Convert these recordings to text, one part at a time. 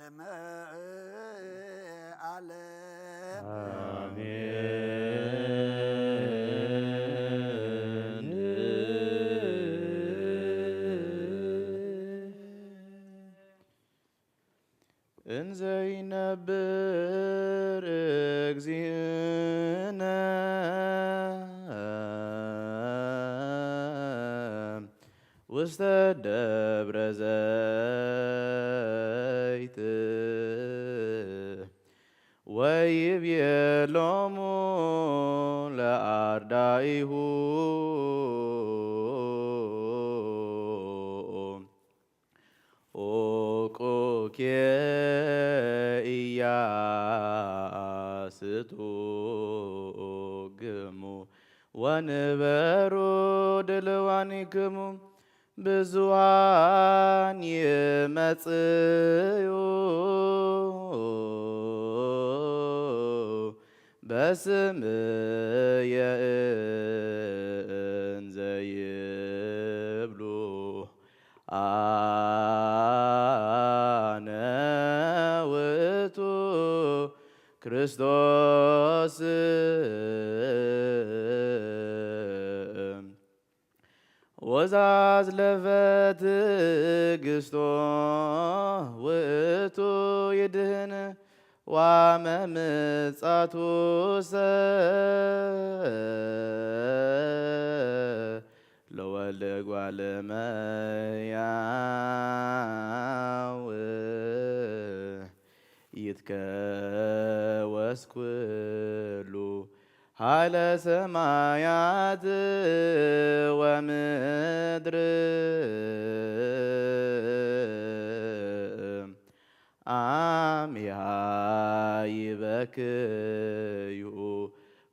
ዓለመ ዓለም። እንዘ ይነብር እግዚእነ ውስተ ደብረ ዘይት ወይቤሎሙ ለአርዳኢሁ ኡቁኬ ኢያስቱ ግሙ ወንበሩ ድልዋኒክሙ ብዙኃን ይመጽኡ በስምየ እንዘ ይብሉ አነ ውእቱ ክርስቶስ። ወዛዝለፈ ትዕግስቶ ውእቱ ይድህን ዋመምጻቱሰ ለወልደ እጓለ እመሕያው ይትከወስ ኩሉ ኃይለ ሰማያት ወምድር አሚሃ ይበክዩ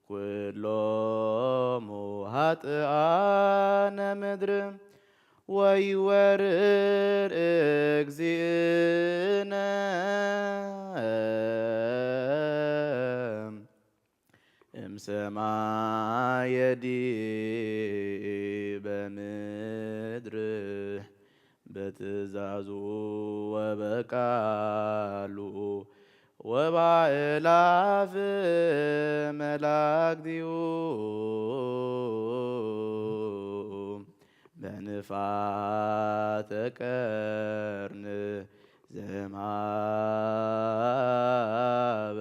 ኩሎሙ ኃጥኣነ ምድር። ወይወርድ እግዚእነ እምሰማየ ዲበ ምድር በትእዛዙ ወበቃሉ ወባእላፍ መላእክቲሁ በንፋተ ቀርን ዘምሃበ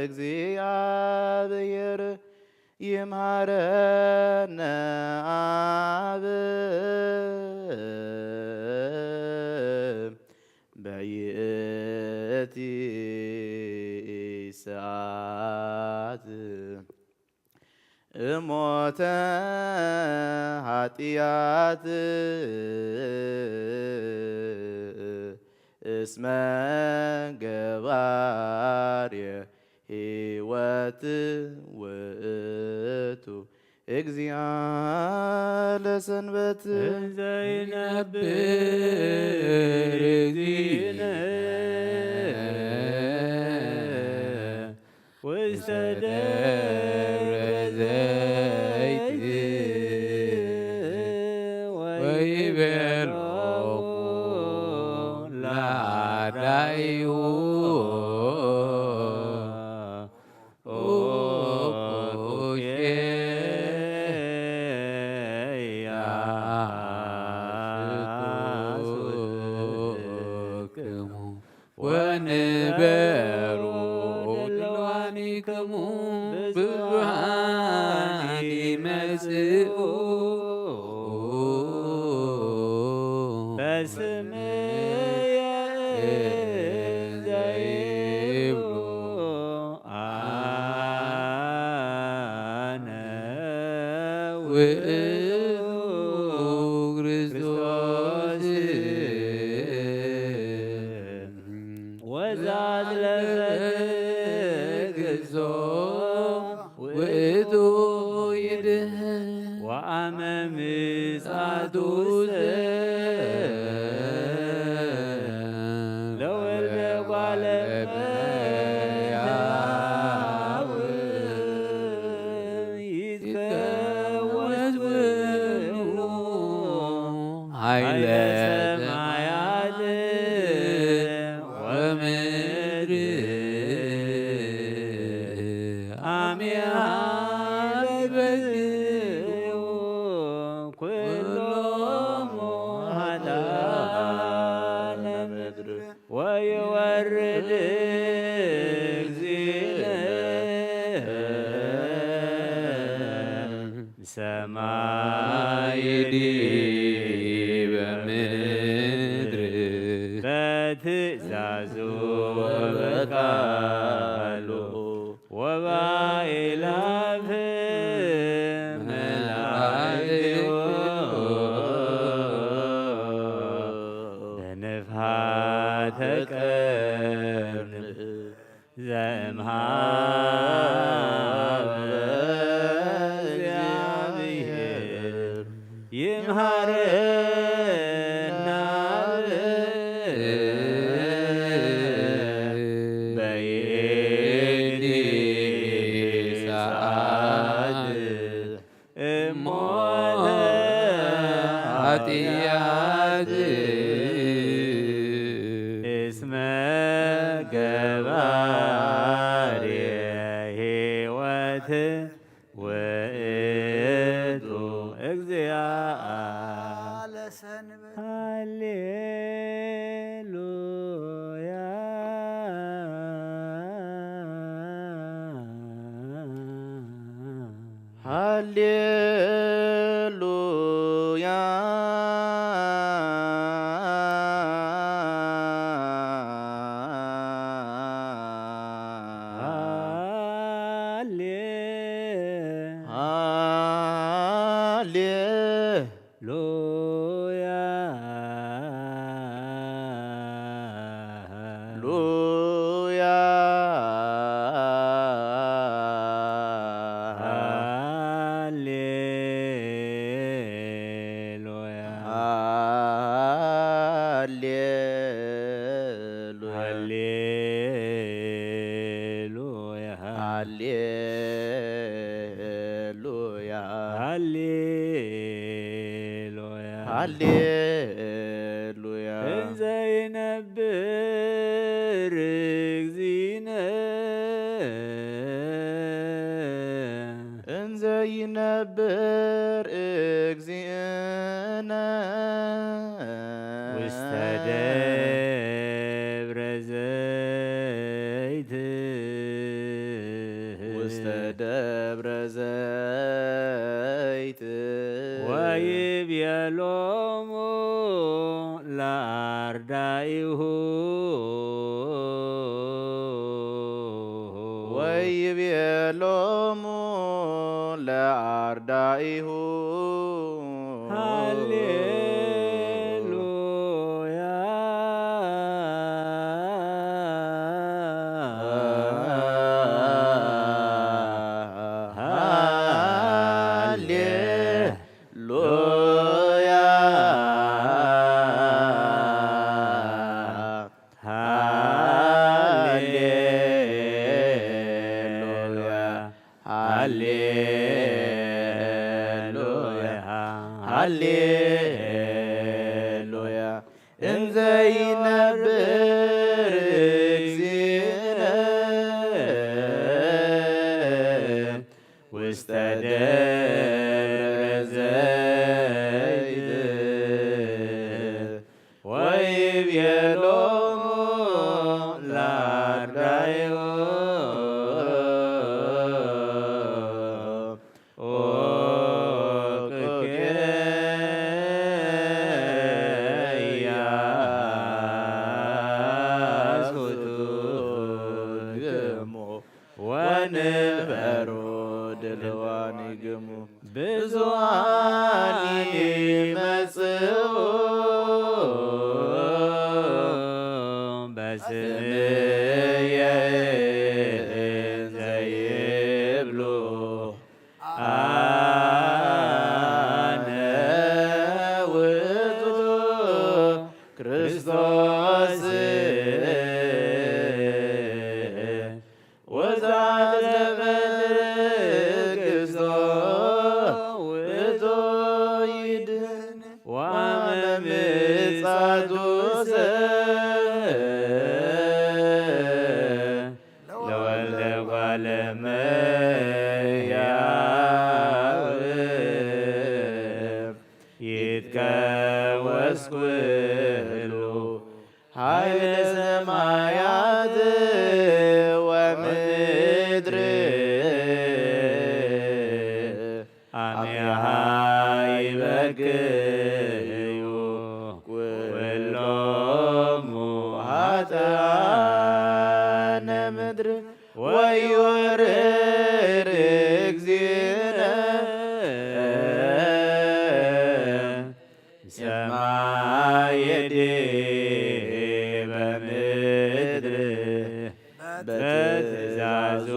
እግዚአብሔር ይምሃረነ አብ በይእቲ ሰዓት እሞተ ኃጢአት እስመ ገባሬ ሕይወት ውእቱ እግዚአ ለሰንበት። እንዘ ይነብር እግዚእነ ውስተ ደብረ ዘይት ወይቤሎሙ ለአርዳኢሁ ኡቁኬ ኢያስቱክሙ ወንበሩ ድልዋኒክሙ ብዙኃን ይመጽኡ በስምየ እንዘ ይብሉ አነ ውእቱ ክርስቶስ። ወዛዝለፈ ትዕግስቶ ውእቱ ይድህን ወአመ ምጽአቱሰ ለወልደ እጓለ እመሕያው ይትከወስ ውእቱ ኃይለ ሰማያት ወይወርድ እግዚእነ ሰማይ ዲበ ምድር በትእዛዙ ወበቃሉ ወባእላፍ መላእክቱ በንፍሓተ ቀርኑ ዘእምሃበ እግዚአብሔር ይምሃረና በይእቲ ሰዓት እሞተ ኃጢአት እስመ ገባሬ ሕይወት ውእቱ እግዚአ ለሰንበት። ሃሌሉያ። ሃሌሉያ። ሃሌ ሃሌ ሉያ ሉያ። ሃሌ ሉያ። ሃሌሉያ። ሃሌሉያ። ሃሌሉያ። ሃሌሉያ። ሃሌሉያ። እንዘ ይነብር እግዚእነ እንዘ ይነብር እግዚእነ ውስተ ደብረ ዘይት ውስተ ደብረ ዘይት ወይቤሎሙ ለአርዳኢሁ ወይቤሎሙ ለአርዳኢሁ ሃሌሉያ። ሃሌሉያ። ሃሌሉያ። ሃሌሉያ። ሃሌሉያ። እንዘ ይነብር እግዚእነ ውስተ ደብረ ዘይት ወይቤሎሙ ለአርዳኢሁ ኦቅኬ ያስኩትክሙ ወንበሩ ድልዋኒግሙ ብዙኃን ይመጽኡ በስምየ እንዘ ይብሉ አነ ውእቱ ክርስቶስ ወዛዘበ ትዕግስቶ ውእቱ ይድን ወአመ ምጽአቱሰ ሰማያት ወምድር ኣሚሃ ይበክዩ ኩሎሙ ኃጥኣነ ምድር ወዮርር እግዚእነ ሰማየ ዲበ ምድር በትእዛዙ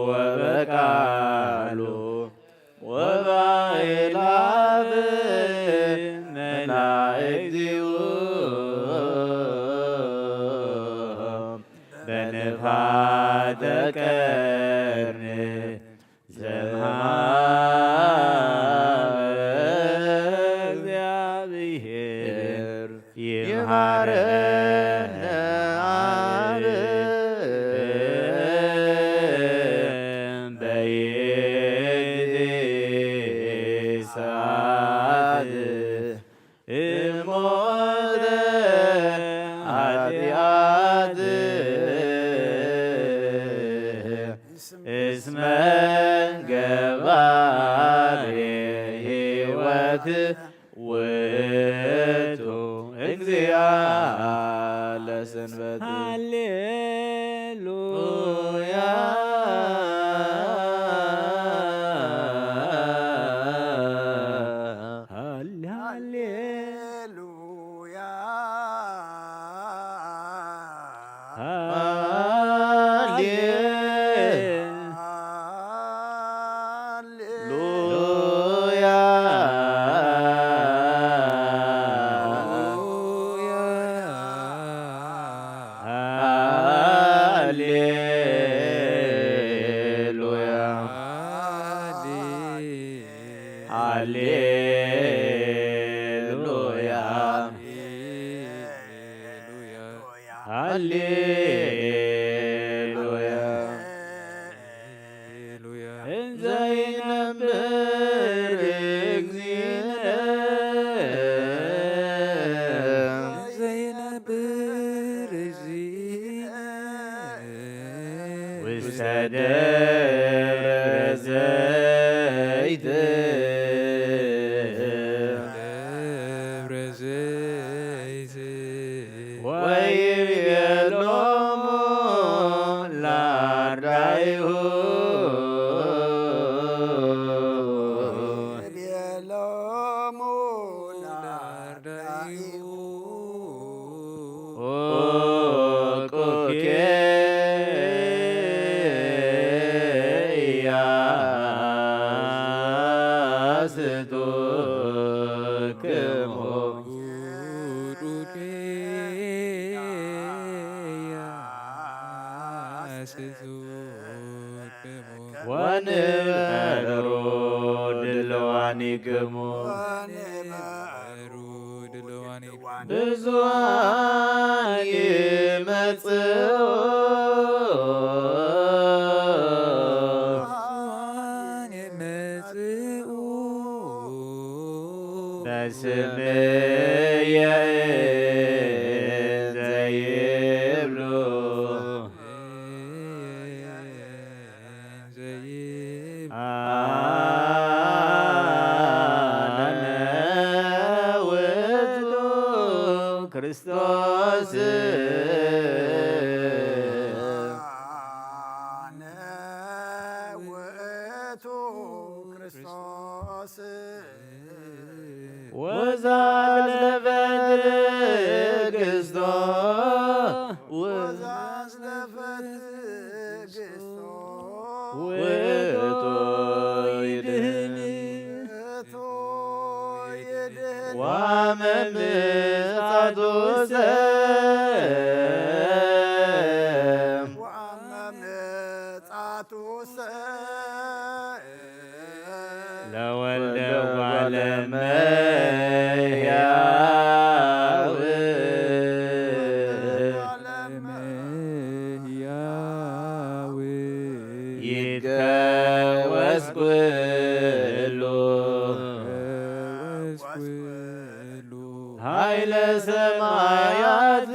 ወበቃሉ ወበአእላፍ መላእክቲሁ በንፋተ ቀርኒ ዘምሃበ እግዚአብሔር ይምሃረነ አብ በይእቲ ሰዓት እሞተ ኃጢአት እስመ ገባሬ ሕይወት ውእቱ እግዚአ ለሰንበት። ሃሌሉያ። ሃሌ- ሃሌሉያ። ሃሌ- ሃሌሉያ። ሃሌሉያ። ሃሌሉያ። ሃሌሉያ። እንዘ ይነብር እግዚእነ። እንዘ ይነብር እግዚእነ። ውስተ ደብረ ዘይት። ደብረ ዘይት። ወይቤሎሙ ለአርዳኢሁ። ይቤሎሙ ለአርዳኢሁ። ኦቁኬ ኢያስቱክሙ። ወንበሩ ድልዋኒክሙ። ብዙኃን ይመጽኡ። በስምየ እንዘ ይብሉ። አነ ውእቱ ክርስቶስ። አነ ውእቱ ክርስቶስ። ወዘአዝለፈ ትዕግስቶ። ወዘአዝለፈ ትዕግስቶ። ውእቱ ይድህን። ውእቱ ይድህን። ወአመ ምጽአቱሰ። ወአመ ምጽአቱሰ። ለወልደ እጓለ እመሕያው። ይትከወስ ኩሉ ኃይለ ሰማያት።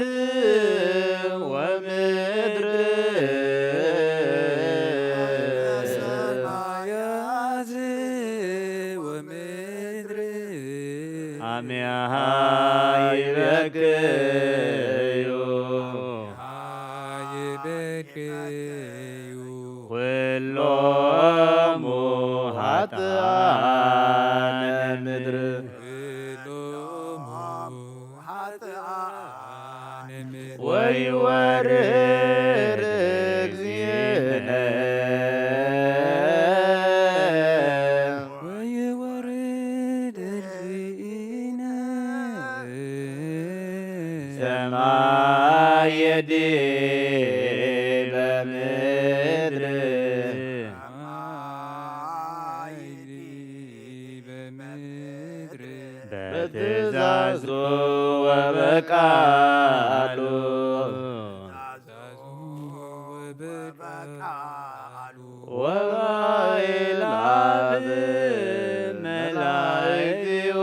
ወርድ እግዚእነ ወይወርድ እግዚእነ ሰማየ ዲበ ምድር በትእዛዙ ወበቃሉ ወበቃሉ ወበአእላፍ መላእክቲሁ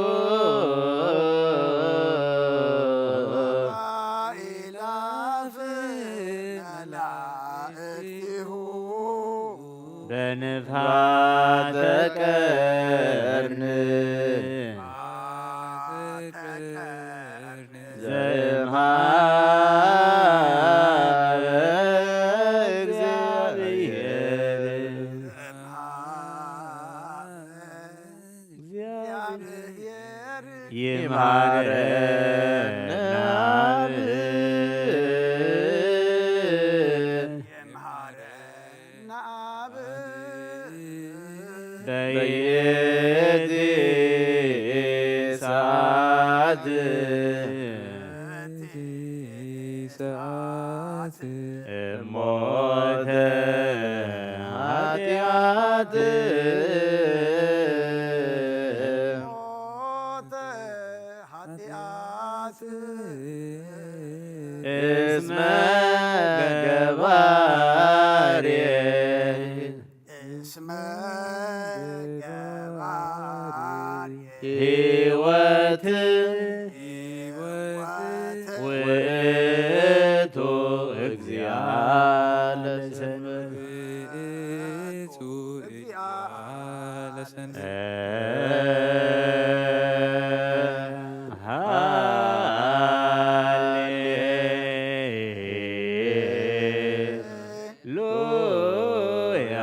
ወበአእላፍ መላእክቲሁ በንፋተ ቀርን ዘምሃበ እግዚአብሔር። ይምሃረነ አብ። በየቲ ሰዓት ሰዓት እሞተ ኃጢአት ኃጢአት እስመ ገባሬ እስመ ገባሬ ሕይወት ሕይወት ውእቱ እግዚአ ለሰንበት። ውእቱ እግዚአ ለሰንበት። ሃሌሉያ።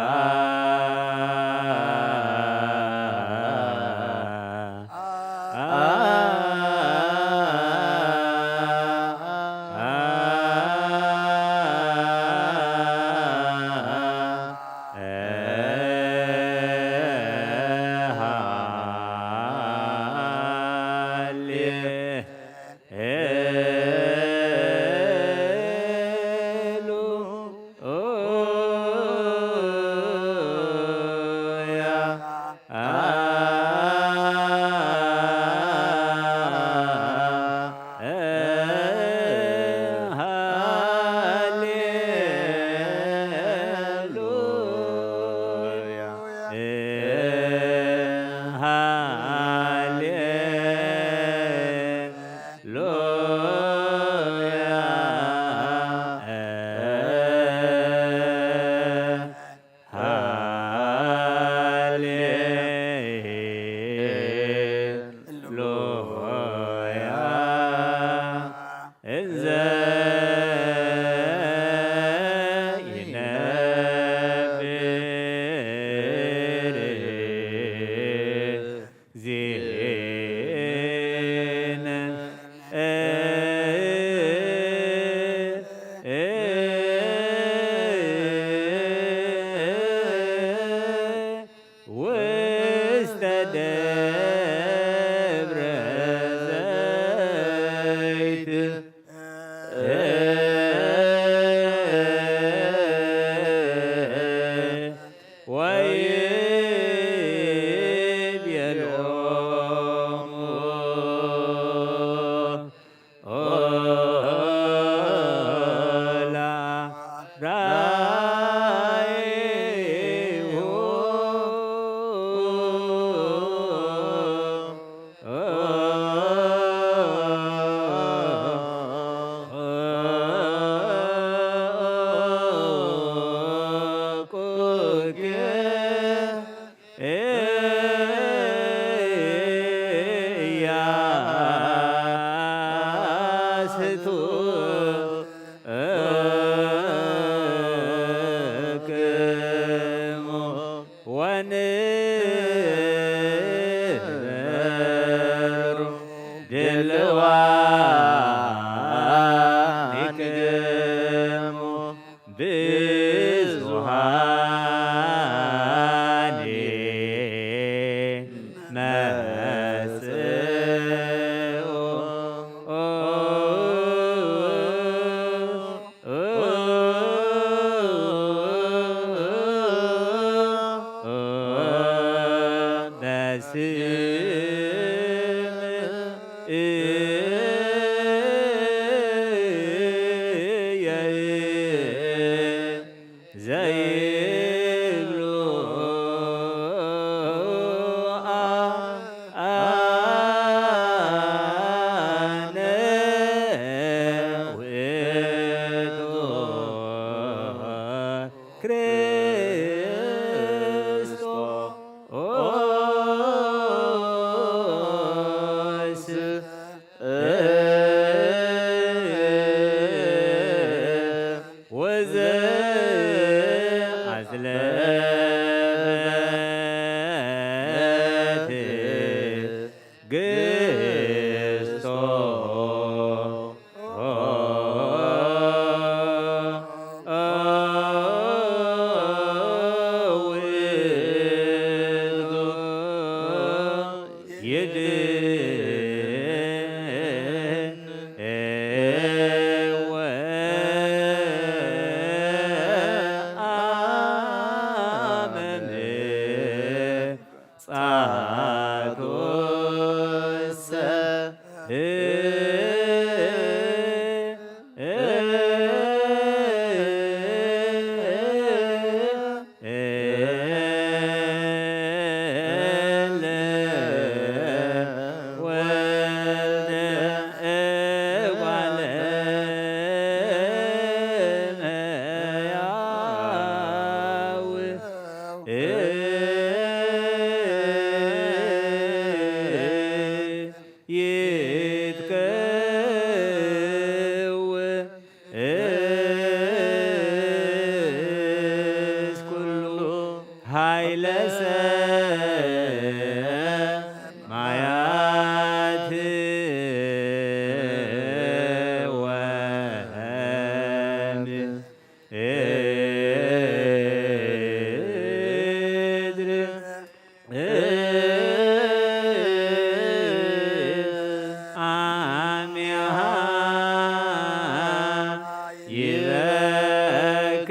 በክዩ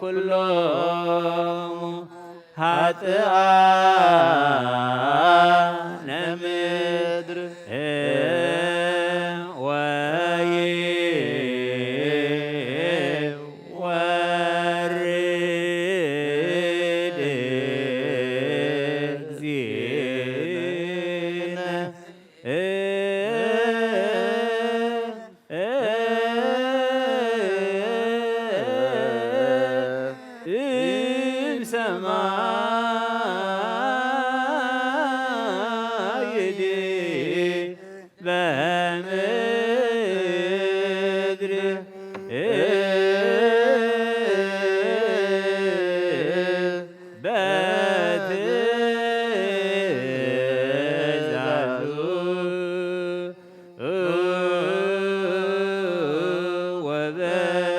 ኩሎሙ ኃጥኣነ ምድር። ወይወርድ እግዚእነ እምሰማይ በምድር በትእዛዙ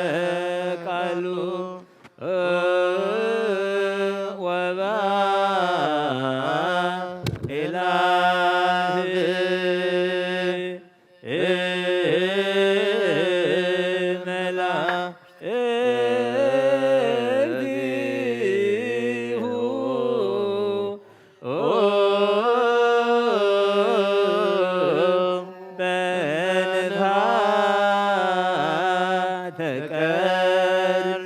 ወበቃሉ ወበእላፍ መላእክቲሁ በንፋተ ቀርን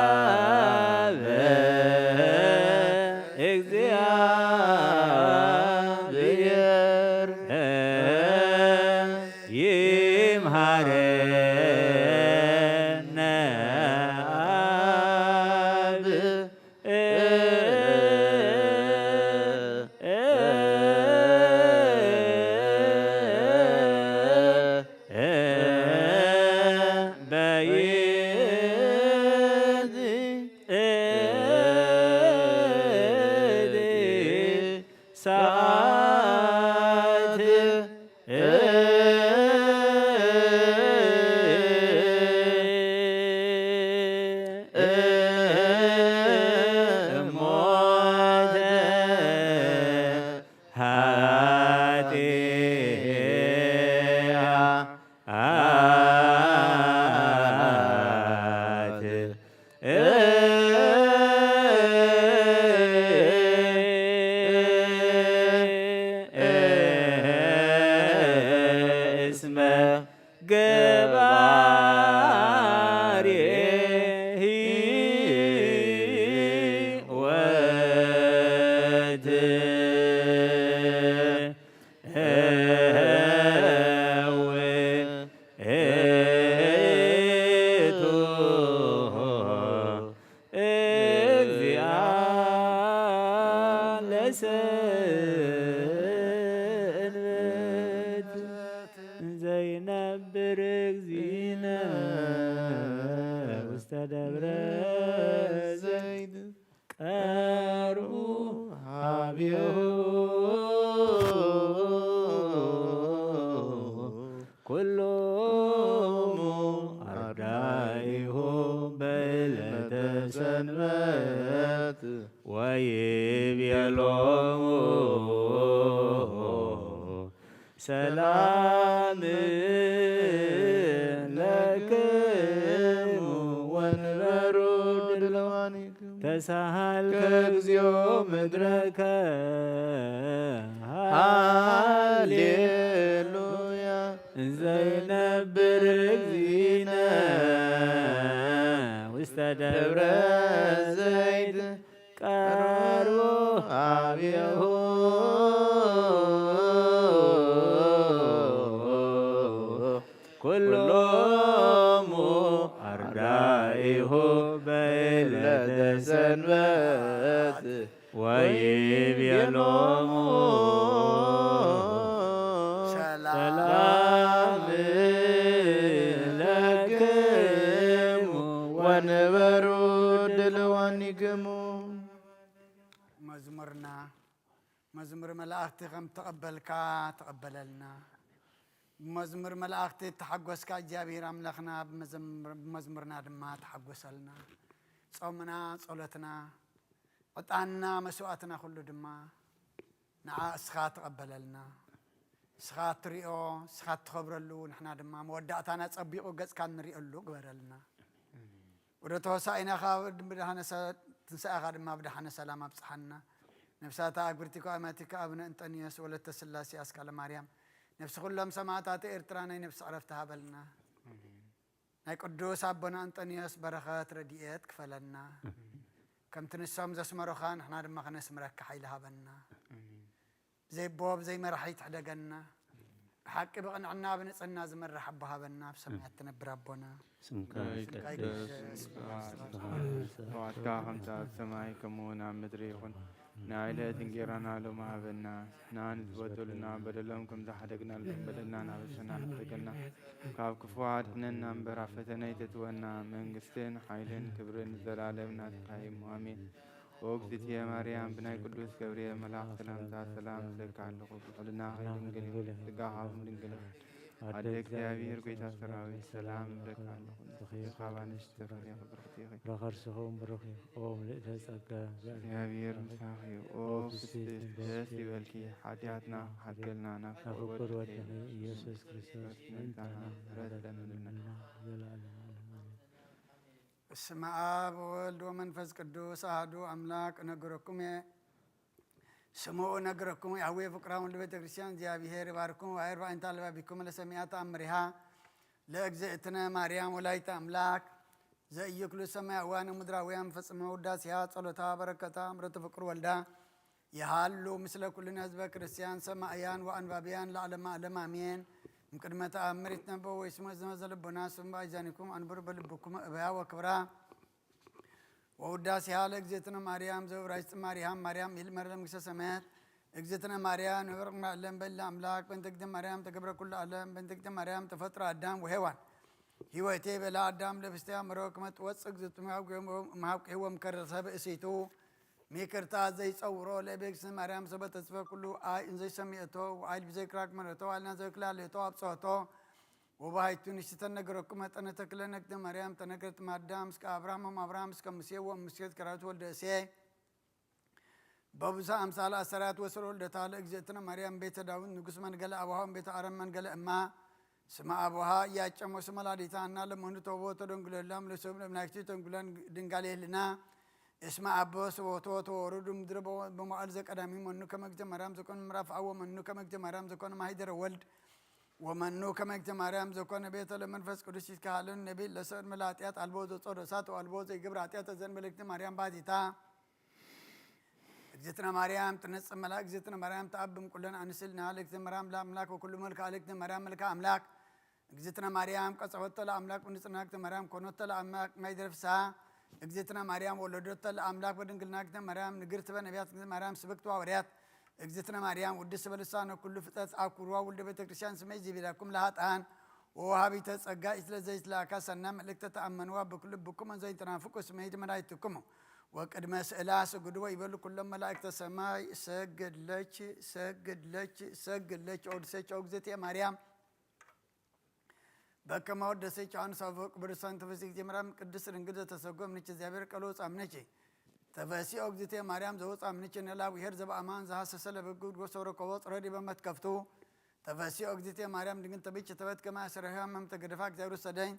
ዘኢሃበ እግዚአብሔር ይምሃረነ አብ። በይእቲ ሰዓት እሞተ ኃጢአት እስመ ገባሬ ሕይወት ውእቱ እግዚአ ለሰንበት ዘይነብር እግዚእነ ውስተ ደብረ ዘይት ቀርቡ ሀቤሁ ኩሎሙ አርዳኢሁ በዕለተ ሰንበት ወይቤሎሙ ሰላም ለክሙ ወንበሩ ድልዋኒክሙ። ተሳሃልከ እግዚኦ ምድረከ ሃሌሉያ ዘይነብር እግዚእነ ውስተ ደብረ ዘይት ቀርቡ ሀቤሁ ኩሎሙ አርዳኢሁ በዕለተ ሰንበት ወይቤሎሙ ሰላም ለክሙ ወንበሩ ድልዋኒክሙ። መዝሙርና መዝሙር መላእኽቲ ከም ተቐበልካ ተቐበለልና። ብመዝሙር መላእኽቲ እተሓጎስካ እግዚኣብሔር ኣምላኽና ብመዘምር-፣ ብመዝሙርና ድማ ተሓጎሰልና። ጾምና፣ ጸሎትና፣ ዕጣንና መስዋእትና ኩሉ ድማ ንዓ እስኻ ትቐበለልና። እስኻ ትሪኦ፣ እስኻ ትኸብረሉ፣ ንሕና ድማ መወዳእታና ጸቢቑ ገጽካ ንሪኦሉ ግበረልና። ወደ ተወሳኢና ካብ ብድሓነ ሰ-፣ ትንሳኤኻ ድማ ብድሓነ ሰላም ኣብጽሓና። ነፍሳታ ኣግብርቲኮ ኣማቲካ ኣቡነ እንጠንዮስ ወለተ ስላሴ ኣስካለ ማርያም፣ ነፍሲ ኩሎም ሰማዕታት ኤርትራ ናይ ነፍሲ ዕረፍቲ ሃበልና። ናይ ቅዱስ ኣቦና እንጠንዮስ በረኸት ረድኤት ክፈለና። ከምቲ ንሶም ዘስመሩኻ ንሕና ድማ ከነስምረካ ሓይሊ ሃበና። ብዘይ ኣቦ ብዘይ መራሒ ትሕደገና። ብሓቂ ብቕንዕና ብንጽህና ዝመርሕ ኣቦ ሃበና። ኣብ ሰማያት ትነብር ኣቦና፣ ስምካ ስምካ ይቀደስ፣ ይቀደስ። ስምካ ይትባረክ። ስምካ ይትባረክ። ፍቓድካ ከምቲ ኣብ ሰማይ ከምኡ እውን ኣብ ምድሪ ይኹን። ንዕለት እንጌራና ሎሚ ሃበና። ንሕና ንዝበደሉና በደሎም ከም ዝሓደግናሎም በደልና ናብ ሕሰና ኣይትሕደገና። ካብ ክፉ ኣድሕነና እምበር ኣብ ፈተነ ኣይተእትወና። መንግስትን ሓይልን ክብርን ንዘለኣለም ናትካ እዩ። ኣሜን። ኦ እግዝእትየ ማርያም፣ ብናይ ቅዱስ ገብርኤል መልኣኽ ሰላምታ ሰላም እብለኪ ኣለኹ። ብልዕልናኺ ድንግል ኢኺ፣ ስጋኺ እውን ድንግል ኢኺ። ኣደ እግዚኣብሔር፣ ጐይታ ሰራዊት፣ ሰላም እብለኪ ኣለኹ። ንስኺ ካብ ኣንስቲ ተፈሪኺ ብርኽቲ ኢኺ። ፍረ ከርስኺ እውን ብሩኽ እዩ። ኦ ምልእተ ጸጋ፣ እግዚኣብሔር ምሳኺ እዩ። ኦ ፍስሕቲ፣ ደስ ይበልኪ፣ ሓጢኣትና ክሓድገልና ናብ ፍቁር ወድኺ ኢየሱስ ክርስቶስ ምእንታና ምሕረት ለምንልና። ዘለዓለመ ዓለም ኣሜን። በስመ አብ ወወልድ ወመንፈስ ቅዱስ አሐዱ አምላክ። እነግረኩም ስምዑ እነግረኩም፣ ያህዌ ፍቅራውን ለቤተ ክርስቲያን፣ እግዚአብሔር ይባርኩም። ወአርባ እንተ አልባቢኩም ለሰሚዐ ተአምሪሃ ለእግዝእትነ ማርያም ወላዲተ አምላክ ዘኢይክሉ ሰማያውያን ወምድራውያን ፈጽሞ ውዳሴሃ ጸሎታ በረከታ ምረቱ ፍቅር ወልዳ ይሃሉ ምስለ ኩልነ ህዝበ ክርስቲያን ሰማእያን ወአንባብያን ለዓለመ ዓለም አሜን። እምቅድመ ተአምር ይትነበው ወይስሞ ዝመዘ ልቦና ስም በአይዛኒኩም አንብሩ በልብኩም እበያ ወክብራ ወውዳሴሃ ለእግዝእትነ ማርያም ዘእብራይስጥ ማርያም ማርያም ኢል መርለ መንግስተ ሰማያት እግዝእትነ ማርያም ንብርቅ መዓለም በለ አምላክ በእንተ እግዝእትነ ማርያም ተገብረ ኩሉ ዓለም በእንተ እግዝእትነ ማርያም ተፈጥረ አዳም ወሔዋን ህይወቴ በላ አዳም ለብስቴ አምሮ ክመ ትወፅእ እግዝእትነ እምሃብቅሂ ወምከረሰ ብእሲቱ ሚክርታ ዘይጸውሮ ለእቤ እግዝእትነ ማርያም ሰበ ተጽፈ ኩሉ አይ እንዘይሰሚዐቶ ወአይል ብዘይክራክ መረቶ ወአልና ዘይክላለቶ አብጽሖቶ ወባሃይቱ ንሽተን ነገረኩም መጠነ ተክለ ነግደ ማርያም ተነግረት ማዳ ምስከ አብርሃም ወም አብርሃም እስከ ሙሴ ወሙሴ ከራዊት ወልደ እሴ በብዙ አምሳል አሰራት ወስሮ ልደታ ለእግዝእትነ ማርያም ቤተ ዳዊት ንጉስ መንገለ አብሃ ቤተ አረም መንገለ እማ ስመ አብሃ እያጨሞ ስመ ላዲታ እና ለመኑ ተቦ ተደንጉለላም ለሰብ ለምናክቲ ተንጉለን ድንጋሌ ህልና እስመ አቦ ስቦቶ ተወሩዱ ምድረ በ-፣ በመዋዕል ዘቀዳሚ መኑ ከመ እግዝእተ ማርያም ዘኮነ ምዕራፍ አወ መኑ ከመ እግዝእተ ማርያም ዘኮነ ማሂደረ ወልድ ወመኑ ከመ እግዝእተ ማርያም ዘኮነ ቤተ ለመንፈስ ቅዱስ ይትካሃልን ነቢል ለሰብ መላ ኃጢአት አልቦ ዘጾዶ እሳት አልቦ ዘይገብር ኃጢአት ዘእንበለ እግዝእተ ማርያም ባቲታ እግዝእትነ ማርያም ትነጽእ መላ እግዝእትነ ማርያም ተአብም ኩለን አንስል ንሃለ እግዝእትነ ማርያም ለአምላክ ወኩሉ መልክዓ ለእግዝእትነ ማርያም መልክዓ አምላክ እግዝእትነ ማርያም ቀጸወቶ ለአምላክ ብንጽህና እግዝእትነ ማርያም ኮኖቶ ለአምላክ ማይ ደርፍሳ እግዝእትነ ማርያም ወለዶቶ ለአምላክ በድንግልና እግዝእትነ ማርያም ንግርት በነቢያት እግዝእትነ ማርያም ስብክት ወሐዋርያት እግዝእትነ ማርያም ውድስ በልሳነ ኩሉ ፍጥረት አኩርዋ ውልደ ቤተ ክርስቲያን ስመይ ዚቢላኩም ለሃጣን ወወሃቢተ ጸጋ ኢትለ ዘይትላካ ሰና መልእክተ ተአመንዋ ብኩሉ ብኩም ዘይተናፍቁ ስመይ መላእክትኩም ወቅድመ ስእላ ስግዱ ወይበሉ ኩሎም መላእክተ ሰማይ ሰግድለች ሰግድለች ሰግድለች ኦድሰች ኦግዝእትየ ማርያም በከመ ወደሰች ዮሐንስ አፈወርቅ ብርሳን ተፈሲ ጊዜ ማርያም ቅድስት ድንግል ዘተሰጎ እምንች እግዚአብሔር ቃል ወፃ እምንች ተፈሲ ኦግዝእትየ ማርያም ዘወፃ እምንች ነላ ብሔር ዘበአማን ዘሐሰሰ ለበጉድ ወሰው ረከቦ ጽረ ዲበ መትከፍቱ ተፈሲ ኦግዝእትየ ማርያም ድንግል ተብች ተበት ከመ አሰረሃ መም ተገደፋ እግዚአብሔር ሰደኝ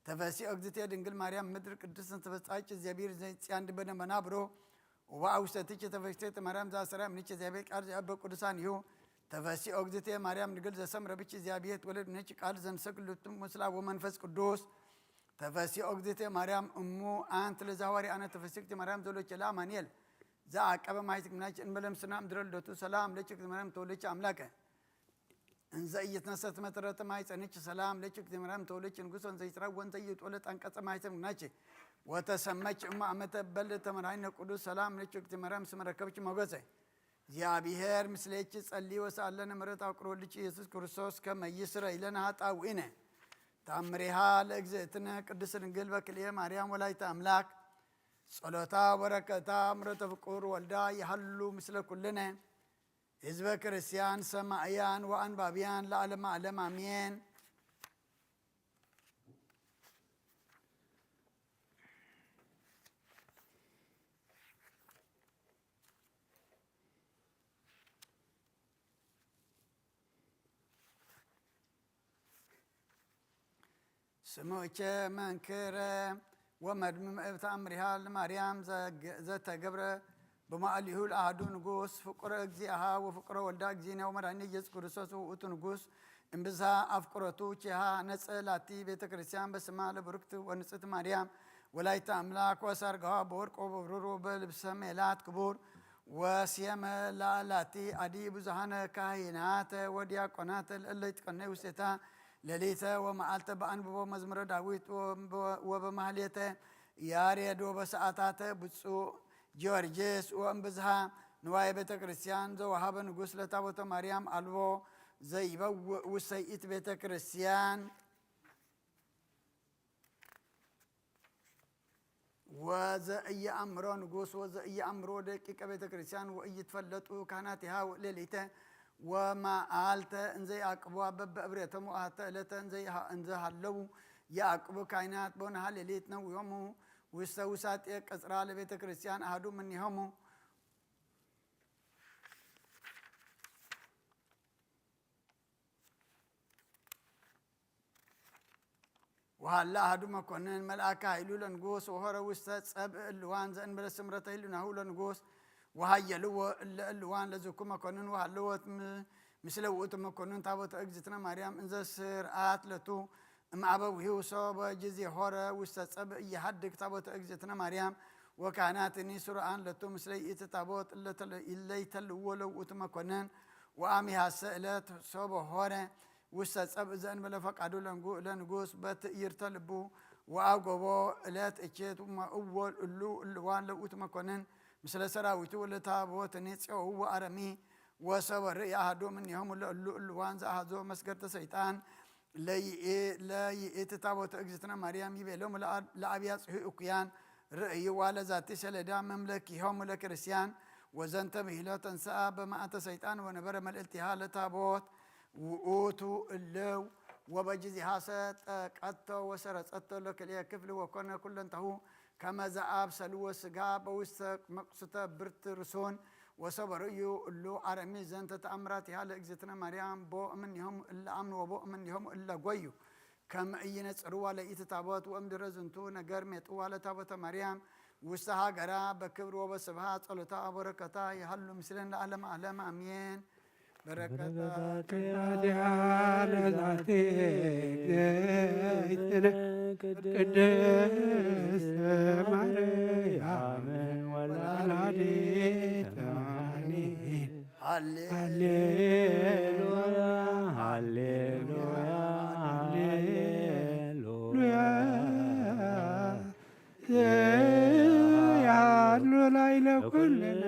ተፈሲ ኦግዝእትየ ድንግል ማርያም ምድር ቅድስት ተፈጻች እግዚአብሔር ዘይ ጽያን ድበነ መናብሮ ወአውሰትች ተፈስቴት ማርያም ዘአሰራ እምንች እግዚአብሔር ቃል ዘአበ ቅዱሳን እዩ። ተፈሲ ኦግዝእትየ ማርያም ድንግል ዘሰምረ ብች እግዚአብሔር ትወለድ እምንች ቃል ዘንሰግድ ሎቱ ምስላ ወመንፈስ ቅዱስ ተፈሲ ኦግዝእትየ ማርያም እሙ አንቲ ለዛዋሪ አነ ተፈሲ እግዝእትየ ማርያም ዘሎች ለአማኑኤል ዘአቀበ ማይትክ ምናች እንበለም ስና ምድረ ልደቱ ሰላም ለች እግዝእትየ ማርያም ተወለች አምላከ እንዘ ኢይትነሰት መትረተ ማይ ጸንች ሰላም ለች እግዝእትየ ማርያም ተወለች ንጉሶ እንዘ ይትረወ እንዘ ይጦለ ጠንቀጸ ማይተም ናች ወተሰመች እማ አመተ በል ተመራይነ ቅዱስ ሰላም ለች እግዝእትየ ማርያም ስመ ረከብች ሞገሰ እግዚአብሔር ምስሌች ጸሊ ወሰአለነ ምሕረት አቁር ወልድች ኢየሱስ ክርስቶስ ከመ ይስረ ኢለነ ኃጣውኢነ ታምሪሃ ለእግዝእትነ ቅድስት ድንግል በክልኤ ማርያም ወላዲተ አምላክ ጸሎታ ወበረከታ ምሕረተ ፍቁር ወልዳ ይሃሉ ምስለ ኩልነ ህዝበ ክርስቲያን ሰማእያን ወአንባብያን ለዓለመ ዓለም አሜን። ስሙቸ መንክረ ወመድምም እብ ተኣምሪሃ ለማርያም ዘተገብረ ብማእሊሁ ለአሐዱ ንጉስ ፍቁረ እግዚእሃ ወፍቁረ ወልዳ እግዚእነ ወመድኃኒነ ኢየሱስ ክርስቶስ ውእቱ ንጉስ እምብዛ አፍቅረቱ ቼሃ ነጸ ላቲ ቤተ ክርስቲያን በስማ ለብሩክት ወንጽሕት ማርያም ወላይተ አምላክ ወሰርገሃ በወርቅ ወበብሩር ወበልብሰ ሜላት ክቡር ወስየመ ላቲ አዲ ብዙሃነ ካህናተ ወዲያቆናተ ለእለ ይትቀነዩ ውስቴታ ሌሊተ ወመዓልተ በአንብቦ መዝሙረ ዳዊት ወበማህሌተ ያሬድ ወበሰዓታተ ብፁዕ ጊዮርጊስ ወእምብዝሃ ንዋየ ቤተ ክርስቲያን ዘወሃበ ንጉስ ለታቦተ ማርያም አልቦ ዘይበውእ ውሰይት ቤተ ክርስቲያን ወዘእየአምሮ ንጉስ ወዘእየአምሮ ደቂቀ ቤተ ክርስቲያን ወእይትፈለጡ ካህናቲሃ ሌሊተ ወመዓልተ እንዘይአቅቧ በበእብሬቶም ወአሐተ ዕለተ እንዘይሃ- እንዘሃለዉ የአቅቡ ካህናት ቦንሃ ሌሊት ነዊሆሙ ውስተ ውሳጤ ቅጽራ ለቤተ ክርስቲያን አሐዱ እምኔሆሙ ወሀለ አሐዱ መኮንን መልአከ ኃይሉ ለንጉስ ወሆረ ውስተ ጸብእ እልዋን ዘእንበለ ስምረተ ህልናሁ ለንጉስ ወሃየልዎ እለ እልዋን ለዝኩ መኮንን ወሃለወት ም- ምስለ ውእቱ መኮንን ታቦተ እግዝእትነ ማርያም እንዘ ስርዓት ለቱ እምአበዊሁ ሶበ ጊዜ ሆረ ውስተ ጸብእ እየሃድግ ታቦተ እግዝእትነ ማርያም ወካህናትኒ ሱርአን ለቱ ምስለ ይእቲ ታቦት እለ ተለ- እለ ይተልዎ ለውእቱ መኮንን ወአሚሃሰ እለት ሶበ ሆረ ውስተ ጸብእ ዘእንበለ ፈቃዱ ለንጉ- ለንጉስ በትእይርተ ልቡ ወአጎቦ እለት እቼት እወ እሉ እልዋን ለውእቱ መኮንን ምስለ ሰራዊቱ ለታቦትኒ ጼኡ ወአረሚ ወሰበ ርእየ አሐዱ እምኔሆሙ ለእሉ እልዋን ዘአሐዞ መስገድተ ሰይጣን ለይኢ- ለይእቲ ታቦተ እግዝእትነ ማርያም ይቤሎሙ ለአ- ለአብያጽሑ እኩያን ርእይዋ ለዛቲ ሰሌዳ መምለኪሆሙ ለክርስቲያን ወዘንተ ብሂሎ ተንሥአ በመዓተ ሰይጣን ወነበረ መልእልቲሃ ለታቦት ውእቱ እልው ወበጊዜሃ ሰጠቀቶ ወሰረጸቶ ለክልኤ ክፍል ወኮነ ኩለንተሁ ከመ ዘአብሰልዎ ሥጋ በውስተ መቅሱተ ብርት ርሱን ወሰበ ርእዩ እሉ አረሚ ዘንተ ተአምራቲሃ ለእግዝእትነ ማርያም ቦ እምኔሆሙ እለ አምኑ ወቦ እምኔሆሙ እለ ጎዩ ከመ ኢይነጽርዋ ለይእቲ ታቦት ወእምድረ ዝንቱ ነገር ሜጥዋ ለታቦተ ማርያም ውስተ ሃገራ በክብር ወበስብሐት ጸሎታ በረከታ ይሃሉ ምስሌነ ለዓለመ ዓለም አሜን። በረከታ በረከታ ለዛቲ ቅድስት ማርያም ወላዲተ አሜን። ሃሌሉያ ሃሌሉያ ሃሌሉያ ያሉ ላይ ለኩልነ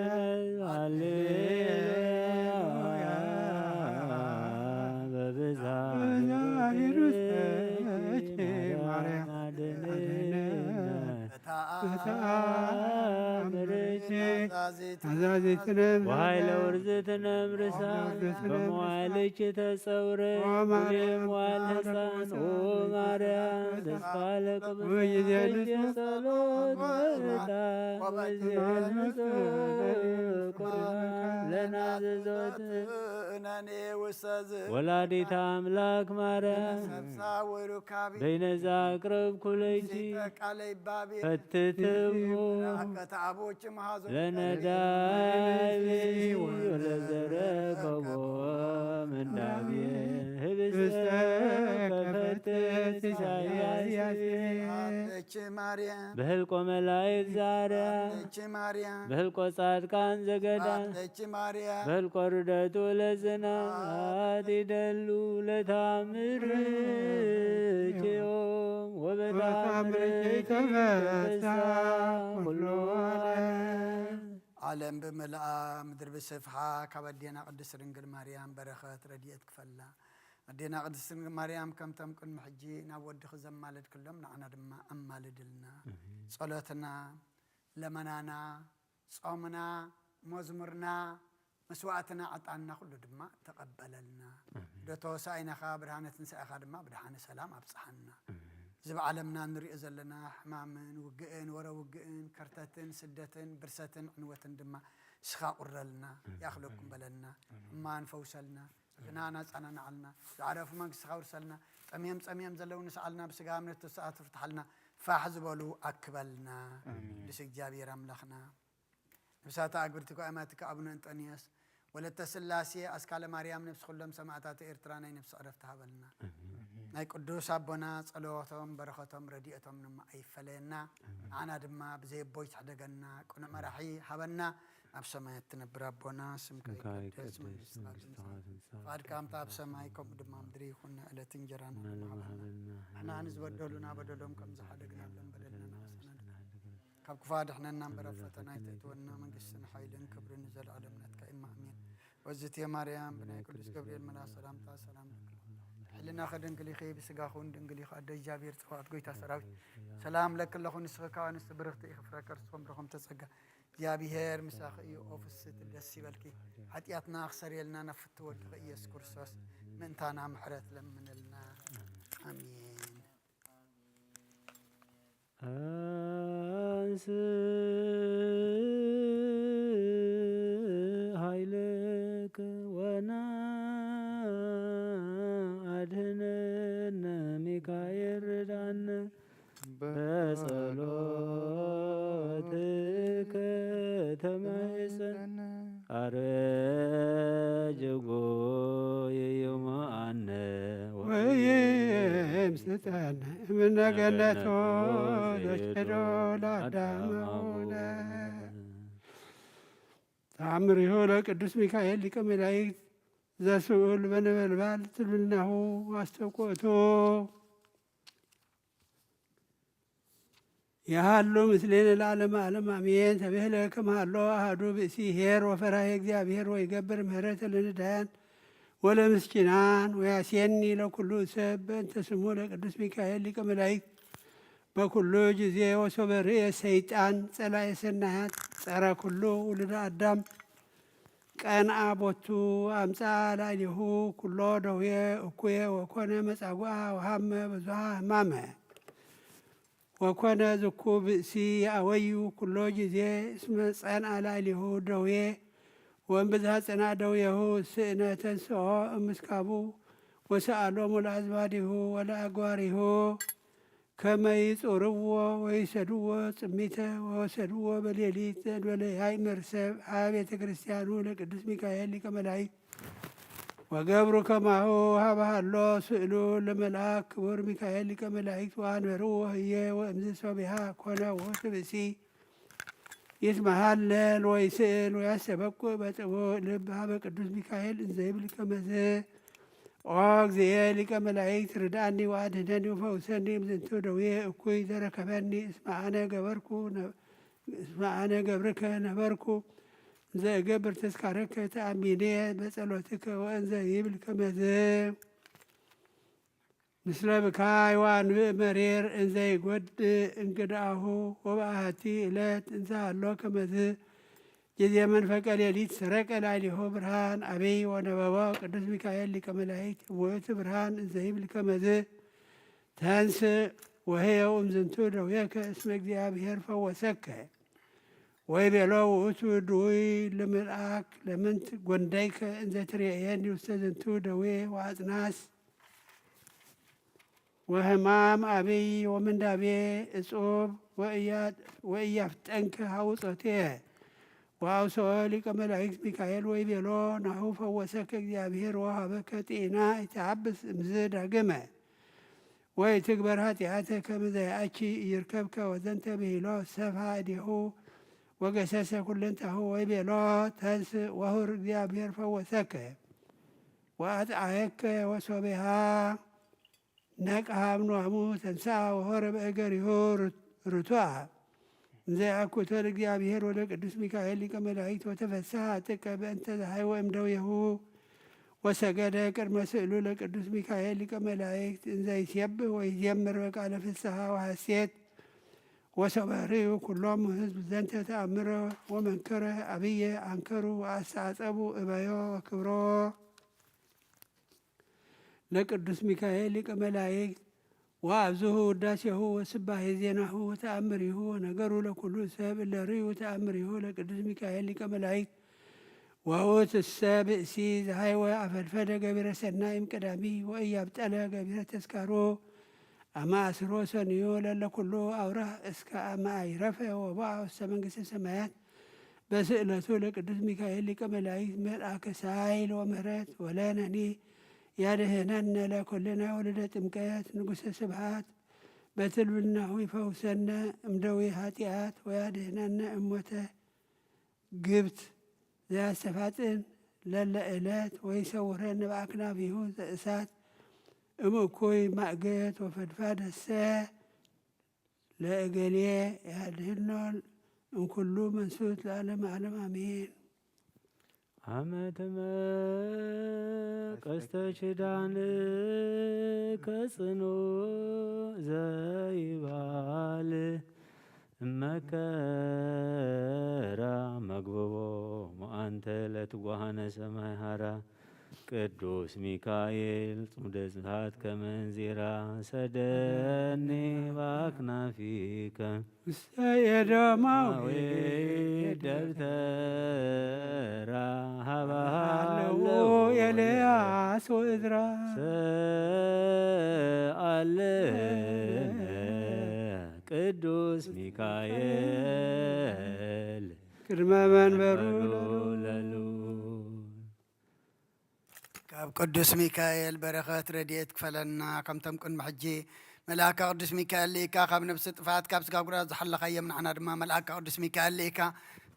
ሃሌሉያ በብዛ በዛ ሂሩት ማርያም አድነን። ታዛዚትነ ወኃይለ ውርዝትነ እምርሳ በመዋዕልኪ ተጸውረ ኩሌ መዋዕል ሕፃን ኦ ማርያም ተስፋ ለቅዱስ ጸሎት በረታ ወበጊዜ ንጹሕ ቁርባን ለናዘዞት ወላዲተ አምላክ ማርያም በይነዛ አቅረብኩ ለኪ ፈትትሙ ለነዳይ ወለዘረከቦ ምንዳቤ ህብስተ ከፈትት ኢሳያስ በህልቆ መላእክት ዛርያ በህልቆ ጻድቃን ዘገዳ በህልቆ ርደቱ ለጽናት ይደሉ ለታምር ኪዮም ወበታምር ይትፈሳ ኩሉ ዓለም። ዓለም ብምልኣ ምድሪ ብስፍሓ ካብ ኣዴና ቅድስት ድንግል ማርያም በረኸት ረድኤት ክፈላ። ኣዴና ቅድስት ድንግል ማርያም ከምቶም ቅድሚ ሕጂ ናብ ወድኺ ዘማለድክሎም ንዓና ድማ ኣማልድልና። ጸሎትና፣ ለመናና፣ ጾምና፣ መዝሙርና፣ መስዋዕትና፣ ዕጣንና ኩሉ ድማ ተቐበለልና። ዶ ተወሳኢናኻ ብርሃነ ትንሳኤኻ ድማ ብድሓነ ሰላም ኣብጽሓና። እዚ ብዓለምና ንሪኦ ዘለና ሕማምን ውግእን ወረ ውግእን ከርተትን ስደትን ብርሰትን ዕንወትን ድማ ንስኻ ቁረልና፣ ይኣኽለኩም በለልና፣ ሕማን ፈውሰልና፣ ግና ናጻና ንዓልና ዝዓረፉ መንግስቲ ከውርሰልና፣ ጠምዮም ጸሚኦም ዘለዉ ንስኣልና፣ ብስጋ እምነት ተሳኣቱ ፍትሓልና፣ ፋሕ ዝበሉ ኣክበልና። ቅዱስ እግዚኣብሔር ኣምላኽና ነብሳታ ኣግብርቲ ኳእማትካ ኣቡነ እንጠንዮስ ወለተ ስላሴ ኣስካለ ማርያም ነብሲ ኩሎም ሰማዕታት ኤርትራ ናይ ነብሲ ዕረፍቲ ሃበልና። ናይ ቅዱስ ኣቦና ጸሎቶም በረኸቶም ረድኤቶም ድማ ኣይፈለየና። ንዓና ድማ ብዘይ ኣቦይ ትሕደገና፣ ቅኑዕ መራሒ ሃበና። ኣብ ሰማያት ትነብር ኣቦና ስምካ ይቀደስ፣ መንግስትኻ ትምጻእ፣ ፍቓድካ ከምታ ኣብ ሰማይ ከምኡ ድማ ምድሪ ይኹን። ዕለት እንጀራና ሃበና። ንሕና ንዝበደሉና በደሎም ከም ዝሓደግናሎም በደልና ንሓሰና ካብ ክፉ ኣድሕነና እምበር ኣብ ፈተና ኣይተእትወና። መንግስትን ሓይልን ክብርን ንዘለኣለም ናትካ እዩ። ኣሜን። ወዝቴ ማርያም ብናይ ቅዱስ ገብርኤል መልኣክ ሰላምታ ሰላም ለኪ። ሕልናኺ ድንግል ኢኺ፣ ብስጋኺ እውን ድንግል ኢኺ። ኣደ እግዚኣብሔር ጸባኦት ጎይታ ሰራዊት ሰላም ለኪ ኣለኹ። ንስኺ ካብ ኣንስቲ ብርኽቲ ኢኺ፣ ፍረ ከርስኺ እምብርኹም ተጸጋ። እግዚኣብሔር ምሳኺ እዩ። ኦ ፍስሕቲ ደስ ይበልኪ። ሓጢኣትና ክሰርየልና ናብ ፍትው ወድኺ ኢየሱስ ክርስቶስ ምእንታና ምሕረት ለምነልና። ኣሜን። ኣንስ ኃይልከ ወና ኣድህነነ ሚካኤል ርዳነ በጸሎትከ ተማይጸን አረጅጎ ይዩማአነ ወይም ስጠን እምነ ገነቶ ዘሽዶ ለአዳም አቡነ። ተአምሪሁ ለቅዱስ ሚካኤል ሊቀ መላእክት ዘስኡል በነበልባል ትብልናሁ አስተቆቶ። የሃሉ ምስሌነ ለዓለመ ዓለም አሜን። ተብህለ ከመሃሎ አሐዱ ብእሲ ኄር ወፈራሄ እግዚአብሔር ወይገብር ምህረተ ለነዳያን ወለምስኪናን ወያሴኒ ለኩሉ ሰብ በእንተ ስሙ ለቅዱስ ሚካኤል ሊቀ መላእክት በኩሉ ጊዜ ወሶበ ርእየ ሰይጣን ጸላኤ ሰናያት ጸረ ኩሉ ውሉደ አዳም ቀንአ ቦቱ አምጽአ ላዕሌሁ ኩሎ ደዌ እኩየ ወኮነ መጻጉዓ ወሃመ ብዙሃ ህማመ። ወኮነ ዝኩ ብእሲ የአወዩ ኩሎ ጊዜ እስመ ጸንአ ላዕሌሁ ደዌ ወእምብዝሃ ጽንአ ደዌሁ ስእነ ተንስኦ እምስካቡ ወሰአሎሙ ለአዝማዲሁ ወለአግባሪሁ ከመ ይጹርዎ ወይሰድዎ ጽሚተ ወወሰድዎ በሌሊት ዘእንበለ ያእምር ሰብ ሀበ ቤተ ክርስቲያኑ ለቅዱስ ሚካኤል ሊቀ መላእክት ወገብሩ ከማሁ ሀበ ሀሎ ስእሉ ለመልአክ ክቡር ሚካኤል ሊቀ መላእክት ወአንበርዎ ህዬ ወእምዝ ሶቢሃ ኮነ ውእቱ ብእሲ ይትመሃለል ወይስእል ወያስተበቁ በጥቡእ ልብ ሀበ ቅዱስ ሚካኤል እንዘ ይብል ከመዝ ኦ እግዚኤ ሊቀ መላእክት ርድአኒ ወአድህነኒ ወፈውሰኒ እምዝንቱ ደዌ እኩይ ዘረከበኒ እስመ አነ ገበርኩ ነ- እስመ አነ ገብርከ ነበርኩ እንዘ እገብር ተስካረከ ተአሚኔ በጸሎትከ ወእንዘ ይብል ከመዝ ምስለ ብካይ ወአንብእ መሪር እንዘ ይጎድእ እንግድአሁ ወበአሐቲ ዕለት እንዘ ሀሎ ከመዝ ጊዜ መንፈቀ ሌሊት ሰረቀ ላዕሌሁ ብርሃን አቢይ ወነበቦ ቅዱስ ሚካኤል ሊቀ መላእክት እምውእቱ ብርሃን እንዘ ይብል ከመዝ ተንስእ ወህየው እምዝንቱ ደዌከ እስመ እግዚአብሔር ፈወሰከ። ወይቤሎ ውእቱ ድውይ ለመልአክ ለምንት ጎንደይከ እንዘ ትርእየኒ ውስተ ዝንቱ ደዌ ወአጽናስ ወህማም አብይ ወምንዳቤ እጹብ ወእያፍጠንከ ሀውጾቴ ወአውሰኦ ሊቀ መላእክት ሚካኤል ወይቤሎ ናሁ ፈወሰከ እግዚአብሔር ወሃበከ ጤና ኢተአብስ እምዝ ዳግመ ወኢትግበር ኃጢአተ ከመ ዘየአኪ ኢይርከብከ ወዘንተ ብሂሎ ሰፍሐ እዴሁ ወገሰሰ ኩለንታሁ ወይቤሎ ተንስእ ወሁር እግዚአብሔር ፈወሰከ ወአጥዓየከ ወሶቢሃ ነቅሃ እምንዋሙ ተንስአ ወሆረ በእገሪሁ ርቱአ እንዘ አኩቶ ለእግዚአብሔር ወለቅዱስ ሚካኤል ሊቀ መላእክት ወተፈስሐ ጥቀ በእንተ ዘሃይወ እምደዌሁ ወሰገደ ቅድመ ስእሉ ለቅዱስ ሚካኤል ሊቀ መላእክት እንዘ ይሴብህ ወይዜምር በቃለ ፍስሐ ወሐሴት ወሶበ ርእዩ ኩሎሙ ህዝብ ዘንተ ተአምረ ወመንከረ አብየ አንከሩ ወአስተአጸቡ እበዮ ወክብሮ ለቅዱስ ሚካኤል ሊቀ መላእክት ወአብዝሁ ውዳሴሁ ወስባሄ ዜናሁ ወተአምሪሁ ወነገሩ ለኩሉ ሰብ እለ ርእዩ ተአምሪሁ ለቅዱስ ሚካኤል ሊቀ መላእክት ወውእቱሰ ብእሲ ዘሃይወ አፈድፈደ ገቢረ ሰናይ እምቀዳሚ ወኢያብጠለ ገቢረ ተስካሮ አመ አስሮ ሰንዮ ለለኩሉ አውራህ እስከ አመ አይረፈ ወቦአ ውስተ መንግስተ ሰማያት በስእለቱ ለቅዱስ ሚካኤል ሊቀ መላእክት መልአከ ሳይል ወምህረት ወለነኒ ያድህነነ ለኩልነ ወልደ ጥምቀት ንጉሰ ስብሐት በትልብናሁ ይፈውሰነ እምደዌ ኃጢአት ወያድህነነ እሞተ ግብት ዘያስተፋጥን ለለ ዕለት ወይሰውረነ በአክናፊሁ ዘእሳት እምእኩይ ማእገት ወፈድፋደሰ ለእገሌ ያድህኖ እምኩሉ መንሱት ለዓለመ ዓለም አሜን። አመትመ ቀስተ ኪዳን ከጽኑ ዘይባል እመከራ መግብቦ መአንተ ለትጓሃነ ሰማይ ሃራ ቅዱስ ሚካኤል ጽሙደ ጽፋት ከመንዚራ ሰደኒ ባክናፊከ ውስተ ኤዶማዊ ደብተራ ሀበሃለው ኤልያስ ወእዝራ ሰአልነ ቅዱስ ሚካኤል ቅድመ መንበሩ ለሉ። ካብ ቅዱስ ሚካኤል በረኸት ረድኤት ክፈለና። ከምቶም ቅድሚ ሕጂ መልኣካ ቅዱስ ሚካኤል ልኢካ ካብ ነብሲ ጥፍኣት ካብ ስጋ ጉድኣት ዝሓለኻዮም ንዓና ድማ መልኣካ ቅዱስ ሚካኤል ልኢካ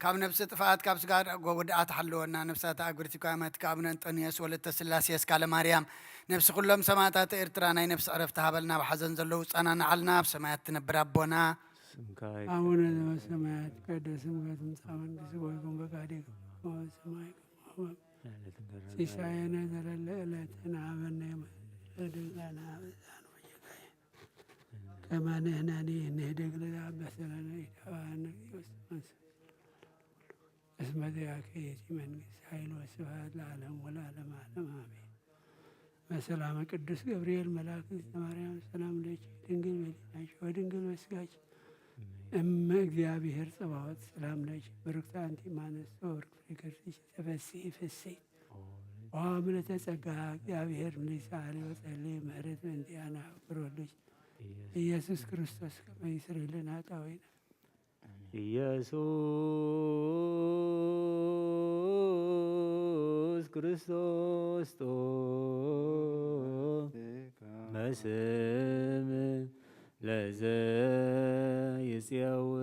ካብ ነብሲ ጥፍኣት ካብ ስጋ ጉድኣት ሓልወና። ነብሳት ኣግብርቲ ኳመት ከኣቡነ እንጦንዮስ ወለተ ስላሴ እስካለ ማርያም ነብሲ ኩሎም ሰማእታት ኤርትራ ናይ ነብሲ ዕረፍቲ ሃበልና። ብሓዘን ዘለዉ ጸናንዓልና። ኣብ ሰማያት ትነብር ኣቦና ስምካ ይትቀደስ። አቡነ ዘበሰማያት ይትቀደስ ስምከ ትምጻእ መንግስትከ ወይኩን ፈቃድከ በከመ በሰማይ ከማሁ በምድር። ሲሳየነ ዘለለ ዕለትነ ሀበነ ዮም። ወህድግ ለነ አበሳነ ወጌጋየነ ከመ ንሕነኒ ንህድግ ለዘአበሰ ለነ። ኢታብአነ እግዚኦ ውስተ መንሱት እስመ ዚአከ ይእቲ መንግስት ኃይል ወስብሐት ለዓለም ወለዓለመ ዓለም አሜን። በሰላመ ቅዱስ ገብርኤል መልአክ እግዝእተ ማርያም ሰላም ለኪ ድንግል በሊናኪ ወድንግል በስጋኪ እመ እግዚአብሔር ጸባዖት ሰላም ለኪ ብሩክት አንቲ እማንስት ወብሩክ ፍሬ ከርሥኪ ተፈሲ ፍስሕት ኦ ምልዕተ ጸጋ እግዚአብሔር ምልዕተ ሰአሊ ወጸሊ ምህረት በእንቲአነ አፍቅሮ ልጅ ኢየሱስ ክርስቶስ ከመ ይስረይ ለነ ኃጣውኢነ ኢየሱስ ክርስቶስ ጦ መስም ለዘ ይጼውኦ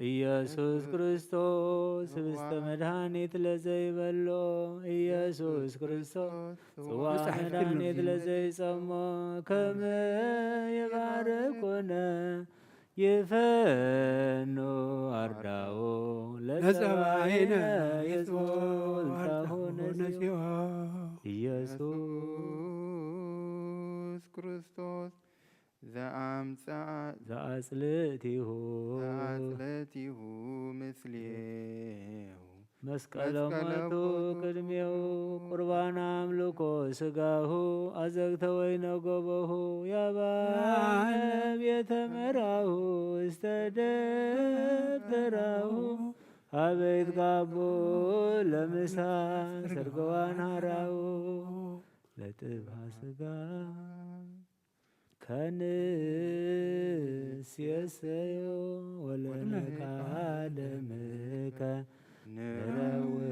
ኢየሱስ ክርስቶስ ህብስተ መድኃኒት ለዘይበሎ ኢየሱስ ክርስቶስ ጽዋ መድኃኒት ለዘይጸሞ ከመ ይባርኩነ ይፈኑ አርዳኡ ለጸባኢነ ይጽቦ አርዳሁ ነጺኦ ኢየሱስ ክርስቶስ ዘአምጽአ ዘአጽልእቲሁ ዘአጽልእቲሁ ምስሌሁ መስቀለ ሞቱ ቅድሜሁ ቁርባን አምልኮ ስጋሁ አዘግተ ወይነ ጎበሁ ያባነ ቤተ መራሁ እስተ ደብተራሁ አበይት ጋቦ ለምሳ ሰርገዋን ሃራሁ ለጥብሃ ስጋ ከንሴሰዮ ወለነቃደምከ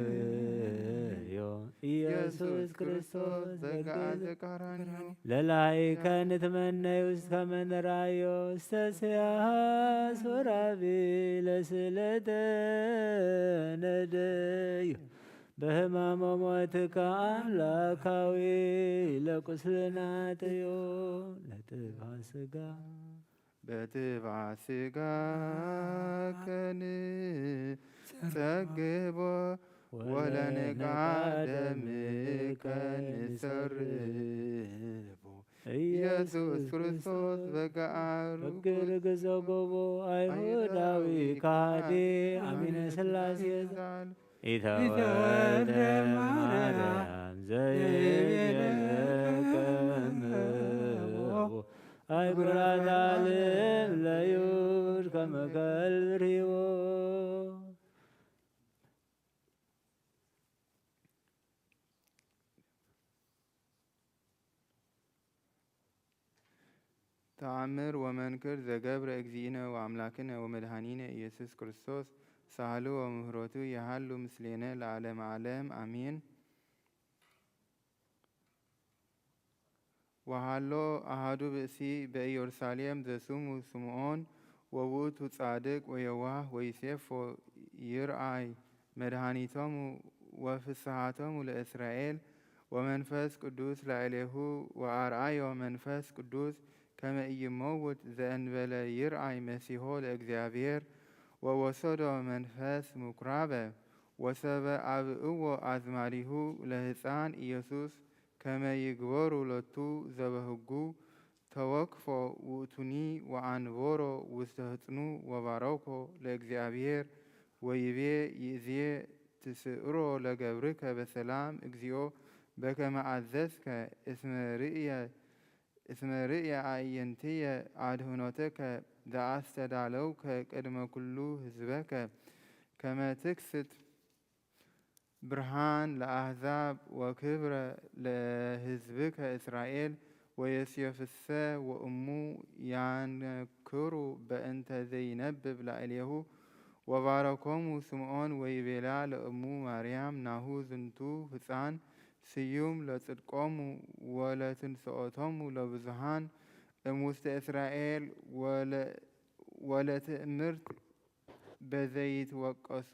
ንረውዮ ኢየሱስ ክርስቶስ ዘግአ ዘቃራንዮ ለላይከ ንትመነዩ እስከ መንራዮ እስተ ሰያሃ ሶራቢ ለስለተ ነደዩ በህማመ ሞትከ አምላካዊ ለቁስልና ጥዮ ለጥፋ ስጋ በጥፋ ስጋ ከንጸግቦ ወለንቃ ደምከ ንሰርቦ ኢየሱስ ክርስቶስ በገአ በግር ግዘ ጎቦ አይሁዳዊ ከሃዲ አሚነ ስላሴ ኢተወልደ ማርያም ዘይቤለከምዎ አይኩራት ዓለም ለይሁድ ከመ ከልብ ርሂቦ ተኣምር ወመንክር ዘገብረ እግዚእነ ወኣምላክነ ወመድኃኒነ ኢየሱስ ክርስቶስ ሳህሉ ወምህረቱ የሃሉ ምስሌነ ለዓለመ ዓለም ኣሜን። ወሃሎ ኣሃዱ ብእሲ በኢየሩሳሌም ዘስሙ ስምዖን ወውእቱ ጻድቅ ወየዋህ ወይሴፎ ይርኣይ መድኃኒቶሙ ወፍስሃቶሙ ለእስራኤል ወመንፈስ ቅዱስ ላዕሌሁ ወኣርኣዮ መንፈስ ቅዱስ ከመ ኢይመውት ዘእንበለ ይርኣይ መሲሖ ለእግዚኣብሔር ወወሰዶ መንፈስ ምኩራበ ወሰበ ኣብእዎ ኣዝማዲሁ ለህፃን ኢየሱስ ከመ ይግበሩ ሎቱ ዘበህጉ ተወክፎ ውእቱኒ ወኣንቦሮ ውስተ ህፅኑ ወባረኮ ለእግዚኣብሔር ወይቤ ይእዜ ትስእሮ ለገብርከ በሰላም እግዚኦ በከመ ኣዘዝከ እስመ ርእየ እስመ ርእየ ኣዕይንትየ ኣድህኖተከ ዘኣስተዳለውከ ቅድመ ኩሉ ህዝበከ ከመ ትክስት ብርሃን ለኣሕዛብ ወክብረ ለህዝብከ እስራኤል ወዮሴፍሰ ወእሙ ያንክሩ በእንተ ዘይነብብ ላዕሌሁ ወባረኮሙ ስምዖን ወይቤላ ለእሙ ማርያም ናሁ ዝንቱ ህፃን ስዩም ለጽድቆሙ ወለትንስኦቶሙ ለብዙሃን እሙስተ እስራኤል ወለ- ወለትእምርት በዘይትወቀሱ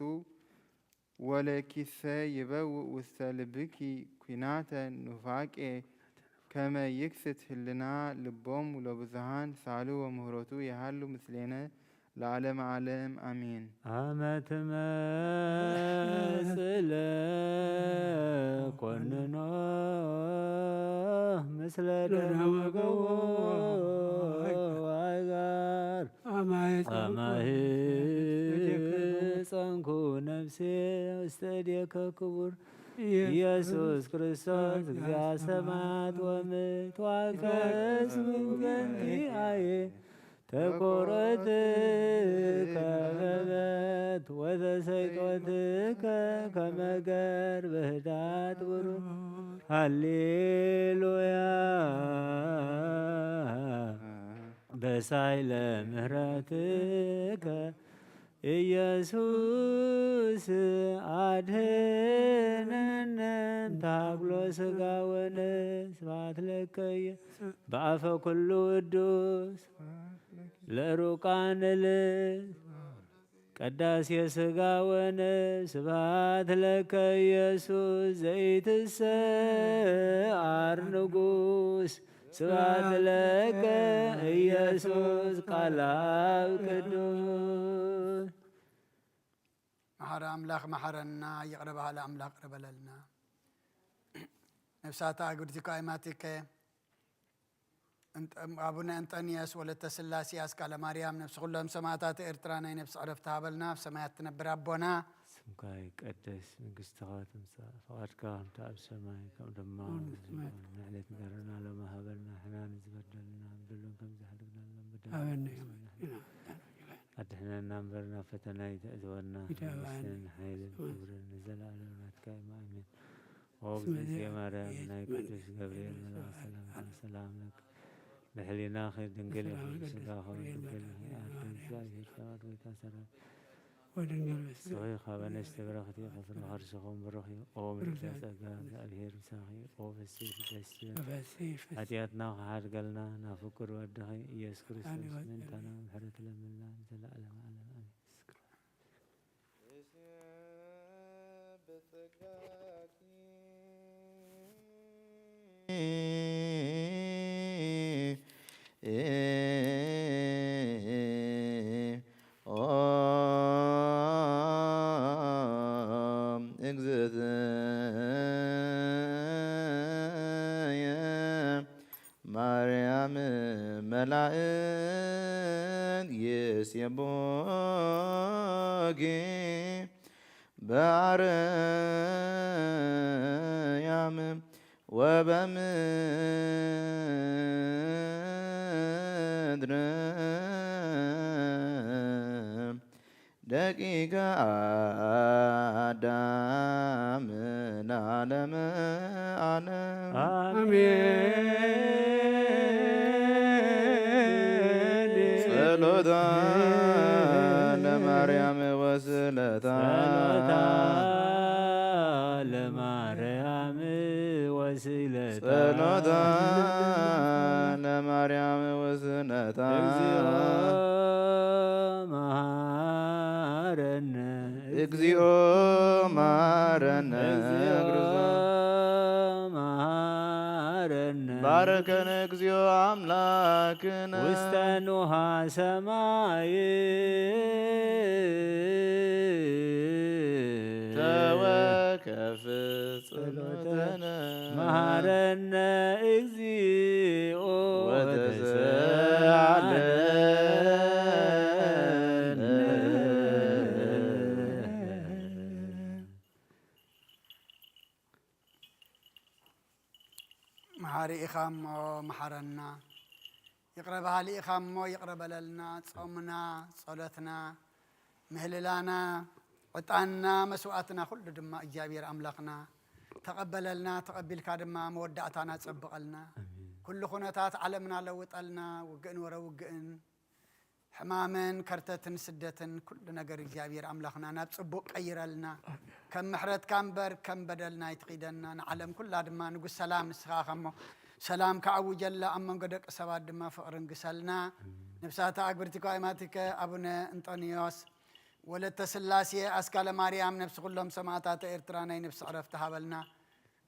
ወለኪሰ ይበውእ ውስተ ልብኪ ኩናተ ኑፋቄ ከመ ይክስት ህልና ልቦሙ ለብዙሃን ሳሉ ወምህረቱ የሃሉ ምስሌነ ለዓለመ ዓለም ኣሜን። አመ ትመጽእ ለኮንኖ ምስለ ደመ ገቦ ወአጋር አማህፀንኩ ነፍሴ ውስተ እዴከ ክቡር ኢየሱስ ክርስቶስ እግዚአ ሰማያት ወምድር ተዋከስ በእንቲአየ ተኮረት ከበበት ወተሰይጦትከ ከመገር በህዳት ብሩር ሃሌሉያ በሳይለ ምህረትከ ኢየሱስ አድህነነ ታግሎ ስጋ ወነስ ባትለከየ በአፈ ኩሉ ቅዱስ ለሩቃን ልብ ቀዳሴ ስጋ ወነፍስ ስብሐት ለከ ኢየሱስ ዘይትሰዓር ንጉስ ስብሐት ለከ ኢየሱስ ቃል አብ ቅዱስ። መሓሪ ኣምላኽ መሓረና፣ ይቕረ በሃሊ ኣምላኽ ይቕረ በለልና። ነፍሳት ኣግብርቲከ ኣይማቲከ እንጠ- ኣቡነ እንጠንዮስ ወለተ ስላሴ ኣስካለ ማርያም ነፍሲ ኩሎም ሰማዕታት ኤርትራ ናይ ነፍሲ ዕረፍቲ ሃበልና። ኣብ ሰማያት ትነብር ኣቦና። ስምካ ይቀደስ፣ መንግስትኻ ትምጻእ፣ ፍቓድካ ከምቲ ኣብ ሰማይ ከም ድማ ኣብ ምድሪ ትኹን። ንዕለት እንጀራና ሎሚ ሃበልና፣ ንሕና ንዝበደሉና ንበድሎም ከም ዝሓደግናሎም በደልና ሃበና ንሕና ኣድሕነና እምበር ናብ ፈተና ኣይተእትወና። ኢታባን መንግስትን ሓይልን ክብርን ንዘለኣለም ናትካ እዩ። ኣሜን። ኦ ብዝእቲ ማርያም ናይ ቅዱስ ገብርኤል መልኣክ ሰላምታ ሰላም ለኪ። ብሕሊናኺ ድንግል ኢኺ፣ ብስጋኺ ድንግል ኢኺ። ኣደ እግዚኣብሔር ሰባኦት ጎይታ ሰራዊት ወድንግል በስመ ንስኺ ካብ ኣንስቲ ብርኽቲ ኢኺ፣ ፍረ ከርስኹም ብሩኽ እዩ። ኦ ምልዕተ ጸጋ እግዚኣብሔር ምሳኺ። ኦ ፍስሕቲ ደስ ይበል። ሓጢኣትና ክሓድገልና ናብ ፍቁር ወድኺ ኢየሱስ ክርስቶስ ምእንታና ምሕረት ለምንና ንዘለኣለም ዓለም ኣሜን። እግዝእትየ ማርያም መላእክት ይሴብሑኪ በአርያም ወበምድር ደቂቀ አዳም ለዓለመ ዓለም። አሜን። ወስእለታ ጸሎታ ለማርያም ወስእለታ ጸሎታ ለማርያም ወስእለታ እግዚኦ መሐረነ እግዚኦ መሐረነ እግዚኦ መሐረነ ባረከነ እግዚኦ አምላክነ ውስተ ኖሃ ሰማይ ተወከፍ ጸሎተነ መሐረነ እግዚኦ ወተሰአለነ። መሓሪ ኢኻ እሞ መሓረና፣ ይቕረ በሃሊ ኢኻ እሞ ይቕረ በለልና። ጾምና፣ ጸሎትና፣ ምህልላና፣ ዕጣንና፣ መስዋእትና ኩሉ ድማ እግዚኣብሔር ኣምላኽና ተቐበለልና። ተቐቢልካ ድማ መወዳእታና ጸብቐልና። ኣሜን። ኩሉ ኩነታት ዓለምና ለውጠልና። ውግእን ወረ ውግእን ሕማምን ከርተትን ስደትን ኩሉ ነገር እግዚኣብሔር ኣምላኽና ናብ ጽቡቕ ቀይረልና። ከም ምሕረትካ እምበር ከም በደልና ኣይትኺደና። ንዓለም ኩላ ድማ ንጉስ ሰላም ንስኻ ኢኻ እሞ ሰላም ከኣውጀላ፣ ኣብ መንጎ ደቂ ሰባት ድማ ፍቕሪ ንግሰልና። ነፍሳተ ኣግብርቲከ ኣእማቲከ ኣቡነ እንጦንዮስ ወለተ ስላሴ ኣስካለ ማርያም ነፍሲ ኩሎም ሰማእታተ ኤርትራ ናይ ነፍሲ ዕረፍቲ ሃበልና።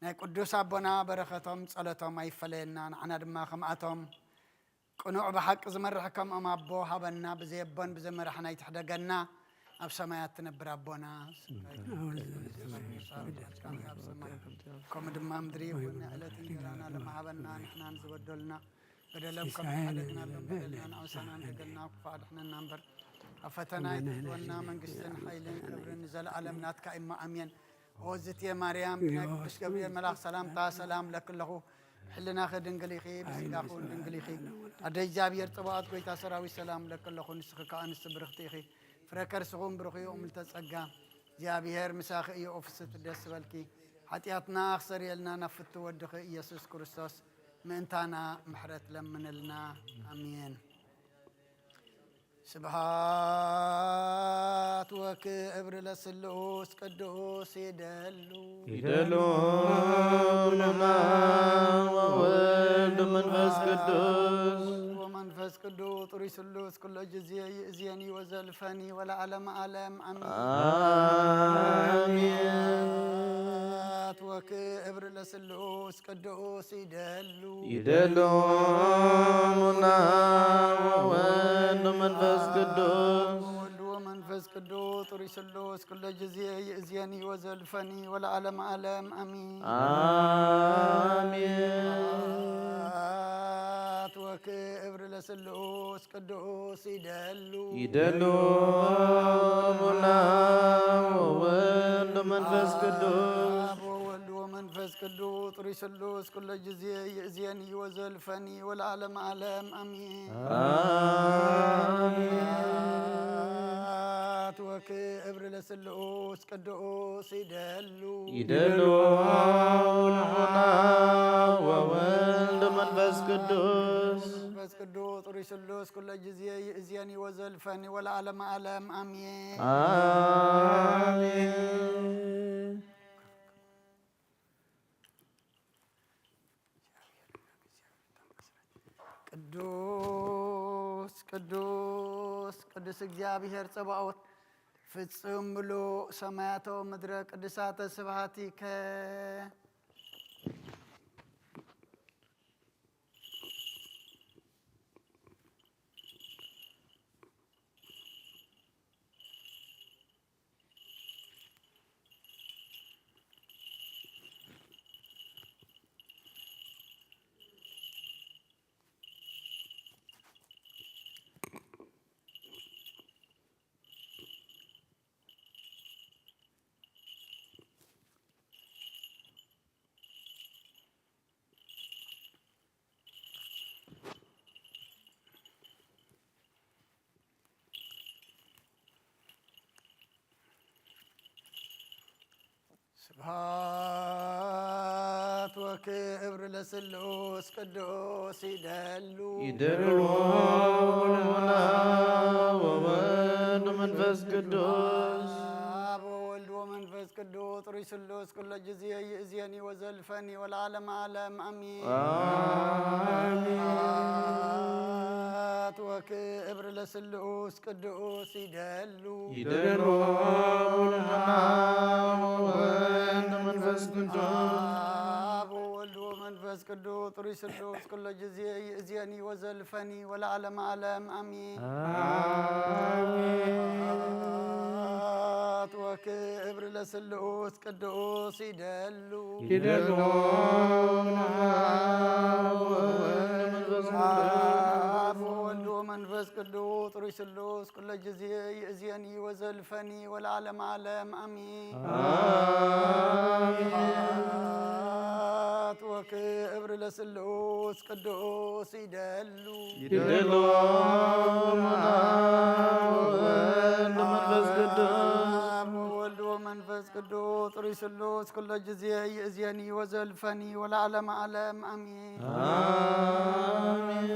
ናይ ቅዱስ ኣቦና በረኸቶም ጸሎቶም ኣይፈለየና። ንዓና ድማ ከምኣቶም ቅኑዕ ብሓቂ ዝመርሕ ከምኦም ኣቦ ሃበና። ብዘይ ኣቦን ብዘይ መራሕን ኣይትሕደገና። ኣብ ሰማያት ትነብር ኣቦና፣ ኣብ ሰማይ ከምኡ ድማ ምድሪ ይኹን። ዕለት እንጀራና ለመሃበና ንሕናን ዝበደሉና በደሎም ከም ዝሓለግናሎም በደልና ንኣውሳና ንደገልና ክፉእ ኣድሕነና እምበር ኣብ ፈተና ኣይትእትወና። መንግስትን ሓይልን ክብርን ንዘለኣለም ናትካ እሞ ኣሜን። ኦዝትየ ማርያም ብናይ ቅዱስ ገብርኤል መልኣኽ ሰላምታ ሰላም ለኪ ኣለኹ። ብሕልናኺ ድንግል ኢኺ፣ ብስጋኺ እውን ድንግል ኢኺ። ኣደ እግዚኣብሔር ጸባኦት ጐይታ ሰራዊት ሰላም ለኪ ኣለኹ። ንስኺ ከኣ ኣንስቲ ብርኽቲ ኢኺ፣ ፍረ ከርስኺ እውን ብሩኽ እዩ። እምልተ ጸጋ እግዚኣብሔር ምሳኺ እዩ። ኦ ፍስሕቲ ደስ በልኪ፣ ሓጢኣትና ኣኽሰርየልና ናብ ፍቱ ወድኺ ኢየሱስ ክርስቶስ ምእንታና ምሕረት ለምንልና። ኣሜን። ስብሃት ወክብር ለስሉስ ቅዱስ ይደሉ ይደሉ አቡና ወወልድ መንፈስ ቅዱስ። ወመንፈስ ቅዱስ ጥሩይ ስሉስ ኩሎ ጊዜ ይእዜኒ ወዘልፈኒ ወለዓለመ ዓለም ኣሜን። አሜን። ስብሃት ወክብር ለስሉስ ቅዱስ ይደሉ ይደሉ አቡና ወወልድ መንፈስ ቅዱስ። ወወልድ ወመንፈስ ቅዱስ ጥሩይ ስሉስ ኩሎ ጊዜ ይእዜኒ ወዘልፈኒ ወለዓለመ ዓለም ኣሜን። አሜን። ስብሃት ወክብር ለስሉስ ቅዱስ ይደሉ ይደሉ አቡና ወወልድ መንፈስ ቅዱስ። አብ ወወልድ ወመንፈስ ቅዱስ ጥሩይ ስሉስ ኩሎ ጊዜ ይእዜኒ ወዘልፈኒ ወለዓለመ ዓለም ኣሜን። አሜን። ስብሃት ወክብር ለስሉስ ቅዱስ ይደሉ ይደሉ አቡና ወወልድ መንፈስ ቅዱስ። መንፈስ ቅዱስ ጥሩይ ስሉስ ኩሎ ጊዜ ይእዜኒ ወዘልፈኒ ወለዓለመ ዓለም ኣሜን። አሜን። ቅዱስ ቅዱስ ቅዱስ እግዚኣብሔር ጸባኦት ፍጹም ምሉእ ሰማያቶ ምድረ ቅዱሳተ ስብሃቲከ። ስብሐት ወክብር ለስሉስ ቅዱስ ይደሉ ይደሉ አቡና ወወልድ መንፈስ ቅዱስ። ቅዱስ ጥሩይ ስሉስ ኩሎ ጊዜ ይእዜኒ ወዘልፈኒ ወለዓለመ ዓለም ኣሚን። ኣሜን። ስብሐት ወክብር ለስሉስ ቅዱስ ይደሉ። ይደሉ አቡነ አብ ወወልድ ወመንፈስ ቅዱስ። አብ ወወልድ ወመንፈስ ቅዱስ ጥሩይ ስሉስ ኩሎ ጊዜ ይእዜኒ ወዘልፈኒ ወለዓለመ ዓለም ኣሚን። አሜን። ስብሐት ወክብር ለስሉስ ቅዱስ ይደሉ። ይደሉ አብ ወወልድ ወመንፈስ ቅዱስ። አብ ወወልድ ወመንፈስ ቅዱስ ጥሩይ ስሉስ ኩሎ ጊዜ ይእዜኒ ወዘልፈኒ ወለዓለመ ዓለም ኣሚን። አሜን። ስብሐት ወክብር ለስሉስ ቅዱስ ይደሉ። ይደሉ አብ ወወልድ ወመንፈስ ቅዱስ። አብ ወወልድ ወመንፈስ ቅዱስ ጥሩይ ስሉስ ኩሎ ጊዜ ይእዜኒ ወዘልፈኒ ወለዓለመ ዓለም ኣሚን። አሜን።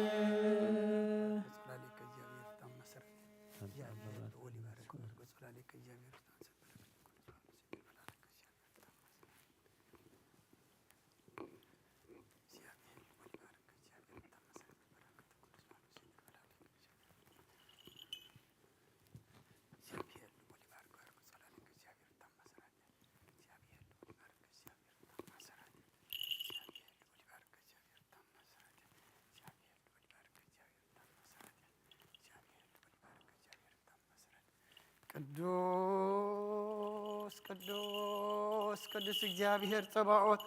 ቅዱስ ቅዱስ ቅዱስ እግዚኣብሔር ጸባኦት፣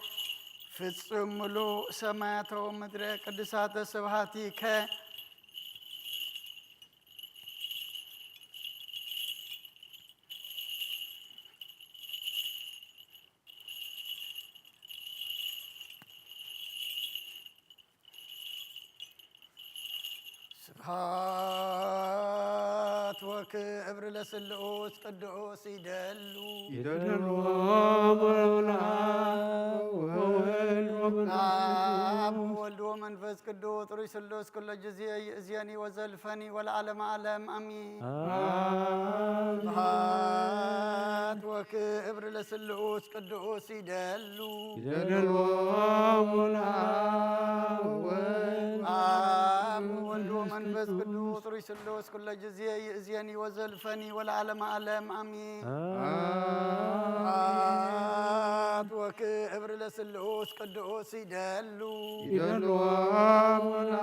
ፍጹም ምሉእ ሰማያት ወምድረ ቅዱሳተ ስብሐቲከ። ስብሐት ወክብር ለስሉስ ቅዱስ ይደሉ። ይደሉ አብ ወወልድ ወመንፈስ አብ ወወልድ ወመንፈስ ቅዱስ ጥሩይ ስሉስ ኩሎ ጊዜ ይእዜኒ ወዘልፈኒ ወለዓለመ ዓለም ኣሚን። አሜን። ስብሐት ወክብር ለስሉስ ቅዱስ ይደሉ። ይደሉ አብ ወወልድ አብ ወወልድ ወመንፈስ ቅዱስ ጥሩይ ስሉስ ኩሎ ጊዜ ይእዜኒ ወዘልፈኒ ወለዓለመ ዓለም ኣሚን። አሜን። ስብሐት ወክብር ለስሉስ ቅዱስ ይደሉ። ይደሉ አብ ወወልድ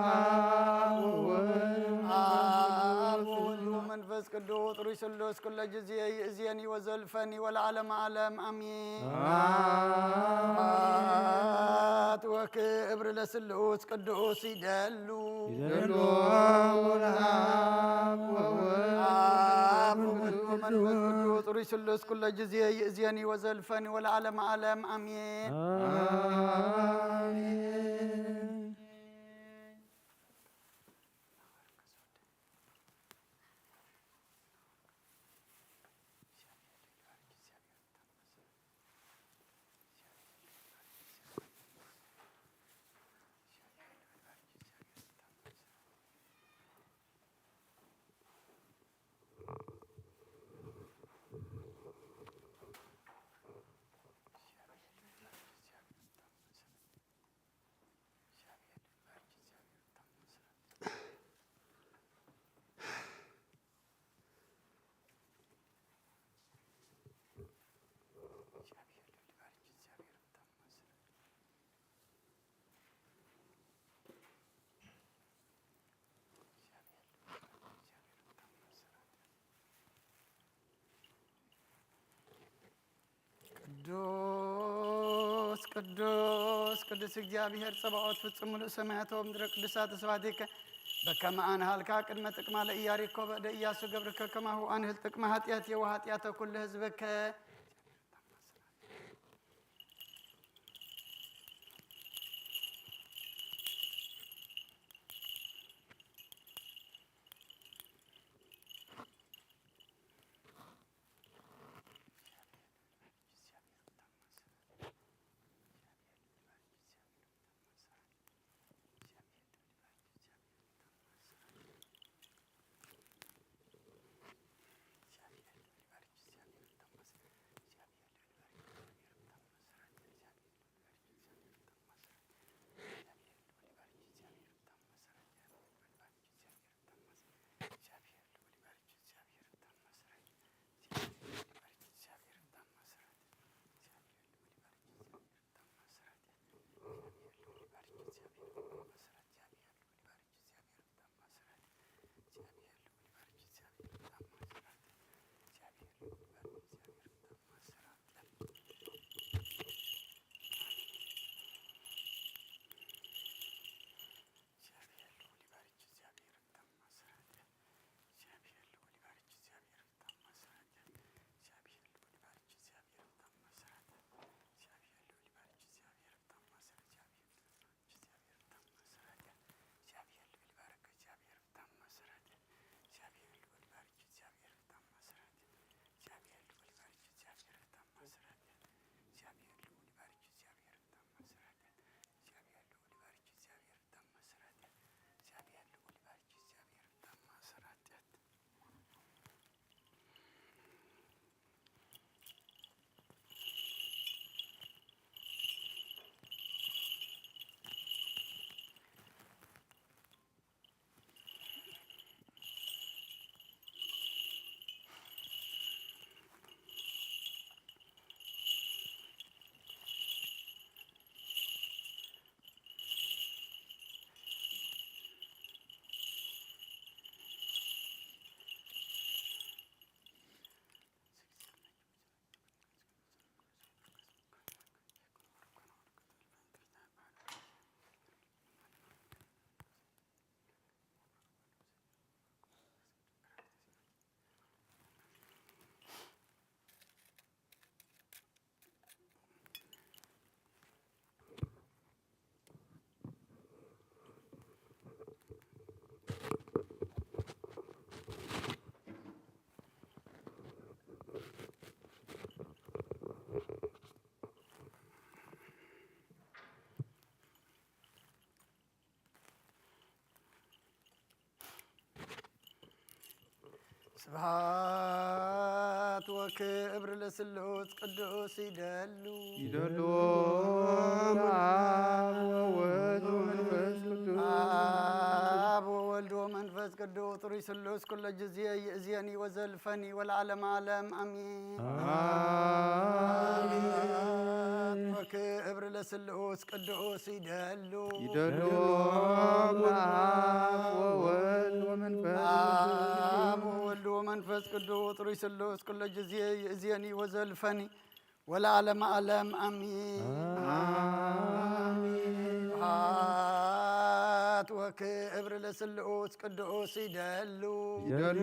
አብ ወወልድ ወመንፈስ ቅዱስ ጥሩይ ስሉስ ኩሎ ጊዜ ይእዜኒ ወዘልፈኒ ወለዓለመ ዓለም ኣሚን። አሜን። ስብሐት ወክብር ለስሉስ ቅዱስ ይደሉ። ይደሉ አብ ወወልድ አብ ወወልድ ወመንፈስ ቅዱስ ጥሩይ ስሉስ ኩሎ ጊዜ ይእዜኒ ወዘልፈኒ ወለዓለመ ዓለም ኣሜን። አሜን። ቅዱስ ቅዱስ ቅዱስ እግዚኣብሔር ጸባኦት ፍጹም ምሉእ ሰማያት ወምድረ ቅዱሳት ስብሐቲከ በከመ አንሃልካ ቅድመ ጥቅማ ለኢያሪኮ በእደ ኢያሱ ገብርከ ከማሁ አንህል ጥቅመ ኃጢአትየ ወኃጢአተ ኩሉ ህዝብከ። ስብሐት ወክብር ለስሉስ ቅዱስ ይደሉ። ይደሉ ለአብ ወወልድ ወመንፈስ ቅዱስ። አብ ወወልድ ወመንፈስ ቅዱስ ጥሩይ ስሉስ ኩለ ጊዜ ይእዜኒ ወዘልፈኒ ወለዓለመ ዓለም አሚን። አሜን። ወክብር ለስሉስ ቅዱስ ይደሉ። ይደሉ ለአብ ወወልድ ወመንፈስ ቅዱስ። አብ ወወልድ ወመንፈስ ቅዱስ ጥሩይ ስሉስ ኩለ ጊዜ ይእዜኒ ወዘልፈኒ ወለዓለመ ዓለም አሚን። አሜን። ስብሐት ወክብር ለስሉስ ቅዱስ ይደሉ። ይደሉ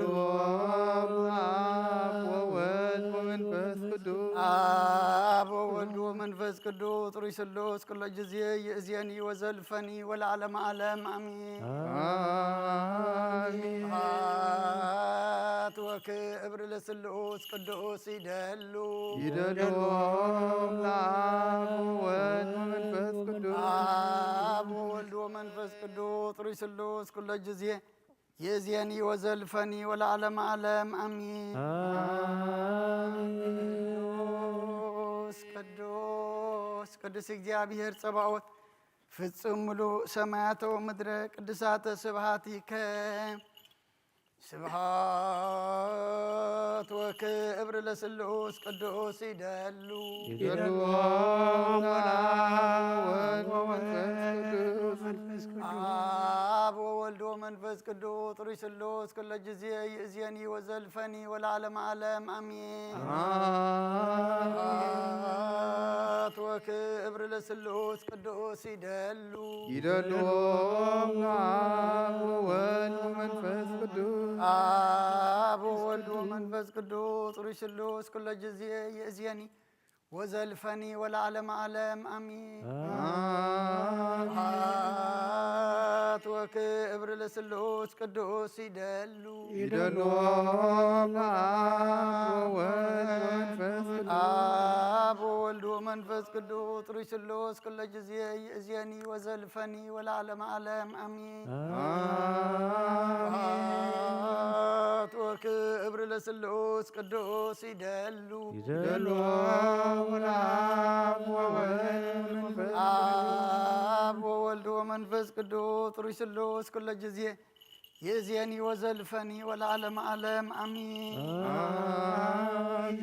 ለአብ ወወልድ ወመንፈስ ቅዱስ። አብ ወወልድ ወመንፈስ ቅዱስ ጥሩይ ስሉስ ኩለ ጊዜ ይእዜኒ ወዘልፈኒ ወለዓለመ ዓለም አሚን። አሜን። ስብሐት ወክብር ለስሉስ ቅዱስ ይደሉ። ይደሉ ለአብ ወወልድ ወመንፈስ ቅዱስ። አብ ወወልድ ወመንፈስ ቅዱስ ጥሩይ ስሉስ ኩለ ጊዜ ይእዜኒ ወዘልፈኒ ወለዓለመ ዓለም አሚን። አሜን። ቅዱስ ቅዱስ ቅዱስ እግዚአብሔር ጸባኦት ፍጹም ምሉእ ሰማያተ ወምድረ ቅዱሳተ ስብሐቲከ። ስብሐት ወክብር ለስሉስ ቅዱስ ይደሉ። ይደሉ ለአብ ወወልድ ወመንፈስ ቅዱስ። አብ ወወልድ ወመንፈስ ቅዱስ ጥሩይ ስሉስ ኩለ ጊዜ ይእዜኒ ወዘልፈኒ ወለዓለመ ዓለም አሚን። አሜን። ስብሐት ወክብር ለስሉስ ቅዱስ ይደሉ። ይደሉ ለአብ ወወልድ ወመንፈስ ቅዱስ። አብ ወወልድ ወመንፈስ ቅዱስ ጥሩይ ስሉስ ኩለ ጊዜ ይእዜኒ ወዘልፈኒ ወለዓለመ ዓለም አሚን። አሜን። ስብሐት ወክብር ለስሉስ ቅዱስ ይደሉ። ይደሉ ለአብ ወወልድ ወመንፈስ ቅዱስ። አብ ወወልድ ወመንፈስ ቅዱስ ጥሩይ ስሉስ ኩለ ጊዜ ይእዜኒ ወዘልፈኒ ወለዓለመ ዓለም አሚን። አሜን። ስብሐት ወክብር ለስሉስ ቅዱስ ይደሉ። ይደሉ ለአብ ወወልድ ወመንፈስ ቅዱስ። አብ ወወልድ ወመንፈስ ቅዱስ ጥሩይ ስሉስ ኩለ ጊዜ ይእዜኒ ወዘልፈኒ ወለዓለመ ዓለም አሚን። አሜን።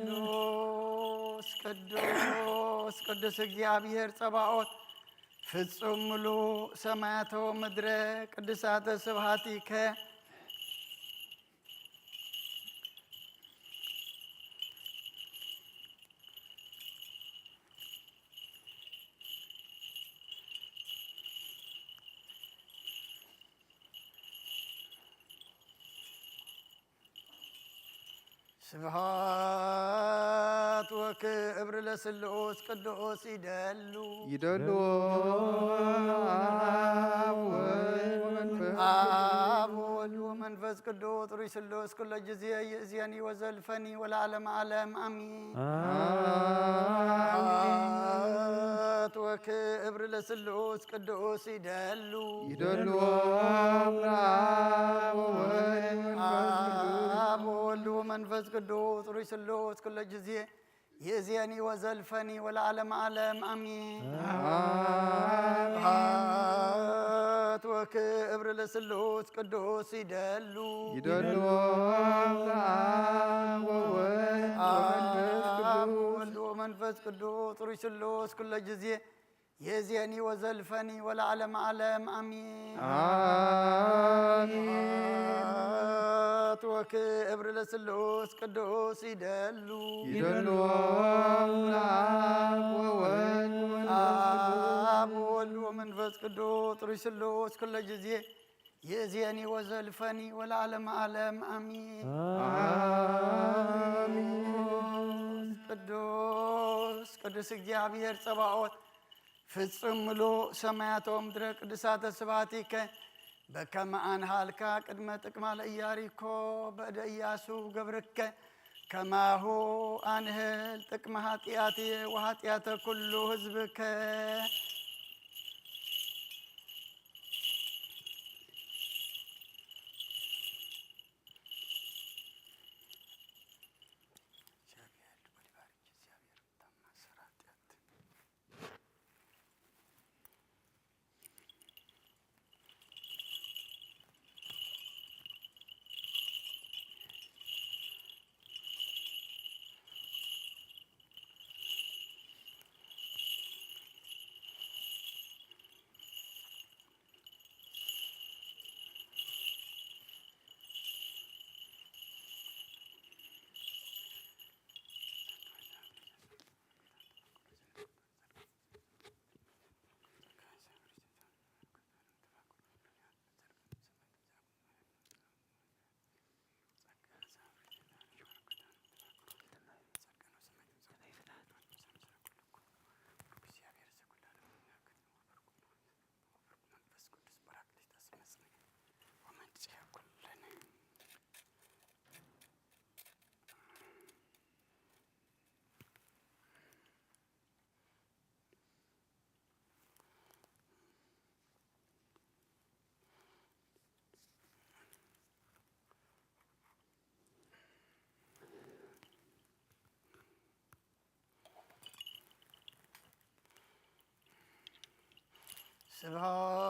ቅዱስ ቅዱስ ቅዱስ እግዚአብሔር ጸባኦት ፍጹም ምሉእ ሰማያተ ወምድረ ቅዱሳተ ስብሐቲከ። ስብሐት ወክብር ለስሉስ ቅዱስ ይደሉ። ይደሉ አብ ወወልድ ወመንፈስ አብ ወወልድ ወመንፈስ ቅዱስ ጥሩይ ስሉስ ኩለ ጊዜ ይእዜኒ ወዘልፈኒ ወለዓለመ ዓለም አሚን። አሜን። ስብሐት ወክብር ለስሉስ ቅዱስ ይደሉ። ይደሉ አብ ወወልድ ወመንፈስ ቅዱስ። አብ ወወልድ ወመንፈስ ቅዱስ ጥሩይ ስሉስ ኩለ ጊዜ ይእዜኒ ወዘልፈኒ ወለዓለመ ዓለም አሚን። አሜን። ስብሐት ወክብር ለስሉስ ቅዱስ ይደሉ። ይደሉ ለአብ ወወልድ ወመንፈስ አብ ቅዱስ። ወወልድ ወመንፈስ ቅዱስ ጥሩይ ስሉስ ኩለ ጊዜ ይእዜኒ ወዘልፈኒ ወለዓለመ ዓለም አሚን። አሜን። ስብሐት ወክብር ለስሉስ ቅዱስ ይደሉ። ይደሉ ለአብ ወወልድ ወመንፈስ ቅዱስ። አብ ወወልድ ወመንፈስ ቅዱስ ጥሩይ ስሉስ ኩለ ጊዜ ይእዜኒ ወዘልፈኒ ወለዓለመ ዓለም አሚን። አሜን። ቅዱስ ቅዱስ እግዚአብሔር ጸባኦት ፍጹም ምሉእ ሰማያተ ወምድረ ቅዱሳተ ስብሐቲከ በከመ አንሃልካ ቅድመ ጥቅማ ለኢያሪኮ በእደ ኢያሱ ገብርከ ከማሁ አንህል ጥቅመ ኃጢአትየ ወኃጢአተ ኩሉ ህዝብከ።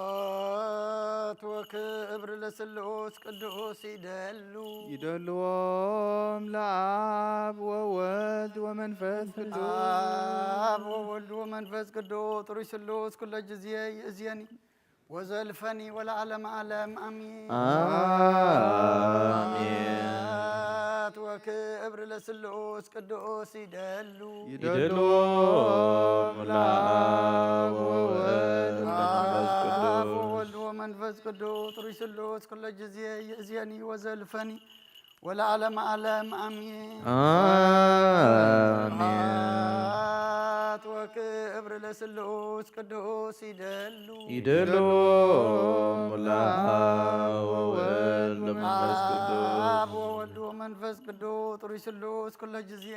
ስብሐት ወክብር ለስሉስ ቅዱስ ይደሉ። ይደልዎም ለአብ ወወልድ ወመንፈስ ቅዱስ። አብ ወወልድ ወመንፈስ ቅዱስ ጥሩይ ስሉስ ኩለ ጊዜ ይእዝየኒ ወዘልፈኒ ወለዓለመ ዓለም አሚን። አሜን። ስብሐት ወክብር ለስሉስ ቅዱስ ይደሉ። ይደልዎም ለአብ ወወልድ ወመንፈስ አብ ቅዱስ። ወወልድ ወመንፈስ ቅዱስ ጥሩይ ስሉስ ኩለ ጊዜ ይእዝየኒ ወዘልፈኒ ወለዓለመ ዓለም አሚን። አሜን። ስብሐት ወክብር ለስሉስ ቅዱስ ይደሉ። ይደልዎም ለአብ ወወልድ ወመንፈስ ቅዱስ። አብ ወወልድ ወመንፈስ ቅዱስ ጥሩይ ስሉስ ኩለ ጊዜ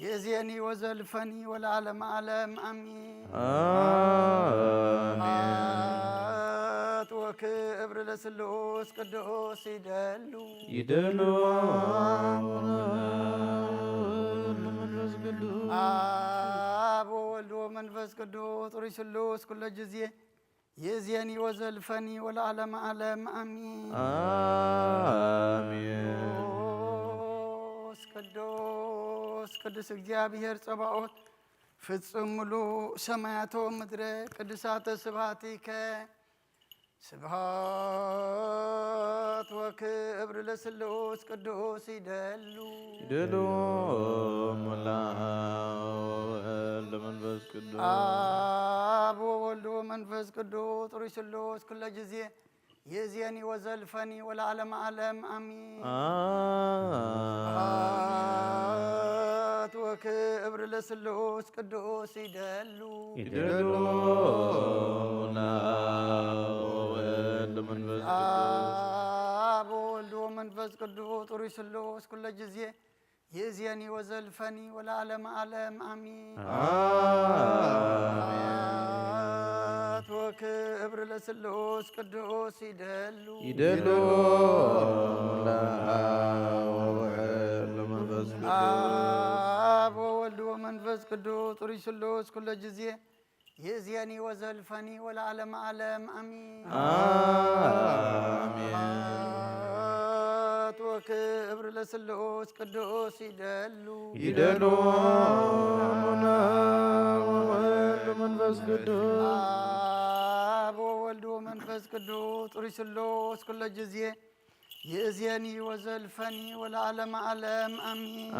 ይእዝየኒ ወዘልፈኒ ወለዓለመ ዓለም አሚን። አሜን። ስብሐት ወክብር ለስሉስ ቅዱስ ይደሉ። ይደልዎም ለአብ ወወልድ ወመንፈስ ቅዱስ። አብ ወወልድ ወመንፈስ ቅዱስ ጥሩይ ስሉስ ኩለ ጊዜ ይእዝየኒ ወዘልፈኒ ወለዓለመ ዓለም አሚን። አሜን። ቅዱስ ቅዱስ ቅዱስ እግዚኣብሔር ጸባኦት ፍጹም ሙሉ ሰማያቶ ምድረ ቅዱሳተ ስብሐቲከ ስብሐት ወክብር ለስሉስ ቅዱስ ይደሉ። ይደልዎም ለአብ ወወልድ ወመንፈስ ቅዱስ። አብ ወወልድ ወመንፈስ ቅዱስ ጥሩይ ስሉስ ኩለ ጊዜ ይእዝየኒ ወዘልፈኒ ወለዓለመ ዓለም አሚን። አሜን። ስብሐት ወክብር ለስሉስ ቅዱስ ይደሉ። ይደልዎም ለአብ ወወልድ ወመንፈስ ቅዱስ። አብ ወወልድ ወመንፈስ ቅዱስ ጥሩይ ስሉስ ኩለ ጊዜ ይእዝየኒ ወዘልፈኒ ወለዓለመ ዓለም አሚን። አሜን። ስብሐት ወክብር ለስሉስ ቅዱስ ይደሉ። ይደልዎም ለአብ ወወልድ ወመንፈስ ቅዱስ። አብ ወወልድ ወመንፈስ ቅዱስ ጥሩይ ስሉስ ኩለ ጊዜ ይእዝየኒ ወዘልፈኒ ወለዓለመ ዓለም አሚን። አሜን። ስብሐት ወክብር ለስሉስ ቅዱስ ይደሉ። ይደልዎም ለአብ ወወልድ ወመንፈስ ቅዱስ። አብ ወወልድ ወመንፈስ ቅዱስ ጥሩይ ስሉስ ኩለ ጊዜ ይእዝየኒ ወዘልፈኒ ወለዓለመ ዓለም አሚን።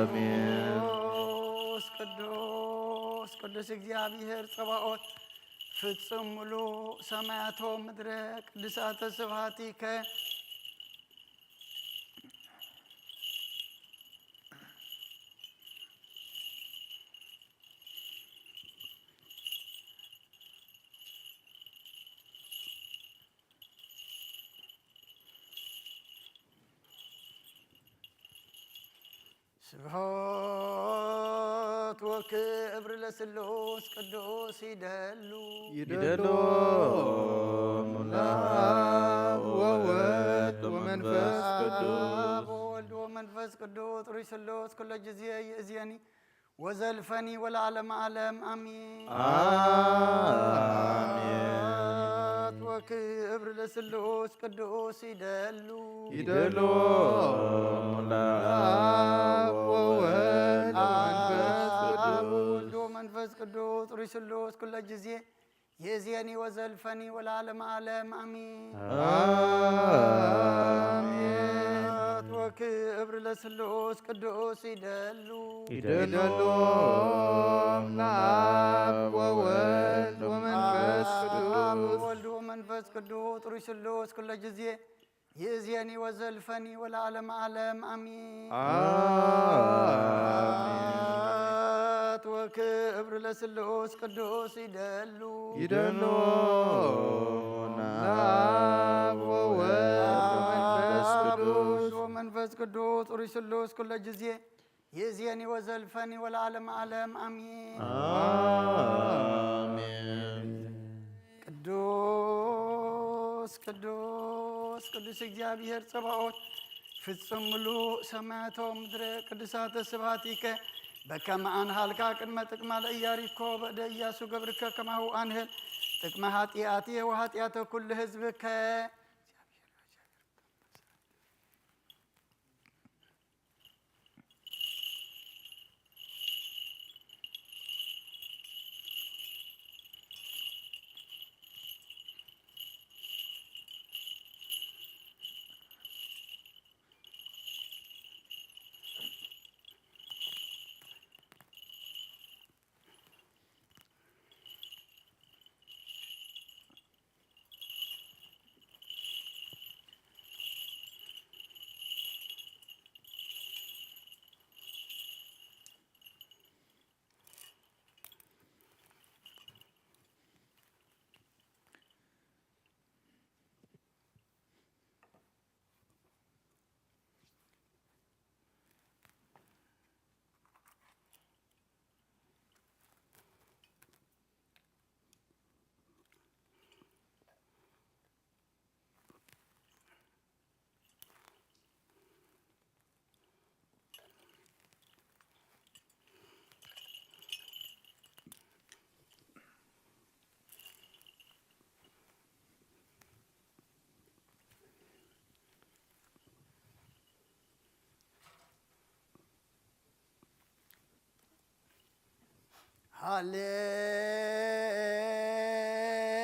አሜን። ቅዱስ ቅዱስ ቅዱስ እግዚኣብሔር ጸባኦት ፍጹም ሙሉ ሰማያቶ ምድረ ቅዱሳተ ስብሐቲከ ስብሐት ወክብር ለስሉስ ቅዱስ ይደሉ። ይደልዎም ለአብ ወወልድ ወመንፈስ ቅዱስ። አብ ወወልድ ወመንፈስ ቅዱስ ጥሩይ ስሉስ ኩለ ጊዜ ይእዝየኒ ወዘልፈኒ ወለዓለመ ዓለም አሚን። አሜን። ስብሐት ወክብር ለስሉስ ቅዱስ ይደሉ። ይደልዎም ለአብ ወወልድ ወመንፈስ አብ ቅዱስ። ወወልድ ወመንፈስ ቅዱስ ጥሩይ ስሉስ ኩለ ጊዜ ይእዝየኒ ወዘልፈኒ ወለዓለመ ዓለም አሚን። አሜን። ስብሐት ወክብር ለስሉስ ቅዱስ ይደሉ። ይደልዎም ለአብ ወወልድ ወመንፈስ አብ ቅዱስ። ወወልድ ወመንፈስ ቅዱስ ጥሩይ ስሉስ ኩለ ጊዜ ይእዝየኒ ወዘልፈኒ ወለዓለመ ዓለም አሚን። አሜን። ስብሐት ወክብር ለስሉስ ቅዱስ ይደሉ። ይደልዎም ለአብ ወወልድ ወመንፈስ ቅዱስ። ወመንፈስ ቅዱስ ጥሩይ ስሉስ ኩለ ጊዜ ይእዝየኒ ወዘልፈኒ ወለዓለመ ዓለም አሚን። አሜን። ቅዱስ ቅዱስ ቅዱስ እግዚኣብሔር ጸባኦት ፍጹም ሙሉ ሰማያቶ ምድረ ቅዱሳተ ስብሐቲከ በከመ አንሃልካ ቅድመ ጥቅማ ለኢያሪኮ በእደ ኢያሱ ገብርከ ከማሁ አንህል ጥቅመ ኃጢአትየ ወኃጢአተ ኩሉ ህዝብከ።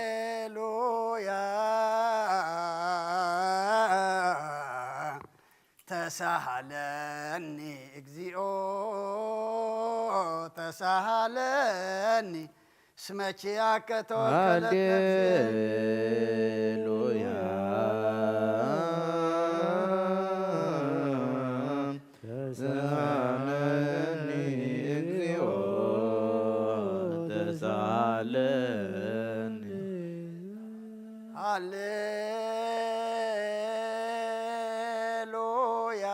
ሃሌሉያ ተሳሃለኒ እግዚኦ ተሳሃለኒ እስመ ኪያከ ተወከለት ነፍሴ። ሃሌሉያ ተሳሃለኒ እግዚኦ ተሳሃለኒ። ሃሌሉያ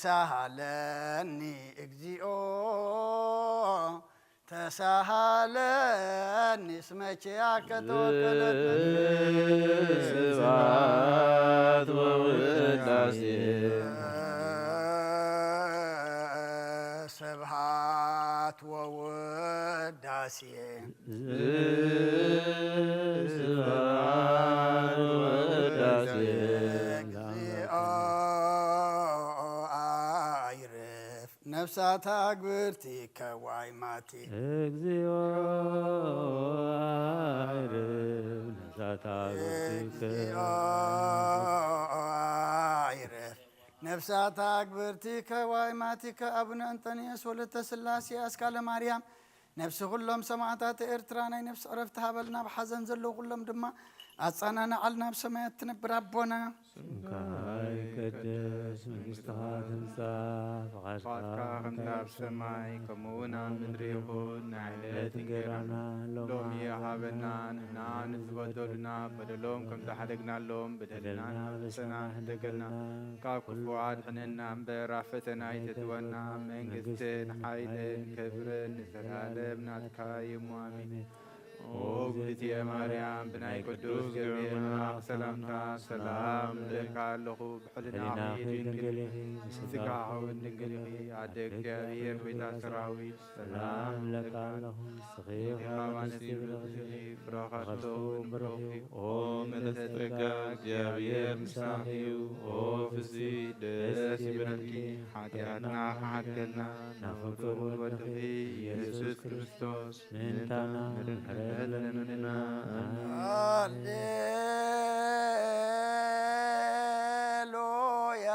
ተሳሃለኒ እግዚኦ ተሳሃለኒ እስመ ኪያከ ተወከለት ነፍሴ። ስብሐት ወውዳሴ። ስብሐት ወውዳሴ። ስብሐት ወውዳሴ። እግዚኦ አይርፍ ነፍሳት አግብርቲከ ዋይማቲ። እግዚኦ አይርፍ ነፍሳት አግብርቲከ። እግዚኦ አይርፍ ነፍሳት አግብርቲከ ዋይማቲከ። አቡነ እንጠንዮስ ወለተ ሥላሴ አስካለ ማርያም ነፍሲ ኩሎም ሰማዕታት ኤርትራ ናይ ነፍሲ ዕረፍቲ ሃበልና። ኣብ ሓዘን ዘለዉ ኩሎም ድማ ኣጸናንዓልና። ኣብ ሰማያት ትነብር ኣቦና ስምካ ይቀደስ፣ መንግስትኻ ትምጻእ፣ ፈቓድካ ፈቓድካ ከምቲ ኣብ ሰማይ ከምኡ እውን ኣብ ምድሪ ይኹን። ናይ ዕለት እንጌራና ሎሚ ሃበና። ንሕና ንዝበደሉና በደሎም ከም ዝሓደግናሎም በደልና በደልና ንሰማሕ ንሕደገልና። ንሕደገልና። ካብ ክፉ ኣድሕነና እምበር ኣብ ፈተና ኣይተእትወና። መንግስትን ሓይልን ክብርን ንዘለኣለም ናትካ እዩ። ኣሜን። ኦ ግዝእትየ ማርያም፣ ብናይ ቅዱስ ገብርኤል መልኣኽ ሰላምታ ሰላም እብለካ ኣለኹ። ብሕልናኺ ድንግል ኢኺ፣ ብስጋኺ እውን ድንግል ኢኺ። ኣደ እግዚኣብሔር፣ ቤዛ ሰራዊት፣ ሰላም እብለካ ኣለኹ። ንስኺ ካብ ኣንስቲ ብሩኽቲ ኢኺ፣ ፍረ ከርሥኺ እውን ብሩኽ እዩ። ኦ ምልዕተ ጸጋ፣ እግዚኣብሔር ምሳኺ እዩ። ኦ ፍስሕቲ ደስ ይበልኪ፣ ሓጢኣትና ክሓድገልና፣ ናብ ፍቁር ወድኺ ኢየሱስ ክርስቶስ ምእንታና ምሕረት ለምንና። ሃሌሉያ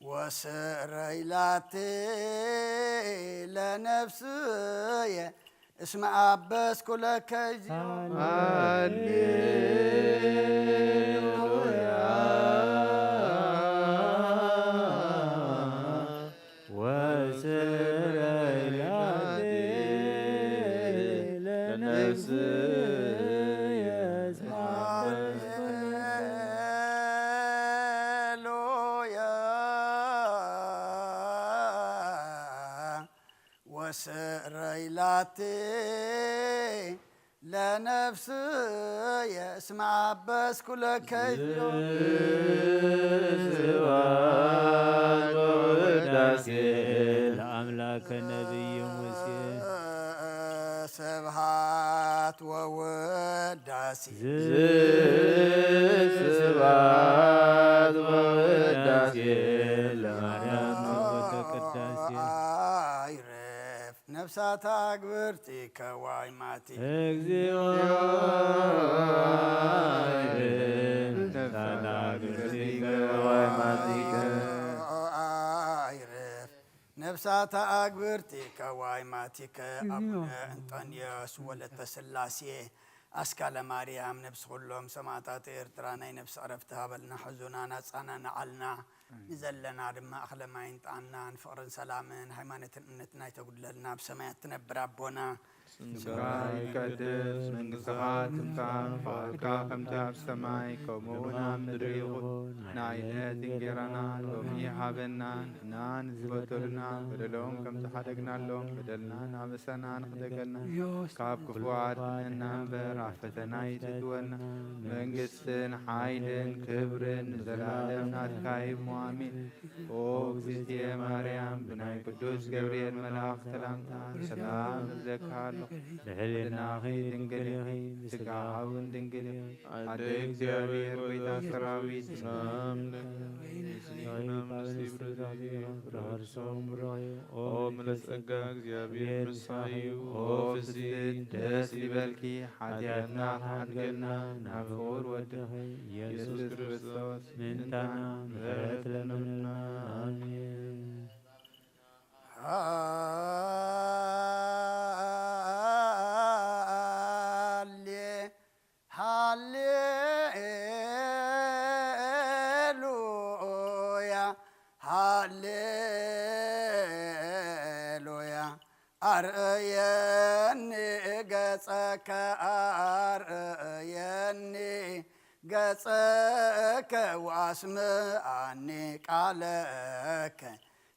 ወስረይ ላቲ ለነፍስየ እስመ አበስኩ ለከ እግዚኦ። ሃሌሉያ ወስረይ ላቲ ለነፍስየ እስመ አበስኩ ሃሌሉያ ወስረይ ላቲ ለነፍስየ እስመ አበስኩ ለከዮ ስብሐት ወውዳሴ ለአምላከ ነቢይ ሙሴ። ስብሐት ወውዳሴ ስብሐት ወውዳሴ ለማርያም ስርወተ ቅዳሴ። አይረፍ ነፍሳታ አግብርቲከ ዋይማቲ እግዚኦ ነፍሳታ አግብርቲከ ዋይማቲከ። አይረፍ ነፍሳታ አግብርቲከ ዋይማቲከ። አቡነ እንጦንዮስ ወለተ ስላሴ አስካለ ማርያም ነፍሲ ኩሎም ሰማዕታት ኤርትራ ናይ ነፍሲ ዕረፍቲ ሃበልና። ሕዙና ናጻና ንዓልና ንዘለና ድማ እኽለ ማይን ጥዓናን ፍቕርን ሰላምን ሃይማኖትን እምነትን ኣይተጉድለልና። ብሰማያት ትነብር ኣቦና ስምካ ይቀደስ፣ መንግስትኻ ትምጻእ፣ ፍቓድካ ከምቲ ኣብ ሰማይ ከምኡ እውን ኣብ ምድሪ ይኹን። ንዓይነት እንጌራና ሎሚ ሃበና፣ ንሕና ንዝበደሉና በደሎም ከም ዝሓደግናሎም በደልና እናበሰና ንኽደገልና ካብ ክፉ ኣድሕነና እምበር ኣብ ፈተና ኣይትእትወና። መንግስትን ሓይልን ክብርን ንዘለኣለም ናትካ እዩ እሞ ኣሜን። ኦ እግዝእትየ ማርያም፣ ብናይ ቅዱስ ገብርኤል መልኣኽ ሰላምታ ሰላም እብለካ ኣለኹ። ብሕልናኺ ድንግል ኢኺ፣ ብስጋኺ እውን ድንግል ኢኺ። ኣደ እግዚኣብሔር ጐይታ ሰራዊት ሰላም ለኪ፣ ብስጋኺ ብሩኽቲ ኢኺ፣ ፍረ ከርሥኺ እውን ብሩኽ እዩ። ኦ ምሉእ ጸጋ እግዚኣብሔር ምሳኺ እዩ። ኦ ፍስሕቲ ደስ ይበልኪ፣ ሓጢኣትና ክሓድገልና ናብ ፍቑር ወድኺ ኢየሱስ ክርስቶስ ምእንታና ምሕረት ለምንልና። ኣሜን። ሃሌ ሃሌሉያ ሃሌሉያ አርእየኒ ገጸከ አርእየኒ ገጸከ ወአስምዓኒ ቃለከ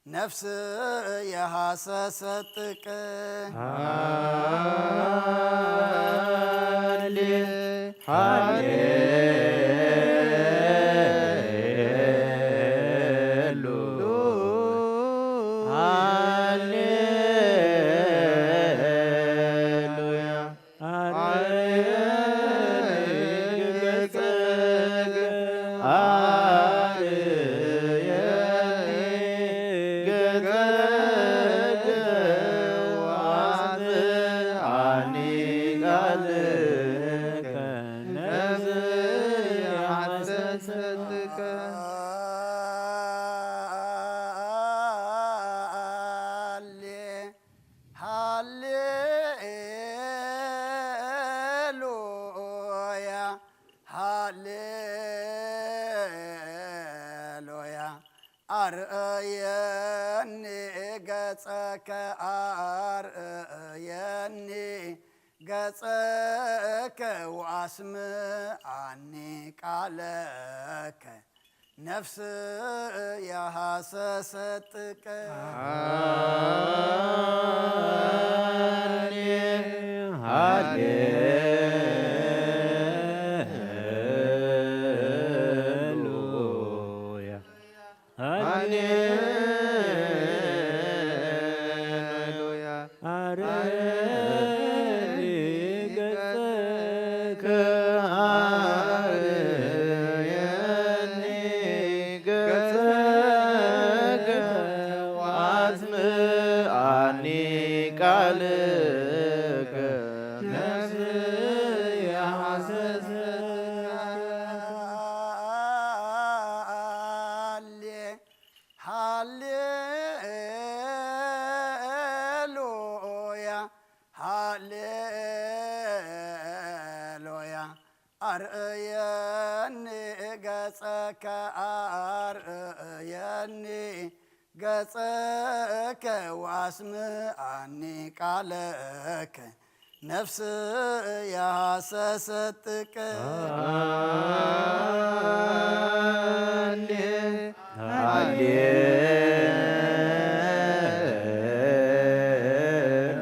ነፍስየ ሃሰሰት ጥቀ ሃሌ ሃሌ ሃሌሉያ። አርየኒ ገጸከ አርየኒ ገጸከ ወአስምዓኒ ቃልከ ነፍስየ ሐሰሰትከ። ሃሌ ሃሌሉያ ሃሌሉያ አርእየኒ ገጸከ አርእየኒ ገጸከ ወአስምዓኒ ቃለከ ነፍስየ ሃሰሰት ጥቀ ሃሌ ሃሌሉያ ሃሌሉያ። አርየኒ ገጸከ አርየኒ ገጸከ ወአስምዓኒ ቃልከ ነፍስየ ሐሰሰት። ሃሌ ሃሌሉያ ሃሌሉያ አርእየኒ ገጸከ አርእየኒ ገጸከ ወአስምዓኒ ቃለከ ነፍስየ ሃሰሰት ጥቀ ሃሌ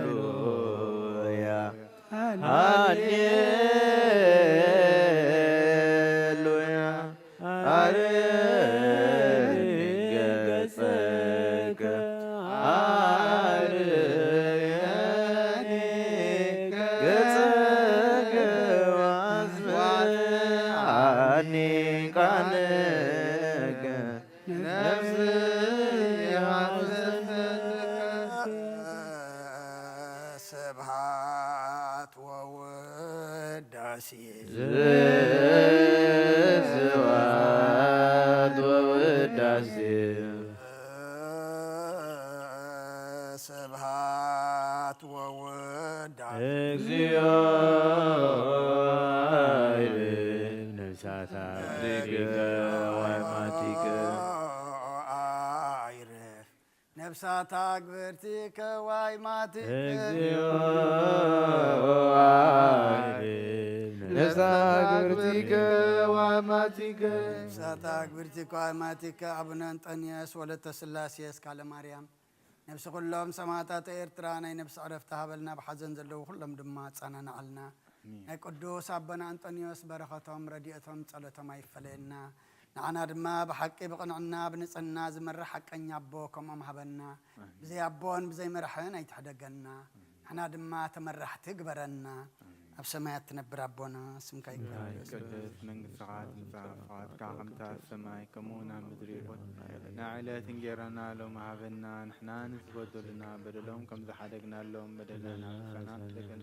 ሃሌሉያ ሃሌ ቃልከ ነፍስያ ትሰብሐካ። ስብሐት ወውዳሴ። ስብሐት ወውዳሴ። ስብሐት ወውዳሴ። እግዚኦ ይብል ነፍሳታ ብግብረ ዋይማቲከ። አይርፍ ነፍሳታ ግብርቲከ ዋይማቲከ። እግዚኦ ይብል ነፍሳታ ግብርቲከ ዋይማቲከ። ነፍሳታ ግብርቲከ ዋይማቲከ። አቡነ እንጠንዮስ ወለተ ስላሴ እስካለ ማርያም ነፍሲ ኩሎም ሰማዕታት ኤርትራ ናይ ነፍሲ ዕረፍቲ ሃበልና፣ ብሓዘን ዘለዉ ኩሎም ድማ ኣጸናንዓልና። ኣሜን። ናይ ቅዱስ ኣቦና ኣንጠንዮስ በረኸቶም፣ ረድኤቶም፣ ጸሎቶም ኣይፈለየና። ንዓና ድማ ብሓቂ ብቕንዕና ብንጽህና ዝመርሕ ሓቀኛ ኣቦ ከምኦም ሃበና። ኣሜን። ብዘይ ኣቦን ብዘይ መራሕን ኣይትሕደገና። ኣሜን። ንሕና ድማ ተመራሕቲ ግበረና። ኣሜን። ኣብ ሰማያት ትነብር ኣቦና፣ ስምካ ይቀደስ። ይትቀደስ መንግስትኻ፣ ትምጻእ ፍቓድካ ከምታ ኣብ ሰማይ ከምኡ እውን ኣብ ምድሪ ይኹን። ናይ ዕለት እንጌራና ሎም ሃበና፣ ንሕና ንዝበደሉና በደሎም ከም ዝሓደግናሎም በደልና ንኣበሳና ትደገን።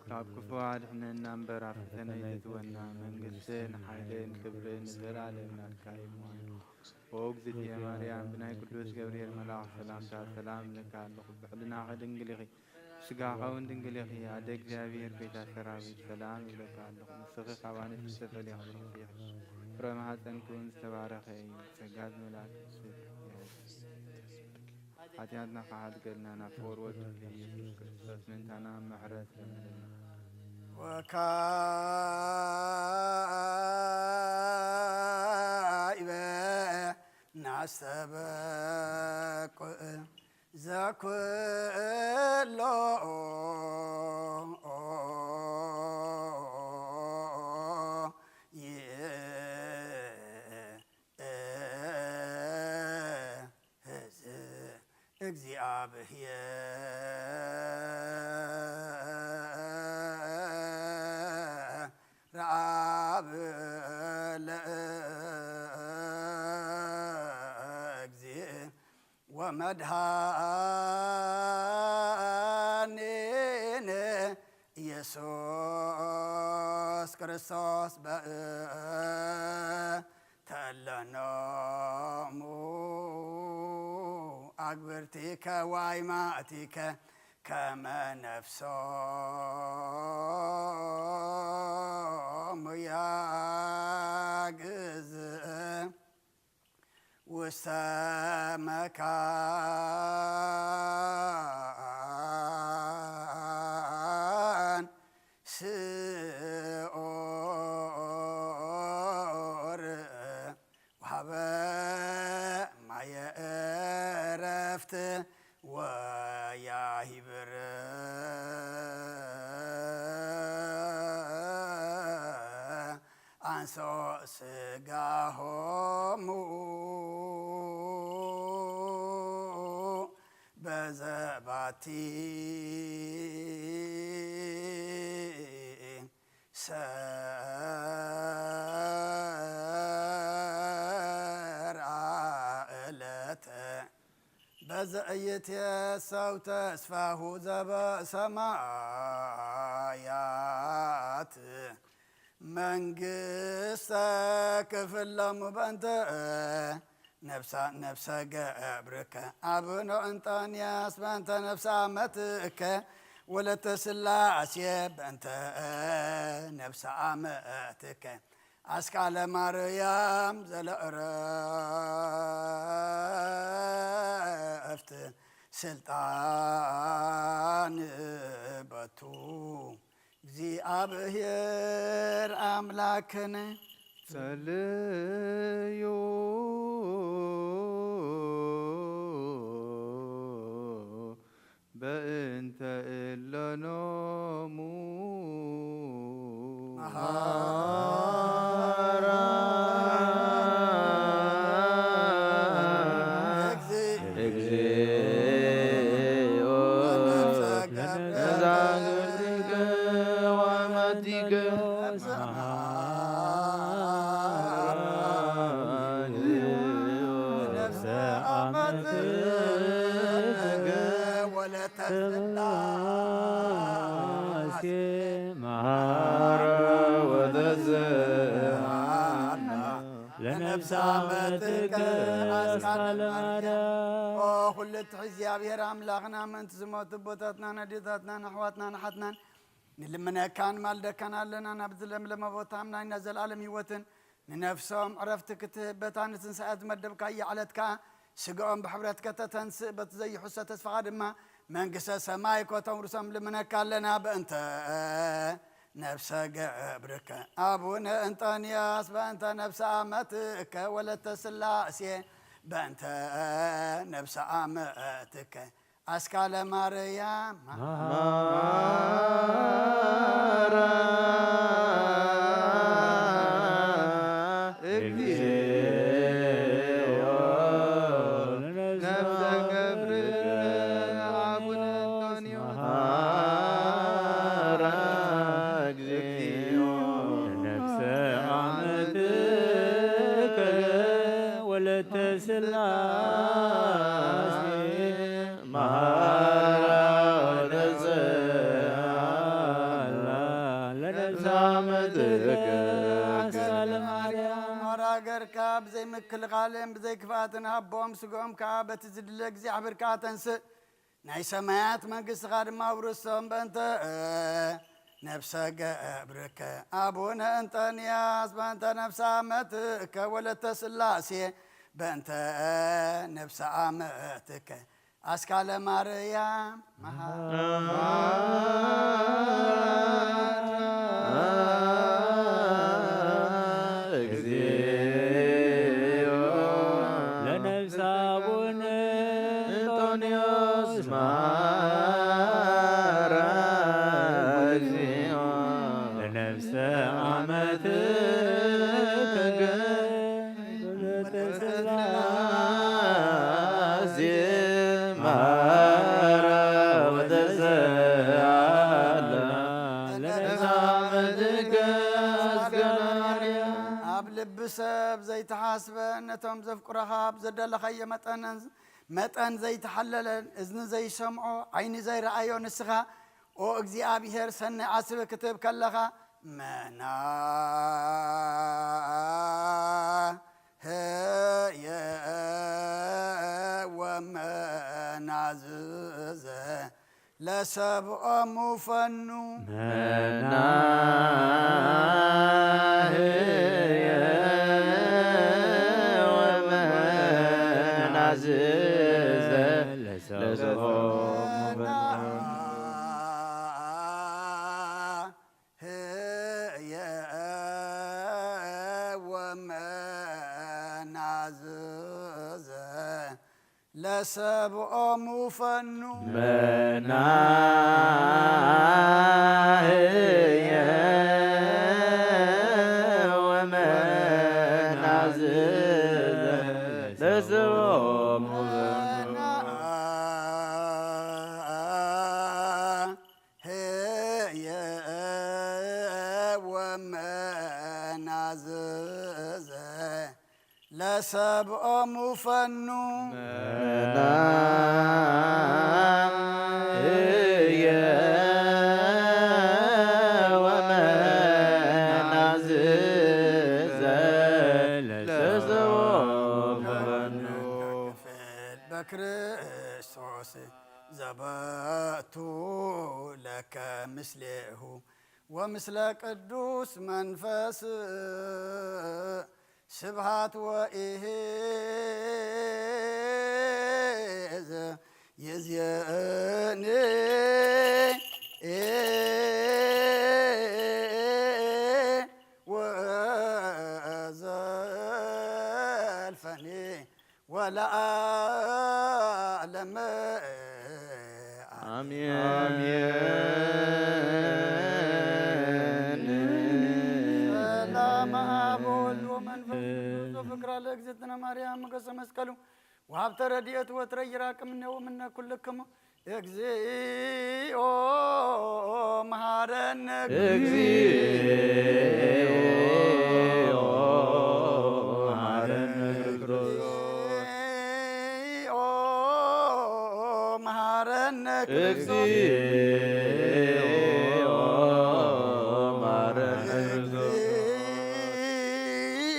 ካብ ክፉ ኣድሕነና እምበር፣ ኣብ ፈተነ ኣይተእትወና። መንግስትን ሓይልን ክብርን ንዘለኣለም ናትካ እዩ። እሞ እግዝእትየ ማርያም፣ ብናይ ቅዱስ ገብርኤል መልኣኽ ሰላምታ ሰላም እብለካ ኣለኹ። ብሕልናኺ ድንግል ኢኺ፣ ስጋኻ እውን ድንግል ኢኺ። ኣደ እግዚኣብሔር፣ ቤታ ሰራዊት፣ ሰላም እብለካ ኣለኹ። ንስኺ ካብ ኣንስቲ ተፈሊኺ ብሩኽቲ ኢኺ፣ ፍረ ማህፀንኪ እውን ዝተባረኸ እዩ። ጸጋ ዝመልኣኪ ብፅዕቲ ኢኺ፣ ሓጢኣትና ክሓድገልና ናብ ፍቑር ወድኺ ኢየሱስ ክርስቶስ ምእንታና ምሕረት ለምንልና። ወካዕበ ናስተበቁ ዘኩሎ ይእዝ እግዚኣብሔር ረዓብ ለእግዚእ ወመድኃኒነ ኢየሱስ ክርስቶስ በእንተ እለኖሙ አግብርቲከ ዋይማእቲከ ከመ ነፍሶሙ ያግዝ ውስተ መካን ስዑር ወሀበ ማየ ዕረፍት ወያሂብር አንሶ ስጋሆሙ በዘባቲ ሰርአ ዕለተ በዘ ኢይትየሰው ተስፋሁ ዘበሰማያት መንግስተ ክፍለሙ በእንተ ነፍሳ ነፍሰ ገብርከ አቡነ እንጠንያስ በእንተ ነፍሳ መትከ ወለተ ስላሴ በእንተ ነፍሳ አመትከ አስካለ ማርያም ዘለእረፍት ስልጣን በቱ እግዚኣብሔር አምላክነ ጸልዩ በእንተ እለኖሙ መሐረነ እግዚኦ ለነፍሰ ገብርከ ወመትከ ለነፍሰ አመትከ አስካለ ማርያም። ኦ ኩሉ ትሕዚ እግዚኣብሔር ኣምላኽና፣ ምእንቲ ዝሞቱ ኣቦታትናን ኣዴታትናን ኣሕዋትናን ኣሓትናን ንልምነካን ማልደካን ኣለና። ናብዚ ለምለመ ቦታ ናይና ዘላለም ህይወትን ንነፍሶም ዕረፍቲ ክትህብ በታ ንትንሳኤ ዝመደብካያ ዕለት ከኣ ስጋኦም ብሕብረት ከተተንስእ በቲ ዘይሕሶ ተስፋኻ ድማ መንግስተ ሰማይ ከተውርሶም ልምነካ ኣለና። በእንተ ነፍሰ ገብርከ ኣቡነ እንጦንዮስ በእንተ ነፍሰ አመትከ ወለተ ስላሴ በእንተ ነፍሰ አመትከ አስካለ ማርያም እግዚኦ ነፍሰ ገብር አቡነ እንጦንዮስ መሐራ እግዚኦ ነፍሰ አመትከ ወለተ ስላሴ መሐራ ወተስአላ ለነፍሰ አመትከ አስካለ ማርያም። ማራ ገርካ ብዘይ ምክልኻልን ብዘይ ክፍኣትን ሃቦም፣ ስግኦም ከኣ በቲ ዝድለ እግዚኣብሔር ከኣ ተንስእ። ናይ ሰማያት መንግስትኻ ድማ ኣውርሶም። በእንተ ነፍሰ ገብርከ ኣቡነ እንጠንያስ በእንተ ነፍሰ አመትከ ወለተ ስላሴ በእንተ ነፍሰ አመትከ አስካለ ማርያም መሃ እግዚኦ ለነፍሰ አቡነ እንጦንዮስ መሃራ እግዚኦ ለነፍሰ አመትከ ወለተ ስላሴ መሃራ ወተስአላ ለነፍሰ አመትከ አስካለ ማርያም። ኣብ ልቢ ሰብ ዘይተሓስበ ነቶም ዘፍቅሮኻ ኣብ ዘደለኻዮ መጠን መጠን ዘይተሓለለን እዝኒ ዘይሰምዖ ዓይኒ ዘይረኣዮ ንስኻ ኦ እግዚኣብሔር ሰኒ ዓስቢ ክትህብ ከለኻ መናህየ ወመናዝዘ ለሰብኦሙ ፈኑ መናህየ ወመናዝዘ ለሰብኦሙ ፈኑ ህየ ወመናዝዘ ለሰብኦሙ ፈኑ መናህየ ወመናዝዘ ለሰብኦሙ ፈኑ ህየ ወመናዝዘ ለሰብኦሙ ፈኑ መናህየ ወመናዝዘ ለሰብኦሙ ፈኑ ክፍል በክርስቶስ ዘበቱ ለከ ምስሌሁ ወምስለ ቅዱስ መንፈስ ስብሃት ወኢሄዝ ይዝየኒ ወዘልፈኒ ወለዓለመ አሜን። ሰላም አብ ወወልድ ወመንፈስ ቅዱስ ወፍቅራ ለእግዝእትነ ማርያም ሞገሰ መስቀሉ ወሀብተ ረድኤት ወትረ ይራቅ እምኔሁ እምነ ኩልክሙ እግዚኦ መሐረነ እግዚኦ መሐረነ ክርስቶስ እግዚኦ መሐረነ ክርስቶስ እግዚኦ መሐረነ ክርስቶስ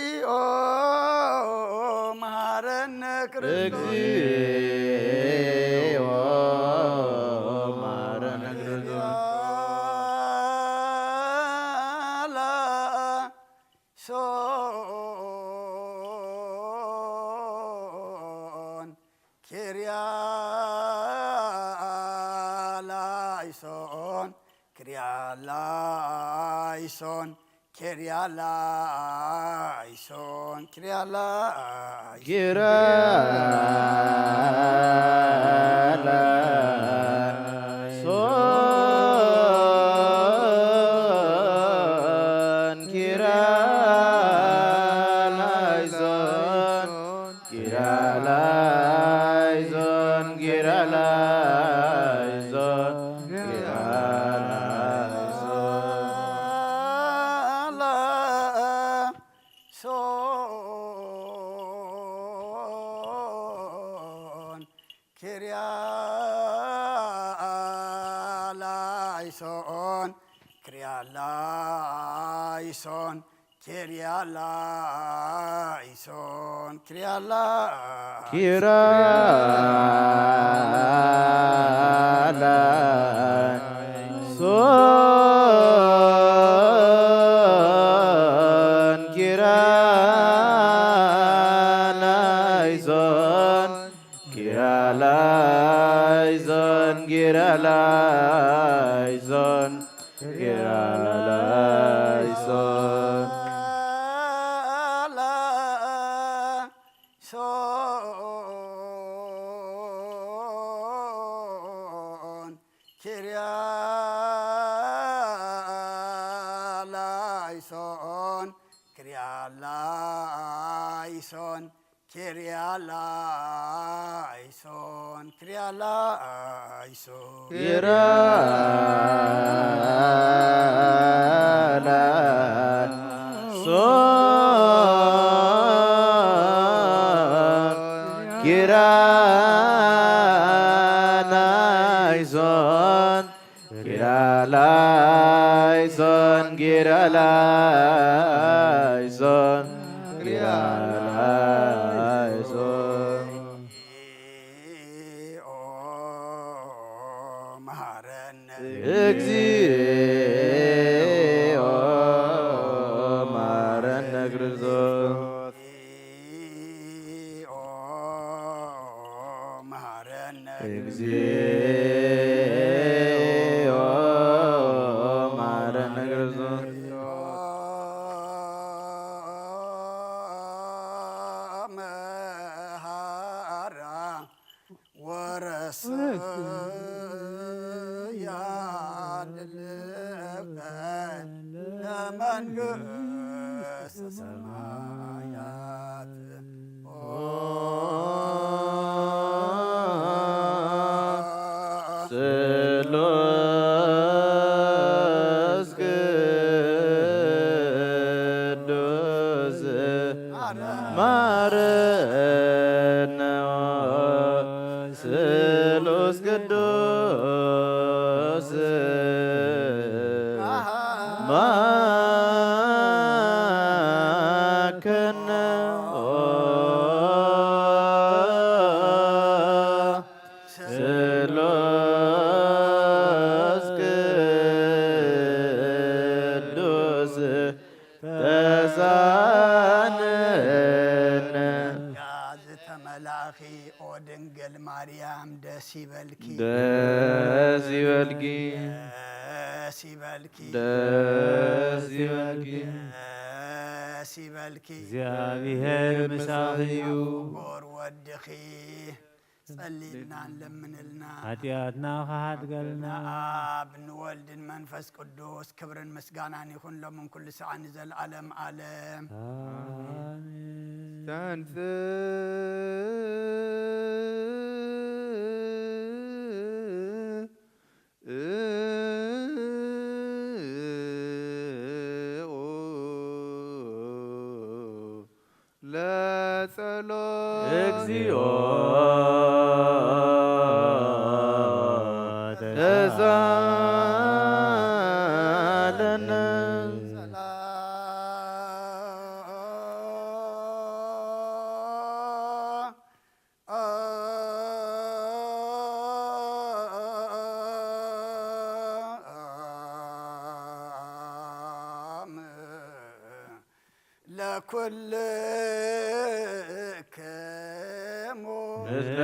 እግዚኦ እግዚኦ ማረነ ክርስቶስ። ላይሶን ኪርያ ላይሶን ኪርያ ላይሶን ኪርያ ላይሶን ኪርያ ላይሶን ኪርያ ላይሶን ኪርያ ላይሶን ኪርያ ላይሶን ኪርያ ላይሶን ኪርያ ላይሶን ላይሶን ኪርያ ላይሶን ኪርያ ላይሶን ኪርያ ላይሶን ኪርያ ላይሶን ኪርያ ላይሶን ኪርያ ላይሶን ኪርያ ላይሶን ኪርያ ላይሶን ኪርያ ላይሶን ላይሶን ኪርያ ላይሶን ኪርያ ላይሶን ኪርያ ላይሶን ኪርያ ላይሶን ኪርያ ላይሶን ኪርያ ላይሶን ኪርያ ላይሶን ኪርያ ላይሶን ኪርያ ላይሶን ኦ መሐረነ እግዚኦ መሐረነ ክርስቶስ ኦ መሐረነ እግዚኦ መሐረነ ክርስቶስ መሐራ ወረስያ ልልከ ለመንግስተ ሰማያት ስሉስ ቅዱስ ማረነ ስሉስ ቅዱስ ማከነ ስሉስ ቅዱስ ተሳነነ። ተመላኺ ኦ ድንግል ማርያም ደስ ይበልኪ። ደስ ይበልኪ። ደስ ይበልኪ። ደስ ይበልኪ። ደስ ይበልኪ። እግዚኣብሔር ምሳኺ እዩ። ጎር ወድኺ ጸልይልና ንለምንልና። ሓጢኣትና ክሓጥገልና። ንኣብ ንወልድን መንፈስ ቅዱስ ክብርን ምስጋናን ይኹን ሎምን ኩሉ ሰዓት ንዘለዓለም ዓለም። ኣሜን። ታንስ ለጸሎት እግዚኦ ተሳለነ። ሰላም ኩልክሙ ምስለ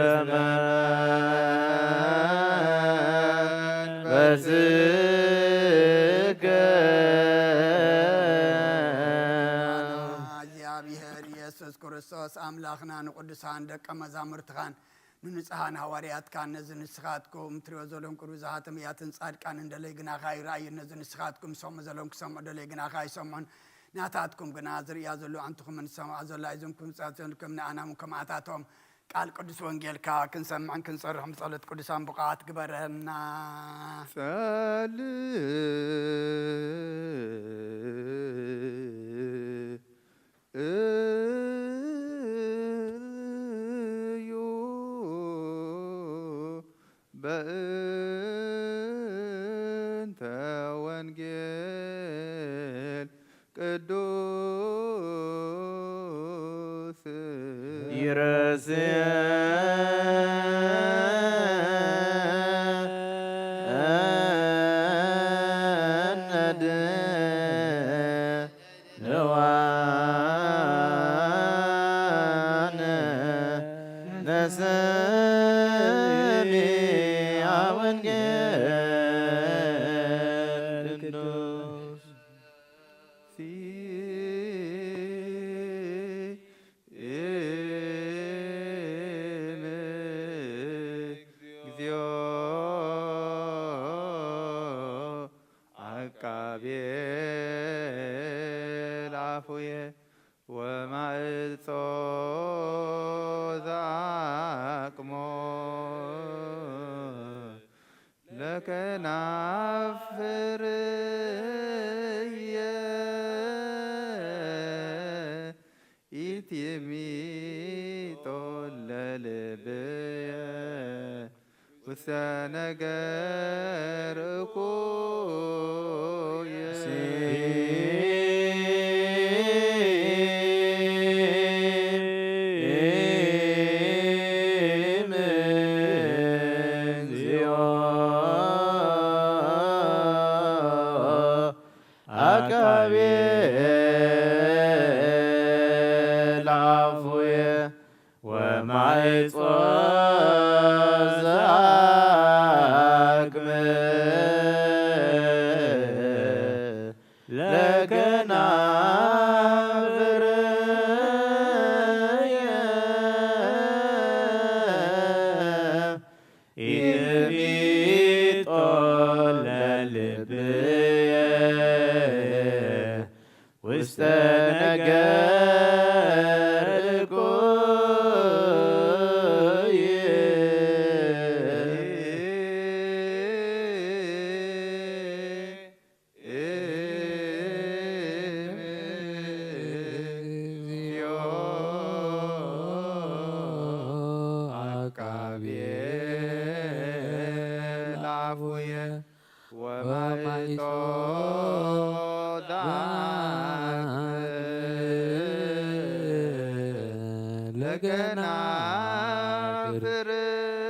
መንፈስከ። እግዚኣብሔር ኢየሱስ ክርስቶስ ኣምላኽና ንቅዱሳን ደቀ መዛሙርትኻን ንንጹሃን ሃዋርያትካን ነዚ ንስኻትኩም ትሪኦ ዘለኹም ቅዱሳትን ነቢያትን ጻድቃንን ደለይ ግናኻ ይረኣዩ። ነዚ ንስኻትኩም ሰምዑ ዘለኹም ክሰምዑ ደለይ ግናኻ ኣይሰምዑን። ናታትኩም ግና ዝርእያ ዘሎ ኣንትኹምን ዝሰምዓ ዘሎ ኣይዘንኩም ጻትንኩም ንኣናም ከማታቶም ቃል ቅዱስ ወንጌልካ ክንሰምዕን ክንጸርሕን ብጸሎት ቅዱሳን ብቑዓት ግበረና። ጸልዩ በእንተ ወንጌል ቅዱስ ይረስየነ ድንዋነ ነሰሚዐ ወንጌል ቅዱስ። ሲም እግዚኦ አቃቤ ለአፉየ ወማዕጾ ዘአቅሞ ለከናፍርየ ኢትሚጦ ለልብየ ውስተ ነገር እኩየ። ሲም እግዚኦ አቃቤ ለአፉየ ወማይጾ ዘአክመ ለከናፍርየ ኢትሚጦ ለልብየ ውስተ ነገር እኩይ። እግዚኦ አቃቤ ለአፉየ ወማይቶ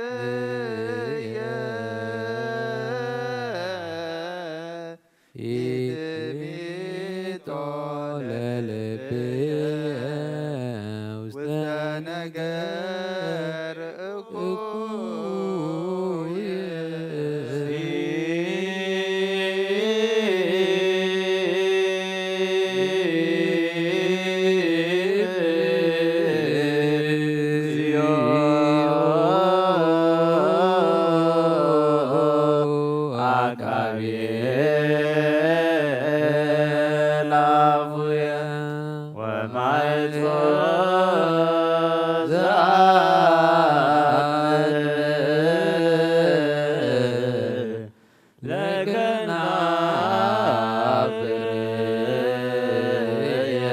ለከናፍርየ ኢትሚጦ ለልብየ ውስተ ነገር እኩይ። እግዚኦ አቃቤ ለአፉየ ወማይጾ ዘአምን ለከናፍርየ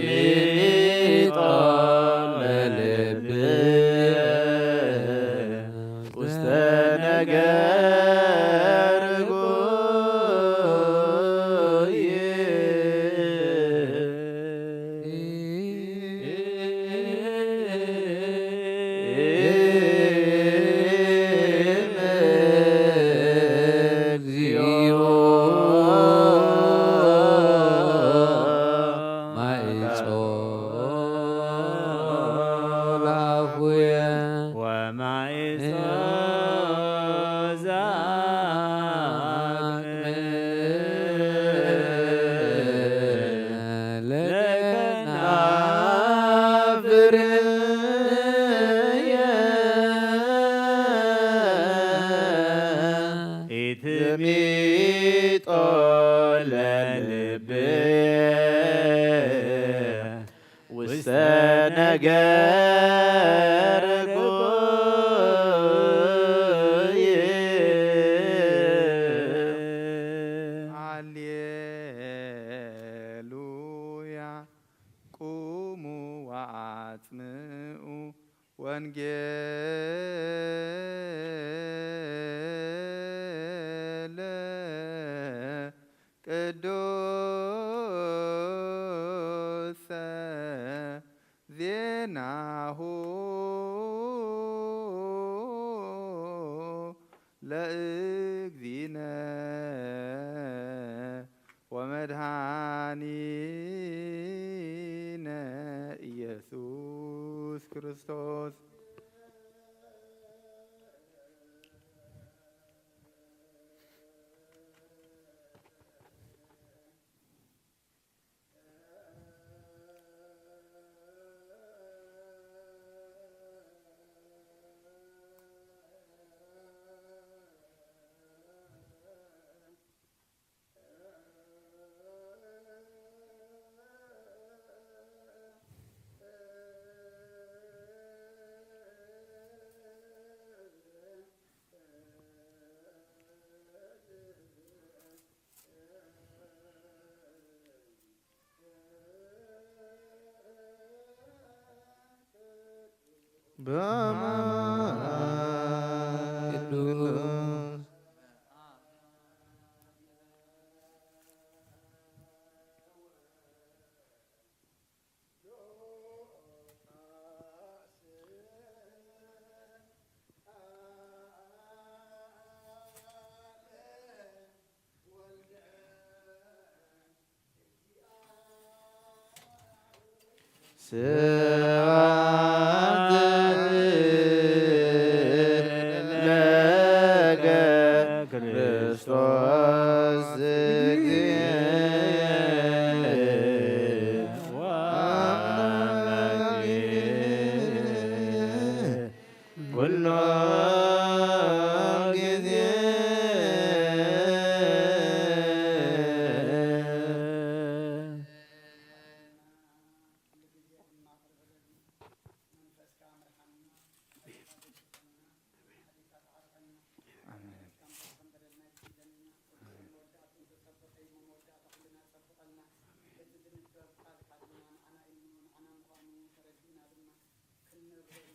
ኢትሚጦ ለልብየ ውስተ ነገር እኩይ። ለልብ ውስተ ነገር ጉይ። ሃሌሉያ። ቁሙ ወአጽምዑ ወንጌለ ቅዱሰ ዜናሁ ለእግዚእነ ወመድኃኒነ ኢየሱስ ክርስቶስ። በመንፈስ ቅዱስ። ስብሐት ለከ ክርስቶስ እግዚእ ወአምላኬ ኩሎ ጊዜ። ክንነብረሉ፣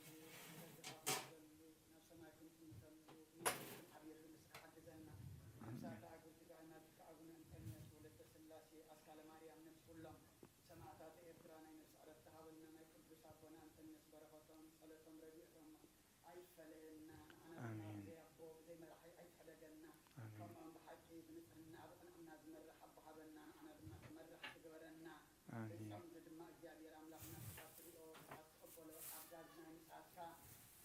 ነዚ ኣብ ንነብረሉ፣ ናብ ሰማይ ክንጥምተሉ፣ ንመንግስትን ዓብየሉ ንስኻ ሓግዘና። ነብሳት ኣእጉል ትግራይና፣ ብርኪ ኣቡነ እንጠንዮስ ወለተ ስላሴ፣ ኣስካለ ማርያም፣ ነብሲ ኩሎም ሰማእታት ኤርትራ ናይ ነብሲ ዕረፍቲ ሃበልና። ናይ ቅዱስ ኣቦና እንጠንዮስ በረኸቶም፣ ጸሎቶም፣ ረድኤቶም ኣይፈለየና። ንዓና ድማ ኣሜን። ብዘይ ኣቦ፣ ብዘይ መራሒ ኣይትሕደገና። ኣሜን። ከምኦም ብሓቂ ብንጽህና ብቕንዕና ዝመርሕ ኣቦ ሃበና። ንዓና ድማ ተመራሕቲ ግበረና። ኣሜን። ፍጻምዚ ድማ እግዚኣብሔር ኣምላኽና ክሳብ ትሪኦ፣ ክሳብ ትቕበሎ፣ ኣብ ዳግማይ ምጽኣትካ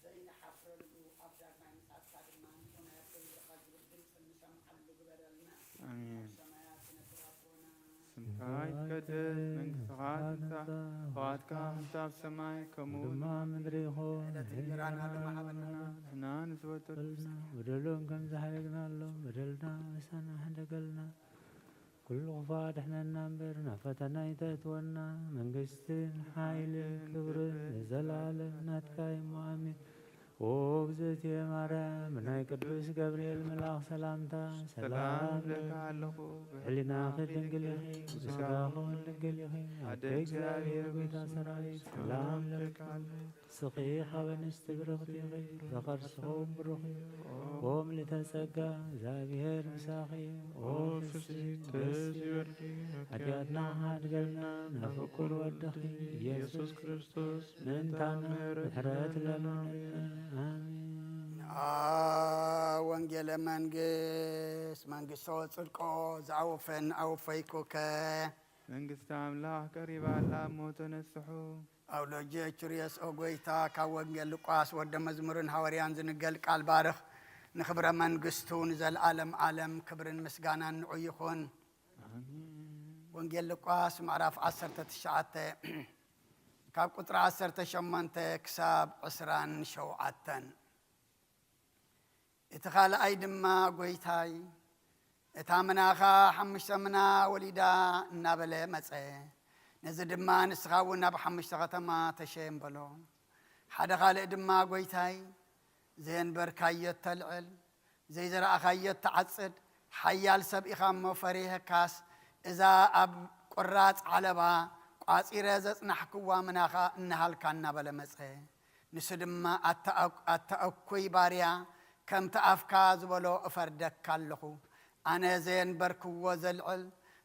ዘይንሓፍረሉ፣ ኣብ ዳግማይ ምጽኣትካ ድማ ንኹን ኣየርደንግረኻ ዝብል ድምፂ እንሰምዓሉ ግበረልና። ኣሜን። ኣብ ሰማያት ትነብር ኣቦና፣ ስምካ ይትቀደስ፣ መንግስትኻ ትምጻእ፣ ፈቓድካ ከምቲ ኣብ ሰማይ ከምኡ ድማ ምድሪ ይኹን። ዕለት እንጀራና ድማ ሃበና። ንሕና ንዝወትር በደልና፣ በደሎም ከም ዝሓደግናሎም በደልና ምሳና ሕደገልና። ኩሉ ክፉእ ኣድሕነና እምበር፣ ናብ ፈተና ኣይተእትወና። መንግስትን ሓይልን ክብርን ንዘለኣለም ናትካ እዩ እሞ፣ ኣሜን። ኦ እግዝእትየ ማርያም፣ ብናይ ቅዱስ ገብርኤል መልኣኽ ሰላምታ ሰላም እልኪ ኣለኹ። ብሕሊናኺ ድንግል ኢኺ፣ ብስጋኺ እውን ድንግል ኢኺ። ኣደ እግዚኣብሔር፣ ጎይታ ሰራዊት፣ ሰላም እልኪ ኣለኹ። ንስኺ ካብ ኣንስቲ ብርኽቲ ኢኺ፣ ፍረ ከርስኺ እውን ብሩኽ እዩ። ኦ ምልዕተ ጸጋ፣ እግዚኣብሔር ምሳኺ እዩ። ኦ ፍስሕቲ ደስ ይበልኪ፣ ሓጢኣትና ሓድገልና፣ ናብ ፍቁር ወድኺ ኢየሱስ ክርስቶስ ምእንታና ምሕረት ለምንልና። ኣሜን። አ ወንጌለ መንግስት መንግስቶ ጽድቆ ዝኣወፈን ኣወፈይኩከ። መንግስቲ ኣምላኽ ቀሪባ ኣላ እሞ ተነስሑ። ኣውሎጀ ቹርየስ ኦ ጎይታ፣ ካብ ወንጌል ሉቃስ ወደ መዝሙርን ሃዋርያን ዝንገል ቃል ባርኽ። ንኽብረ መንግስቱ ንዘለኣለም ዓለም ክብርን ምስጋናን ንዑ ይኹን። ኣሜን። ወንጌል ሉቃስ ምዕራፍ ዓሰርተ ትሽዓተ ካብ ቁጽሪ ዓሰርተ ሸሞንተ ክሳብ ዕስራን ሸውዓተን። እቲ ካልኣይ ድማ፣ ጎይታይ፣ እታ ምናኻ ሓሙሽተ ምና ወሊዳ እናበለ መጸ። ነዚ ድማ ንስኻ እውን ናብ ሓሙሽተ ከተማ ተሸየም በሎ። ሓደ ካልእ ድማ፣ ጎይታይ፣ ዘየንበርካዮ እተልዕል፣ ዘይዘራእኻዮ እትዓጽድ ሓያል ሰብ ኢኻ እሞ ፈሪሀካስ፣ እዛ ኣብ ቁራጽ ዓለባ ቋጺረ ዘጽናሕክዋ ምናኻ እንሃልካ እናበለ መጸ። ንሱ ድማ፣ ኣታ ኣኩይ ባርያ፣ ከምቲ ኣፍካ ዝበሎ እፈርደካ ኣለኹ። ኣነ ዘየንበርክዎ ዘልዕል፣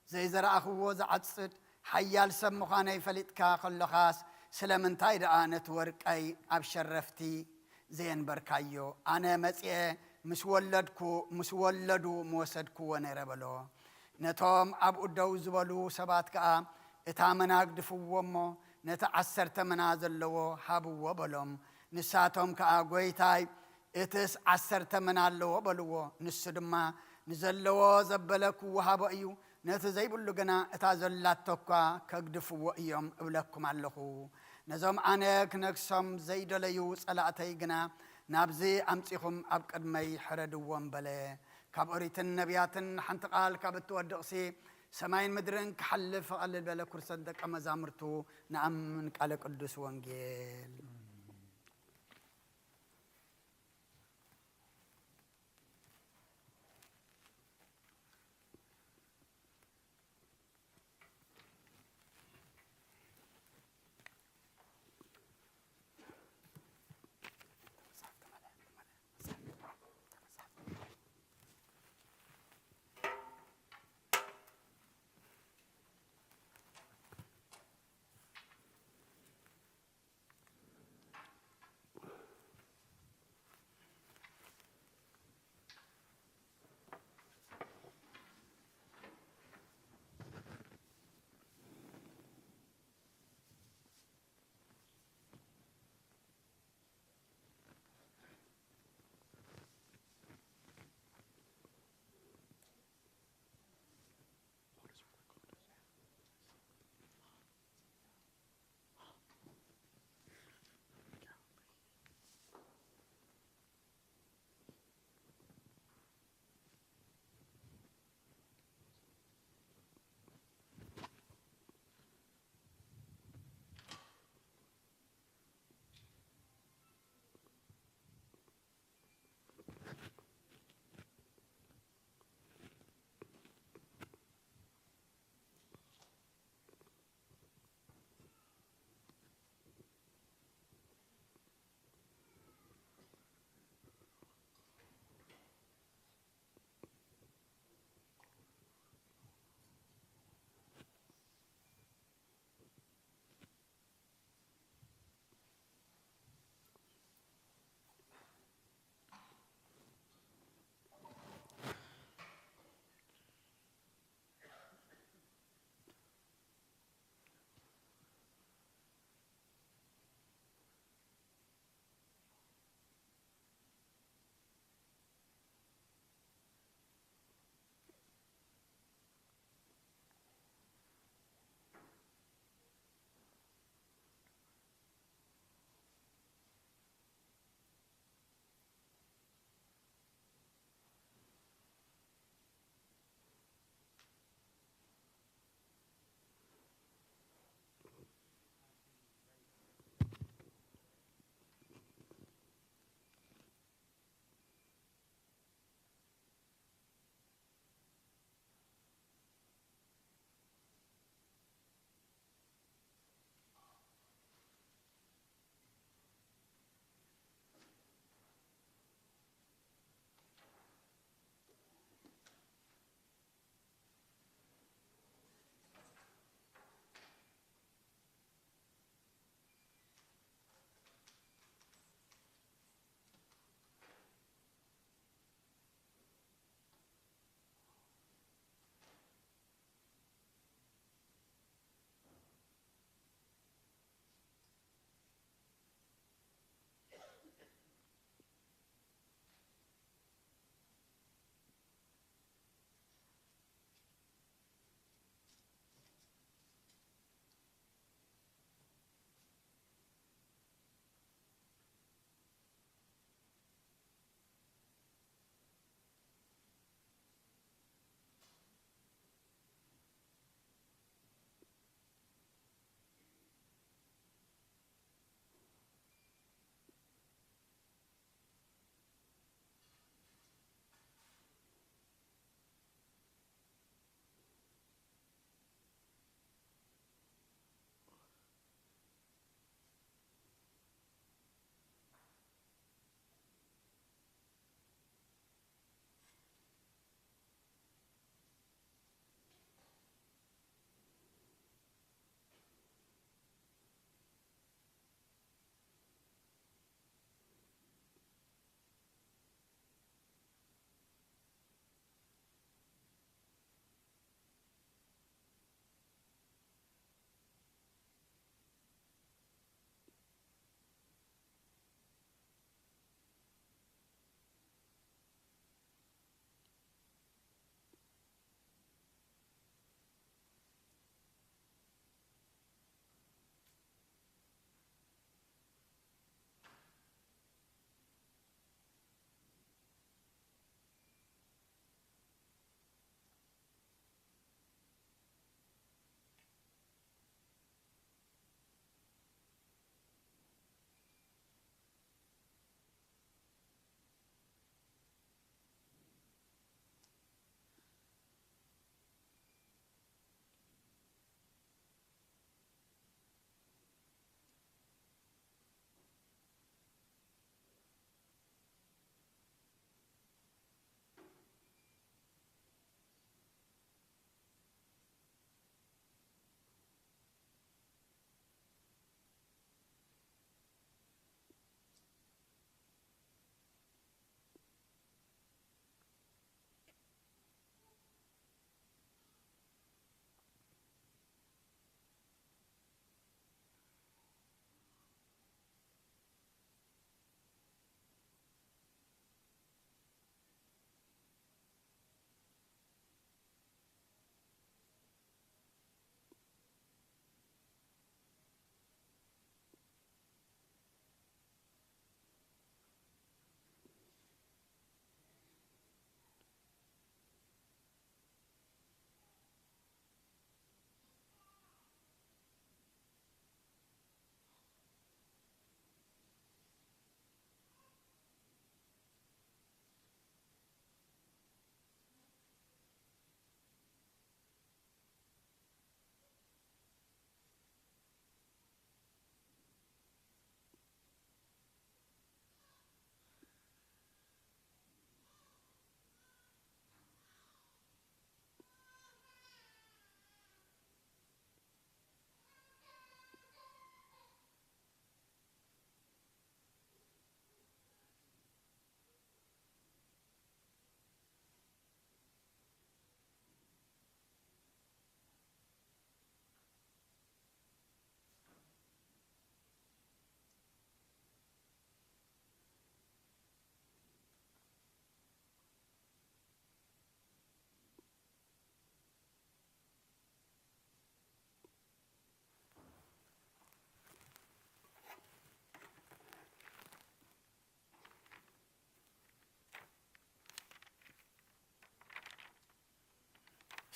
ዘይዘራእኽዎ ዝዓጽድ ሓያል ሰብ ምዃነይ ፈሊጥካ ከሎኻስ፣ ስለምንታይ ደኣ ነቲ ወርቀይ ኣብ ሸረፍቲ ዘየንበርካዮ? ኣነ መጺኤ ምስ ወለድኩ፣ ምስ ወለዱ ምወሰድክዎ ነይረ በሎ። ነቶም ኣብኡ ደው ዝበሉ ሰባት ከኣ፣ እታ መናግድፍዎ እሞ፣ ነቲ ዓሰርተ መና ዘለዎ ሃብዎ በሎም። ንሳቶም ከኣ፣ ጎይታይ፣ እትስ ዓሰርተ መና ኣለዎ በልዎ። ንሱ ድማ፣ ንዘለዎ ዘበለ ክወሃቦ እዩ፣ ነቲ ዘይብሉ ግና እታ ዘላቶ እኳ ከግድፍዎ እዮም እብለኩም ኣለኹ። ነዞም ኣነ ክነግሶም ዘይደለዩ ጸላእተይ ግና ናብዚ ኣምጺኹም ኣብ ቅድመይ ሕረድዎም በለ። ካብ ኦሪትን ነቢያትን ሓንቲ ቃል ካብ እትወድቕሲ፣ ሰማይን ምድርን ክሓልፍ ቐልል በለ። ኩርሰት ደቀ መዛሙርቱ ንኣምን። ቃለ ቅዱስ ወንጌል።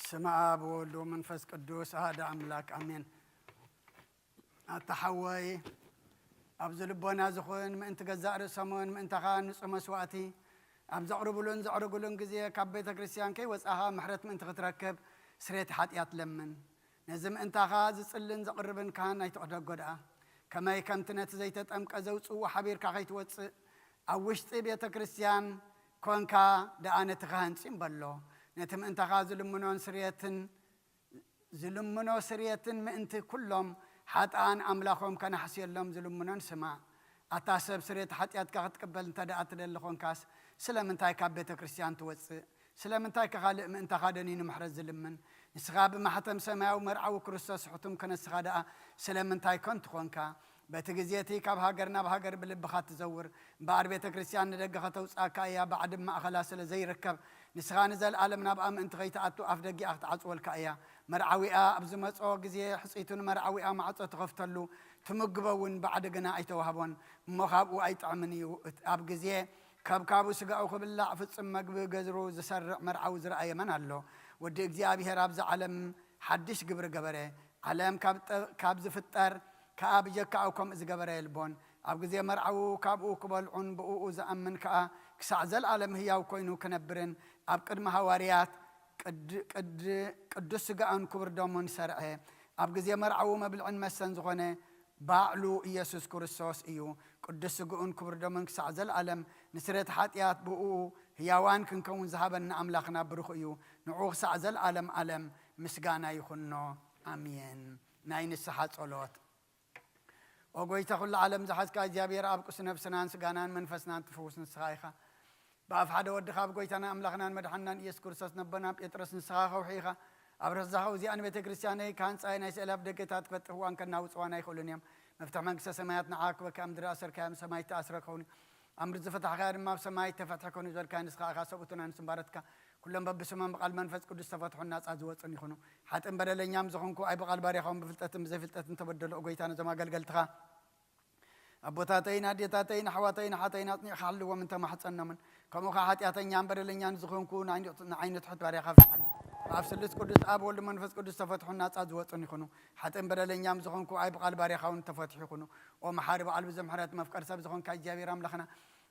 ስመ ኣብ ወወልድ ወመንፈስ ቅዱስ ኣሃደ ኣምላክ ኣሜን። ኣታ ሓወይ፣ ኣብዚ ልቦና ዝኹን ምእንቲ ገዛእ ርእሶምን ምእንታኻ ንጹህ መስዋእቲ ኣብ ዘቕርቡሉን ዘዕርጉሉን ግዜ ካብ ቤተ ክርስቲያን ከይወጻኻ ምሕረት ምእንቲ ክትረክብ ስሬት ሓጢኣት ለምን። ነዚ ምእንታኻ ዝጽልን ዘቕርብን ካህን ኣይትሕደጎ ደኣ። ከመይ ከምቲ ነቲ ዘይተጠምቀ ዘውጽእዎ ሓቢርካ ከይትወጽእ ኣብ ውሽጢ ቤተ ክርስቲያን ኮንካ ደኣ ነቲ ካህን ጽም በሎ። ነቲ ምእንታኻ ዝልምኖን ስርየትን ዝልምኖ ስርየትን ምእንቲ ኩሎም ሓጥኣን ኣምላኾም ከናሕስየሎም ዝልምኖን ስማዕ። ኣታ ሰብ ስርየት ሓጢኣትካ ክትቅበል እንተ ደኣ ትደሊ ኾንካስ ስለምንታይ ካብ ቤተ ክርስቲያን ትወጽእ? ስለምንታይ ከ ካልእ ምእንታኻ ደኒኑ ምሕረት ዝልምን? ንስኻ ብማሕተም ሰማያዊ መርዓዊ ክርስቶስ ሕቱም ከነስኻ ደኣ ስለምንታይ ኮንት ኾንካ? በቲ ግዜ እቲ ካብ ሃገር ናብ ሃገር ብልብኻ ትዘውር እምበኣር ቤተ ክርስቲያን ንደገ ከተውጽኣካ እያ። ባዕዲ ማእኸላ ስለ ዘይርከብ ንስኻ ንዘለኣለም ናብኣ ምእንቲ ከይትኣቱ ኣፍ ደጊኣ ክትዓጽወልካ እያ። መርዓዊኣ ኣብ ዝመጾ ግዜ ሕጽይቱ ንመርዓዊኣ ማዕጾ ትኸፍተሉ፣ ትምግቦ እውን ባዕዲ ግና ኣይተዋህቦን። እሞ ካብኡ ኣይጥዕምን እዩ። እት- ኣብ ግዜ ከብካቡ ስጋኡ ክብላዕ ፍጹም መግቢ ገዝሩ ዝሰርዕ መርዓዊ ዝረኣየ መን ኣሎ? ወዲ እግዚኣብሔር ኣብዚ ዓለም ሓድሽ ግብሪ ገበረ። ዓለም ካብ ጠ- ካብ ዝፍጠር ከኣ ብጀካኡ ከምኡ ዝገበረ የልቦን። ኣብ ግዜ መርዓዉ ካብኡ ክበልዑን ብእኡ ዝኣምን ከኣ ክሳዕ ዘለኣለም ህያው ኮይኑ ክነብርን ኣብ ቅድሚ ሃዋርያት ቅድ- ቅድ- ቅዱስ ስጋኡን ክቡር ደሙን ሰርዐ። ኣብ ግዜ መርዓዉ መብልዕን መስተን ዝኾነ ባዕሉ ኢየሱስ ክርስቶስ እዩ። ቅዱስ ስግኡን ክቡር ደሙን ክሳዕ ዘለኣለም ንስርየት ሓጢኣት ብእኡ ህያዋን ክንከውን ዝሃበና ኣምላኽና ብሩኽ እዩ። ንዕኡ ክሳዕ ዘለኣለም ኣለም ምስጋና ይኹኖ። ኣሜን። ናይ ንስሓ ጸሎት። ኦ ጎይታ ኩሉ ዓለም ዝሓዝካ እግዚኣብሔር ኣብ ቅሱ ነፍስናን ስጋናን መንፈስናን ትፍውስ ንስኻ ኢኻ። ብኣፍ ሓደ ወድኻ ኣብ ጎይታና ኣምላኽናን መድሓንናን ኢየሱስ ክርስቶስ ነቦና ጴጥሮስ ንስኻ ከውሒ ኢኻ። ኣብ ርዛኸው እዚኣ ንቤተ ክርስቲያነይ ካህንጻይ ናይ ስእላፍ ደገታት ክፈጥሕዋን ከናውጽዋን ኣይኽእሉን እዮም። መፍትሕ መንግስተ ሰማያት ንዓ ክበካ ኣብ ምድሪ ኣሰርካዮም ሰማይ ተኣስረ ክኸውን እዩ። ኣምር ዝፈታሕካዮ ድማ ኣብ ሰማይ ተፈትሒ ኮኑ ዝበልካ ንስኻ ኢኻ። ሰብኡትና ንስምባረትካ ኩሎም በብስሞም ብቓል መንፈስ ቅዱስ ተፈትሑን ናጻ ዝወጹን ይኹኑ። ሓጥን በደለኛም ዝኾንኩ ኣይ ብቓል ባርያኻውን ብፍልጠትን ብዘይፍልጠትን ተበደሉ። ኦ ጎይታ ነዞም ኣገልገልትኻ ኣቦታተይን ኣዴታተይን ኣሕዋተይን ኣሓተይን ኣጽኒዕካ ሓልዎም እንተማሕጸኖምን ከምኡ ኸዓ ሓጢኣተኛን በደለኛን ዝኾንኩ ንዓይኒ ትሑት ባርያኻ ፍትሓኒ። ብኣብ ስሉስ ቅዱስ ኣብ ወልድ መንፈስ ቅዱስ ተፈትሑን ናጻ ዝወጹን ይኹኑ። ሓጥን በደለኛም ዝኾንኩ ኣይ ብቓል ባርያኻ እውን ተፈትሑ ይኹኑ። ኦ መሓሪ በዓል ብዙሕ ምሕረት መፍቀር ሰብ ዝኾንካ እግዚኣብሔር ኣምላኽና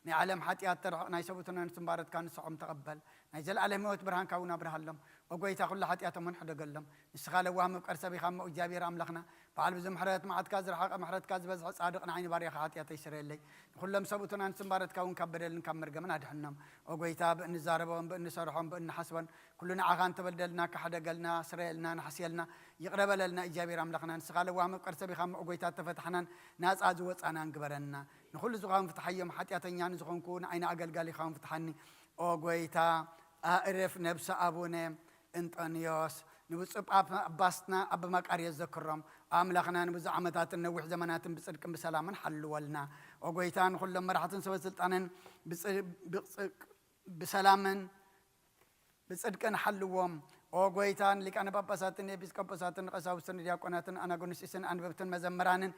ናይ ዓለም ሓጢኣት ተርሕቕ ናይ ሰብኡትናን ስምባረትካ ንስዖም ተቐበል። ናይ ዘለኣለም ህይወት ብርሃንካ እውን ኣብርሃሎም። ኦ ጎይታ ኩሉ ሓጢኣቶምን ሕደገሎም። ንስኻ ለዋህ መፍቀር ሰብ ኢኻ እሞ እግዚኣብሔር ኣምላኽና በዓል ብዙሕ ምሕረት መዓትካ ዝረሓቐ ምሕረትካ ዝበዝሐ ጻድቕ ንዓይኒ ባርያኻ ሓጢኣተይ ስረየለይ። ንኹሎም ሰብኡትናን ስምባረትካ እውን ካብ በደልን ካብ መርገምን ኣድሕኖም። ኦ ጎይታ ብእንዛረቦም ብእንሰርሖም ብእንሓስቦን ኩሉ ንዓኻ እንተበደልና ካሕደገልና ስረየልና ንሓስየልና ይቕረ በለልና እግዚኣብሔር ኣምላኽና ንስኻ ለዋህ መፍቀር ሰብ ኢኻ እሞ ኦ ጎይታ ተፈታሕናን ናጻ ዝወጻናን ግበረና። ንኹሉ ዝኾን ፍትሓዮም ሓጢኣተኛ ንዝኾንኩ ንዓይኒ ኣገልጋሊኻውን ፍትሓኒ። ኦ ጎይታ ኣእርፍ ነብሰ ኣቡነ እንጠንዮስ ንብፁዕ ጳጳስና ኣባ መቃርዮስ ዘክሮም ኣምላኽና ንብዙሕ ዓመታትን ነዊሕ ዘመናትን ብጽድቅን ብሰላምን ሓልወልና። ኦ ጎይታ ንኹሎም መራሕትን ሰበ ስልጣንን ብጽ- ብጽ- ብሰላምን ብጽድቅን ሓልዎም። ኦ ጎይታ ንሊቃነ ጳጳሳትን ኤጲስቆጶሳትን ቀሳውስትን ዲያቆናትን ኣናጉንስጢስን ኣንበብትን መዘምራንን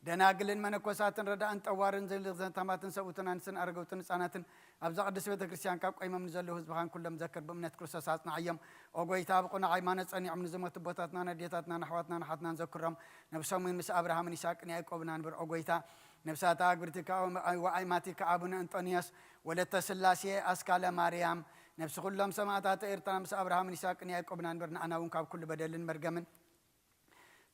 ደናግልን መነኮሳትን ረዳእን ጠዋርን ዘተማትን ሰብኡትን ኣንስትን ኣረገውትን ህፃናትን ኣብዛ ቅድስት ቤተ ክርስቲያን ካብ ቆይሞም ንዘለዉ ህዝብኻን ኩሎም ዘክር ብእምነት ክርስቶስ ኣጽንዓዮም። ኦ ጎይታ ብቕኑዕ ሃይማኖት ጸኒዖም ንዝሞቱ ኣቦታትናን ኣዴታትናን ኣሕዋትናን ኣሓትናን ዘክሮም። ነብሶም እውን ምስ ኣብርሃምን ይስሐቅን ያዕቆብን ኣንብር። ኦ ጎይታ ነብሳታ ኣግብርቲካ ወኣይማቲካ ኣቡነ እንጦንዮስ ወለተ ስላሴ ኣስካለ ማርያም ነብሲ ኩሎም ሰማእታት ኤርትራ ምስ ኣብርሃምን ይስሐቅን ያዕቆብን ኣንብር። ንኣና እውን ካብ ኩሉ በደልን መርገምን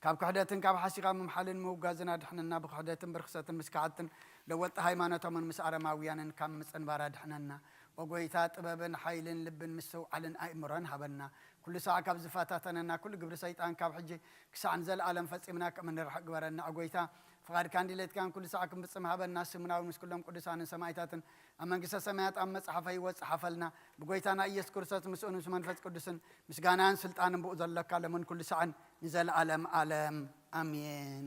ካብ ክሕደትን ካብ ሓሲኻ ምምሓልን ምውጋዝን ኣድሕነና። ብክሕደትን ብርክሰትን ምስ ከሓድትን ለወጥቲ ሃይማኖቶምን ምስ ኣረማውያንን ካብ ምጽንባር ኣድሕነና። ኦ ጎይታ ጥበብን ሓይልን ልብን ምስትውዓልን ኣእምሮን ሃበና። ኩሉ ሳዕ ካብ ዝፈታተነና ኩሉ ግብሪ ሰይጣን ካብ ሕጂ ክሳዕ ንዘለኣለም ፈጺምና ከም እንርሕቅ ግበረና። ኦ ጎይታ ፍቓድካን ድሌትካን ኩሉ ሳዕ ክንፍጽም ሃበና። ስምና እውን ምስ ኩሎም ቅዱሳንን ሰማእታትን ኣብ መንግስተ ሰማያት ኣብ መጽሓፈ ህይወት ጸሓፈልና። ብጎይታና ኢየሱስ ክርስቶስ ምስኡን ምስ መንፈስ ቅዱስን ምስጋናን ስልጣንን ብኡ ዘሎካ ለምን ኩሉ ሳዕን ንዘለኣለም ኣለም ኣሜን።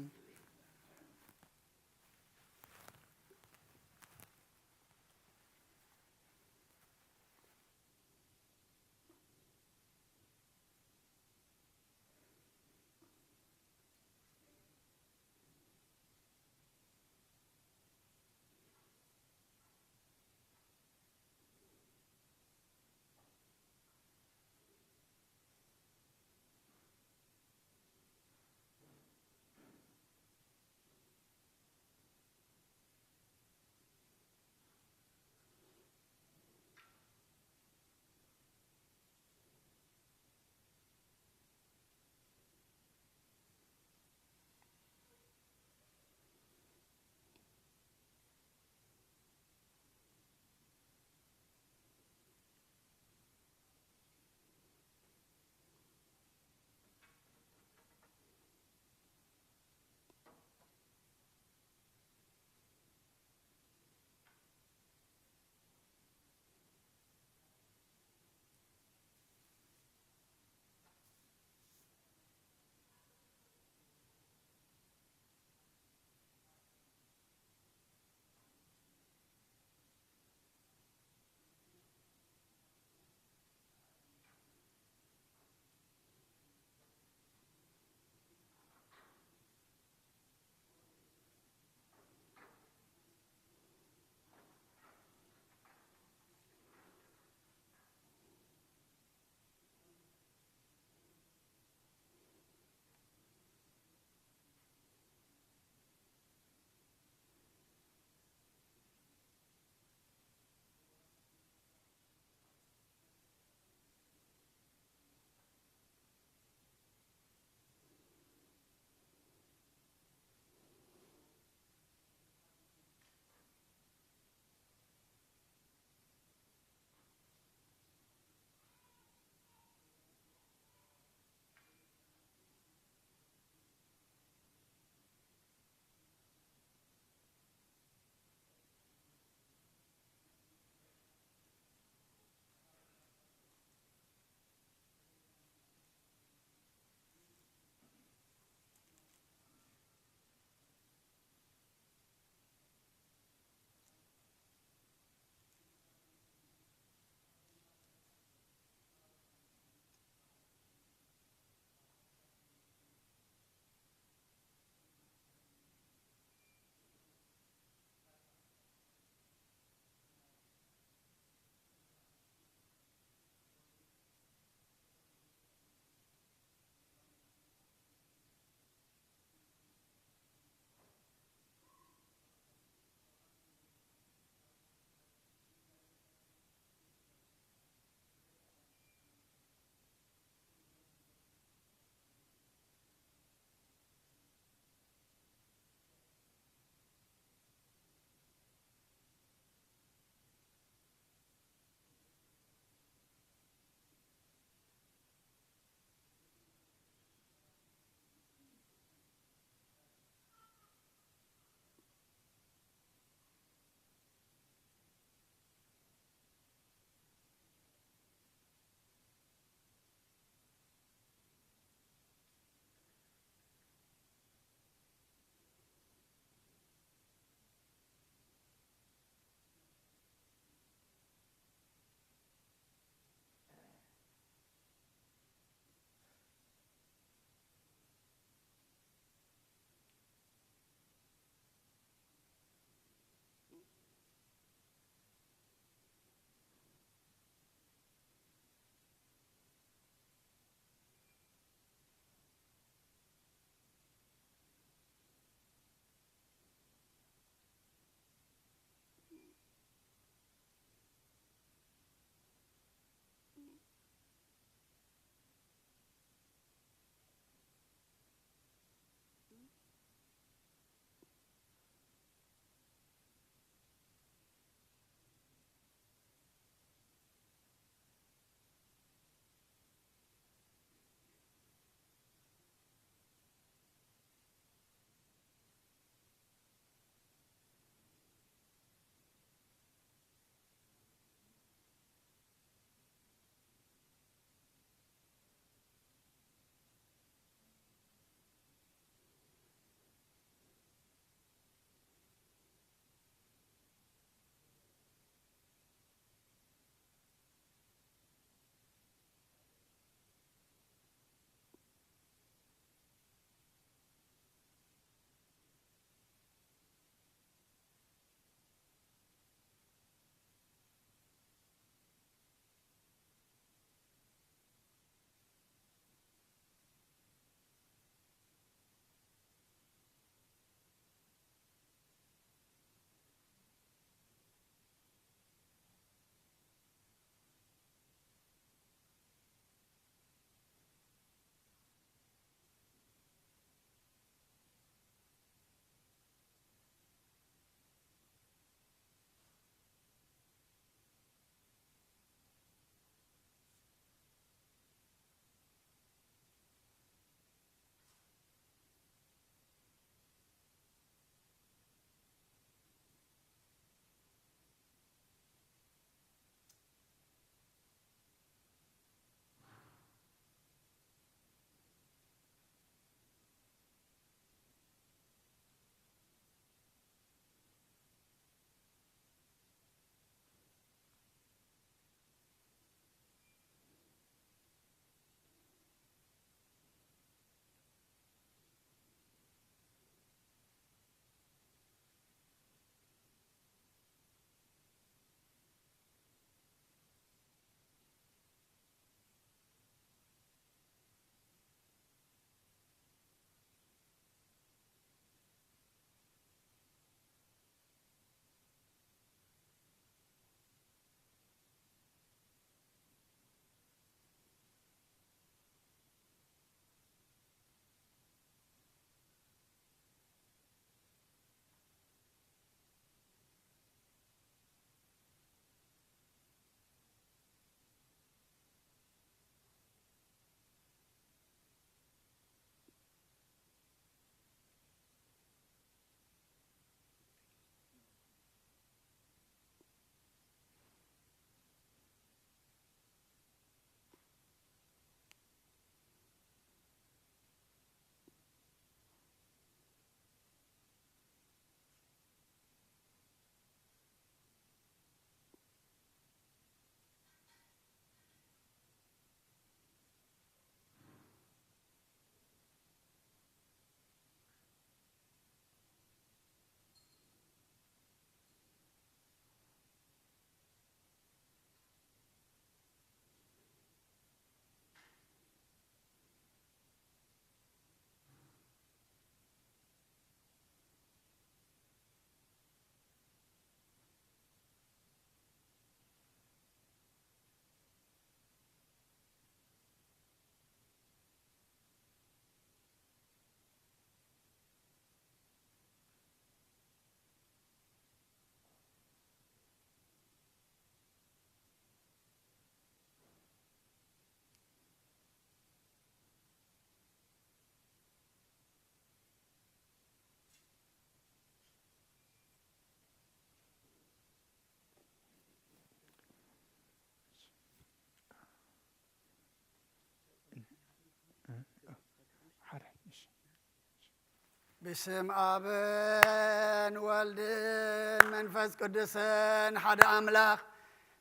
ብስም ኣብን ወልድን መንፈስ ቅዱስን ሓደ ኣምላኽ።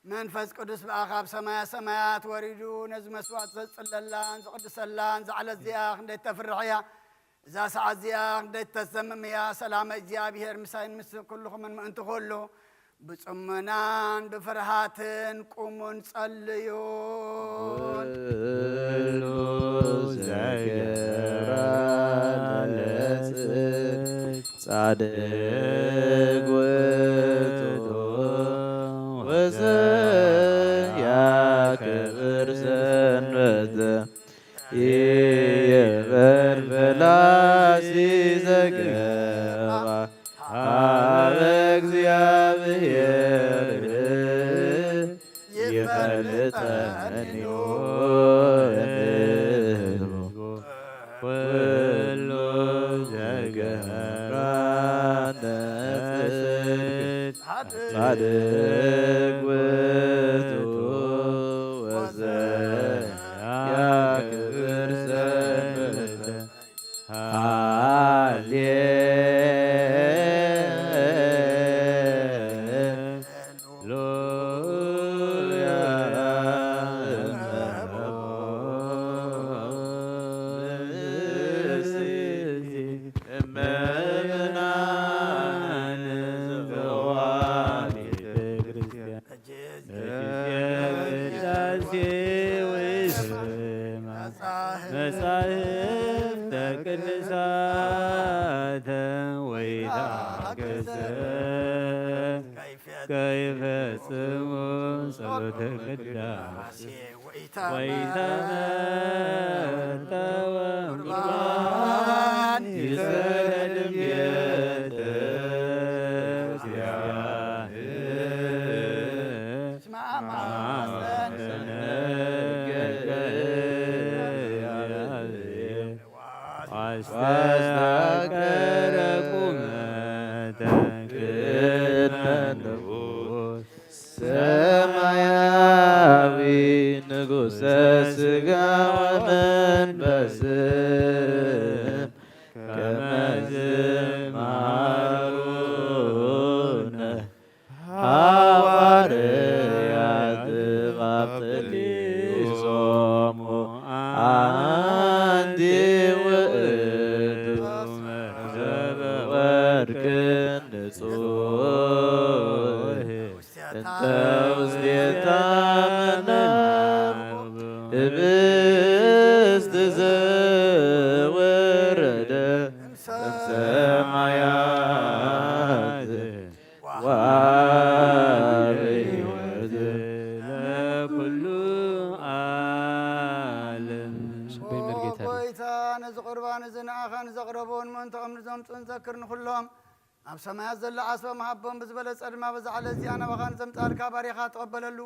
መንፈስ ቅዱስ ብኣ ካብ ሰማያ ሰማያት ወሪዱ ነዚ መስዋዕት ዘጽለላን ዝቕድሰላን ዝዓለት እዚኣ ክንደይ ተፍርሕ እያ። እዛ ሰዓት እዚኣ ክንደይ ተዘምም እያ። ሰላመ እግዚኣብሔር ምሳይን ምስ ኩልኹምን ምእንቲ ኩሉ ብጽሞናን ብፍርሃትን ቁሙን ጸልዩን። ኩሉ ዘገራ ለጽድቅ ጻድቅ ውእቱ ወዘያከብር ሰንበተ ይበል ፈላሲ ዘገባ ሀበ እግዚኣብሔር ይፈልጠኒ ኩሉ ዘገራ ለጽድቅ ጻድቅ ውእቱ ወዘያከብር ሰንበተ። ሃሌሉያ። እመብርሃን ዘዋዲተ ክርስቲያን በጊዜ ቅዳሴ ወይስማ መጻሕፍተ ቅዱሳተ ወይታገሰ ከይፈጽሙ ጸሎተ ቅዳሴ ወይተመጠወ ቁርባን ይሰግድ ቤተ ክርስቲያን። አስተስካረ ቁመተ ቅድመ ንጉሥ ሰማያዊ ንጉሠ ሥጋ ወመንፈስ ከመዝ መሃሩነ ሐዋርያት በአክሊሎሙ አንቲ ውእቱ መርዘበ ወርቅ ንጹሕ እንተ ውስቴታ መናብብ ህብስት ዘወረደ እምሰማያት ወአበ ሕይወት ለኩሉ ዓለም። ጽቡይ መርጌታ። ኦ ጎይታ፣ ነዚ ቁርባን እዚ ንኣኻ ንዘቕረቡን ምእንትኦም ንዘምጹን ዘክር ንኹሎም። ኣብ ሰማያት ዘሎ ዓስቦም ሃቦም ብዝበለጸ ድማ በዛ ዕለት እዚኣ ናባኻ ንዘምጻልካ ባሪኻ ተቐበለሉ።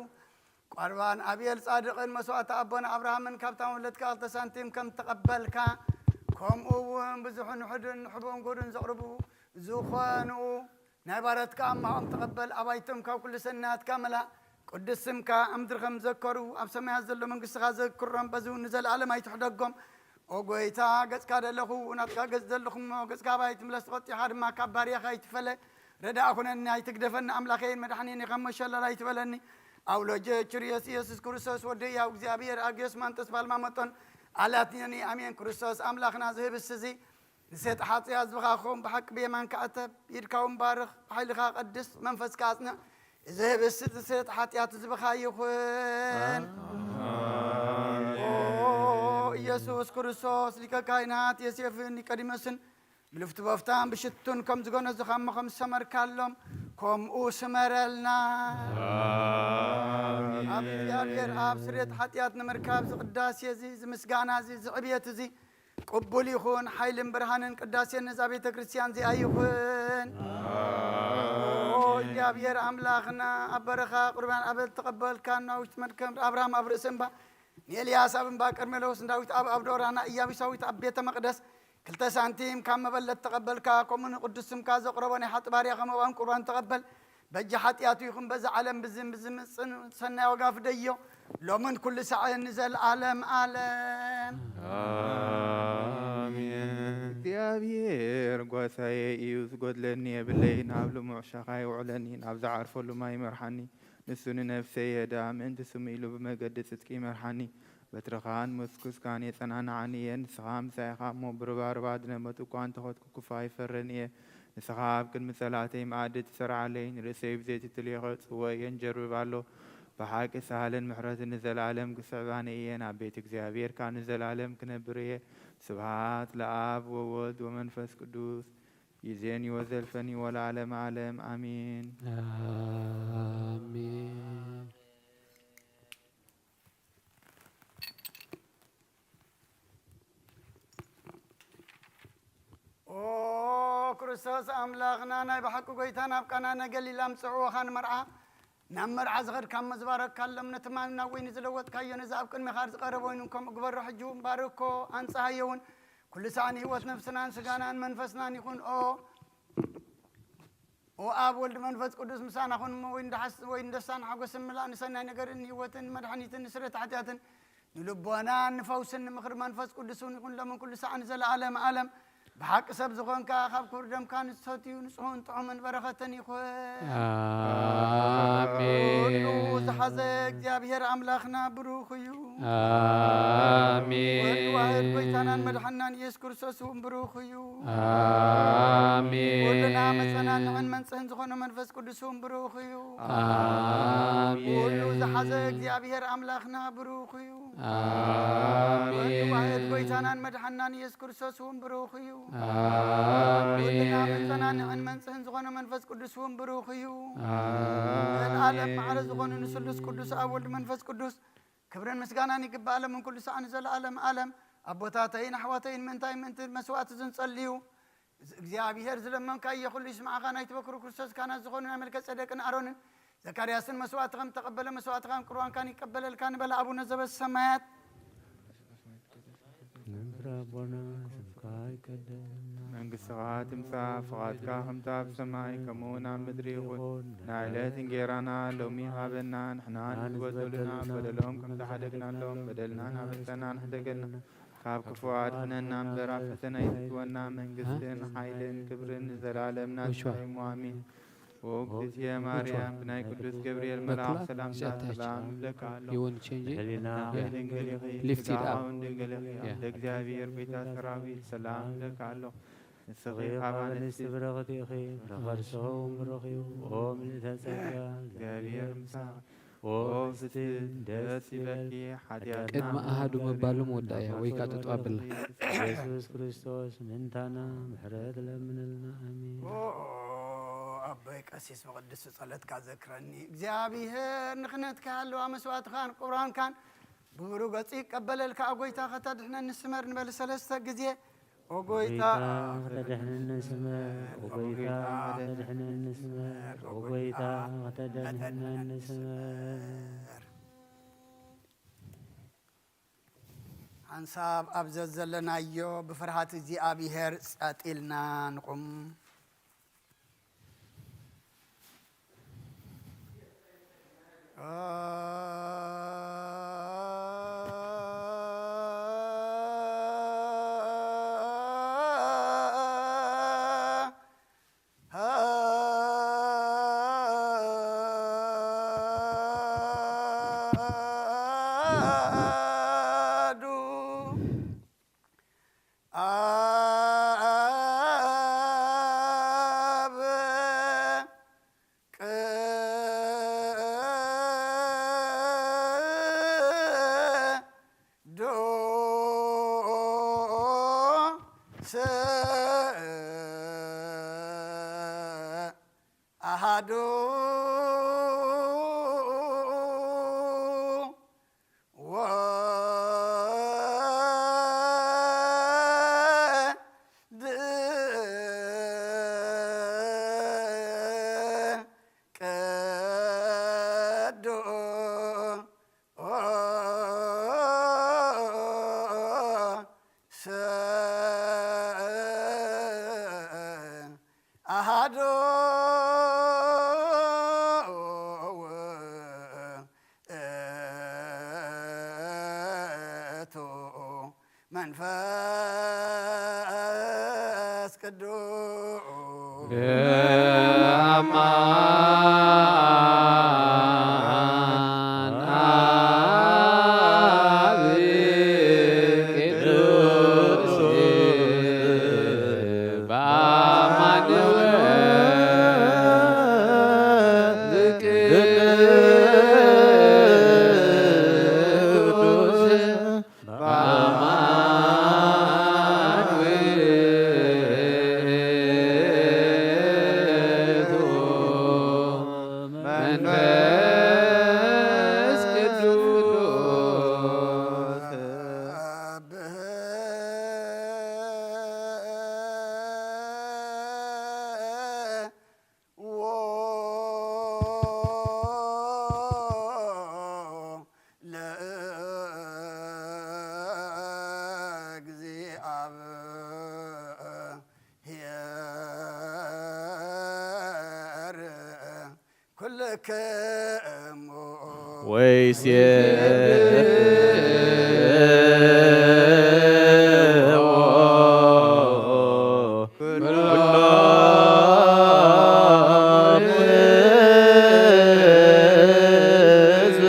ቁርባን ኣቤል ጻድቕን መስዋእቲ ኣቦና ኣብርሃምን ካብታ መብለትካ ክልተ ሳንቲም ከም ተቐበልካ፣ ከምኡ እውን ብዙሕን ውሑድን ንሕቡን ጉዱን ዘቕርቡ ዝኾኑ ናይ ባረትካ ኣማኦም ተቐበል። ኣባይቶም ካብ ኩሉ ሰናያትካ መላእ። ቅዱስ ስምካ ኣብ ምድሪ ከም ዘከሩ ኣብ ሰማያት ዘሎ መንግስትኻ ዘክሮም፣ በዚ እውን ንዘለኣለም ኣይትሕደጎም። ኦ ጎይታ፣ ገጽካ ደለኹ፣ ናትካ ገጽ ዘለኹ እሞ፣ ገጽካ ኣባይ ትምለስ፣ ተቖጢኻ ድማ ካብ ባርያኻ ኣይትፈለ። ረዳእ ኩነኒ፣ ኣይትግደፈኒ፣ ኣምላኸይን መድሓኒን ከም መሸለል ኣይትበለኒ። ኣውሎጀ ችርዮስ ኢየሱስ ክርስቶስ ወደ ያው እግዚኣብሔር ኣግዮስ ማንጦስ ባልማ መጦን ኣላትኒ ኣሜን። ክርስቶስ ኣምላኽና ዝህብስ እዚ ንሴት ሓጢኣት ዝብኻ ክኸውን ብሓቂ ብየማንካ እተብ፣ ኢድካ እውን ባርኽ፣ ብሓይልኻ ቀድስ፣ መንፈስካ ኣጽንዕ። እዚ ህብስቲ እቲ ስርየት ሓጢኣት ዝብኻ ይኹን። ኦ ኢየሱስ ክርስቶስ፣ ሊቀ ካህናት ዮሴፍን ኒቆዲሞስን ብልፍቲ በፍታን ብሽቱን ከም ዝገነዙኻ እሞ ከም ዝሰመርካሎም፣ ከምኡ ስመረልና። ኣብ እግዚኣብሔር ኣብ ስርየት ሓጢኣት ንምርካብ እዚ ቅዳሴ እዚ፣ እዚ ምስጋና እዚ፣ እዚ ዕብየት እዚ ቅቡል ይኹን። ሓይልን ብርሃንን ቅዳሴን ነዛ ቤተ ክርስቲያን እዚኣ ይኹን። ኦ እግዚኣብሔር ኣምላኽና፣ ኣብ በረኻ ቁርባን ኣቤል ተቐበልካ፣ ናውቲ መድከም ኣብርሃም ኣብ ርእሲ እምባ፣ ንኤልያስ ኣብ እምባ ቀርሜሎስ፣ ንዳዊት ኣብ፣ ኣብ ዶራና፣ ኢያቡሳዊት ኣብ ቤተ መቕደስ ክልተ ሳንቲም ካብ መበለት ተቐበልካ፣ ከምኡ ንቅዱስ ስምካ ዘቕረቦ ናይ ሓጢ ባርያ ከም መባን ቁርባን ተቐበል። በጃ ሓጢኣቱ ይኹን በዛ ዓለም ብዝን ብዝምፅን ሰናይ ዋጋ ፍደዮ፣ ሎምን ኩሉ ሳዕን ንዘለዓለም ዓለም። ኣሜን። እግዚኣብሔር መመላለሳየ እዩ፣ ዝጎድለኒ የብለይን። ኣብ ልሙዕ ሻኻ የውዕለኒ፣ ናብ ዝዓርፈሉ ማይ ይመርሓኒ። ንሱ ንነፍሰይ የዳ፣ ምእንቲ ስሙ ኢሉ ብመገዲ ጽድቂ ይመርሓኒ። በትርኻን መስኩስካን የጸናንዓኒ እየ። ንስኻ ምሳይ ኢኻ እሞ፣ ብርባርባ ዝነመቱ እኳ እንተኸድኩ፣ ክፉእ ኣይፈርን እየ። ንስኻ ኣብ ቅድሚ ጸላእተይ መኣዲ ትሰርዓለይ፣ ንርእሰይ ብዘይቲ ትልኢኾ ጽወ እየ፣ እንጀርብብ ኣሎ። ብሓቂ ሳህልን ምሕረትን ንዘለኣለም ክስዕባኒ እየን፣ ኣብ ቤት እግዚኣብሔር ከኣ ንዘለኣለም ክነብር እየ። ስብሃት ለኣብ ወወልድ ወመንፈስ ቅዱስ፣ ይዜኒ ወዘልፈኒ ወለዓለመ ዓለም፣ ኣሜን። ኣሜን። ኦ ክርስቶስ ኣምላኽና፣ ናይ ብሓቂ ጎይታ፣ ናብ ቃና ነገሊላ ምጽዕወኻ ንመርዓ፣ ናብ መርዓ ዝኸድካ እሞ ዝባረካሎም፣ ነቲ ማን ናብ ወይኒ ዝለወጥካዮ፣ ነዚ ኣብ ቅድሜኻ ዝቐረበ ወይኒ ከምኡ ግበሮ፣ ሕጂ እውን ባርኮ፣ ኣንጽሃዮ እውን፣ ኩሉ ሳዕ ንህይወት ነፍስናን ስጋናን መንፈስናን ይኹን። ኦ ኦ ኣብ ወልድ መንፈስ ቅዱስ ምሳና ኩን እሞ፣ ወይ ንደሓስ-፣ ወይ ንደስታን ሓጎስን ምላእ፣ ንሰናይ ነገርን ህይወትን መድሓኒትን ንስርየት ሓጢኣትን ንልቦናን ንፈውስን ንምኽሪ መንፈስ ቅዱስ እውን ይኹን ሎምን ኩሉ ሳዕ ንዘለኣለም ኣለም። ብሓቂ ሰብ ዝኾንካ፣ ካብ ክቡር ደምካ ንዝሰትዩ ንጹህን ጥዑምን በረኸትን ይኹን። ኣሜን። ኩሉ ዝሓዘ እግዚኣብሔር ኣምላኽና ብሩኽ እዩ። ኣሜን። ወልድ ዋህድ ጎይታናን መድሓናን ኢየሱስ ክርስቶስ እውን ብሩኽ እዩ። ኣሜን። ኩልና መጸናንዕን መንጽህን ዝኾነ መንፈስ ቅዱስ እውን ብሩኽ እዩ። ኣሜን። ኩሉ ዝሓዘ እግዚኣብሔር ኣምላኽና ብሩኽ እዩ። ኣሜን። ወልድ ዋህድ ጎይታናን መድሓናን ኢየሱስ ክርስቶስ እውን ብሩኽ እዩ። ኣሜን። ኩልና መጸናንዕን መንጽህን ዝኾነ መንፈስ ቅዱስ እውን ብሩኽ እዩ። ኣሜን። ዘልኣለም ማዕረ ዝኾኑ ንስሉስ ቅዱስ ኣብ ወልድ መንፈስ ቅዱስ ክብርን ምስጋናን ይግባእ፣ ሎምን ኩሉ ሳዕ ንዘለኣለም ኣለም። ኣቦታተይን ኣሕዋተይን፣ ምእንታይ ምእንቲ መስዋእቲ ዝንጸልዩ፣ እግዚኣብሔር ዝለመንካዮ ኩሉ ይስምዓኻ። ናይ ትበክሩ ክርስቶስ ካህናት ዝኾኑ ናይ መልከ ጸደቅን ኣሮንን ዘካርያስን መስዋእቲ ከም ተቐበለ፣ መስዋእትኻን ቁርባንካን ይቀበለልካ ንበል። ኣቡነ ዘበሰማያት። ነብር ኣቦና ስምካ ይቀደስ፣ መንግስትኻ ትምጻእ፣ ፍቓድካ ከምታ ኣብ ሰማይ ከምኡ እውን ኣብ ምድሪ ይኹን። ናይ ዕለት እንጌራና ሎሚ ሃበና፣ ንሕና ንዝበደሉና በደሎም ከም ዝሓደግናሎም በደልና ናበሰና ንሕደገልና፣ ካብ ክፉ ኣድሕነና እምበር ኣብ ፈተና ኣይትእትወና፣ መንግስትን ሓይልን ክብርን ንዘለኣለም ናትካ እዩ። ኣሜን። ኦ እግዝእትየ ማርያም፣ ብናይ ቅዱስ ገብርኤል መልኣኽ ሰላምታ ሰላም እብለካ ኣለኹ። You want to change it? Yeah. ድንግል ኢኺ፣ Lift it up. ስጋውን ድንግል ኢኺ፣ Yeah. ኣደ እግዚኣብሔር ጎይታ ሰራዊት ሰላም እብለካ ኣለኹ። ንስኺ ካብ ኣንስቲ ብርኽቲ ኢኺ፣ ፍረ ከርስኺ እውን ብሩኽ እዩ። ኦ ምልእተ ጸጋ፣ እግዚኣብሔር ምሳኺ፣ ኦ ብስቲ ደስ ይበልኪ፣ ሓጢኣትና ቅድሚ ኣሃዱ ምሕረት ምባሉ መወዳእያ ወይ ከዓ ጠጠው ኣብላ። ኢየሱስ ክርስቶስ ምንታና ምሕረት ለምንልና። ኣሜን። ኦ ኣቦይ ቀሲስ፣ ብቅድስቲ ጸሎትካ ዘክረኒ። እግዚኣብሔር ንክህነትካ ያለዋ መስዋዕትኻን ቁርባንካን ብብሩህ ገጹ ይቀበለልካ። ኦ ጎይታ፣ ከተድሕነኒ ስመር ንበል ሰለስተ ግዜ። ኦ ጎይታ፣ ከተድሕነኒ ስመር፣ ኦ ጎይታ፣ ከተድሕነኒ ስመር፣ ኦ ጎይታ፣ ከተድሕነኒ ስመር። ሓንሳብ ኣብ ዘዘለናዮ ብፍርሃት እግዚኣብሔር ጸጥ ኢልና ንቁም። ኣሐዱ ኣብ ቅዱስ ኣሃዱ ወልድ ቅዱስ ኣሃዱ ውእቱ መንፈስ ቅዱስ። በአማን አብ ቅዱስ በአማን ወልድ ቅዱስ በአማን ውእቱ መንፈስ ቅዱስ። ለእግዚአብሔር ኩልክሙ ወይሴብሖ ኩሎሙ ሕዝብ።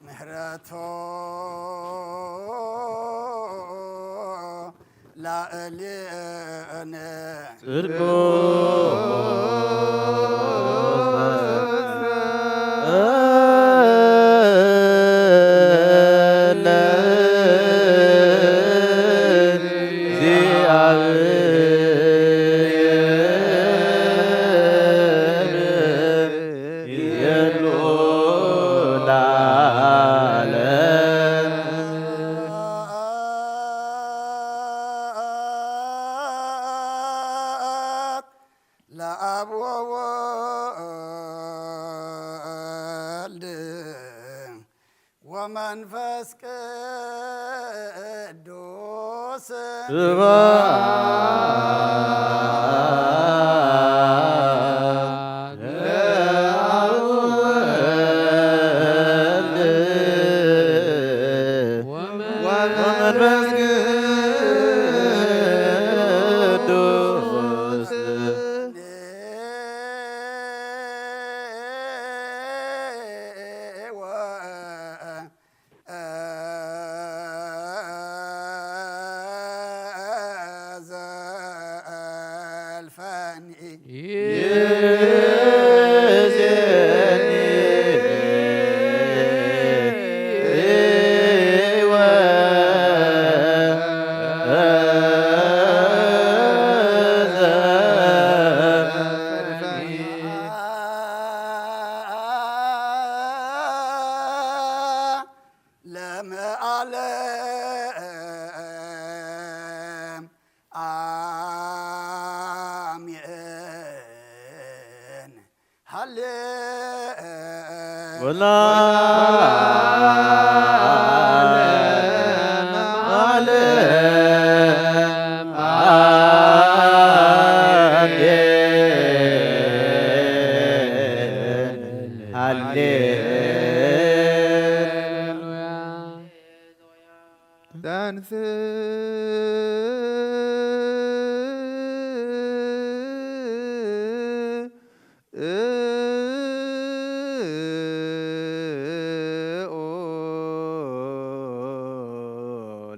ምህረቶ ላዕሌነ ጽድቁ ለእግዚአብሔር ይቤሉ ለዓለም። ለአብ ወወልድ ወመንፈስ ቅዱስ ስብሐት ለአብ ወወልድ ወመንፈስ ቅዱስ። ዘልፈኒ ይእዜኒ ለዓለም አሜን። ሃሌ ወለዓለም ዓለም አሜን። ሃሌሉያ። ተንሥኦ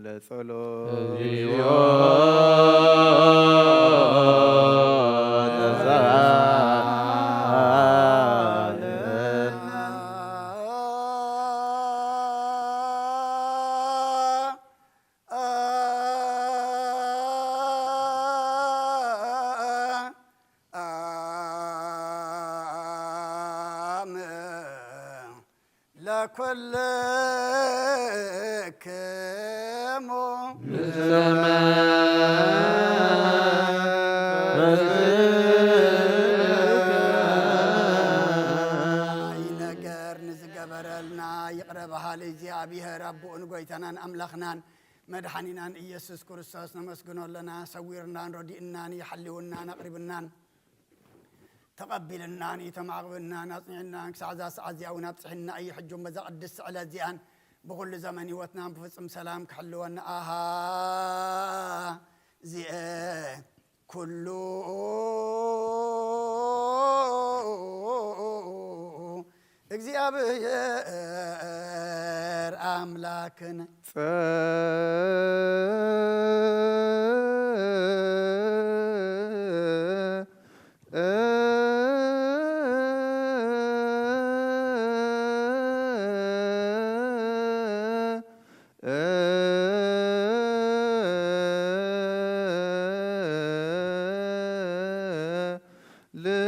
ለጸሎት። እግዚኦ ተሳሃለነ። አም ለኩልክሙ ምስለ መንፈስከ። ነገር ንዝገበረልና ይቕረ በሃሊ እግዚኣብሔር ኣቦኡን ጎይታናን ኣምላኽናን መድሓኒናን ኢየሱስ ክርስቶስ ነመስግኖ ኣለና። ሰዊርናን ረዲእናን እዩ፣ ሓሊውናን ኣቕሪብናን ተቐቢልናን እዩ፣ ተማዕቕብናን ኣጽኒዕናን ክሳዕ እዛ ሰዓት እዚኣ እውን ኣብጽሕና እዩ። ሕጂ እውን በዛ ቅድስቲ ዕለት እዚኣን ብኹሉ ዘመን ህይወትናን ብፍጹም ሰላም ክሕልወና ኣሃ እዚአ ኩሉ እግዚኣብሔር ኣምላክን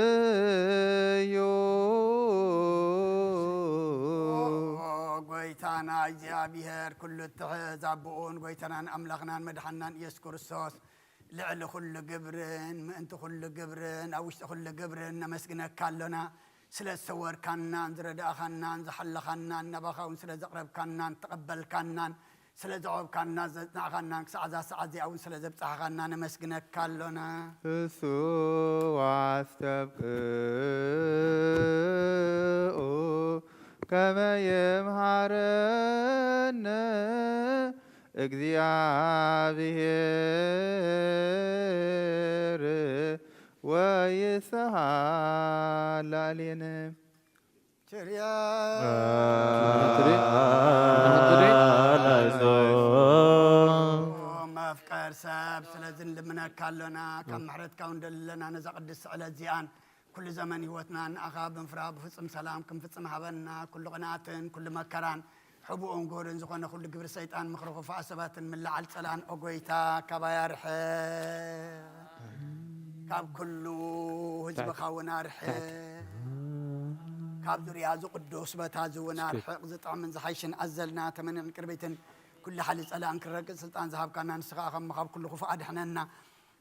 ልዩ። ኦ፣ ጎይታና እግዚኣብሔር ኩሉ እትሕዝ ኣቦኡን ጎይታናን ኣምላኽናን መድሓናን ኢየሱስ ክርስቶስ ልዕሊ ኩሉ ግብርን ምእንቲ ኩሉ ግብርን ኣብ ውሽጢ ኩሉ ግብርን ነመስግነካ ኣሎና። ስለ ዝሰወርካናን ዝረዳእኻናን ዝሓለኻናን ናባኻ እውን ስለ ዘቕረብካናን ተቐበልካናን ስለ ዘዕቆብካና ዘጽናዕኻናን ክሳዕ እዛ ሰዓት እዚኣ እውን ስለ ዘብጻሕኻና ነመስግነካ ኣሎና። እሱ ኣስተብቅዑ ከመ የምሃረነ እግዚኣብሔር ወይስሓ ላዕሌነ። ችርያ። መፍቀር ሰብ ስለዚ ንልምነካ ኣሎና፣ ካብ ምሕረትካ እውን ደለና ነዛ ቅድስቲ ዕለት እዚኣን ኩሉ ዘመን ህይወትና ንኣኻ ብምፍራ ብፍጹም ሰላም ክንፍጽም ሃበና። ኩሉ ቅንኣትን ኩሉ መከራን ሕቡእን ጎርን ዝኾነ ኩሉ ግብሪ ሰይጣን ምኽሪ ክፉኣ ሰባትን ምልዓል ጸላን ኦ ጎይታ ካባይ ኣርሕቕ። ካብ ኩሉ ህዝብኻ እውን ኣርሕቕ። ካብ ዙርያ እዚ ቅዱስ ቦታ እዚ እውን ኣርሕቕ። ዝጥዕምን ዝሓይሽን ኣዘልና ተመንን ቅርቢትን ኩሉ ሓሊ ጸላእን ክረግጽ ስልጣን ዝሃብካና ንስኻ ከም ካብ ኩሉ ክፉእ ኣድሕነና።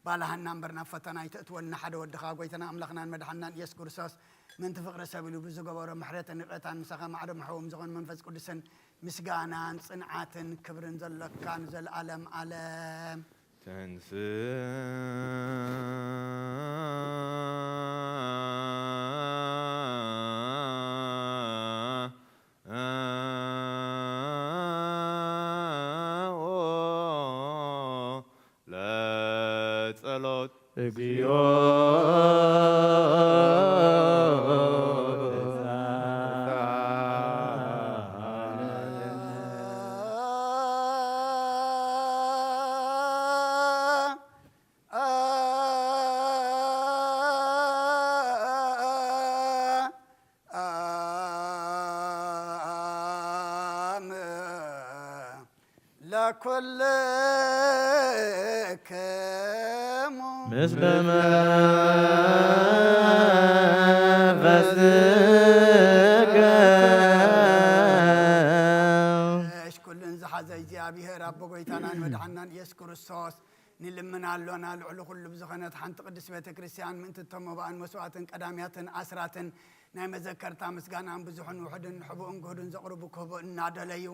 ባልሃና እምበር ናብ ፈተና ኣይተእትወና። ሓደ ወድኻ ጎይታና ኣምላኽናን መድሓናን ኢየሱስ ክርስቶስ ምእንቲ ፍቕሪ ሰብ ኢሉ ብዝገበሮ ምሕረትን ይቕሬታን ምሳኻ ማዕዶ መሕዎም ዝኾን መንፈስ ቅዱስን ምስጋናን ጽንዓትን ክብርን ዘሎካ ንዘለኣለም ዓለም። ተንስ ለጸሎት። እግዚኦ። ለኩልክሙ ምስለ መንፈስከ። እሽ፣ ኩሉን ዝሓዘ እግዚኣብሔር ኣቦ ጎይታናን መድሓናን ኢየሱስ ክርስቶስ ንልምን ኣሎና። ልዕሊ ኩሉ ብዝኾነት ሓንቲ ቅድስት ቤተ ክርስቲያን ምእንቲ እቶም መባእን መስዋእትን ቀዳምያትን ኣስራትን ናይ መዘከርታ ምስጋናን ብዙሕን ውሑድን ሕቡእን ግሁድን ዘቕርቡ ክህቡ እናደለዩ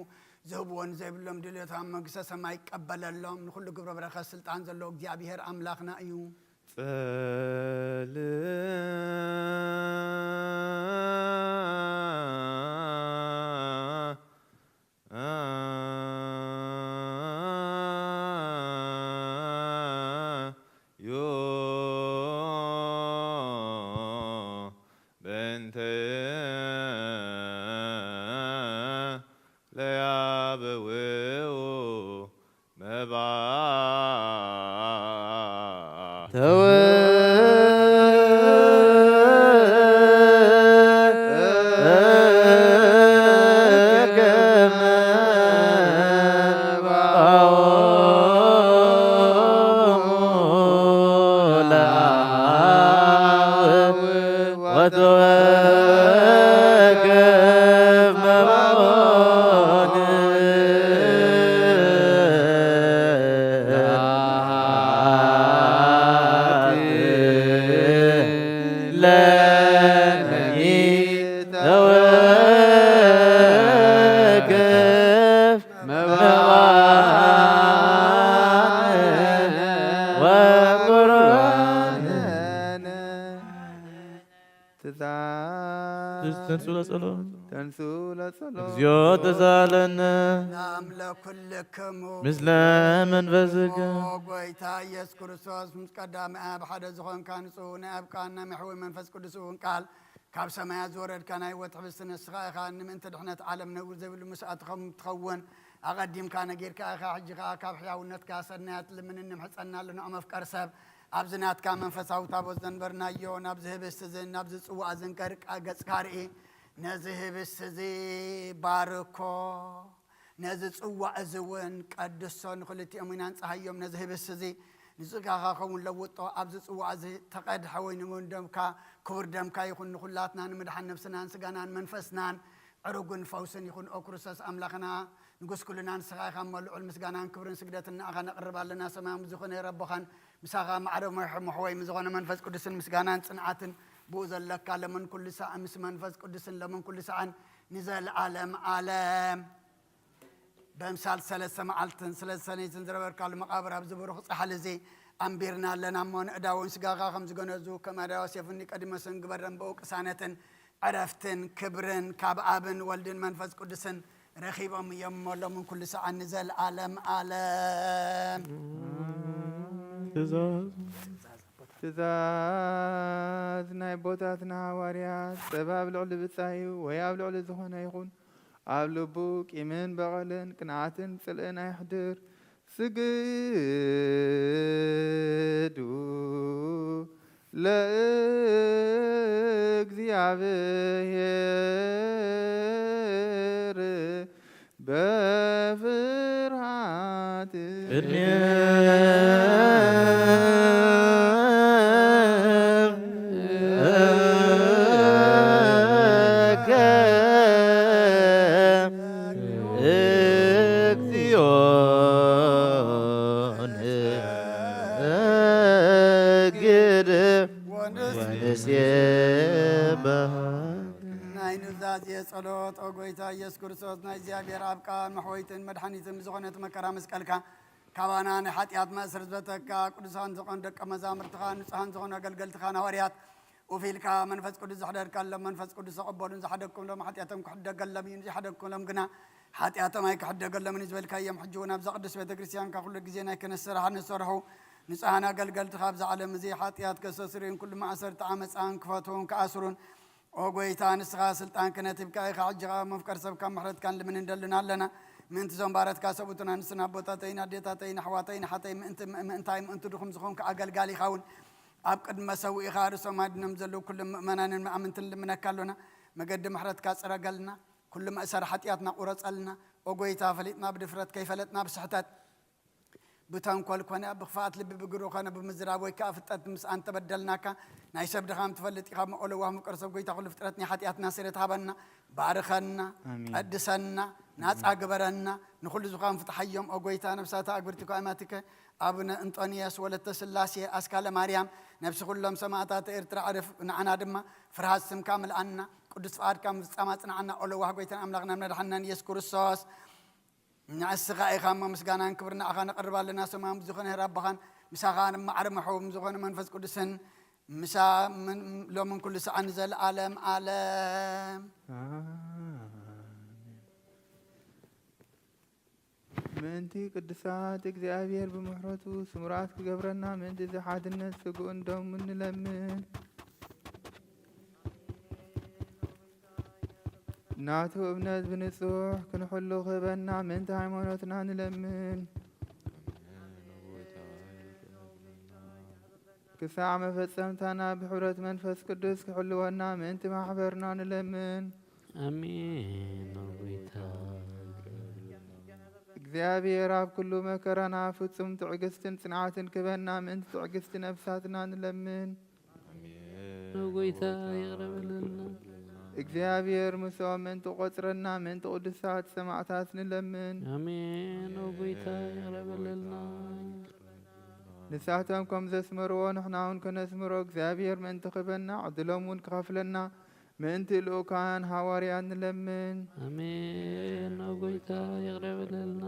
ዝህብዎ ንዘይብሎም ድልዮታም መንግስተ ሰማይ ይቀበለሎም። ንኹሉ ግብረ በረኸት ስልጣን ዘለዎ እግዚኣብሔር ኣምላኽና እዩ። ጸል ዩ በእንተ ለያበውኡ መባ ተወ እግዚኦ ተሳለነ። ሰላም ለኩልክሙ። ምስለ መንፈስከ። ኦ ጎይታ ኢየሱስ ክርስቶስ፣ ምስ ቀዳማይ ኣብ ሓደ ዝኾንካ፣ ንጹህ ናይ ኣብ ቃል ናይ መሕወይ መንፈስ ቅዱስ እውን ቃል ካብ ሰማያት ዝወረድካ ናይ ህይወት ሕብስቲ ንስኻ ኢኻ። ንምእንቲ ድሕነት ዓለም ነውር ዘይብሉ መስዋእቲ ከም ትኸውን ኣቐዲምካ ነጊርካ ኢኻ። ሕጂ ከኣ ካብ ሕያውነትካ ሰናያት ልምንን ንምሕጸና ኣለና። ኦ መፍቀር ሰብ፣ ኣብዚ ናትካ መንፈሳዊ ታቦት ዘንበርናዮ፣ ናብዚ ህብስቲ እዝን ናብዚ ጽዋእ እዝን ከርቃ ገጽካ ርኢ። ነዚ ህብስቲ እዚ ባርኮ፣ ነዚ ጽዋእ እዚ እውን ቀድሶ፣ ንኽልቲኦም ኢና ንጽሃዮም። ነዚ ህብስቲ እዚ ንስጋኻ ኸውን ለውጦ፣ ኣብዚ ጽዋእ እዚ ተቐድሐ ወይኒ እውን ደምካ፣ ክቡር ደምካ ይኹን፣ ንኹላትና ንምድሓን ነብስናን ስጋናን መንፈስናን ዕሩግን ፈውስን ይኹን። ኦ ክርስቶስ ኣምላኽና፣ ንጉስ ኩልና ንስኻ ኢኻ እሞ፣ ልዑል ምስጋናን ክብርን ስግደትን ንኣኻ ነቕርብ ኣለና። ሰማያዊ ዝኾነ ረቦኻን ምሳኻ ማዕረ መሕ-፣ መሕወይ ምስ ዝኾነ መንፈስ ቅዱስን ምስጋናን ጽንዓትን ብኡ ዘለካ ለምን ኩሉ ሳዕ ምስ መንፈስ ቅዱስን ለምን ኩሉ ሳዕን ንዘለዓለም ዓለም። በምሳል ሰለስተ መዓልትን ሰለስተ ሰነይትን ዝረበርካሉ መቓብር ኣብዚ ብሩኽ ጻሕሊ እዚ ኣንቢርና ኣለና እሞ፣ ንእዳውን ስጋኻ ከም ዝገነዙ ከም ኣድዋ ዮሴፍን ኒቆዲሞስን ግበረን። ብኡ ቅሳነትን ዕረፍትን ክብርን ካብ ኣብን ወልድን መንፈስ ቅዱስን ረኺቦም እዮም እሞ፣ ሎምን ኩሉ ሰዓን ንዘለዓለም ዓለም። ትእዛዝ ናይ ኣቦታትና ሃዋርያት፣ ጸባ ኣብ ልዕሊ ብጻዩ ወይ ኣብ ልዕሊ ዝኾነ ይኹን፣ ኣብ ልቡ ቂምን በቐልን ቅንዓትን ጽልእን ኣየሕድር። ስግዱ ለእግዚኣብሔር በፍርሃት። ቅድሜከ እግዚኦ ንሰግድ ወንሴብሐ። ናይ ኑዛዜ ጸሎት። ኦ ጎይታ ኢየሱስ ክርስቶስ፣ ናይ እግዚኣብሔር ኣብ ቃል መሕወይትን መድሓኒትን ብዝኾነት መከራ መስቀልካ ካባና ናይ ሓጢኣት ማእሰር ዝበተካ፣ ቅዱሳን ዝኾኑ ደቀ መዛሙርትኻ፣ ንጹሃን ዝኾኑ ኣገልገልትኻ፣ ሃዋርያት፣ ኡፍ ኢልካ መንፈስ ቅዱስ ዘሕደርካሎም፣ መንፈስ ቅዱስ ተቐበሉን ዝሓደግኩምሎም ሓጢኣቶም ክሕደገሎም እዩ፣ ዘይሓደግኩምሎም ግና ሓጢኣቶም ኣይክሕደገሎምን እዩ ዝበልካዮም፣ ሕጂ እውን ኣብዛ ቅድስት ቤተ ክርስቲያንካ ኩሉ ግዜ ናይ ክህነት ስራሕ ንሰርሑ ንጹሃን ኣገልገልትኻ፣ ኣብዚ ዓለም እዚ ሓጢኣት ከስተስርዩን ኩሉ ማእሰርቲ ዓመፃን ክፈትዉን ክኣስሩን፣ ኦ ጎይታ፣ ንስኻ ስልጣን ክህነት ሂብካ ኢኻ። ሕጂ ኸዓ መፍቀር ሰብ ካብ ምሕረትካን ልምን እንደልን ኣለና። ምእንቲ እዞም ባረትካ ሰብኡትን ኣንስትን ኣቦታተይን ኣዴታተይን ኣሕዋተይን ኣሓተይ ምእንቲ ምእንቲ ምእንቲ ድኹም ዝኾንካ ኣገልጋሊኻ እውን ኣብ ቅድሚ መሰውኢኻ ርእሶም ኣድኖም ዘለዉ ኩሎም ምእመናንን መኣምንትን ልምነካ ኣሎና። መገዲ ምሕረትካ ጽረገልና። ኩሉ መእሰር ሓጢኣትና ቁረጸልና። ኦ ጎይታ፣ ፈሊጥና ብድፍረት፣ ከይፈለጥና ብስሕተት፣ ብተንኮል ኮነ ብኽፍኣት ልቢ፣ ብግብሪ ኮነ ብምዝራብ ወይ ከኣ ፍልጠት ምስ ኣንተበደልናካ፣ ናይ ሰብ ድኻም ትፈልጥ ኢኻ እሞ፣ ኦ ለዋህ ምቁር ሰብ፣ ጎይታ ኩሉ ፍጥረት ናይ ሓጢኣትና ስእነት ሃበና፣ ባርኸና፣ ኣሜን። ቀድሰና፣ ናጻ ግበረና፣ ንኹሉ ዝኻን ፍትሓዮም። ኦ ጎይታ፣ ነፍሳት ኣግብርቲ ኳይማትከ፣ ኣቡነ እንጦንዮስ፣ ወለተ ስላሴ፣ ኣስካለ ማርያም፣ ነፍሲ ኩሎም ሰማእታት ኤርትራ ዕርፍ፣ ንዓና ድማ ፍርሃት ስምካ ምልኣና፣ ቅዱስ ፍቓድካ ምፍጻም ኣጽንዓና። ኦ ለዋህ ጎይታን ኣምላኽናን መድሓንናን ኢየሱስ ክርስቶስ፣ ንዕስኻ ኢኻ እሞ ምስጋናን ክብርን ንዓኻ ነቕርብ ኣለና። ሰማያዊ ዝኾነ ሄር ኣቦኻን ምሳኻ ንማዕረ መሕውም ዝኾነ መንፈስ ቅዱስን ምሳ ምን-፣ ሎምን ኩሉ ሰዓት ንዘለዓለም ዓለም። ኣሜን። ምእንቲ ቅዱሳት እግዚኣብሔር ብምሕረቱ ስሙራት ክገብረና ምእንቲ እዚ ሓድነት ስግኡን ደሙን ንለምን። ናቱ እምነት ብንጹሕ ክንሕሉ ክህበና ምእንቲ ሃይማኖትና ንለምን። ክሳዕ መፈጸምታና ብሕብረት መንፈስ ቅዱስ ክሕልወና ምእንቲ ማሕበርና ንለምን። ኣሜን። ኦ ጎይታ። እግዚኣብሔር ኣብ ኩሉ መከራና ፍጹም ትዕግስትን ጽንዓትን ክበና ምእንቲ ትዕግስቲ ነፍሳትና ንለምን። ኦ ጎይታ ይቕረ በለልና። እግዚኣብሔር ምስኦም ምእንቲ ቆጽረና ምእንቲ ቅዱሳት ሰማዕታት ንለምን። ኣሜን። ኦ ጎይታ ይቕረ በለልና። ንሳቶም ከም ዘስመርዎ ንሕና እውን ከነስምሮ እግዚኣብሔር ምእንቲ ክበና ዕድሎም እውን ክኸፍለና ምእንቲ ልኡካን ሃዋርያት ንለምን። ኣሜን። ኦ ጎይታ ይቕረ በለልና።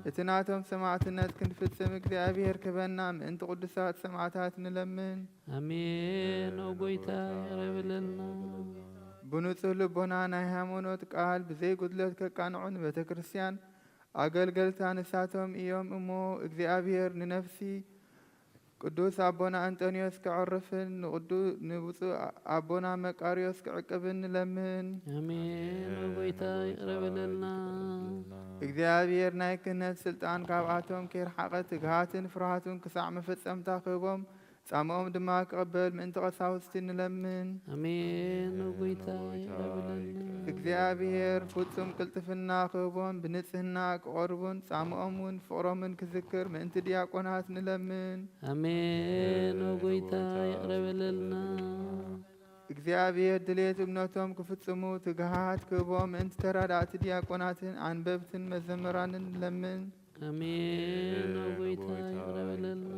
እቲ ናቶም ሰማዕትነት ክንፍጽም እግዚኣብሔር ክበና ምእንቲ ቅዱሳት ሰማዕታት ንለምን። ኣሜን። ኦ ጎይታ ይቕረ በለልና። ብንጹህ ልቦና ናይ ሃይማኖት ቃል ብዘይ ጉድለት ከቃንዑ ንቤተ ክርስቲያን ኣገልገልታ ንሳቶም እዮም እሞ፣ እግዚኣብሔር ንነፍሲ ቅዱስ ኣቦና እንጠንዮስ ከዕርፍን ንቅዱ-፣ ንብፁዕ ኣቦና መቃርዮስ ክዕቅብን ንለምን። ኣሜን። ንጎይታ ይቅረ በለልና። እግዚኣብሔር ናይ ክህነት ስልጣን ካብኣቶም ከይርሓቐ ትግሃትን ፍርሃቱን ክሳዕ መፈጸምታ ክህቦም ጻምኦም ድማ ክቕበል ምእንቲ ቀሳውስቲ ንለምን። ኣሜን። ንጎይታ ይቅረ በለልና። እግዚኣብሔር ፍጹም ቅልጥፍና ክህቦም ብንጽህና ክቐርቡን ጻምኦም እውን ፍቕሮምን ክዝክር ምእንቲ ዲያቆናት ንለምን። ኣሜን። ንጎይታ ይቅረ በለልና። እግዚኣብሔር ድሌት እምነቶም ክፍጽሙ ትግሃት ክህቦም ምእንቲ ተራዳእቲ ዲያቆናትን ኣንበብትን መዘምራንን ንለምን። ኣሜን። ንጎይታ ይቅረ በለልና።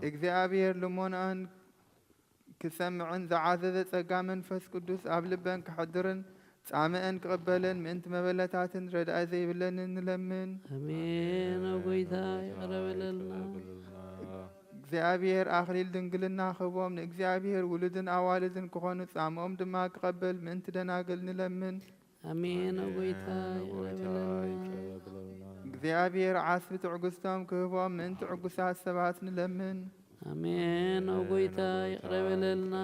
እግዚኣብሔር ልሞናን ክሰምዕን ዝዓዘዘ ጸጋ መንፈስ ቅዱስ ኣብ ልበን ክሕድርን ጻምእን ክቕበልን ምእንቲ መበለታትን ረድኣይ ዘይብለንን ንለምን። ኣሜን። ንጎይታ ይቅረ በለልና። እግዚኣብሔር ኣኽሊል ድንግልና ክህቦም ንእግዚኣብሔር ውሉድን ኣዋልድን ክኾኑ ጻምኦም ድማ ክቐበል ምእንቲ ደናግል ንለምን። ኣሜን። ንጎይታ ይቅረ በለልና። እግዚኣብሔር ዓስቢ ትዕግስቶም ክህቦም ምእንቲ ዕጉሳት ሰባት ንለምን። ኣሜን። ንጎይታ ይቅረ በለልና።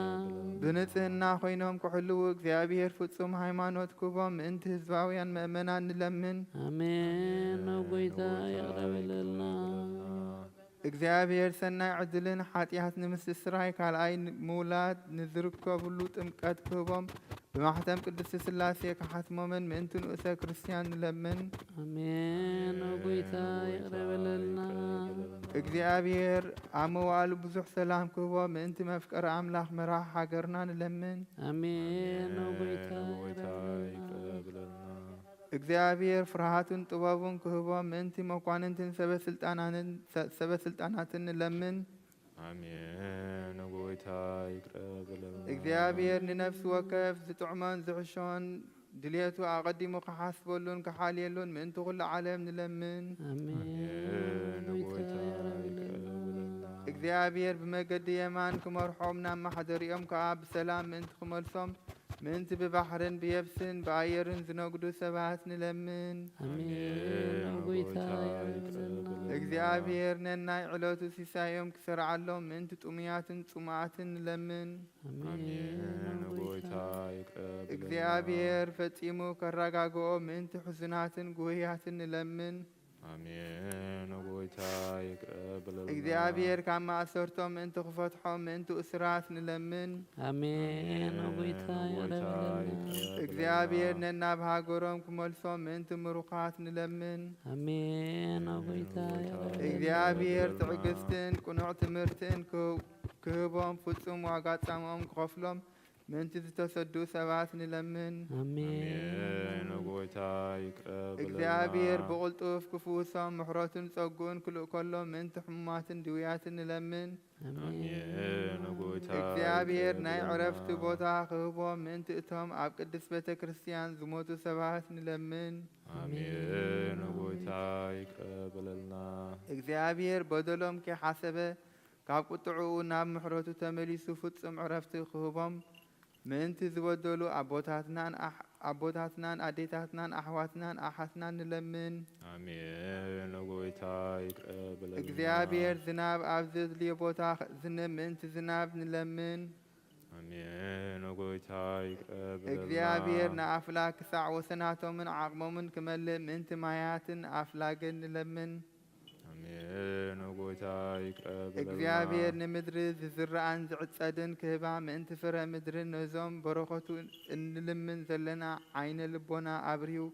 ብንጽህና ኮይኖም ክሕልዉ እግዚኣብሔር ፍጹም ሃይማኖት ክህቦም ምእንቲ ህዝባውያን ምእመናን ንለምን። ኣሜን። ንጎይታ ይቅረ በለልና። እግዚኣብሔር ሰናይ ዕድልን ሓጢኣት ንምስስራይ ካልኣይ ን-፣ ምውላድ ንዝርከብሉ ጥምቀት ክህቦም ብማሕተም ቅድስቲ ስላሴ ክሓትሞምን ምእንቲ ንኡሰ ክርስቲያን ንለምን። ኣሜን። ንጎይታ ይቅረ በለልና። እግዚኣብሔር ኣብ መዋእሉ ብዙሕ ሰላም ክህቦም ምእንቲ መፍቀሪ ኣምላኽ መራሕ ሃገርና ንለምን። ኣሜን። ንጎይታ ይቅረ በለልና። እግዚኣብሔር ፍርሃቱን ጥበቡን ክህቦም ምእንቲ መኳንንትን ሰበ ስልጣናንን፣ ሰ-፣ ሰበ ስልጣናትን ንለምን። ኣሜን። ንጎይታ ይቅረ በለልና። እግዚኣብሔር ንነፍሲ ወከፍ ዝጥዕሞን ዝሕሾን ድልየቱ ኣቐዲሙ ክሓስበሉን ክሓልየሉን ምእንቲ ኩሉ ዓለም ንለምን። ኣሜን። ኣሜን። ንጎይታ ይቅረ በለልና። እግዚኣብሔር ብመገዲ የማን ክመርሖም ናብ ማሕደሪኦም ከኣ ብሰላም ምእንቲ ክመልሶም ምእንቲ ብባሕርን ብየብስን ብኣየርን ዝነግዱ ሰባት ንለምን። ኣሜን። ኣሜን። ንጎይታ ይቅረ በለልና። እግዚኣብሔር ነናይ ዕለቱ ሲሳዮም ክሰርዓሎም ምእንቲ ጥሙያትን ጽሙኣትን ንለምን። ኣሜን። ኣሜን። ንጎይታ ይቅረ በለልና። እግዚኣብሔር ፈጺሙ ከረጋግኦ ምእንቲ ሕዙናትን ጉህያትን ንለምን። ኣሜን። ንጎይታ ይቅረ በለልና። እግዚኣብሔር ካብ ማእሰርቶም ምእንቲ ክፈትሖም ምእንቲ እሱራት ንለምን። ኣሜን። ኣሜን። ንጎይታ ይቅረ ንጎይታ በለልና። ይቅረ በለልና። እግዚኣብሔር ነናብ ሃገሮም ክመልሶም ምእንቲ ምሩኻት ንለምን። ኣሜን። ንጎይታ ይቅረ በለልና። እግዚኣብሔር ትዕግስትን ቅኑዕ ትምህርትን ክህ-፣ ክህቦም ፍጹም ዋጋ ጻምኦም ክኸፍሎም ምእንቲ ዝተሰድኡ ሰባት ንለምን። ኣሜን። ኣሜን። ንጎይታ ይቅረ በለልና። እግዚኣብሔር ብቕልጡፍ ክፍውሶም ምሕረቱን ጸግኡን ክልእከሎም ምእንቲ ሕሙማትን ድውያትን ንለምን። ኣሜን። ኣሜን። ንጎይታ እግዚኣብሔር ይቅረ ናይ በለልና። ዕረፍቲ ቦታ ክህቦም ምእንቲ እቶም ኣብ ቅድስት ቤተ ክርስቲያን ዝሞቱ ሰባት ንለምን። ኣሜን። ኣሜን። ንጎይታ ይቅረ በለልና። እግዚኣብሔር በደሎም ከይሓሰበ ካብ ቁጥዕኡ ናብ ምሕረቱ ተመሊሱ ፍጹም ዕረፍቲ ክህቦም ምእንቲ ዝበደሉ ኣቦታትናን ኣሕ-፣ ኣቦታትናን ኣዴታትናን ኣሕዋትናን ኣሓትናን ንለምን። ኣሜን። ንጎይታ ይቅረ በለልና። እግዚኣብሔር ዝናብ ኣብ ዘድልዮ ቦታ ከዝንብ ምእንቲ ዝናብ ንለምን። ኣሜን። ንጎይታ ይቅረ በለልና። እግዚኣብሔር ንኣፍላግ ክሳዕ ወሰናቶምን ዓቕሞምን ክመልእ ምእንቲ ማያትን ኣፍላግን ንለምን። ኣሜን። ንጎይታ ይቅረ በለልና። እግዚኣብሔር ንምድሪ ዝዝረኣን ዝዕጸድን ክህባ ምእንቲ ፍረ ምድርን ነዞም በረኸቱ እንልምን ዘለና ዓይነ ልቦና ኣብርሁ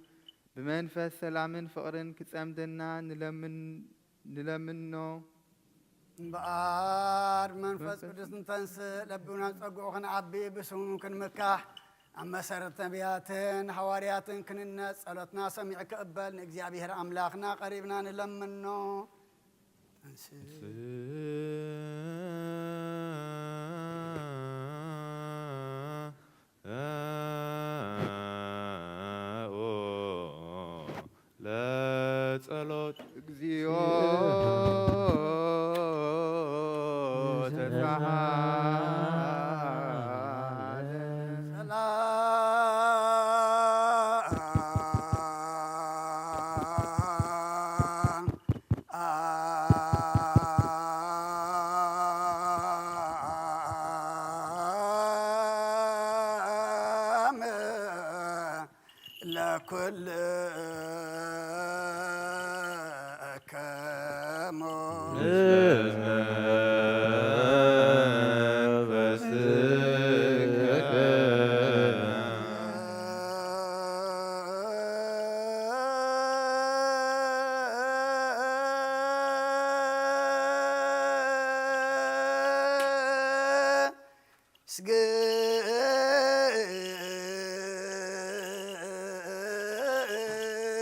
ብመንፈስ ሰላምን ፍቕርን ክጸምደና ንለምን-፣ ንለምኖ። እምበኣር መንፈስ መንፈስ ቅዱስ እንተንስእ ለቢውና ጸግዑ ክንዓቢ ብስሙ ክንምካሕ ኣብ መሰረት ነቢያትን ሃዋርያትን ክንነጽ ጸሎትና ሰሚዕ ክቕበል ንእግዚኣብሔር ኣምላኽና ቀሪብና ንለምኖ። እንስ- ለጸሎት እግዚኦ ተሳሃለ። ሰላም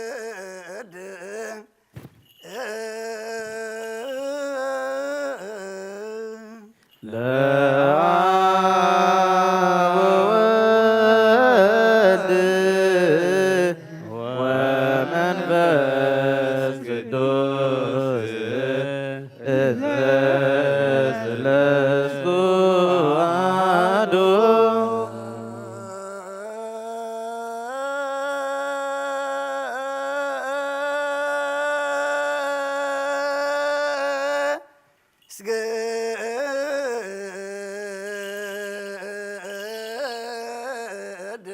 ስግድ ለአብ ወወልድ ወመንፈስ ቅዱስ እንተ ሰለስቱ አሐዱ። ስግድ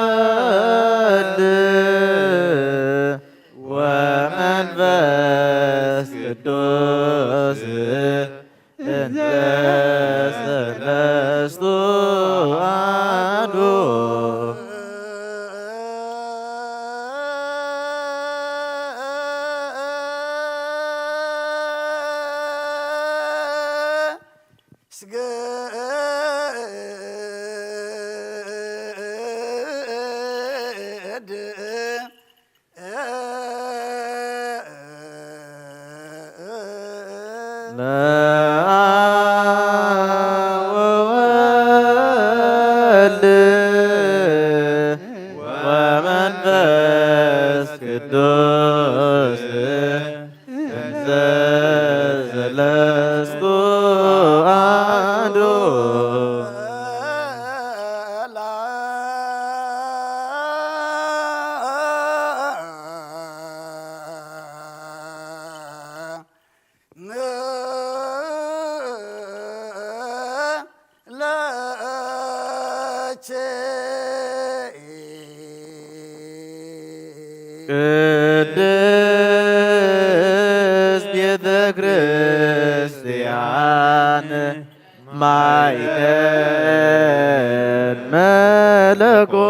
ለወልድ ወመንፈስ ቅዱስ እንተ ሰለስቱ አሐዱ። ስግድ ለአብ ወወልድ ወመንፈስ ቅዱስ እንተ ሰለስቱ አሐዱ። ቅድስት ቤተ ክርስቲያን ማይደር መለኮት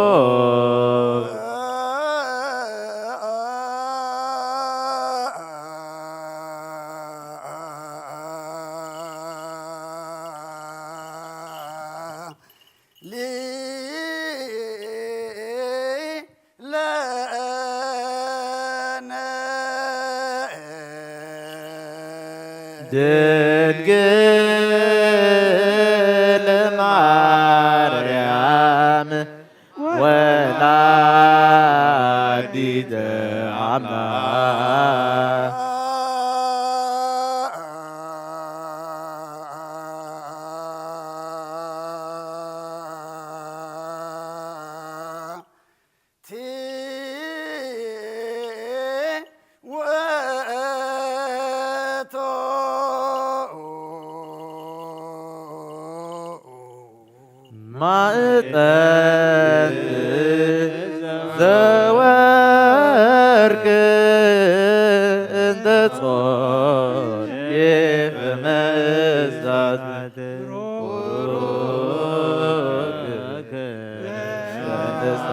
ለነ ድንግል ማርያም ወላዲተ አምላክ። ቲ ወእቶ ማዕጠንት ዘወርቅ እንተ ጾን የፈመዛት ቅድስት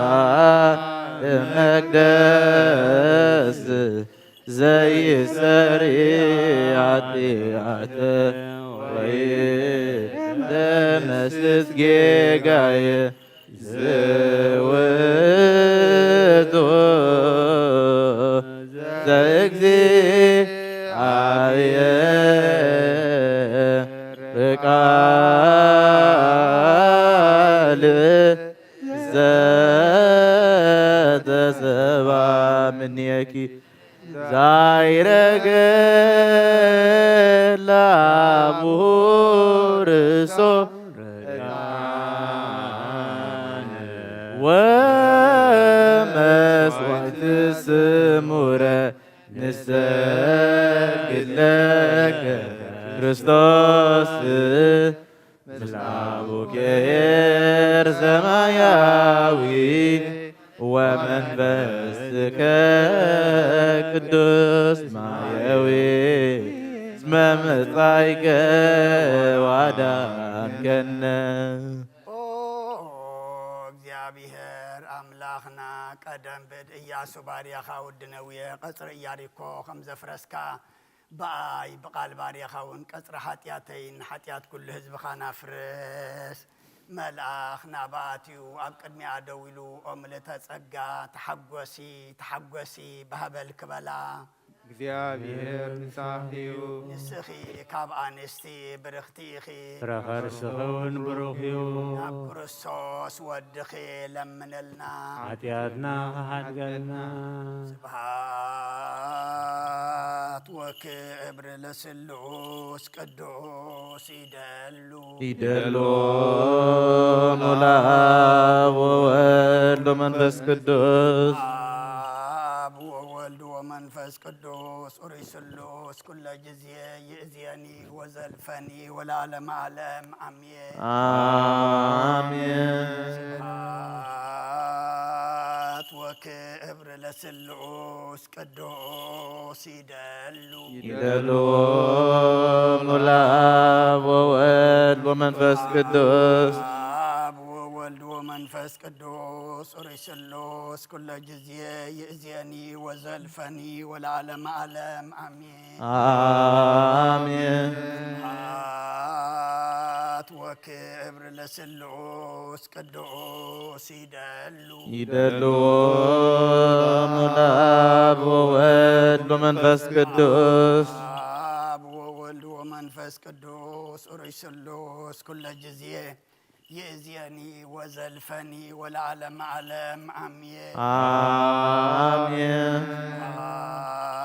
መቅደስ ዘይሰሪ ኃጢአት ወይ ደመስስ ጌጋየ ዝውቱ ዘእግዚአብሔር ቃል ዘተሰባ ምኔኪ ዛይረገ ላቡ ርእሶ ወመስዋዕት ስሙረ ንሰግድ ለከ ክርስቶስ ምስለ አቡኪ ኄር ሰማያዊ ወመንፈስከ ቅዱስ ማየዊ እስመ መጻእከ ወአዳንከነ። ኦ እግዚኣብሔር ኣምላኽና፣ ቀደም ብእድ ኢያሱ ባርያኻ ወዲ ነውየ ቀጽሪ ኢያሪኮ ከም ዘፍረስካ፣ ብኣይ ብቓል ባርያኻ እውን ቀጽሪ ሓጢኣተይን ሓጢኣት ኩሉ ህዝብኻ ናፍርስ። መልኣኽ ናብኣ ኣትዩ ኣብ ቅድሚኣ ደው ኢሉ፣ ኦ ምልእተ ጸጋ፣ ተሓጎሲ፣ ተሓጎሲ፣ ባህበል ክበላ። እግዚኣብሔር ምሳኺ እዩ። ንስኺ ካብ ኣንስቲ ብርኽቲ ኢኺ። ፍረ ከርስኺ እውን ብሩኽ እዩ። ናብ ክርስቶስ ወድኺ ለምነልና። ሓጢኣትና ክሓድገልና። ስብሐት ወክብር ለስሉስ ቅዱስ ይደሉ። ይደሉ ለአብ ወወልድ ወመንፈስ ቅዱስ። አብ ወወልድ ወመንፈስ ቅዱስ ኡሪ ስሉስ ኩለ ጊዜ ይእዝየኒ ወዘልፈኒ ወለዓለመ ዓለም አሜን። አሜን። ስብሐት ወክብር ለስሉስ ቅዱስ ይደሉ። ይደሉ ለአብ ወወልድ ወመንፈስ ቅዱስ። አብ ወወልድ ወመንፈስ ቅዱስ ኡሪ ስሉስ ኩለ ጊዜ ይእዝየኒ ወዘልፈኒ ወለዓለመ ዓለም አሜን። አሜን። ስብሐት ወክብር ለስሉስ ቅዱስ ይደሉ። ይደሉ ለአብ ወወልድ ወመንፈስ ቅዱስ። አብ ወወልድ ወመንፈስ ቅዱስ ኡሪ ስሉስ ኩለ ጊዜ ይእዝየኒ ወዘልፈኒ ወለዓለመ ዓለም አሜን። አሜን።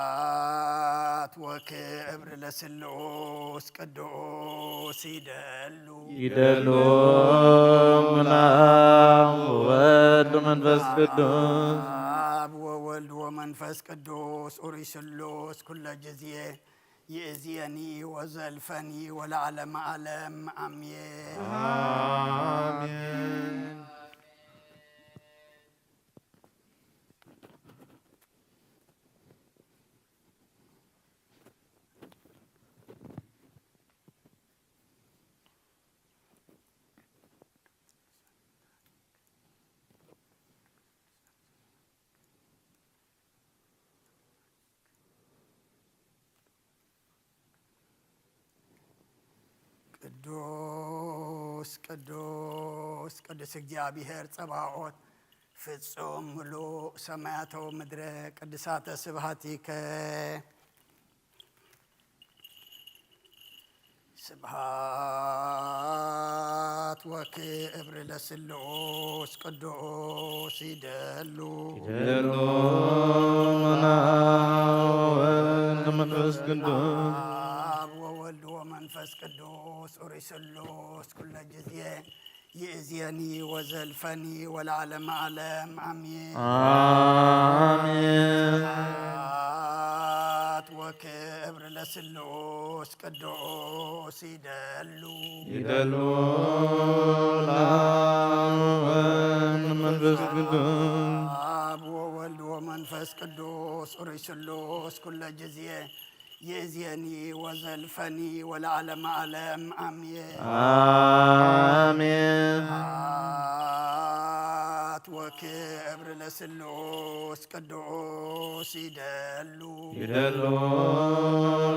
ስብሐት ወክብር ለስሉስ ቅዱስ ይደሉ። ይደሉ ለአብ ወወልድ ወመንፈስ ቅዱስ። አብ ወወልድ ወመንፈስ ቅዱስ ኡሪ ስሉስ ኩለ ጊዜ ይእዝየኒ ወዘልፈኒ ወለዓለመ ዓለም አሜን። አሜን። ቅዱስ ቅዱስ ቅዱስ እግዚኣብሔር ጸባኦት፣ ፍጹም ምሉእ ሰማያተ ወምድረ ቅድሳተ ስብሐቲከ። ስብሐት ወክብር ለስሉስ ቅዱስ ይደሉ። ይደሉ ለአብ ወወልድ ወመንፈስ ቅዱስ። አብ ወወልድ ወመንፈስ ቅዱስ ኡሪ ስሉስ ኩለ ጊዜ ይእዝየኒ ወዘልፈኒ ወለዓለመ ዓለም አሜን። አሜን። ስብሐት ወክብር ለስሉስ ቅዱስ ይደሉ። ይደሉ ለአብ ወወልድ ወመንፈስ ቅዱስ። አብ ወወልድ ወመንፈስ ቅዱስ ኡሪ ስሉስ ኩለ ጊዜ ይእዝየኒ ወዘልፈኒ ወለዓለመ ዓለም አሜን። አሜን። ስብሐት ወክብር ለስሉስ ቅዱስ ይደሉ። ይደሉ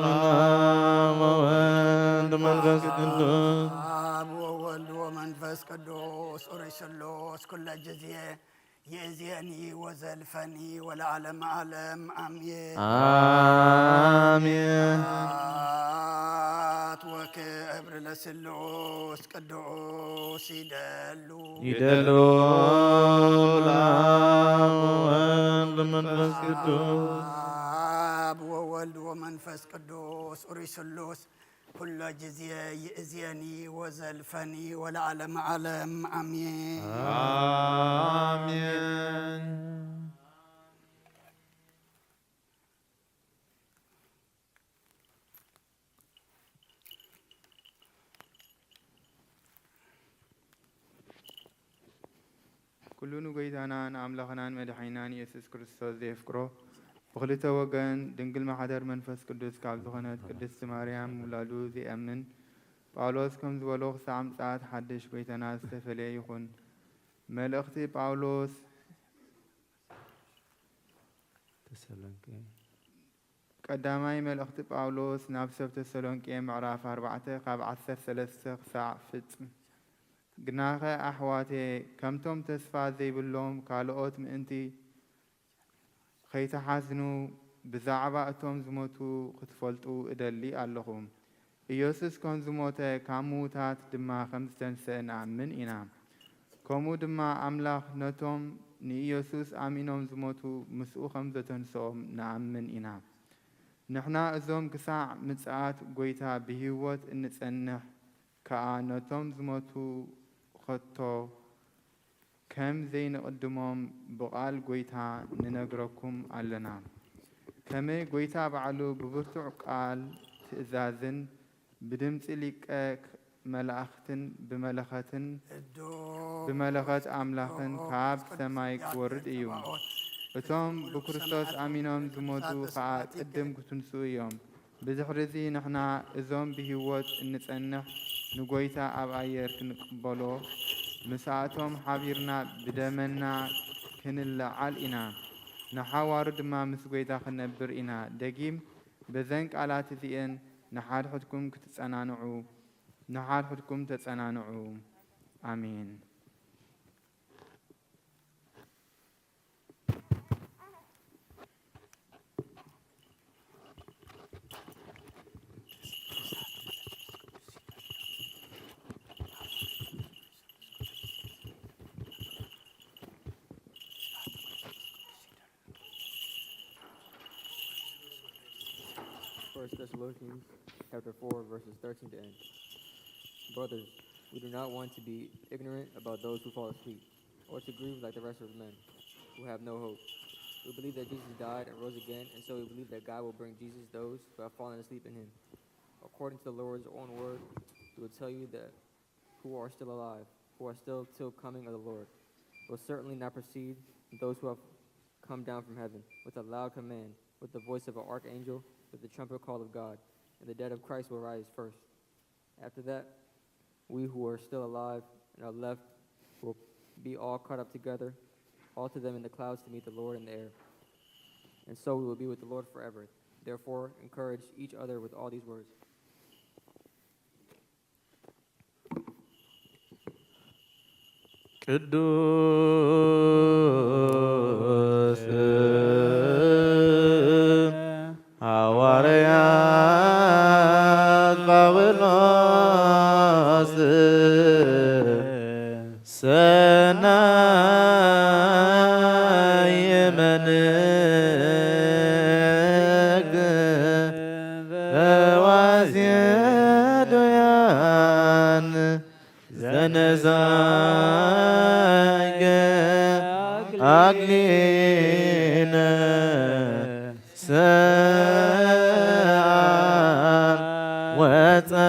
ለአብ ወወልድ ወመንፈስ ቅዱስ። አብ ወወልድ ወመንፈስ ቅዱስ ኡሪ ስሉስ ኩለ ጊዜ ይእዜኒ ወዘልፈኒ ወለዓለመ ዓለም አሜን። አሜን። ስብሐት ወክብር ለስሉስ ቅዱስ ይደሉ። ይደሉ ለአብ ወወልድ ወመንፈስ ቅዱስ። አብ ወወልድ ወመንፈስ ቅዱስ ኡሪ ስሉስ ኩሎ ጊዜ ይእዜኒ ወዘልፈኒ ወለዓለመ ዓለም አሜን። አሜን። ኩሉ ንጎይታናን ኣምላኽናን መድሓኒናን ኢየሱስ ክርስቶስ ዘየፍቅሮ፣ ብኽልተ ወገን ድንግል ማሕደር መንፈስ ቅዱስ ካብ ዝኾነት ቅድስቲ ማርያም ምውላዱ ዘይኣምን ጳውሎስ ከም ዝበሎ፣ ክሳዕ ምጽኣት ሓድሽ ጎይታና ዝተፈልየ ይኹን። መልእኽቲ ጳውሎስ ተሰሎንቄ። ቀዳማይ መልእኽቲ ጳውሎስ ናብ ሰብ ተሰሎንቄ፣ ምዕራፍ ኣርባዕተ ካብ ዓሰርተ ሰለስተ ክሳዕ ፍጽም። ግናኸ ኣሕዋቴ፣ ከምቶም ተስፋ ዘይብሎም ካልኦት ምእንቲ ኸይትሓዝኑ፣ ብዛዕባ እቶም ዝሞቱ ክትፈልጡ እደሊ ኣለኹ። ኢየሱስ ከም ዝሞተ፣ ካብ ምዉታት ድማ ከም ዝተንስአ ንኣምን ኢና። ከምኡ ድማ ኣምላኽ ነቶም ንኢየሱስ ኣሚኖም ዝሞቱ ምስኡ ከም ዘተንስኦም ንኣምን ኢና። ንሕና እዞም ክሳዕ ምጽኣት ጐይታ ብህይወት እንጸንሕ ከኣ ነቶም ዝሞቱ ኸቶ ከም ዘይንቕድሞም ብቓል ጐይታ ንነግረኩም ኣለና። ከመይ ጐይታ ባዕሉ ብብርቱዕ ቃል ትእዛዝን ብድምጺ ሊቀ መላእኽትን ብመለኸትን ብመለኸት ኣምላኽን ካብ ሰማይ ክወርድ እዩ። እቶም ብክርስቶስ ኣሚኖም ዝሞቱ ኸኣ ቅድም ክትንስኡ እዮም። ብድሕርዚ ንሕና እዞም ብህይወት እንጸንሕ ንጎይታ ኣብ ኣየር ክንቅበሎ፣ ምሳእቶም ሓቢርና ብደመና ክንለዓል ኢና። ንሓዋሩ ድማ ምስ ጎይታ ክንነብር ኢና። ደጊም በዘን ቃላት እዚኤን ንሓድሕድኩም ክትጸናንዑ፣ ንሓድሕድኩም ተጸናንዑ። ኣሜን። First Thessalonians chapter four, verses thirteen to end. Brothers, we do not want to be ignorant about those who fall asleep, or to grieve like the rest of men who have no hope. We believe that Jesus died and rose again, and so we believe that God will bring Jesus those who have fallen asleep in him. According to the Lord's own word, we will tell you that who are still alive, who are still till coming of the Lord, will certainly not precede those who have come down from heaven with a loud command, with the voice of an archangel, with the trumpet call of God, and the dead of Christ will rise first. After that, we who are still alive and are left will be all caught up together, all to them in the clouds to meet the Lord in the air. And so we will be with the Lord forever. Therefore, encourage each other with all these words. ቅዱስ ሐዋርያ ጳውሎስ ሰናይ መንግሥት ተዋስየ ዱያን ዘነዛገ አክሊለ ሰአል ወጸኒ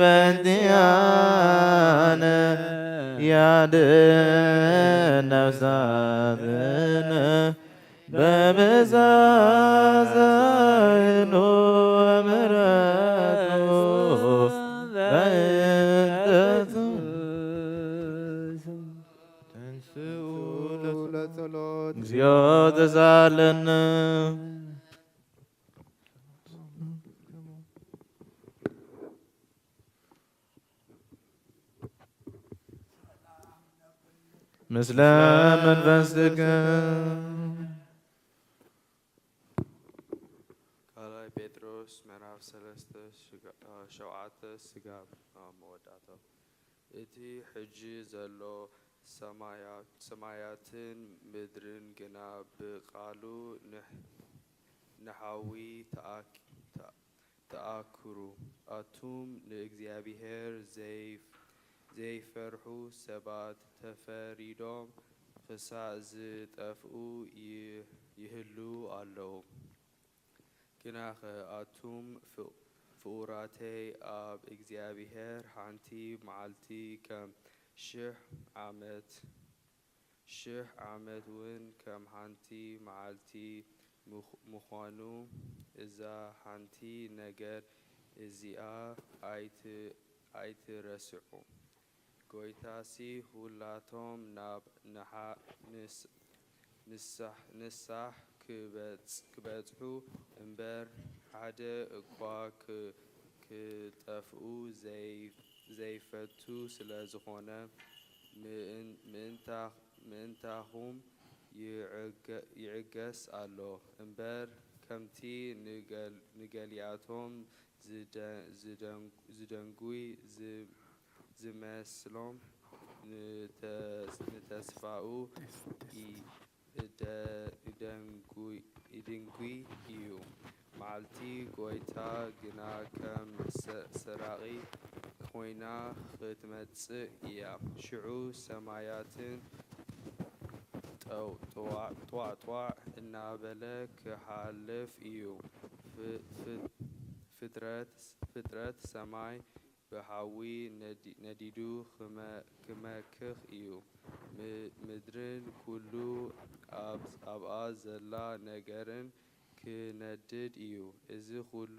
በንቲያነ ያድን ነፍሳትነ በብዛት ዘይኑ ምሕረቱ በእንተቱ። ተንሥኡ ለጸሎት። እግዚኦ ተሳለነ። ምስለ መንፈስከ። ካልኣይ ጴጥሮስ ምዕራፍ ሰለስተ ሽጋ-፣ ሸውዓተ ስጋብ መወዳእታ። እቲ ሕጂ ዘሎ ሰማያ-፣ ሰማያትን ምድርን ግና ብቃሉ ንሕ-፣ ንሓዊ ተኣክ-፣ ተኣ-፣ ተኣክሩ። ኣቱም ንእግዚኣብሔር ዘይፍ-፣ ዘይፈርሑ ሰባት ተፈሪዶም ክሳዕ ዝጠፍኡ ይ-፣ ይህልዉ ኣለዉ። ግናኸ ኣቱም ፍቑ-፣ ፍቑራተይ፣ ኣብ እግዚኣብሔር ሓንቲ መዓልቲ ከም ሽሕ ዓመት፣ ሽሕ ዓመት እውን ከም ሓንቲ መዓልቲ ምኽ-፣ ምዃኑ፣ እዛ ሓንቲ ነገር እዚኣ ኣይት-፣ ኣይትረስዑ። ጐይታሲ፣ ኹላቶም ናብ ንሓ-፣ ንስ-፣ ንሳሕ፣ ንሳሕ ክበጽ-፣ ክበጽሑ እምበር፣ ሓደ እኳ ክ-፣ ክጠፍኡ ዘይ-፣ ዘይፈቱ ስለ ዝኾነ፣ ምእን-፣ ምእንታ-፣ ምእንታኹም ይዕገ-፣ ይዕገስ ኣሎ እምበር፣ ከምቲ ንገል-፣ ንገሊኣቶም ዝደ-፣ ዝደንጉ-፣ ዝደንጉይ ዝ-፣ ዝመስሎም፣ ንተ-፣ ንተስፋኡ ይ-፣ እደ-፣ እደንጉይ፣ እድንጉይ እዩ። መዓልቲ ጐይታ ግና ከም ሰ-፣ ሰራቒ ኮይና ኽትመጽእ እያ። ሽዑ ሰማያትን ጠው-፣ ጠዋዕ-፣ ጠዋዕጠዋዕ እናበለ ክሓልፍ እዩ። ፍ-፣ ፍ-፣ ፍጥረት፣ ፍጥረት ሰማይ ብሓዊ ነዲ-፣ ነዲዱ ክመ-፣ ክመክኽ እዩ። ም-፣ ምድርን ኩሉ ኣብ-፣ ኣብኣ ዘላ ነገርን ክነድድ እዩ። እዚ ኩሉ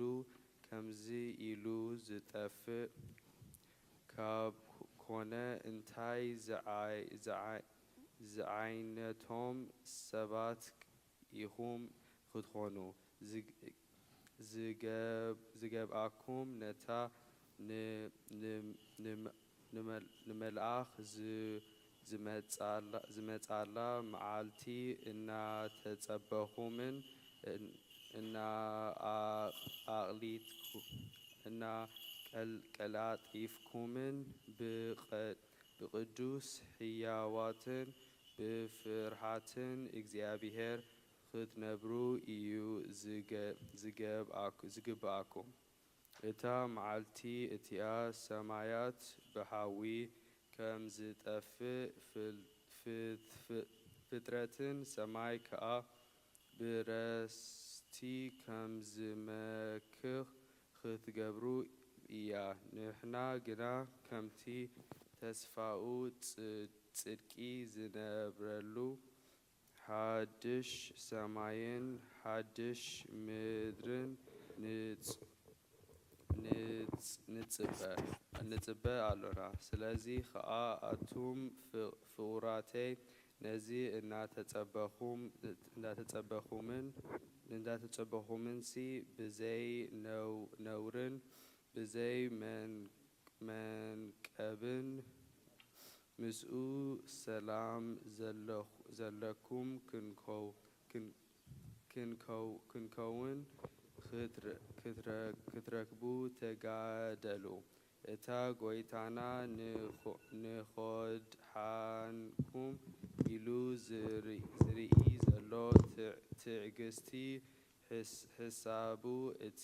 ከምዚ ኢሉ ዝጠፍእ ካብ ኮነ፣ እንታይ ዝዓይ-፣ ዝዓይ-፣ ዝዓይነቶም ሰባት ኢኹም ክትኾኑ? ዝግ-፣ ዝገብ-፣ ዝገብኣኩም ነታ ን-፣ ን-፣ ን-፣ ንመል-፣ ንመልኣኽ ዝ-፣ ዝመጻላ፣ ዝመጻላ መዓልቲ እናተጸበኹምን እን-፣ እናኣቕ-፣ ኣቕሊጥኩ-፣ እናቀል-፣ ቀላጢፍኩምን ብቐ-፣ ብቕዱስ ህያዋትን ብፍርሃትን እግዚኣብሔር ክትነብሩ እዩ ዝገ-፣ ዝገብኣኩ-፣ ዝግብኣኩም። እታ መዓልቲ እቲኣ ሰማያት ብሓዊ ከም ዝጠፍእ፣ ፍል-፣ ፍት-፣ ፍ-፣ ፍጥረትን ሰማይ ከኣ ብረስቲ ከም ዝመክኽ ክትገብሩ እያ። ንሕና ግና ከምቲ ተስፋኡ ጽ-፣ ጽድቂ ዝነብረሉ ሓድሽ ሰማይን ሓድሽ ምድርን ንጽ-፣ ንጽ-፣ ንጽበ፣ ንጽበ ኣሎና። ስለዚ ኸኣ ኣቱም ፍ-፣ ፍቑራተይ፣ ነዚ እናተጸበኹም፣ እናተጸበኹምን፣ እናተጸበኹምንሲ ብዘይ ነው-፣ ነውርን ብዘይ መን-፣ መንቀብን ምስኡ ሰላም ዘለኹ-፣ ዘለኩም ክንከው-፣ ክን-፣ ክንከው-፣ ክንከውን ክትረ-፣ ክትረ-፣ ክትረክቡ ተጋደሉ። እታ ጐይታና ንኾ-፣ ንኾድሓንኩም ኢሉ ዝሪ-፣ ዝርኢ ዘሎ ትዕ-፣ ትዕግስቲ፣ ሕስ-፣ ሕሳቡ፣ እቲ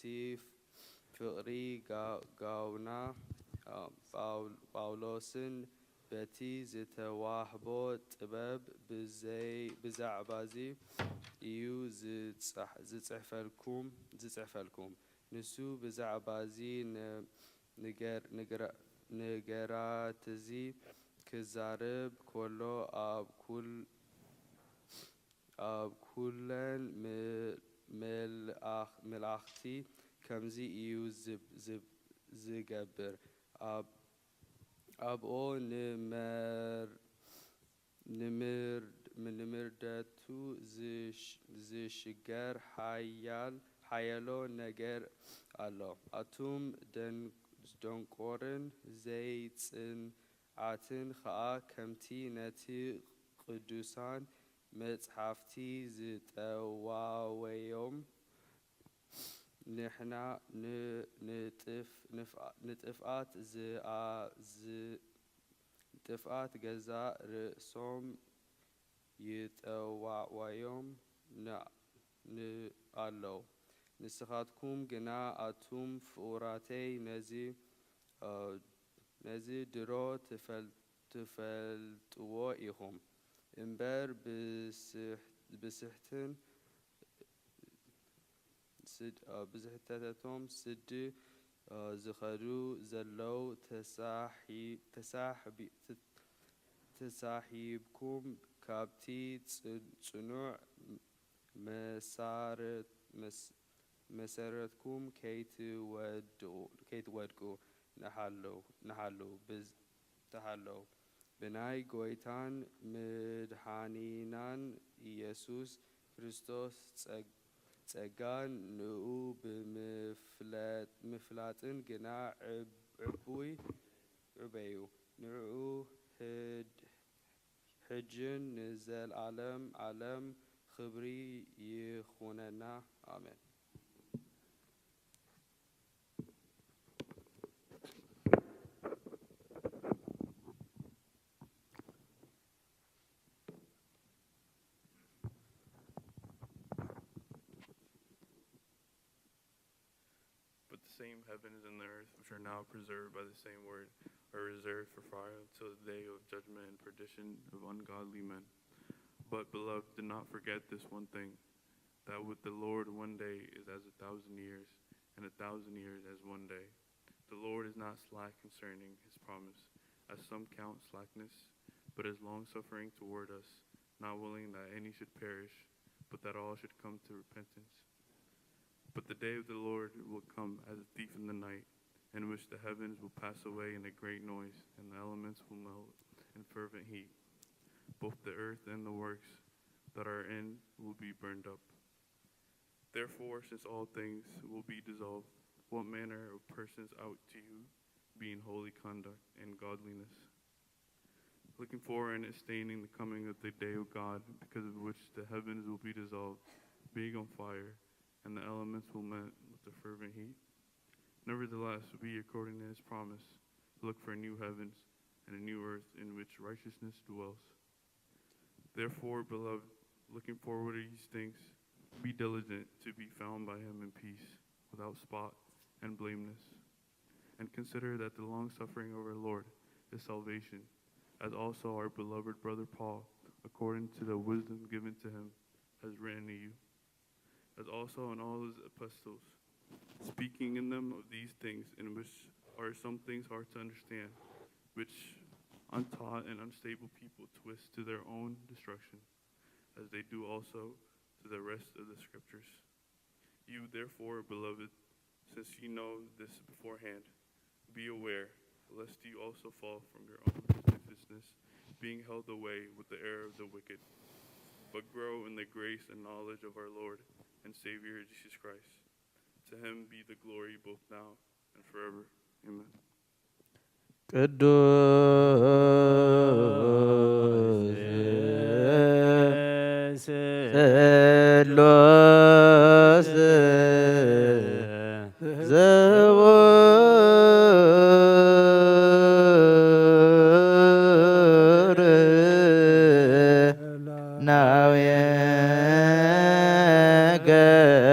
ፍቕሪ ጋ-፣ ጋውና ጳው-፣ ጳውሎስን በቲ ዝተዋህቦ ጥበብ ብዘይ-፣ ብዛዕባዚ እዩ ዝጽሕ-፣ ዝጽሕፈልኩም፣ ዝጽሕፈልኩም። ንሱ ብዛዕባዚ ነ-፣ ንገር-፣ ንግራ-፣ ነገራትዚ ክዛረብ ከሎ፣ ኣብ ኩል-፣ ኣብ ኩለን ም-፣ መልኣኽ-፣ መላእኽቲ ከምዚ እዩ ዝብ-፣ ዝብ-፣ ዝገብር። ኣብ-፣ ኣብኦ ንመር-፣ ንምር-፣ ንምርደቱ ዝሽ-፣ ዝሽገር ሓያል-፣ ሓያሎ ነገር ኣሎ። ኣቱም ደን-፣ ደንቆርን ዘይጽንዓትን ኸኣ ከምቲ ነቲ ቅዱሳን መጽሓፍቲ ዝጠዋወዮም፣ ንሕና ን-፣ ንጥፍ-፣ ንፍ-፣ ንጥፍኣት ዝኣ-፣ ዝ-፣ ንጥፍኣት ገዛእ ርእሶም ይጠዋወዮም ን-፣ ን-፣ ኣለዉ። ንስኻትኩም ግና ኣቱም ፍቑራተይ ነዚ፣ እ፣ ነዚ ድሮ ትፈል-፣ ትፈልጥዎ ኢኹም እምበር፣ ብስሕ-፣ ብስሕትን ስድ-፣ እ፣ ብስሕተቶም ስዲ፣ እ፣ ዝኸዱ ዘለዉ ተሳሒ-፣ ተሳሕቢ-፣ ተ-፣ ተሳሒብኩም ካብቲ ጽ-፣ ጽኑዕ መሳረት-፣ መስ-፣ መሰረትኩም ከይትወድኡ፣ ከይትወድቁ ንሓሉ፣ ንሓሉ፣ ብዝ-፣ ተሓለዉ። ብናይ ጐይታን መድሓኒናን ኢየሱስ ክርስቶስ ጸግ-፣ ጸጋ ንኡ ብምፍለጥ-፣ ምፍላጥን ግና ዕብ-፣ ዕቡይ፣ ዕበዩ። ንዕኡ ህድ-፣ ሕጅን ንዘልኣለም ኣለም ኽብሪ ይኹነና። ኣሜን። But the same heavens and the earth, which are now preserved by the same word, are reserved for fire until the day of judgment and perdition of ungodly men. But, beloved, do not forget this one thing, that with the Lord one day is as a thousand years, and a thousand years as one day. The Lord is not slack concerning his promise, as some count slackness, but is long-suffering toward us, not willing that any should perish, but that all should come to repentance. But the day of the Lord will come as a thief in the night, in which the heavens will pass away in a great noise, and the elements will melt in fervent heat. Both the earth and the works that are in will be burned up. Therefore, since all things will be dissolved, what manner of persons ought you be in holy conduct and godliness, looking for and esteeming the coming of the day of God, because of which the heavens will be dissolved, being on fire, and the elements will melt with the fervent heat? Nevertheless, we, according to his promise, look for new heavens and a new earth in which righteousness dwells. Therefore, beloved, looking forward to these things, be diligent to be found by him in peace, without spot and blameless. And consider that the long suffering of our Lord is salvation, as also our beloved brother Paul, according to the wisdom given to him, has written to you, as also in all his epistles, speaking in them of these things, in which are some things hard to understand, which untaught and unstable people twist to their own destruction, as they do also to the rest of the scriptures. You, therefore, beloved, since you know this beforehand, be aware, lest you also fall from your own lasciviousness, being held away with the error of the wicked. But grow in the grace and knowledge of our Lord and Savior Jesus Christ. To him be the glory both now and forever. Amen. ቅዱስ ስሉስ ዘቡር ናውየ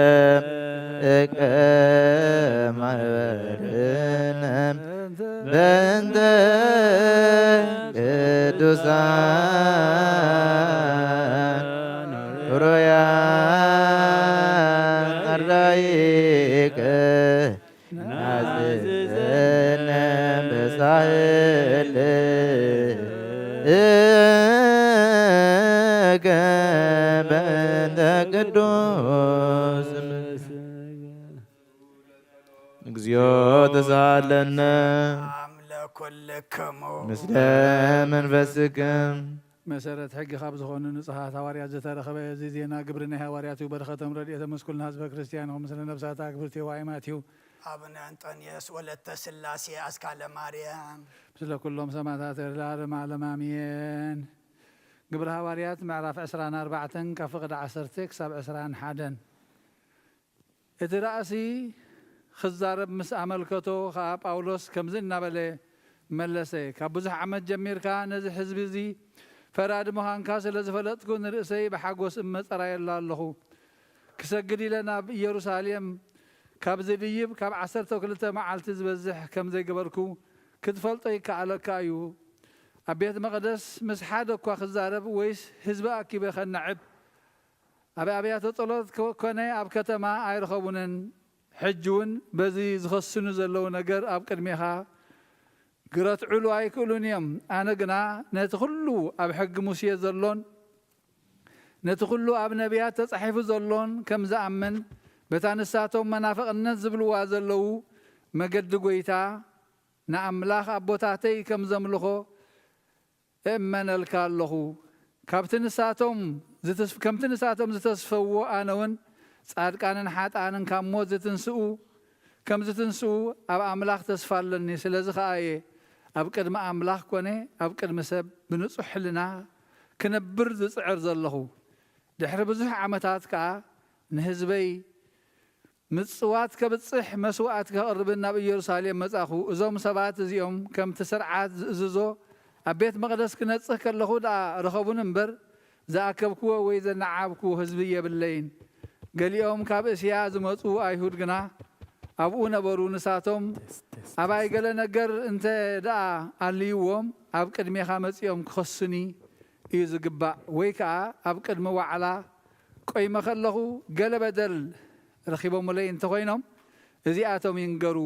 ገብእከ ማህበርነ በእንተ ቅዱሳን ሩያን ኣራይከ ናዝዘነ በሳህል እከ በእንተ ቅዱስ ስምከ። እግዚኦ ተሳለነ። ሰላም ለኩልክሙ። ምስለ መንፈስክም። መሰረት ሕጊ ካብ ዝኾኑ ንጹሃት ሃዋርያት ዝተረኸበ እዚ ዜና ግብሪ ናይ ሃዋርያት እዩ። በረኸቶም ረድኤቶም ምስ ኩልና ህዝበ ክርስቲያን ይኹን፣ ምስለ ነፍሳት ኣክብርቲ ዋይማት እዩ። ኣቡነ እንጦንዮስ ወለተ ስላሴ ኣስካለ ማርያም። ምስለ ኩሎም ሰማዕታት ለዓለመ ዓለም ኣሜን። ግብሪ ሃዋርያት ምዕራፍ ዕስራን ኣርባዕተን ካብ ፍቕዲ ዓሰርተ ክሳብ ዕስራን ሓደን። እቲ ራእሲ ክዛረብ ምስ ኣመልከቶ ኸኣ ጳውሎስ ከምዚ እናበለ መለሰ፣ ካብ ብዙሕ ዓመት ጀሚርካ ነዚ ሕዝቢ እዚ ፈራዲ ምዃንካ ስለ ዝፈለጥኩ ንርእሰይ ብሓጎስ እመጸራየሉ ኣለኹ። ክሰግድ ኢለ ናብ ኢየሩሳሌም ካብ ዝድይብ ካብ ዓሰርተ ክልተ መዓልቲ ዝበዝሕ ከም ዘይገበርኩ ክትፈልጦ ይከኣለካ እዩ። ኣብ ቤት መቕደስ ምስ ሓደ እኳ ክዛረብ ወይስ ህዝቢ ኣኪበ ከነዕብ ኣብ ኣብያተ ጸሎት ኮ-፣ ኮነ ኣብ ከተማ ኣይረኸቡንን። ሕጂ እውን በዚ ዝኸስኑ ዘለዉ ነገር ኣብ ቅድሜኻ ግረትዕሉ ኣይክእሉን እዮም። ኣነ ግና ነቲ ኩሉ ኣብ ሕጊ ሙሴ ዘሎን ነቲ ኩሉ ኣብ ነቢያት ተጻሒፉ ዘሎን ከም ዝኣምን፣ በታ ንሳቶም መናፍቕነት ዝብልዋ ዘለዉ መገዲ ጐይታ ንኣምላኽ ኣቦታተይ ከም ዘምልኾ እእመነልካ ኣለኹ። ካብቲ ንሳቶም ዝትስ-፣ ከምቲ ንሳቶም ዝተስፈዎ ኣነ እውን ጻድቃንን ሓጥኣንን ካብ ሞት ዝትንስኡ፣ ከም ዝትንስኡ ኣብ ኣምላኽ ተስፋ ኣለኒ። ስለዚ ከኣ እየ ኣብ ቅድሚ ኣምላኽ ኮነ ኣብ ቅድሚ ሰብ ብንጹሕ ሕልና ክነብር ዝጽዕር ዘለኹ። ድሕሪ ብዙሕ ዓመታት ከኣ ንህዝበይ ምጽዋት ከብጽሕ መስዋእቲ ከቕርብን ናብ ኢየሩሳሌም መጻኹ። እዞም ሰባት እዚኦም ከምቲ ስርዓት ዝእዝዞ ኣብ ቤት መቕደስ ክነጽህ ከለኹ ደኣ ረኸቡኒ እምበር፣ ዝኣከብክዎ ወይ ዘነዓብክዎ ህዝቢ የብለይን። ገሊኦም ካብ እስያ ዝመጹ ኣይሁድ ግና ኣብኡ ነበሩ። ንሳቶም ኣባይ ገለ ነገር እንተ ደኣ ኣልይዎም ኣብ ቅድሜኻ መጺኦም ክኸሱኒ እዩ ዝግባእ፣ ወይ ከኣ ኣብ ቅድሚ ዋዕላ ቆይመ ከለኹ ገለ በደል ረኺቦምለይ እንተኾይኖም እዚኣቶም ይንገሩ።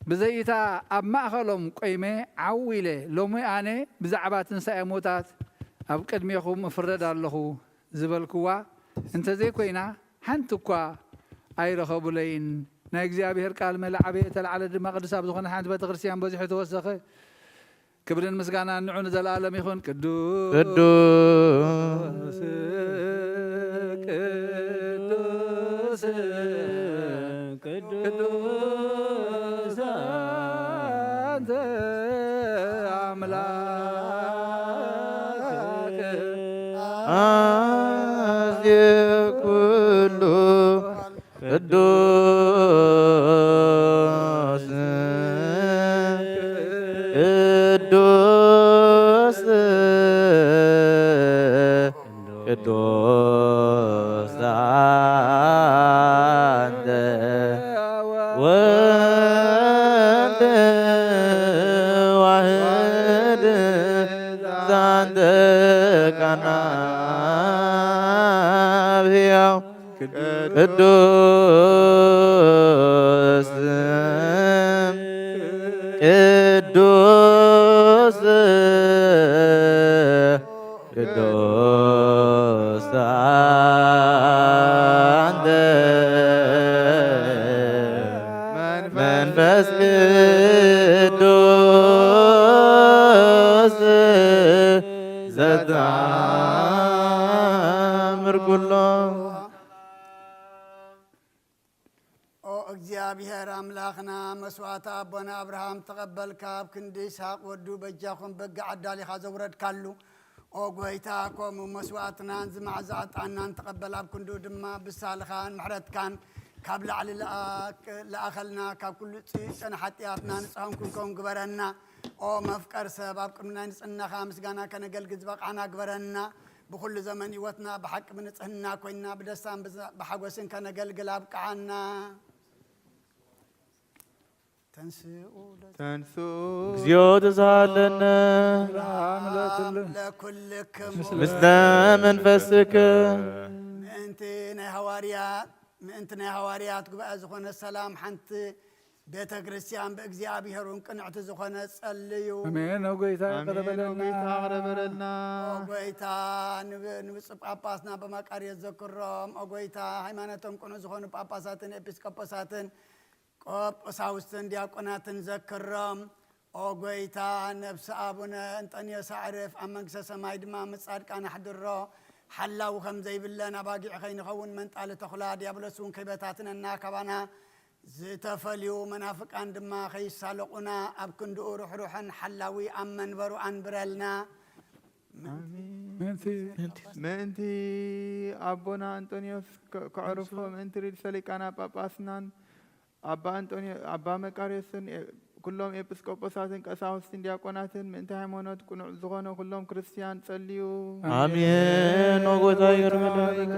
ብዘይ እታ ኣብ ማእኸሎም ቆይመ ዓው ኢለ ሎሚ ኣነ ብዛዕባ ትንሳኤ ሙታት ኣብ ቅድሜኹም እፍረድ ኣለኹ ዝበልክዋ እንተዘይኮይና ሓንቲ እኳ ኣይረኸቡለይን። ናይ እግዚኣብሔር ቃል መላዕበ ተላዕለ ድማ ቅዱስ ኣብ ዝኾነ ሓንቲ ቤተክርስትያን በዚሑ ተወሰኸ። ክብርን ምስጋናን ንዑ ንዘለኣለም ይኹን። ቅዱስ ቅዱስ ቅዱስ ቅዱስ አንተ አምላክ አዜ ኩሉ ቅዱስ ቅዱስ ቅዱስ አንተ ወልድ ዋህድ ዛንተ ቃና ሕያው ቅዱስ ቅዱስ ቅዱስ አንተ መንፈስ ቅዱስ ዘተአምር ኩሎ። ኦ እግዚኣብሔር ኣምላኽና፣ መስዋዕቲ ኣቦና ኣብርሃም ተቐበልካ፣ ኣብ ክንዲ ይስሓቅ ወዱ በጃኹም በጊዕ ኣዳሊኻ ዘውረድካሉ። ኦ ጐይታ፣ ከምኡ መስዋዕትናን እዚ መዓዛ ዕጣንናን ተቐበል፣ ኣብ ክንድኡ ድማ ብሳልኻን ምሕረትካን ካብ ላዕሊ ለኣክ-፣ ለኣኸልና፣ ካብ ኩሉ ጽዩጽን ሓጢኣትና ንጹሃን ክንከውን ግበረና። ኦ መፍቀር ሰብ፣ ኣብ ቅድሚ ናይ ንጽህናኻ ምስጋና ከነገልግል ዝበቓዕና ግበረና። ብኹሉ ዘመን ህይወትና ብሓቂ ብንጽህና ኮይንና ብደስታን ብዘ-፣ ብሓጎስን ከነገልግል ኣብቅዓና። ተንስኡ ተንስኡ እግዚኦ ተሳሃለነ ለኩልክሙ ምስለ መንፈስክ ምእንቲ ናይ ሃዋርያት፣ ምእንቲ ናይ ሃዋርያት ጉባኤ ዝኾነ ሰላም ሓንቲ ቤተ ክርስቲያን ብእግዚኣብሔር እውን ቅንዕቲ ዝኾነ ጸልዩ። ኣሜን። ኦ ጐይታ፣ ይቕረ ኣሜን። ኦ በለልና። ጐይታ፣ ይቕረ በለልና። ኦ ጐይታ፣ ንብ-፣ ንብፁዕ ጳጳስና በመቃርዮስ ዘክሮም። ኦ ጐይታ፣ ሃይማኖቶም ቅኑዕ ዝኾኑ ጳጳሳትን ኤጲስቆጶሳትን ቀሳውስትን ዲያቆናትን ዘክሮም። ኦ ጐይታ፣ ነብሲ ኣቡነ እንጠንዮስ ኣዕርፍ፣ ኣብ መንግስተ ሰማይ ድማ ምስ ጻድቃን ኣሕድሮ። ሓላዊ ከም ዘይብለን ኣባጊዕ ከይንኸውን መንጣሊ ተኹላ ዲያብሎስ እውን ከይበታትነና፣ ካባና ዝተፈልዩ መናፍቃን ድማ ከይሳለቑና፣ ኣብ ክንድኡ ርሕሩሕን ሓላዊ ኣብ መንበሩ ኣንብረልና። ኣሜን። ምእንቲ ምእንቲ ኣቦና እንጦንዮስ ከ-፣ ከዕርፎ፣ ምእንቲ ርእሰ ሊቃነ ጳጳስናን ኣባ እንጦንዮ-፣ ኣባ መቃርዮስን ኤ-፣ ኩሎም ኤጲስቆጶሳትን ቀሳውስትን ዲያቆናትን ምእንቲ ሃይማኖት ቅኑዕ ዝኾነ ኩሎም ክርስትያን ጸልዩ። ኣሜን። ኦ ጐይታ ይቕረ በለና።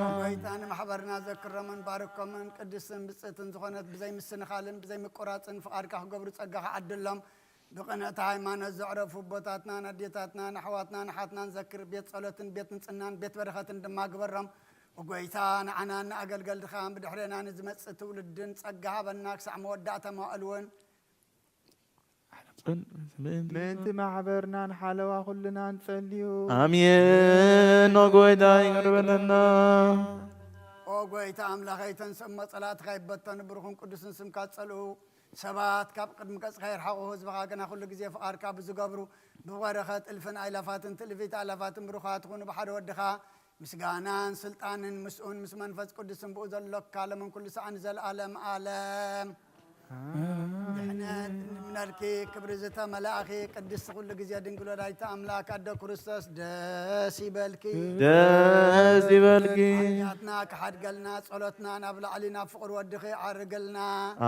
ኦ ጐይታ ንማሕበርና ዘክሮምን ባርኮምን ቅድስትን ብጽእትን ዝኾነት ብዘይ ምስንኻልን ብዘይ ምቁራጽን ፍቓድካ ክገብሩ ጸጋኻ ዓድሎም። ብቕንዕቲ ሃይማኖት ዘዕረፉ ኣቦታትናን ኣዴታትናን ኣሕዋትናን ኣሓትናን ዘክር። ቤት ጸሎትን ቤት ንጽህናን ቤት በረኸትን ድማ ግበሮም። ኦ ጐይታ፣ ንዓናን ንኣገልገልትኻን ብድሕሬና ንዝመጽእ ትውልድን ጸጋ ሃበና፣ ክሳዕ መወዳእታ መዋእል እውን። ምእንቲ ማሕበርናን ሓለዋ ኩልና ንጸልዩ። ኣሜን። ኦ ጎይታ ይቅር በለና። ኦ ጎይታ ኣምላኸይ፣ እተን ሰሞ ጸላእትኻ ይበተኑ፣ ብሩኽን ቅዱስን ስምካ ጸልኡ። ሰባት ካብ ቅድሚ ገጽካ ይርሓቑ፣ ህዝብኻ ግና ኩሉ ግዜ ፍቓድካ ብዝገብሩ፣ ብበረኸት እልፍን ኣእላፋትን ትእልፊት ኣእላፋትን ብሩኻት ኩኑ፣ ብሓደ ወድኻ ምስጋናን ስልጣንን ምስኡን ምስ መንፈስ ቅዱስን ብኡ ዘሎካ ለምን ኩሉ ሰዓን ዘለዓለም ዓለም። ድሕነት እንምነልኪ፣ ክብሪ ዝተመላእኺ፣ ቅድስቲ ኩሉ ግዜ ድንግል ወላዲተ ኣምላክ ኣደ ክርስቶስ ደስ ይበልኪ። ደስ ይበልኪ። ሓጢኣትና ክሓድገልና፣ ጸሎትና ናብ ላዕሊ ናብ ፍቕሪ ወድኺ ዓርግልና።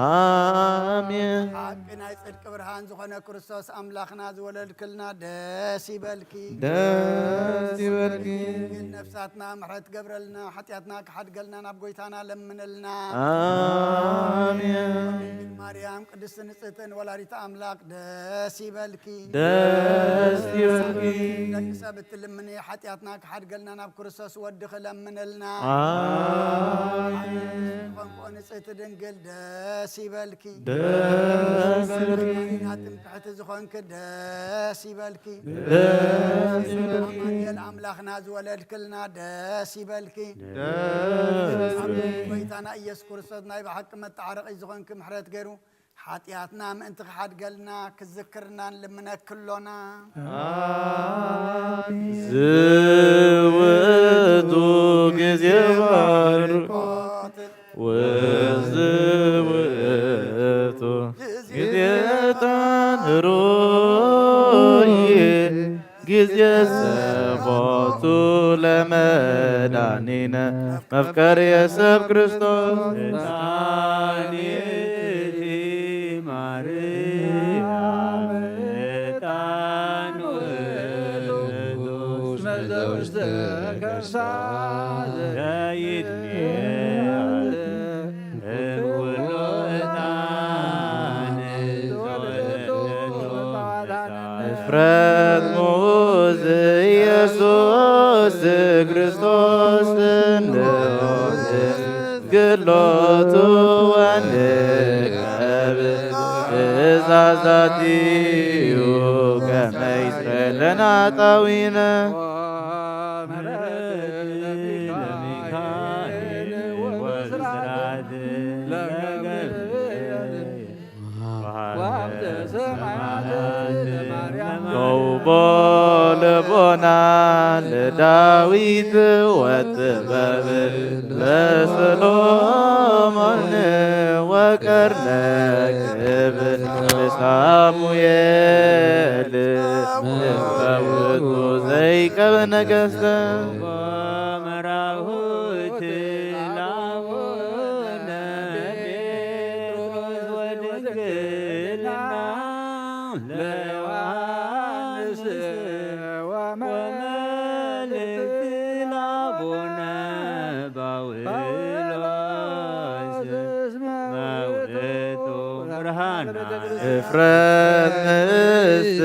ኣሜን። ሓቂ ናይ ጽድቂ ብርሃን ዝኾነ ክርስቶስ ኣምላኽና ዝወለድክልና ደስ ይበልኪ። ደስ ይበልኪ። ድንግል ነፍሳትና ምሕረት ገብረልና፣ ሓጢኣትና ክሓድገልና ናብ ጎይታና ለምንልና። ኣሜን። ድንግል ማርያም ቅድስቲ ንጽሕትን ወላዲተ ኣምላኽ ደስ ይበልኪ። ደስ ይበልኪ። ደቂ ሰብ እትልምኒ ሓጢኣትና ክሓድገልና ናብ ክርስቶስ ወድኺ ለምንልና። ኣሜን። ቆንቆ ንጽሕቲ ድንግል ደስ ይበልኪ። ደስ ይበልኪ። ትምክሕቲ ዝኾንኪ ደስ ይበልኪ። ደስ ይበልኪ። ኣማኑኤል ኣምላኽና ዝወለድክልና ደስ ይበልኪ። ደስ ይበልኪ። ጎይታና ኢየሱስ ክርስቶስ ናይ ብሓቂ መተዓረቒ ዝኾንኪ ምሕረት ገይሩ ሓጢኣትና ምእንቲ ክሓድገልና ክዝክርና ንልምነኪ ኣሎና። ዝውእቱ ግዜ ባርኮት ወዝውእቱ ግዜ ዕጣን ሩይ ግዜ ሰቦቱ ለመድኃኒነ መፍቀር የሰብ ክርስቶስ። ዕጣን ይእቲ ማርያም፣ ዕጣን ውእቱ መዘውስተ ከርሳ ዘይትሜ እምኩሉ ዕጣን ዘወለደቶ እፍረት ሙዝ ኢየሱስ ክርስቶስ እንሆ ግሎቱ ወንቀብ ትእዛዛቲሁ ከመ ይስረለነ ኃጣውኢነ። ተውቦ ልቦና ለዳዊት ወጥበብ ለሰሎሞን ወቀርነ ክብ ለሳሙኤል እምበውቱ ዘይቀብ ነገስተ። መራሁት ላቡነ ጴጥሮስ ወድንግልና ለዮሐንስ ወመልእክት ላቡነ ጳውሎስ መውእቱ ብርሃን እፍረት ምስት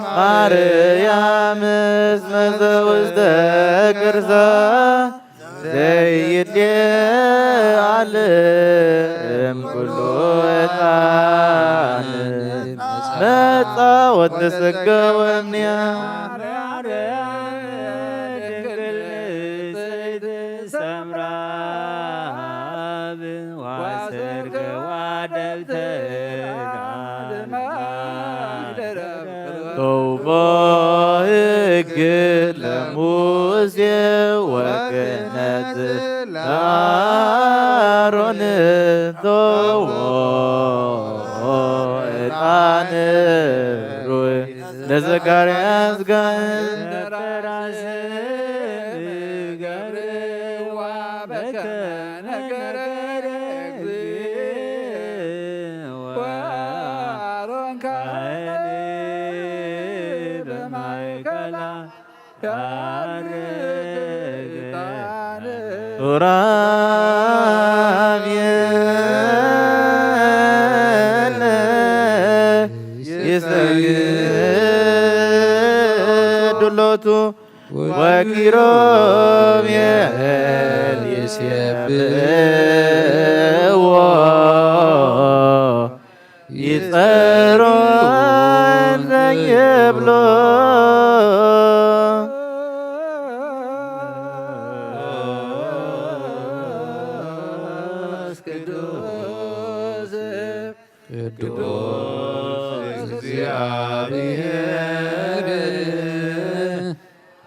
ማርያም እስመ ዘውስተ ቅርሳ ዘይድሌ ዓለም ኩሉ ዕጣን መጻወት ተሰገወንያ። ተውቦ ሕግ ለሙሴ ወክህነት ለአሮን ተውቦ ዕጣን ሩይ ለዘካርያስ ጋን ሱራፌል ይሰግዱ ሎቱ ወኪሩቤል ይሴብሕዎ። ይጸሮን ዘይብሎ ቅዱስ እግዚአብሔር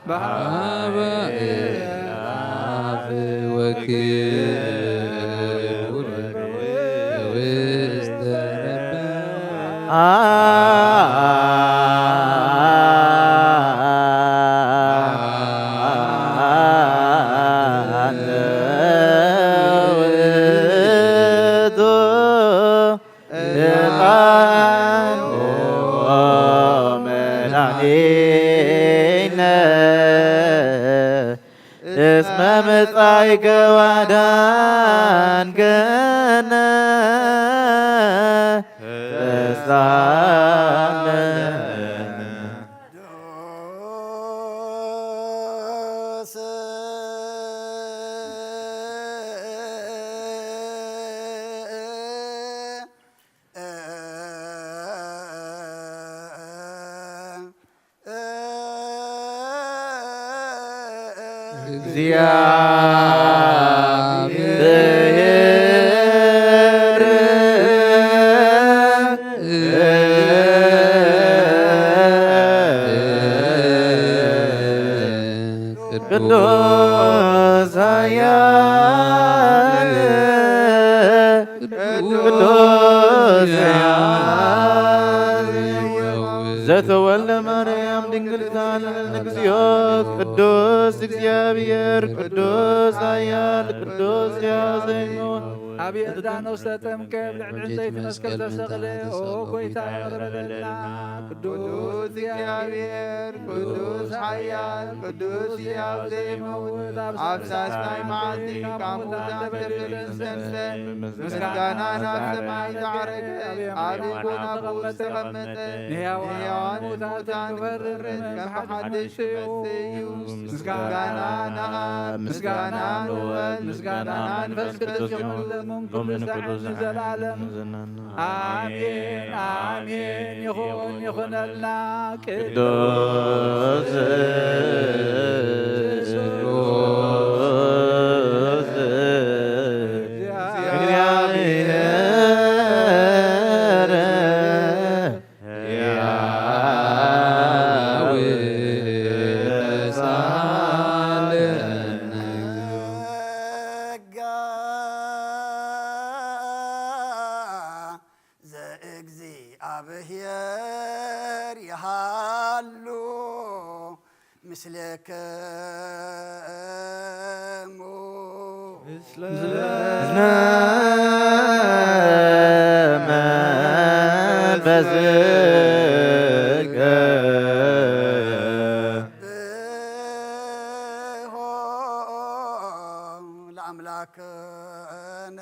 በአብ ወክብር ውስተ አንተ ውእቱ ሕፃን መድኃኒነ እስመ መጻእከ ወአዳንከነ ተሳለነ። እግዚአብሔር ቅዱስ ኃያል ቅዱስ ዘተወልደ ማርያም ድንግል ታልል ንግዚኦ ቅዱስ እግዚኣብሔር ቅዱስ ኃያል ቅዱስ ያዘይሞ አብየ ዕዳ ነፍሰ ተምከብ ልዕሊ ዕንፀይቲ መስቀል ተሰቕለ። ኦ ጎይታ ይቕረ በለልና። ቅዱስ እግዚኣብሔር ቅዱስ ኃያል ቅዱስ ሕያው ዘይመውት ኣብ ሳልሳይ መዓልቲ ካብ ሙታን ተፈልዩ ዝተንስአ ምስጋና ናብ ሰማይ ዝዓረገ ኣብ ጎና ብኡ ዝተቐመጠ ንሕያዋን ሙታን ክፈርድ ከም ብሓድሽ ክመጽእ እዩ። ምስጋና ንኣብ ምስጋና ንወልድ ምስጋና ንመንፈስ ቅዱስ ይኹን ሎምን ኩሉ ሰዓት ንዘለዓለም ኣሜን ኣሜን። ይኹን ይኹነልና። ቅዱስ ቅዱስ እግዚኣብሔር ሕያው ተሳለነ። ጸጋ ዘእግዚኣብሔር ይሃሉ ምስሌክሙ። ምስለ መንፈስከ። ለአምላክነ።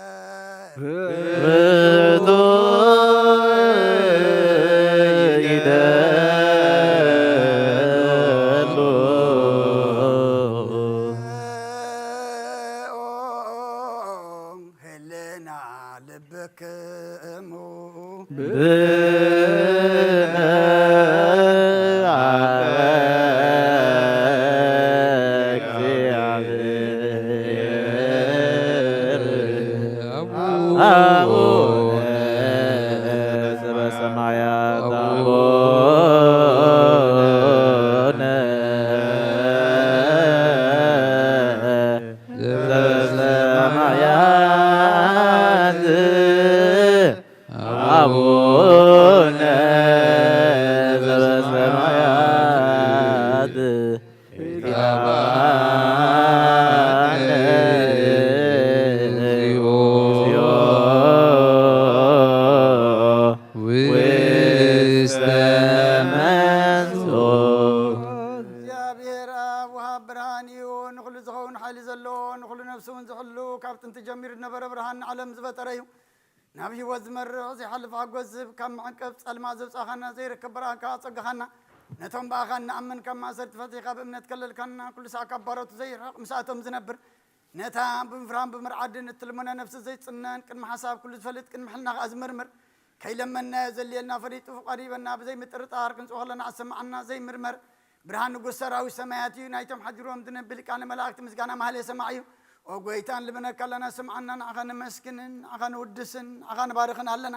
ህልና ልብክሙ። ብነ ውስተ መንሱ። እግዚኣብሔር ኣብ ወሃብ ብርሃን እዩ። ንኹሉ ዝኸውን ሓይሊ ዘለዎ፣ ንኹሉ ነፍሲ እውን ዝሕሉ፣ ካብ ጥንቲ ጀሚሩ ዝነበረ ብርሃን ንዓለም ዝፈጠረ እዩ። ናብ ህይወት ዝመርሕ ዘይሓልፍ ሓጎስ ዝህብ፣ ካብ መዕንቀፍ ጸልማ ዘውጻኻና፣ ዘይርከብ ብርሃንካ ኣጸጋኻና፣ ነቶም ብኣኻ እንኣምን ካብ ማእሰርቲ ፈቲኻ ብእምነት ከለልካና፣ ኩሉ ሳዕ ካብ ባሮቱ ዘይርሕቕ ምስኣቶም ዝነብር፣ ነታ ብምፍራን ብምርዓድን እትልምኖ ነፍሲ ዘይጽነን፣ ቅድሚ ሓሳብ ኩሉ ዝፈልጥ፣ ቅድሚ ሕልና ከኣ ዝምርምር፣ ከይለመንናዮ ዘድልየልና ፈሊጡ ፍቓዱ ይበና። ብዘይ ምጥርጣር ክንጽኦ ከለና ኣሰማዓና። ዘይምርመር ብርሃን ንጉስ ሰራዊት ሰማያት እዩ። ናይቶም ሓዲሮም ዝነብል ቃል መላእክቲ ምስጋና ማህሌ ሰማዕ እዩ። ኦ ጎይታ፣ ንልምነካ ኣለና፣ ስምዓና። ንዓኻ ነመስግንን ንዓኻ ንውድስን ንዓኻ ንባርኽን ኣለና።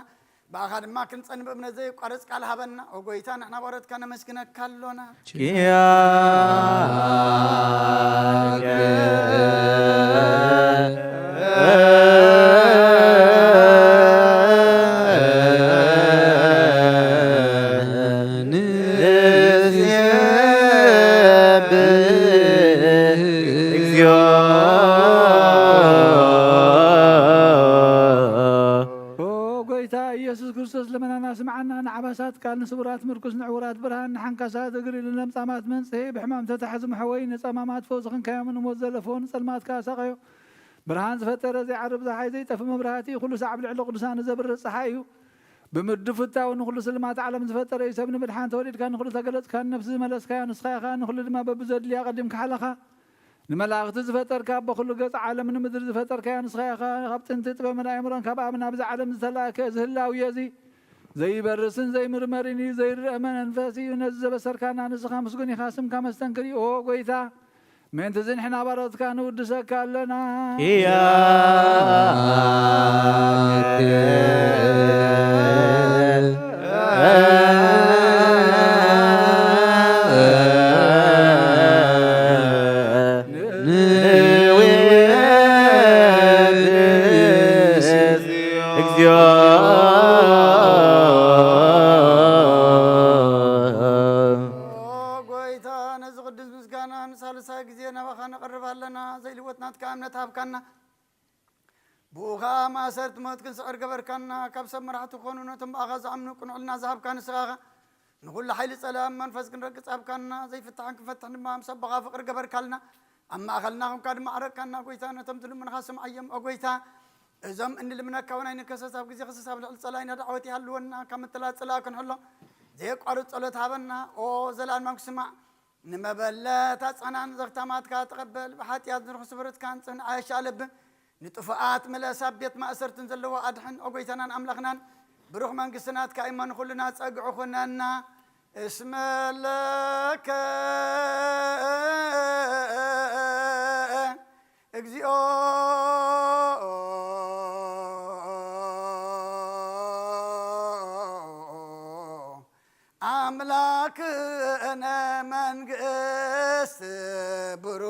ብኣኻ ድማ ክንጸንብ እምነት ዘየቋርጽ ቃል ሃበና። ኦ ጎይታ፣ ንሕና ባሮትካ ነመስግነካ ኣሎና። ኪያከ ንሴብህ እግዚኦ። ኦ ጎይታ ኢየሱስ ክርስቶስ፣ ልመናና ስምዓና። ንዓባሳት ቃል፣ ንስውራት ምርኩስ፣ ንዕውራት ብርሃን፣ ንሓንካሳት እግሪ፣ ንለምጻማት መንጽሄ፣ ብሕማም ተታሕዙ መሕወይ፣ ንጸማማት ፈውሲ ክንካዮም፣ ንሞት ዘለፎ፣ ንጸልማት ከኣ ሳቐዮ። ብርሃን ዝፈጠረ ዘይዓርብ ጸሓይ፣ ዘይጠፍእ መብራህቲ፣ ኩሉ ሳዕ ኣብ ልዕሊ ቅዱሳን ዘብርህ ጸሓይ እዩ። ብምድፍታው ንኹሉ ስልማት ዓለም ዝፈጠረ እዩ። ሰብ ንምድሓን ተወሊድካ፣ ንኹሉ ተገለጽካ፣ ንነፍሲ ዝመለስካዮ ንስኻ ኢኻ። ንኹሉ ድማ በብዘድልያ ቀዲምካ ሓለኻ። ንመላእኽቲ ዝፈጠርካ፣ ኣቦ ኩሉ ገጽ ዓለም ንምድሪ ዝፈጠርካዮ ንስኻ ኢኻ። ካብ ጥንቲ ጥበብን ኣእምሮን ካብ ኣብ ናብዚ ዓለም ዝተላእከ እዚ ህላዌ እዚ ዘይበርስን ዘይምርመርን እዩ፣ ዘይርአ መንፈስ እዩ። ነዚ ዘበሰርካና ንስኻ ምስጉን ኢኻ፣ ስምካ መስተንክር እዩ። ኦ ጎይታ፣ ምእንቲ እዚ ንሕና ባሮትካ ንውድሰካ ኣለና። ያከ ንዌድስ እግዚኦ። ኦ ጎይታ፣ ነዚ ቅዱስ ምስጋና ንሳልሳይ ግዜ ናባኻ ነቕርብ ኣለና። ዘይልወጥ ናትካ እምነት ሃብካና። ብኡ ኸኣ ማእሰርቲ ሞት ክንስዕር ገበርካና። ካብ ሰብ መራሕቲ ክኾኑ ነቶም ብኣኻ ዝኣምኑ ቅኑዕልና ዝሃብካ ንስኻ ኢኻ። ንኹሉ ሓይሊ ጸላእን መንፈስ ክንረግጽ ሃብካና። ዘይፍታሕን ክንፈትሕን ድማ ምስ ኣቦኻ ፍቕሪ ገበርካልና። ኣብ ማእከልና ኾንካ ድማ ዓረቅካና። ጎይታ፣ ነቶም ዝልምኑኻ ስምዓዮም። ኦ ጎይታ፣ እዞም እንልምነካ እውን ኣይንከሰስ። ኣብ ግዜ ክሰስ ኣብ ልዕሊ ጸላኢና ዳዕወት ይሃልወና። ካብ ምትላል ጸላኢ ክንሕሎ ዘየቋርጽ ጸሎት ሃበና። ኦ ዘላለም ስማዕ። ንመበለት ኣጽናን ዘኽታማትካ ተቐበል። ብሓጢኣት ንርኹስ ስብርትካን ጽንዓይ ኣሻለብን ንጥፉኣት ምለስ፣ ኣብ ቤት ማእሰርትን ዘለዎ ኣድሕን። ኦ ጎይታናን ኣምላኽናን፣ ብሩኽ መንግስቲ ናትካ እሞ ንኹልና ጸግዒ ኩነና። እስመ ለከ እግዚኦ ኣምላክነ መንግስት ብሩ።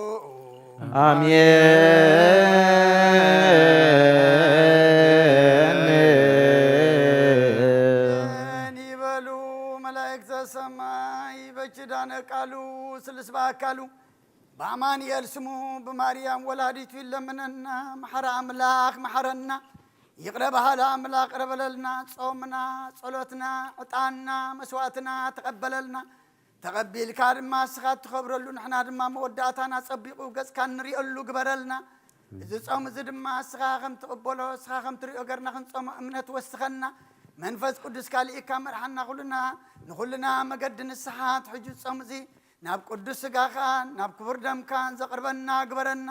ኣሜን። ይበሉ መላእክተ ሰማይ በኪዳነ ቃሉ ስሉስ በአካሉ በአማኑኤል ስሙ ብማርያም ወላዲቱ ይለምነና። መሓረ ኣምላኽ መሓረና። ይቕረ በሃሊ ኣምላኽ ይቕረ በለልና። ጾምና፣ ጸሎትና፣ ዕጣንና፣ መስዋእትና ተቐበለልና። ተቐቢልካ ድማ እስኻ እትኸብረሉ፣ ንሕና ድማ መወዳእታና ጸቢቑ ገጽካ እንርእየሉ ግበረልና። እዚ ጾም እዚ ድማ እስኻ ከም ትቕበሎ፣ እስኻ ከም ትርእዮ ገርና ክንጾሞ እምነት ወስኸና። መንፈስ ቅዱስ ካልኢካ መርሓና። ኩልና ንኹልና መገዲ ንስሓ ትሕጁ ጾም እዚ ናብ ቅዱስ ስጋኻን ናብ ክቡር ደምካን ዘቕርበና ግበረና።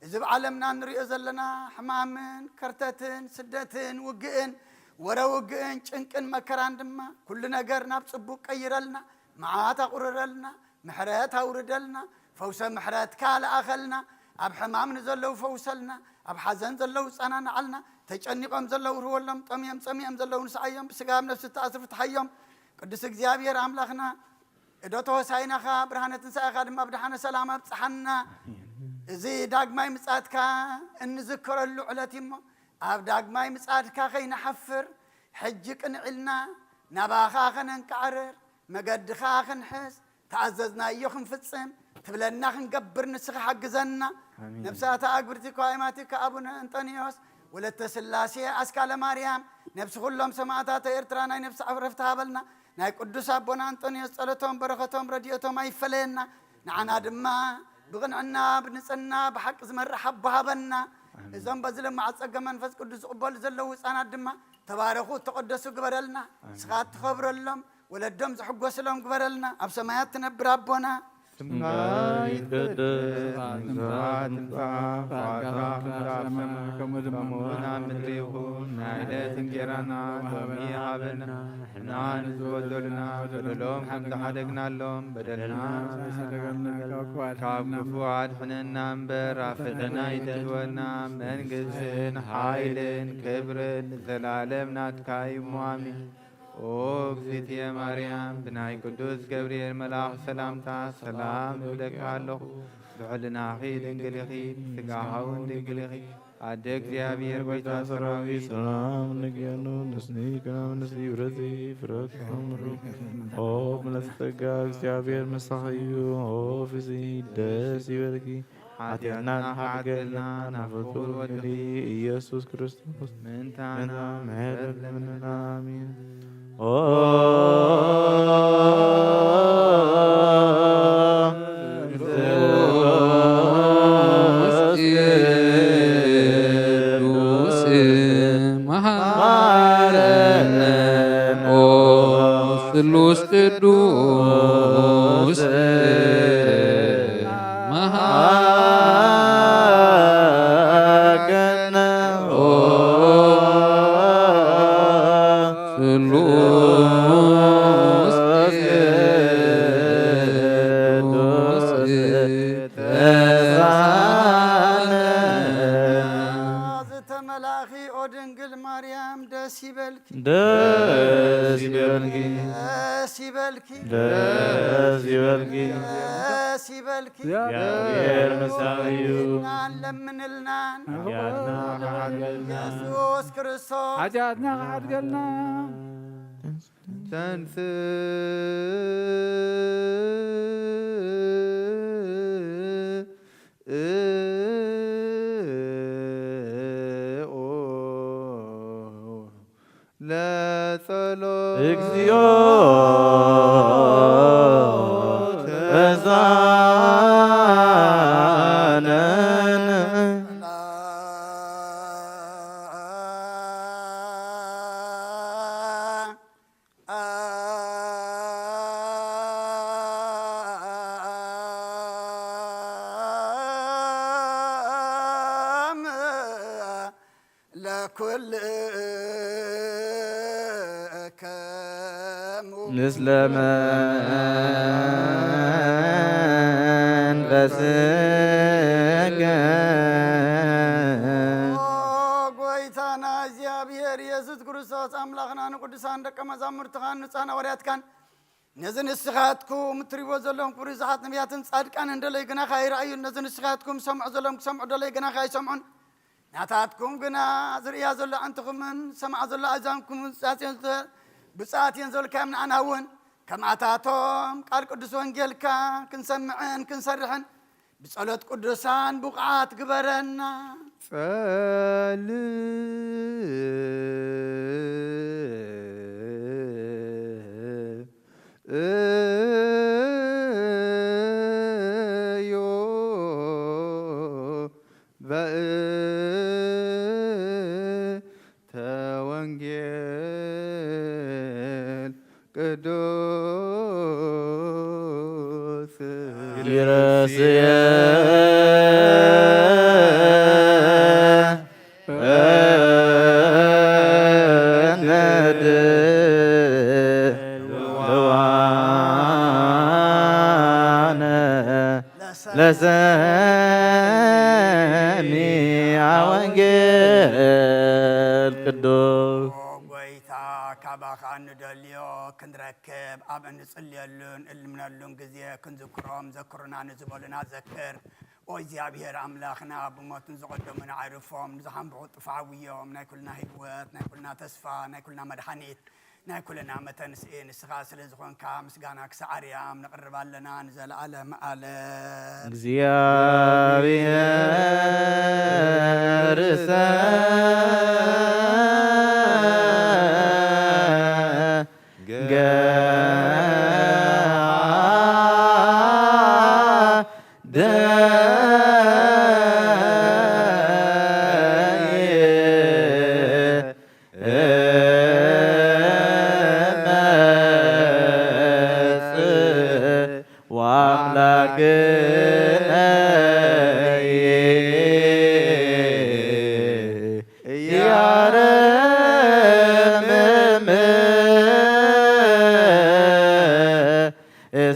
እዚ ኣብ ዓለምና ንሪኦ ዘለና ሕማምን ከርተትን ስደትን ውግእን ወረ ውግእን ጭንቅን መከራን ድማ ኩሉ ነገር ናብ ጽቡቕ ቀይረልና። መዓት ኣቑርረልና። ምሕረት ኣውርደልና። ፈውሰ ምሕረትካ ለኣኸልና። ኣብ ሕማም ንዘለዉ ፈውሰልና። ኣብ ሓዘን ዘለዉ ጸናንዓልና። ተጨኒቖም ዘለዉ ርህወሎም። ጠምዮም ጸሚኦም ዘለዉ ንስዓዮም። ብስጋ ኣብ ነፍሲ ተኣስሩ ፍትሓዮም። ቅዱስ እግዚኣብሔር ኣምላኽና እዶ ተወሳይናኻ ብርሃነ ትንሳኤኻ ድማ ብደሓነ ሰላም ኣብጽሓና። እዚ ዳግማይ ምጻትካ እንዝከረሉ ዕለት እዩ እሞ፣ ኣብ ዳግማይ ምጻትካ ከይንሓፍር፣ ሕጂ ቅንዕ ኢልና ናባኻ ከነንቃዕርር፣ መገድኻ ክንሕዝ፣ ተኣዘዝናዮ ክንፍጽም፣ ትብለና ክንገብር ንስኻ ሓግዘና። ኣሜን። ነብሳታ ኣግብርቲ እኳ ኣይማቲካ ኣቡነ እንጠንዮስ፣ ወለተ ስላሴ ኣስካለ ማርያም፣ ነብሲ ኩሎም ሰማእታት ኤርትራ ናይ ነብሲ ዕረፍቲ ሃበልና። ናይ ቅዱስ ኣቦና ኣንጠንዮስ ጸሎቶም፣ በረኸቶም፣ ረድኤቶም ኣይፈለየና። ንዓና ድማ ብቕንዕና፣ ብንጽህና፣ ብሓቂ ዝመርሕ ኣቦ ሃበና። ኣሜን። እዞም በዚ ለማዕ ጸገ መንፈስ ቅዱስ ዝቕበሉ ዘለዉ ህጻናት ድማ ተባረኹ፣ ተቐደሱ ግበረልና። ኣሜን። ንስኻ እትኸብረሎም፣ ወለዶም ዝሕጎስሎም ግበረልና። ኣብ ሰማያት ትነብር ኣቦና፣ ስምካ ይትቀደስ፣ መንግስትኻ ትምጻእ፣ ፈቃድካ ከም ኣብ ሰማይ ከምኡ ድማ ከምኡ ኣብ ምድሪ ይኹን። ናይ ዕለት እንጀራና ሎሚ ሃበና፣ ንሕና ንዝበደሉና በደሎም ከም ዝሓደግናሎም በደልና ንሓደገልና፣ ካብ ክፉ ኣድሕነና እምበር ኣብ ፈተና ኣይተእትወና። መንግስትን ሓይልን ክብርን ንዘላለም ናትካ እዩ። ኣሜን። ኦ እግዝእትየ ማርያም፣ ብናይ ቅዱስ ገብርኤል መልኣኽ ሰላምታ ሰላም እብለኪ ኣለኹ። ብሕልናኺ ድንግል ኢኺ፣ ብስጋኺ እውን ድንግል ኢኺ። ኣደ እግዚኣብሔር ጐይታ ሰራዊት፣ ሰላም ንግየኑ፣ ንስኒ ከናም ንስኒ ብረቲ ፍረት ኦ ምለት ጸጋ እግዚኣብሔር ምሳኺ እዩ። ኦ ፍሲ ደስ ይበልኪ፣ ሓጢኣትና ሓድገልና፣ ናብ ፍቁር ወልዲ ኢየሱስ ክርስቶስ ምእንታና ምሕረት ለምንና። ኣሜን። ኦ ቅዱስ ቅዱስ መሐረነ። ኦ ስሉስ ቅዱስ መሐረነ። ኦ ስሉስ ቅዱስ ተሳነ። ዝተመላእኺ ኦ ድንግል ማርያም ደስ ይበልኪ። ደስ ይበልኪ። ደስ ይበልኪ። ደስ ይበልኪ። ደስ ይበልኪ። እግዚኣብሔር ምሳኺ እዩ። ለምንልናን ሓጢኣትና ክሓድገልና። ኢየሱስ ክርስቶስ ሓጢኣትና ክሓድገልና። ተንስእ ለጸሎት። እግዚኦ ተሳነን። ለኩልክሙ ምስለ መንፈስከ። ኦ ጎይታና እግዚኣብሔር ኢየሱስ ክርስቶስ ኣምላኽና፣ ንቅዱሳን ደቀ መዛሙርትኻን ንጹሓን ሃዋርያትካን ነዚ ንስኻትኩም እትሪእዎ ዘለኹም ክብሪ ብዙሓት ነቢያትን ጻድቃንን ደለዩ ግናኻ ኣይረኣዩን። ነዚ ንስኻትኩም ሰምዑ ዘለኹም ክሰምዑ ደለዩ ግናኻ ኣይሰምዑን። ናታትኩም ግና ዝርእያ ዘሎ ኣዕንትኹምን ዝሰምዓ ዘሎ ኣእዛንኩምን ዝጻጽዮ ብጻት እየን ዝበልካዮም ንኣና እውን ከምኣታቶም ቃል ቅዱስ ወንጌልካ ክንሰምዕን ክንሰርሕን ብጸሎት ቅዱሳን ብቑዓት ግበረና። ጸልእ እዮ በእንተ ወንጌል ቅዱስ ይረስየ ለሰሚዐ ወንጌል ቅዱስ። ኦ ጎይታ፣ ካባኻ እንደልዮ ክንረክብ፣ ኣብ እንጽልየሉን እንልምነሉን ግዜ ክንዝክሮም፣ ዘክሩና ንዝበሉና ዘክር። ኦ እግዚኣብሔር ኣምላኽና፣ ብሞት ንዝቐደሙና ኣዕርፎም፣ ንዝሓንብቑ ጥፍኣውዮም፣ ናይ ኩልና ህይወት፣ ናይ ኩልና ተስፋ፣ ናይ ኩልና መድሓኒት፣ ናይ ኩልና መተንስኢ ንስኻ ስለ ዝኾንካ ምስጋና ክሳዕ ኣርያም ነቕርብ ኣለና ንዘለዓለም ዓለም። እግዚኣብሔር እመጽእ ወአምላክ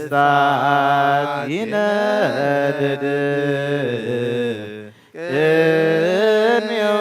እሳት ይነድድ ቅድሚኡ።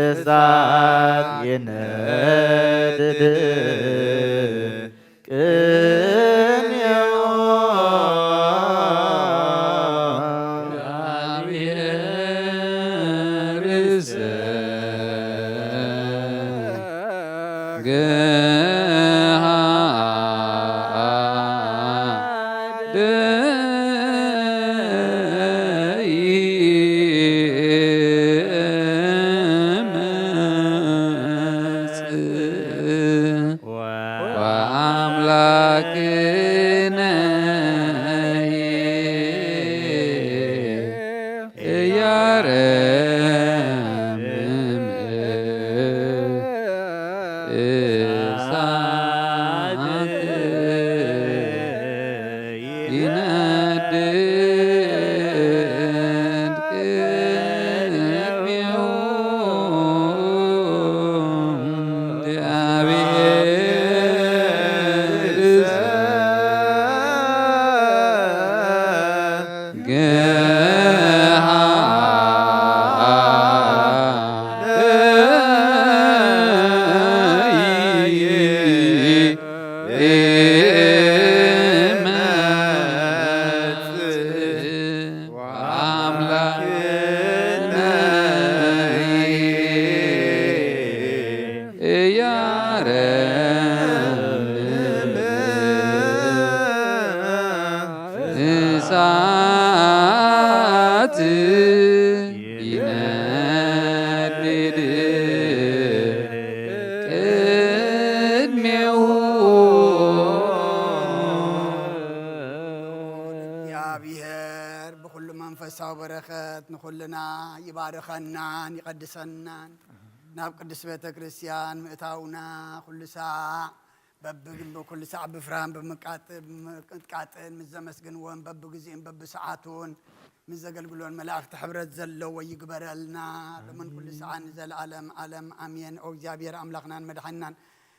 እሳት ይነድድ ቅኔው። እሳት ይነድድ ቅድሜሁ። እግዚኣብሔር ብኹሉ መንፈሳዊ በረኸት ንኹልና ይባርኸናን ይቐድሰናን። ናብ ቅድስት ቤተ ክርስቲያን ምእታውና ኩሉ ሳዕ በብግንብ ኩሉ ሳዕ ብፍርሃን ብምቃጥ-፣ ብምቅጥቃጥን ምስ ዘመስግንዎን በብግዚኡን በብሰዓቱን ምስ ዘገልግሎን መላእኽቲ ሕብረት ዘለዎ ይግበረልና። ሎምን ኩሉ ሳዕን ንዘለዓለም ዓለም ኣሜን። ኦ እግዚኣብሔር ኣምላኽናን መድሓኒናን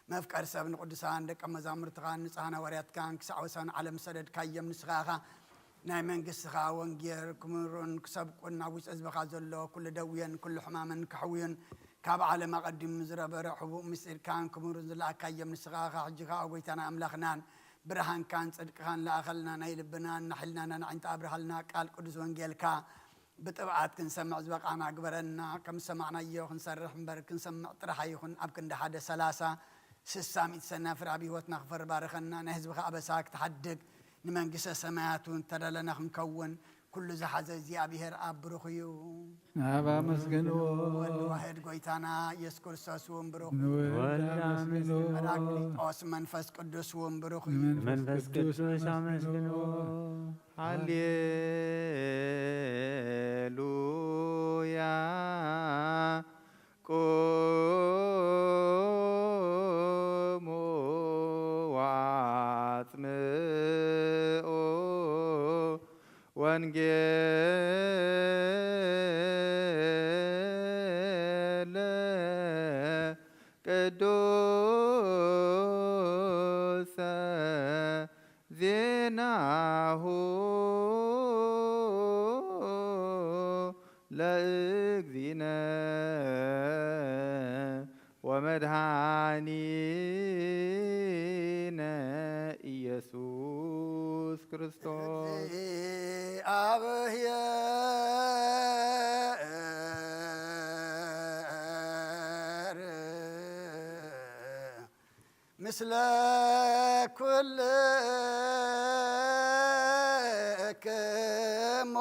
መፍቀር ሰብ ንቅዱሳን ደቀ መዛሙርትኻን ንጹሓን ሃዋርያትካን ክሳዕ ወሰን ዓለም ዝሰደድካዮም ንስኻ ኢኻ። ናይ መንግስትኻ ወንጌል ክምህሩን ክሰብኩን ኣብ ውሽጢ ህዝብኻ ዘሎ ኩሉ ደውየን ኩሉ ሕማምን ከሕውዩን ካብ ዓለም ኣቐዲሙ ዝረበረ ሕቡእ ምስጢርካን ክምህሩን ዝለኣካዮም ንስኻ ኢኻ። ሕጂ ኸኣ ጎይታና ኣምላኽናን ብርሃንካን ጽድቅኻን ለኣኸልና፣ ናይ ልብናን ናይ ሕልናናን ኣዒንቲ ኣብርሃልና። ቃል ቅዱስ ወንጌልካ ብጥብዓት ክንሰምዕ ዝበቓዕና ግበረና። ከም ዝሰማዕናዮ ክንሰርሕ እምበር ክንሰምዕ ጥራሕ ኣይኹን። ኣብ ክንዲ ሓደ ሰላሳ ስሳ ሚእቲ ሰናፍር ኣብ ህይወትና ክፈሪ ባርኸና። ናይ ህዝብኻ ኣበሳ ክትሓድግ ንመንግስተ ሰማያት እውን ተዳለና ክንከውን ኩሉ ዝሓዘ እግዚኣብሔር ኣብ ብሩኽ እዩ። ናብ ኣመስግንዎ። ወልድ ዋሕድ ጎይታና ኢየሱስ ክርስቶስ እውን ብሩኽ እዩ። ንወልድ ወልድ ኣመስግንዎ። ኣመስግንዎ። ጳራቅሊጦስ መንፈስ ቅዱስ እውን ብሩኽ እዩ። ንመንፈስ መንፈስ ቅዱስ ቅዱስ ኣመስግንዎ። ኣመስግንዎ። ሃሌሉያ። ቁሙ። ወንጌለ ቅዱሰ ዜናሁ ለእግዚእነ ወመድኃኒነ ኢየሱስ ክርስቶስ። እግዚአብሔር ምስለ ኩልክሙ።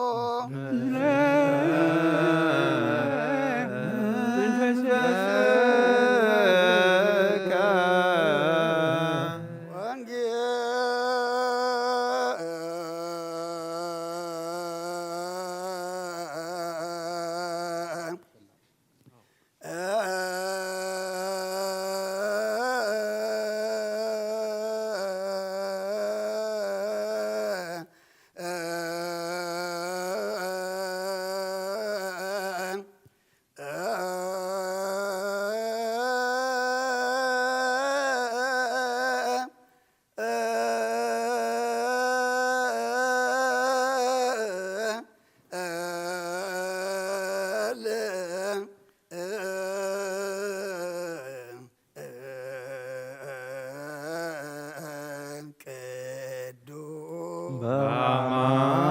ቅዱስ በአማን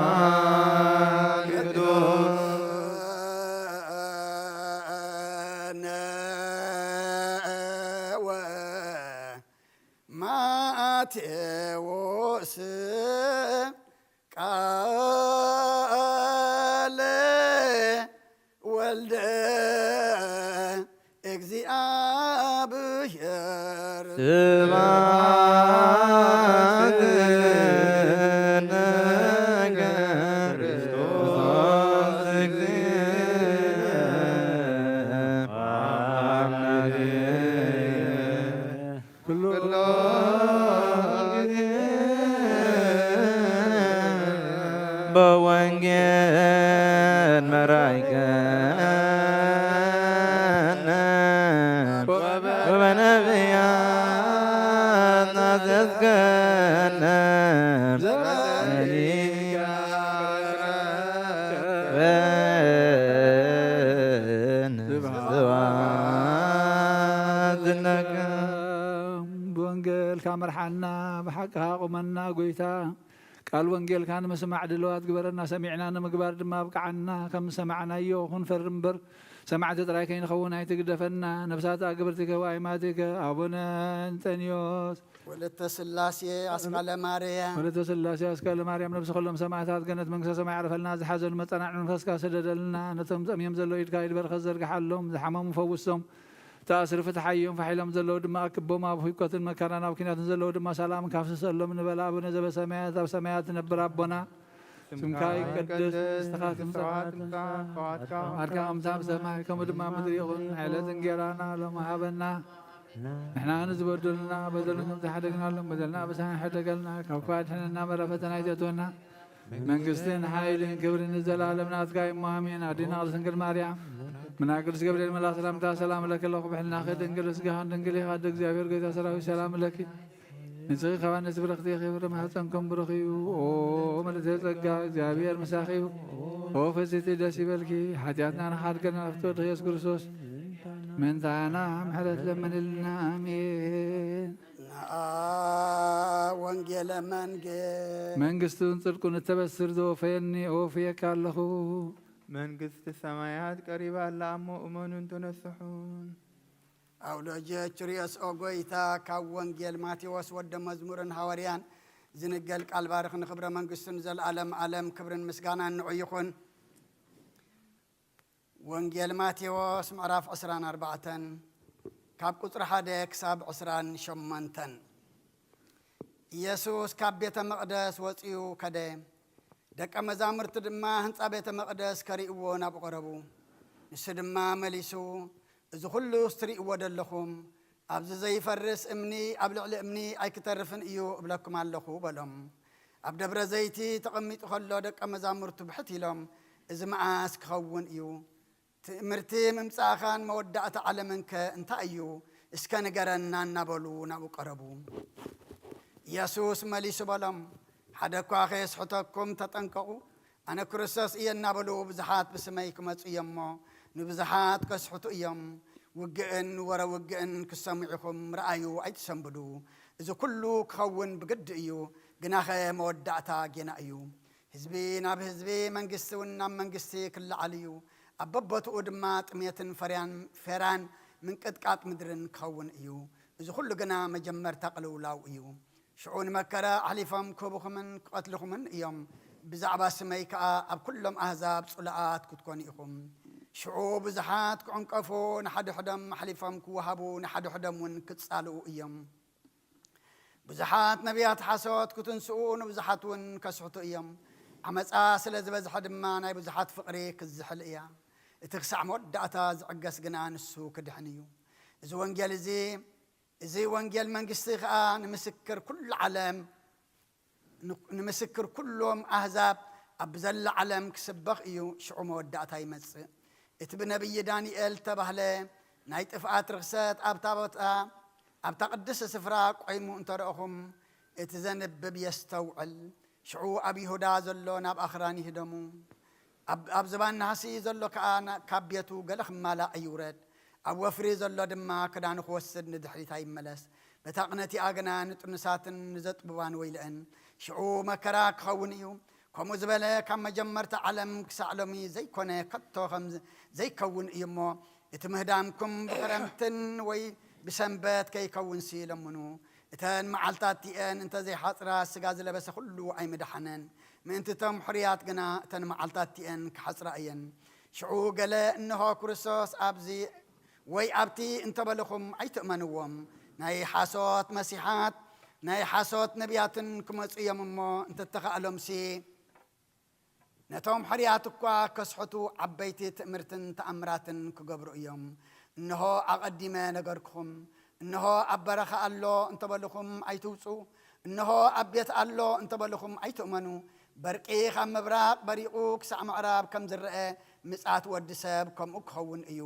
ቅዱስ ነወ ማቴዎስ ቃለ ወልደ እግዚአብሔር። ስብሐት ለከ ክርስቶስ እግዚእነ አምላክየ። ኩሎ ጊዜ በወንጌል መራይከነ ወበነቢያት ናዘዝከነ ዘመሪካ ስብሐት ለከ። ብወንጌልካ መርሓና፣ ብሓቅኻ ኣቑመና ጎይታ። ቃል ወንጌልካ ንምስማዕ ድልዋት ግበረና፣ ሰሚዕና ንምግባር ድማ ኣብቅዓና። ከም ዝሰማዕናዮ ክንፈሪ እምበር፣ ሰማዕቲ ጥራይ ከይንኸውን ኣይትግደፈና። ነፍሳት ኣግብርቲከ ወኣይማቲከ ኣቡነ እንጠንዮስ ወለተ ስላሴ ኣስካለ ማርያም። ወለተ ስላሴ ኣስካለ ማርያም፣ ነብሲ ኩሎም ሰማዕታት ገነት መንግስተ ሰማይ ያዕርፈልና። ዝሓዘኑ መጸናዕኒ መንፈስካ ስደደልና። ነቶም ጸሚዮም ዘለዉ ኢድካ ኢድ በረኸት ዘርግሓሎም። ዝሓመሙ ፈውሶም። ተኣስሩ ፍትሓዮም። ፋሕ ኢሎም ዘለዉ ድማ ኣክቦም። ኣብ ህውከትን መከራን ኣብ ኲናትን ዘለዉ ድማ ሰላም ካፍስሰሎም። ንበል ኣቡነ ዘበሰማያት፣ ኣብ ሰማያት ትነብር ኣቦና፣ ስምካ ይቀደስ፣ መንግስትኻ ትምጻእ፣ ፍቃድካ ከምቲ ኣብ ሰማይ ከምኡ ድማ ኣብ ምድሪ ይኹን። ዕለት እንጌራና ሎሚ ሃበና። ንሕና ንዝበደሉና በደሎም ከም ዝሓደግናሎም በደልና ኣበሳና ይሕደገልና። ካብ ክፉእ ኣድሕነና፣ መራ ፈተና ኣይተእትወና። መንግስትን ሓይልን ክብርን ንዘለኣለም ናትካ እዩ እሞ ኣሜን። ኣዴና ቅድስት ድንግል ማርያም፣ ምና ቅዱስ ገብርኤል መልኣክ ሰላምታ ሰላም ለኪ ኣለኹ። ብሕልናኺ ድንግል፣ ስጋኻን ድንግል ኢኻ። ኣደ እግዚኣብሔር፣ ጎይታ ሰራዊት፣ ሰላም ለኪ። ንጽሕቲ ካብ ኣንስቲ ብርኽቲ ኢኺ፣ ፍረ ማህፀንኩም ብሩኽ እዩ። ኦ ምልዕተ ጸጋ፣ እግዚኣብሔር ምሳኺ እዩ። ኦ ፍስሕቲ፣ ደስ ይበልኪ፣ ሓጢኣትና ንኻድገና፣ ፍትወ ድኽ የሱስ ክርስቶስ ምንታና ምሕረት ለምንልና። ኣሜን። ንኣ ወንጌለ መንግስት መንግስቱን ጽድቁን እተበስር ዘወፈየኒ እወፍየካ ኣለኹ። መንግስቲ ሰማያት ቀሪባ ኣላ እሞ እመኑን ተነስሑን። ኣውሎጀ ችርዮስ ኦ ጎይታ፣ ካብ ወንጌል ማቴዎስ ወደ መዝሙርን ሃዋርያን ዝንገል ቃል ባርኽ። ንኽብረ መንግስቱን ዘልኣለም ኣለም ክብርን ምስጋናን ንዑ ይኹን። ወንጌል ማቴዎስ ምዕራፍ ዕስራን ኣርባዕተን ካብ ቁጽሪ ሓደ ክሳብ ዕስራን ሸሞንተን። ኢየሱስ ካብ ቤተ መቕደስ ወጺኡ ከደ። ደቀ መዛሙርቲ ድማ ህንጻ ቤተ መቕደስ ከርእይዎ ናብኡ ቀረቡ። ንሱ ድማ መሊሱ፣ "እዚ ኹሉስ ትርእይዎ ዘለኹም፣ ኣብዚ ዘይፈርስ እምኒ ኣብ ልዕሊ እምኒ ኣይክተርፍን እዩ እብለኩም ኣለኹ" በሎም። ኣብ ደብረ ዘይቲ ተቐሚጡ ከሎ ደቀ መዛሙርቱ ብሕት ኢሎም፣ "እዚ መዓስ ክኸውን እዩ? ትእምርቲ ምምጻእኻን መወዳእታ ዓለምንከ እንታይ እዩ? እስከ ንገረና" እናበሉ ናብኡ ቀረቡ። ኢየሱስ መሊሱ በሎም፣ "ሓደ እኳ ከየስሕተኩም ተጠንቀቑ። ኣነ ክርስቶስ እየ" እናበሉ ብዙሓት ብስመይ ክመጹ እዮም እሞ፣ ንብዙሓት ከስሕቱ እዮም። ውግእን ወረ ውግእን ክሰምዑ ኢኹም፣ ረኣዩ ኣይትሰንብዱ። እዚ ኩሉ ክኸውን ብግዲ እዩ፣ ግናኸ መወዳእታ ጌና እዩ። ህዝቢ ናብ ህዝቢ፣ መንግስቲ እውን ናብ መንግስቲ ክለዓል እዩ። ኣብ በቦትኡ ድማ ጥሜትን ፈርያን፣ ፌራን ምንቅጥቃጥ ምድርን ክኸውን እዩ። እዚ ኩሉ ግና መጀመርታ ቅልውላው እዩ። ሽዑ ንመከራ ኣሕሊፎም ክህቡኹምን ክቐትልኹምን እዮም። ብዛዕባ ስመይ ከኣ ኣብ ኩሎም ኣህዛብ ጽሉኣት ክትኮኑ ኢኹም። ሽዑ ብዙሓት ክዕንቀፉ፣ ንሓድሕዶም ኣሕሊፎም ክወሃቡ፣ ንሓድሕዶም እውን ክጻልኡ እዮም። ብዙሓት ነቢያት ሓሶት ክትንስኡ፣ ንብዙሓት እውን ከስሕቱ እዮም። ዓመጻ ስለ ዝበዝሐ ድማ ናይ ብዙሓት ፍቕሪ ክትዝሕል እያ። እቲ ክሳዕ መወዳእታ ዝዕገስ ግና ንሱ ክድሕን እዩ። እዚ ወንጌል እዚ፣ እዚ ወንጌል መንግስቲ ኸኣ ንምስክር ኩሉ ዓለም፣ ን-፣ ንምስክር ኩሎም ኣህዛብ ኣብ ዘላ ዓለም ክስበኽ እዩ። ሽዑ መወዳእታ ይመጽእ። እቲ ብነቢይ ዳንኤል እተባህለ ናይ ጥፍኣት ርኽሰት ኣብታ ቦታ፣ ኣብታ ቅድስቲ ስፍራ ቆይሙ እንተ ረእኹም፣ እቲ ዘንብብ የስተውዕል። ሽዑ ኣብ ይሁዳ ዘሎ ናብ ኣኽራን ይህደሙ። ኣብ፣ ኣብ ዝባን ናህሲ ዘሎ ከኣ ና-፣ ካብ ቤቱ ገለ ክማላእ ይውረድ። ኣብ ወፍሪ ዘሎ ድማ ክዳኑ ክወስድ ንድሕሪት ኣይመለስ። በታ ቅነቲኣ ግና ንጥኑሳትን ንዘጥብባን ወይለአን። ሽዑ መከራ ክኸውን እዩ። ከምኡ ዝበለ ካብ መጀመርታ ዓለም ክሳዕ ሎሚ ዘይኮነ፣ ከቶ ከም ዝ-፣ ዘይከውን እዩ እሞ፣ እቲ ምህዳምኩም ብኸረምትን ወይ ብሰንበት ከይከውንሲ ለምኑ። እተን መዓልታት እቲኤን እንተ ዘይሓጽራ፣ ስጋ ዝለበሰ ኩሉ ኣይምድሓነን። ምእንቲ እቶም ሕሩያት ግና እተን መዓልታት እቲኤን ክሓጽራ እየን። ሽዑ ገለ፣ "እንሆ ክርስቶስ ኣብዚ ወይ ኣብቲ" እንተበልኹም ኣይትእመንዎም። ናይ ሓሶት መሲሓት፣ ናይ ሓሶት ነቢያትን ክመጹ እዮም እሞ፣ እንተተኻእሎምሲ ነቶም ሕሩያት እኳ ከስሕቱ ዓበይቲ ትእምርትን ተኣምራትን ክገብሩ እዮም። እንሆ ኣቐዲመ ነገርኩኹም። እንሆ ኣብ በረኻ ኣሎ እንተበልኹም ኣይትውጹ። እንሆ ኣብ ቤት ኣሎ እንተበልኹም ኣይትእመኑ። በርቂ ካብ ምብራቕ በሪቑ ክሳዕ ምዕራብ ከም ዝረአ፣ ምጽኣት ወዲ ሰብ ከምኡ ክኸውን እዩ።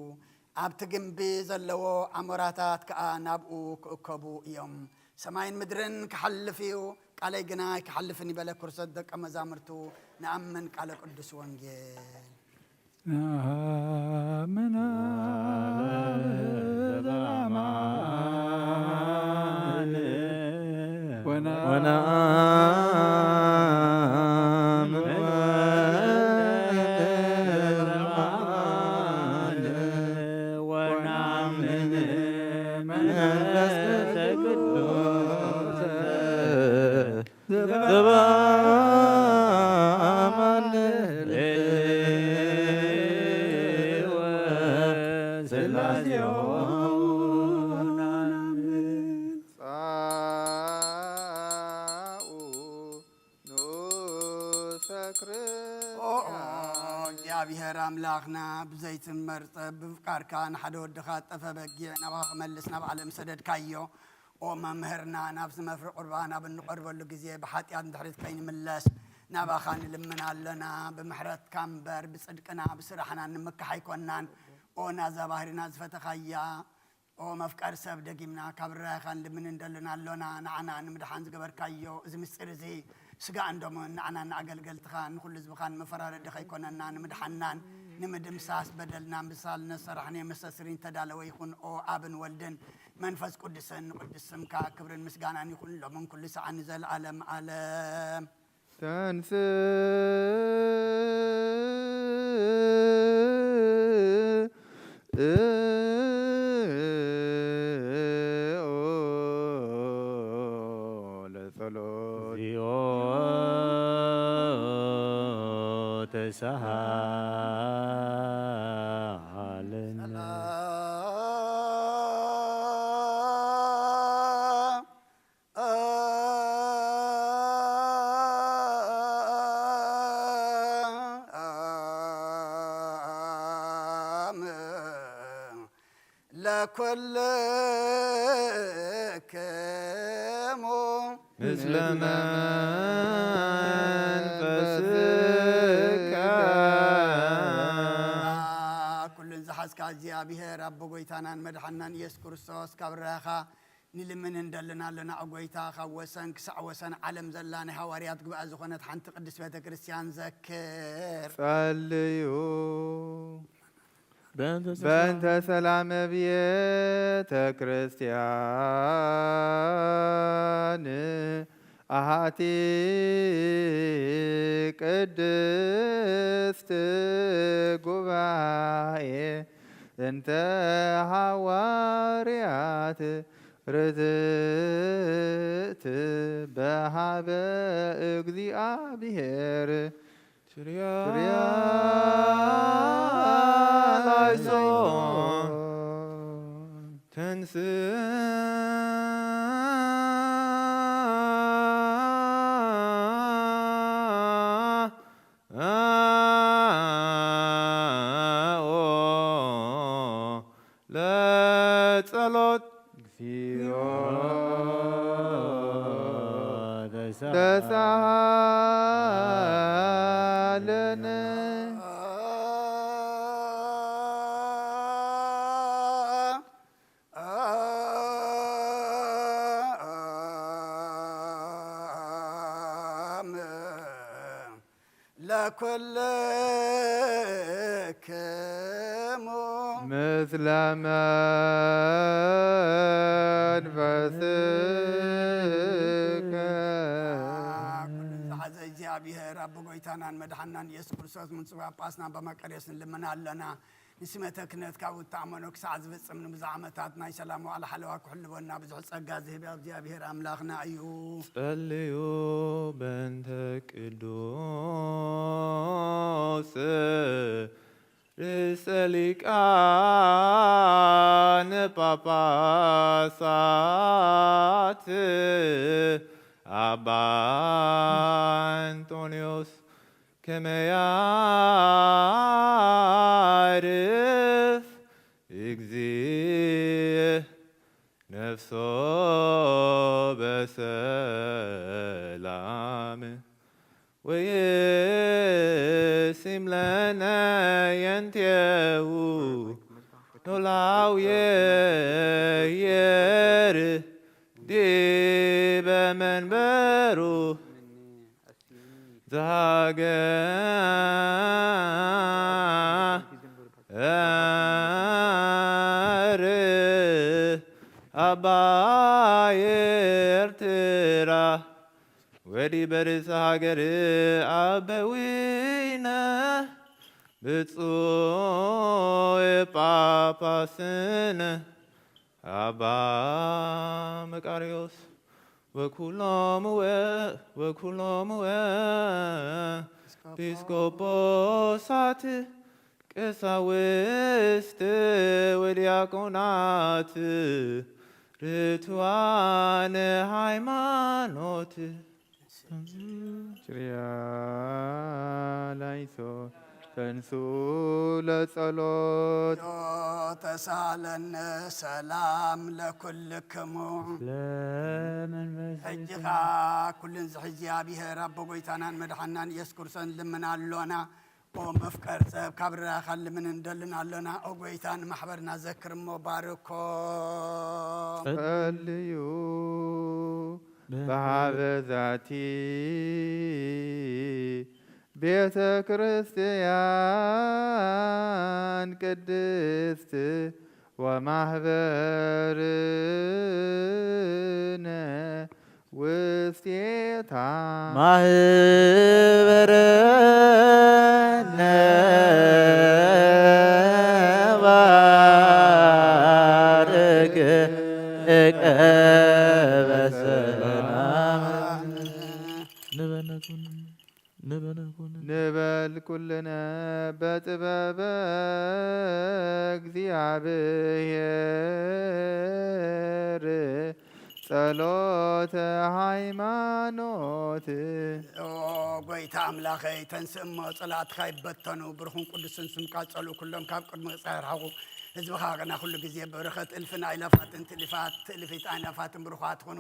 ኣብቲ ግምቢ ዘለዎ ኣሞራታት ከኣ ናብኡ ክእከቡ እዮም። ሰማይን ምድርን ክሓልፍ እዩ፣ ቃለይ ግና ኣይክሓልፍን እዩ በለ። ክርስቶስ ደቀ መዛሙርቱ ንኣምን ቃለ ቅዱስ ወንጌል። ንኡሰ ኦ፣ ኦ፣ ክርስቲያን። እግዚኣብሔር ኣምላኽና፣ ብዘይትመርጸ ብፍቃድካ ንሓደ ወድኻ ጠፈ በጊዕ ናባኻ ክመልስ ናብ ዓለም ሰደድካዮ። ኦ መምህርና፣ ናብዚ መፍሪ ቁርባን ኣብ እንቐርበሉ ግዜ ብሓጢኣት ንድሕሪት ከይንምለስ ናባኻ ንልምን ኣሎና። ብምሕረትካ እምበር ብጽድቅና ብስራሕና ንምካሕ ኣይኮናን። ኦ ናዛ ባህሪና ዝፈተኻያ፣ ኦ መፍቀሪ ሰብ፣ ደጊምና ካብ ርራይኻ ንልምን እንደልን ኣሎና። ንዓና ንምድሓን ዝገበርካዮ እዚ ምስጢር እዚ ስጋእን ደሙን ንዓና ንኣገልገልትኻ ንኹሉ ህዝብኻ ንመፈራረዲ ከይኮነና ንምድሓንናን ንምድምሳስ በደልና ምሳል ነሰራሕነ መስተስሪን ተዳለወ ይኹን። ኦ ኣብን ወልድን መንፈስ ቅዱስን ንቅዱስ ስምካ ክብርን ምስጋናን ይኹን ሎምን ኩሉ ሰዓን ንዘለዓለም ዓለም። ተንስእ ለጸሎት። እግዚኦ ተሳሃለነ። ለኩልክሙ ምስለ መንፈስከ። ኩሉን ዝሓዝካ እግዚኣብሔር ኣቦ ጎይታናን መድሓናን ኢየሱስ ክርስቶስ ካብ ራኻ ንልምን እንደልን ኣለና። ኦ ጎይታ፣ ካብ ወሰን ክሳዕ ወሰን ዓለም ዘላ ናይ ሃዋርያት ጉባኤ ዝኾነት ሓንቲ ቅድስት ቤተ ክርስቲያን ዘክር። ጸልዩ። በእንተ በእንተ ሰላም ቤተ ክርስቲያን ኣሃቲ ቅድስት ጉባኤ እንተ ሃዋርያት ርትዕት በሃበ እግዚኣብሔር ችርያ ችርያ ላይሶ ላይሶ ተንስ ለጸሎት እግዚኦ ተሳሃለነ። ለኩልክሙ ምስለ መንፈስከ። ኩሉ ዝሓዘ እግዚኣብሔር ኣቦ ጎይታናን መድሓናን ኢየሱስ ክርስቶስ፣ ምንጽ ጳጳስና ኣባ መቃርዮስ ንልምን ኣለና። ንስመተ ክህነት ካብ እተኣመኖ ክሳዕ ዝፍጽም ንብዙሕ ዓመታት ናይ ሰላም ዋዕላ ሓለዋ ክሕልወና ብዙሕ ጸጋ ዝህብ እግዚኣብሔር ኣምላኽና እዩ። ጸልዩ በእንተ ቅዱስ ርእሰ ሊቃነ ጳጳሳት ኣባ እንጦንዮስ ከመ ያዕርፍ እግዚእ ነፍሶ በሰላም ወይሲም ለነ የንቴው ኖላው የየር ዲበ መንበሩ ዘሃገር አባይ ኤርትራ ወዲበ ርእሰ ሃገር አበዊነ ብፁዕ ጳጳስነ አባ መቃርዮስ ወኩሎምወ ወኩሎምወ ኤጲስቆጶሳት ቀሳውስት ወዲያቆናት ርቱዓነ ሃይማኖት። ችርያ ላይሶ ተንሱ ለጸሎት። ተሳለነ ሰላም ለኩልክሙ። ለመንፈስ ሕጂ ኸኣ ኩልን ዝሕዚ እግዚኣብሔር ኣቦ ጎይታናን መድሓናን ኢየሱስ ክርስቶስ ንልምን ኣሎና። ኦ መፍቀር ሰብ ካብ ራኻ ልምን እንደልን ኣሎና። ኦ ጎይታ ንማሕበርና ዘክር እሞ ባርኮ። ጸልዩ በሃበ ዛቲ ቤተ ክርስቲያን ቅድስት ወማህበርነ ውስቴታ ማህበርነ ባርክ እቀበ ሰላም ንበነኩን ንበነኩን ንበል ኩልነ በጥበበ እግዚኣብሔር ጸሎተ ሃይማኖት። ኦ ጎይታ ኣምላኸይ፣ ተንስእ እሞ ጸላእትኻ ይበተኑ፣ ብሩኽን ቅዱስን ስምካ ጸልኡ፣ ኩሎም ካብ ቅድሚ ገጽካ ይርሓቑ። ህዝብኻ ግና ኩሉ ግዜ በረኸት እልፍን ኣእላፋትን ትእልፋት፣ ትእልፊት ኣእላፋትን ብሩኻት ኩኑ።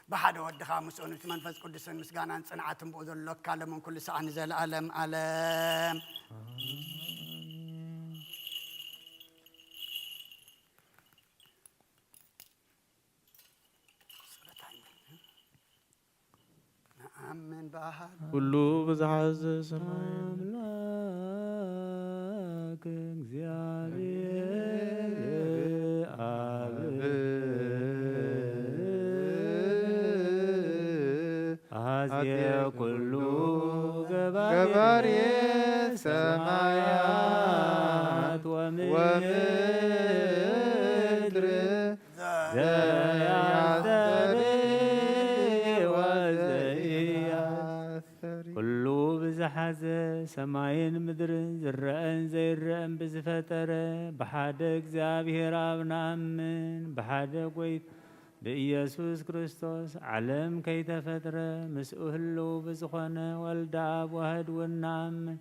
ብሓደ ወድኻ ምስኡን እቲ መንፈስ ቅዱስን ምስጋናን ጽንዓትን ብኡ ዘሎካ ሎምን ኩሉ ሰዓት ንዘለኣለም ኣለም። ጸሎት ኣይመልእን። ንኣምን ብኣሃዱ ኩሉ ብዝሓዘ ሰማይ ኣምላክ እግዚኣብሔር ኣብ ኣዜ ኩሉ ገባሬ ገባሬ ሰማያት ሰማያት ወምድር ወምድር ዘያስተሪ ዘያስተሪ ወዘያ ወዘያስተሪ ኩሉ ብዝሓዘ ሰማይን ምድርን ዝረአን ዘይረአን ብዝፈጠረ ብሓደ እግዚኣብሔር ኣብ ንኣምን፣ ብሓደ ጎይታ ብኢየሱስ ክርስቶስ ዓለም ከይተፈጥረ ምስኡ ህልው ብዝኾነ ወልደ ኣብ ዋህድ እውን ንኣምን።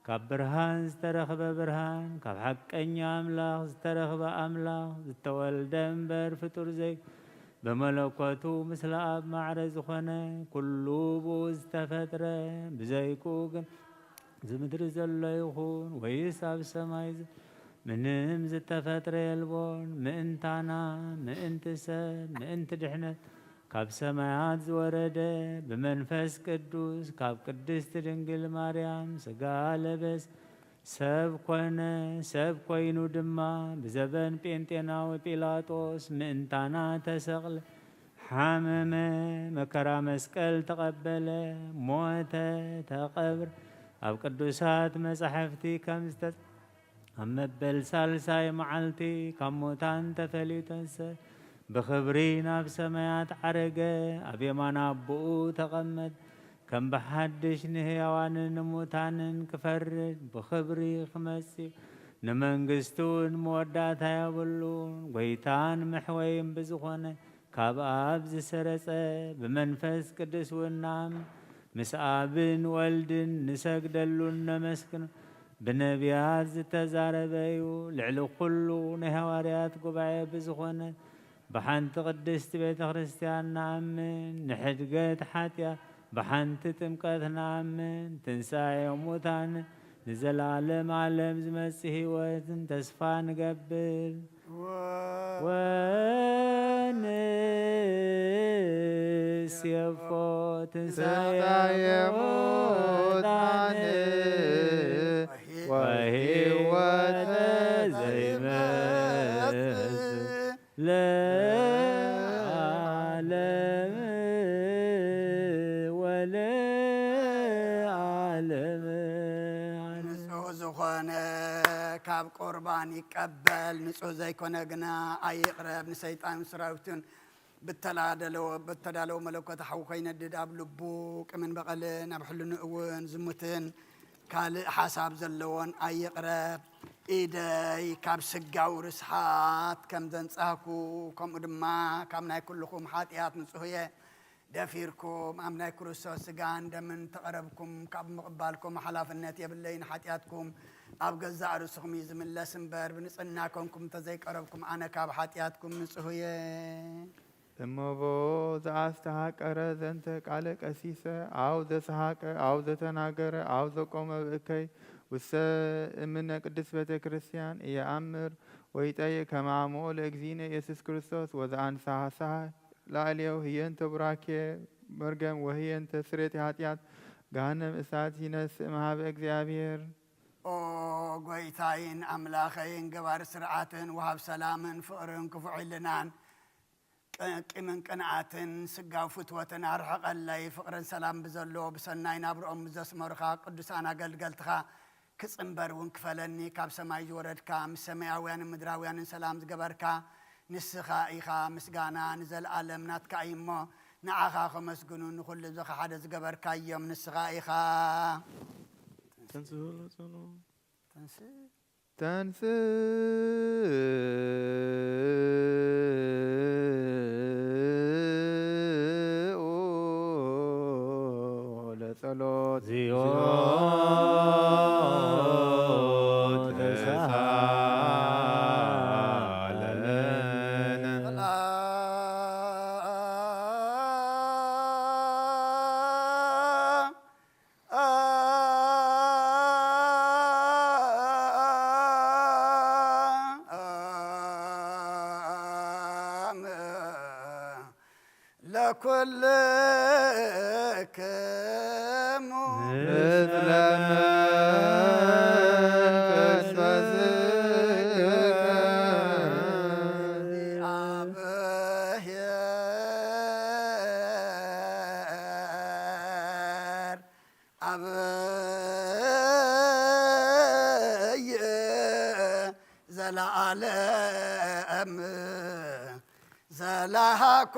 ካብ ብርሃን ዝተረኽበ ብርሃን፣ ካብ ሓቀኛ ኣምላኽ ዝተረኽበ ኣምላኽ፣ ዝተወልደ እምበር ፍጡር ዘይ-፣ ብመለኮቱ ምስለ ኣብ ማዕረ ዝኾነ፣ ኩሉ ብኡ ዝተፈጥረ፣ ብዘይክኡ ግን እዚ ምድሪ ዘሎ ይኹን ወይስ ኣብ ሰማይ ዝ-፣ ምንም ዝተፈጥረ የልቦን። ምእንታና፣ ምእንቲ ሰብ፣ ምእንቲ ድሕነት ካብ ሰማያት ዝወረደ፣ ብመንፈስ ቅዱስ ካብ ቅድስት ድንግል ማርያም ስጋ ለበስ፣ ሰብ ኮነ። ሰብ ኮይኑ ድማ ብዘበን ጴንጤናዊ ጲላጦስ ምእንታና ተሰቕለ፣ ሓመመ፣ መከራ መስቀል ተቐበለ፣ ሞተ፣ ተቐብረ። ኣብ ቅዱሳት መጻሕፍቲ ከም ዝተ-፣ ኣብ መበል ሳልሳይ መዓልቲ ካብ ሙታን ተፈልዩ ተንሰ፣ ብኽብሪ ናብ ሰማያት ዓረገ፣ ኣብ የማን ኣቦኡ ተቐመጠ። ከም ብሓድሽ ንህያዋንን ንሙታንን ክፈርድ ብኽብሪ ክመጽእ፣ ንመንግስቱ እውን መወዳእታ የብሉን። ጎይታን መሕወይን ብዝኾነ ካብ ኣብ ዝሰረጸ ብመንፈስ ቅዱስ እውን ንኣምን። ምስ ኣብን ወልድን ንሰግደሉን ነመስግኖ። ብነቢያት ዝተዛረበ እዩ። ልዕሊ ኩሉ ናይ ሃዋርያት ጉባኤ ብዝኾነ ብሓንቲ ቅድስቲ ቤተ ክርስቲያን ንኣምን። ንሕድገት ሓጢኣት ብሓንቲ ጥምቀት ንኣምን። ትንሳኤ ሙታን ንዘለዓለም ዓለም ዝመጽእ ህይወትን ተስፋ ንገብር። ወንሴፎ ትንሳኤ ትንሳኤ ሙታን ሙታን ወህይወተ ወህይወተ ዘይመጽእ ዘይመጽእ ለዓለም ወለዓለም። ንጹህ ዝኾነ ካብ ቁርባን ይቀበል፣ ንጹህ ዘይኮነ ግና ኣይቕረብ። ንሰይጣን ሰራዊቱን ብተላደለወ-፣ ብተዳለወ መለኮት ሓዊ ከይነድድ ኣብ ልቡ ቂምን በቐልን ኣብ ሕልንኡ እውን ዝሙትን ካልእ ሓሳብ ዘለዎን ኣይቕረብ። ኢደይ ካብ ስጋዊ ርስሓት ከም ዘንጻህኩ፣ ከምኡ ድማ ካብ ናይ ኩልኹም ሓጢኣት ንጹህ እየ። ደፊርኩም ኣብ ናይ ክርስቶስ ስጋን ደምን ተቐረብኩም ካብ ምቕባልኩም ሓላፍነት የብለይን። ሓጢኣትኩም ኣብ ገዛእ ርእስኹም እዩ ዝምለስ እምበር፣ ብንጽህና ኮንኩም እንተዘይቀረብኩም ኣነ ካብ ሓጢኣትኩም ንጹህ እየ። እመቦ ዘአስተሐቀረ ዘንተ ቃለ ቀሲሰ፣ አው ዘሰሐቀ፣ አው ዘተናገረ፣ አው ዘቆመ ብእከይ ውሰ እምነ ቅድስት ቤተ ክርስቲያን እየአምር ወይጠይቅ ከመ አምኦ ለእግዚእነ ኢየሱስ ክርስቶስ ወዘአንሳሐ ላዕሌው ህየንተ ቡራኬ መርገም ወህየንተ ስሬት ኃጢአት ገሃነም እሳት ይነስእ እምሃበ እግዚአብሔር። ኦ ጎይታይን ኣምላኸይን ገባሪ ስርዓትን ወሃብ ሰላምን ፍቕርን ክፉዕ ኢልናን ቅ-፣ ቂምን ቅንኣትን ስጋዊ ፍትወትን ኣርሕቐለይ። ፍቕርን ሰላም ብዘሎ ብሰናይ ናብርኦም ብዘስመሩኻ ቅዱሳን ኣገልገልትኻ ክጽንበር እውን ክፈለኒ። ካብ ሰማይ ዝወረድካ ምስ ሰማያውያንን ምድራውያንን ሰላም ዝገበርካ ንስኻ ኢኻ። ምስጋና ንዘለኣለም ናትካ እዩ እሞ ንዓኻ ከመስግኑ ንኹሉ እዚ ሓደ ዝገበርካዮም ንስኻ ኢኻ። ተንስእ በሎ ጸሎ። ተንስእ። ተንስእ ለጸሎት። ዚኦ ተሳለነ። ለኩልክሙ ምስለ መንፈስከ እግዚአብሔር አብይ ዘለዓለም ዘለሃኮ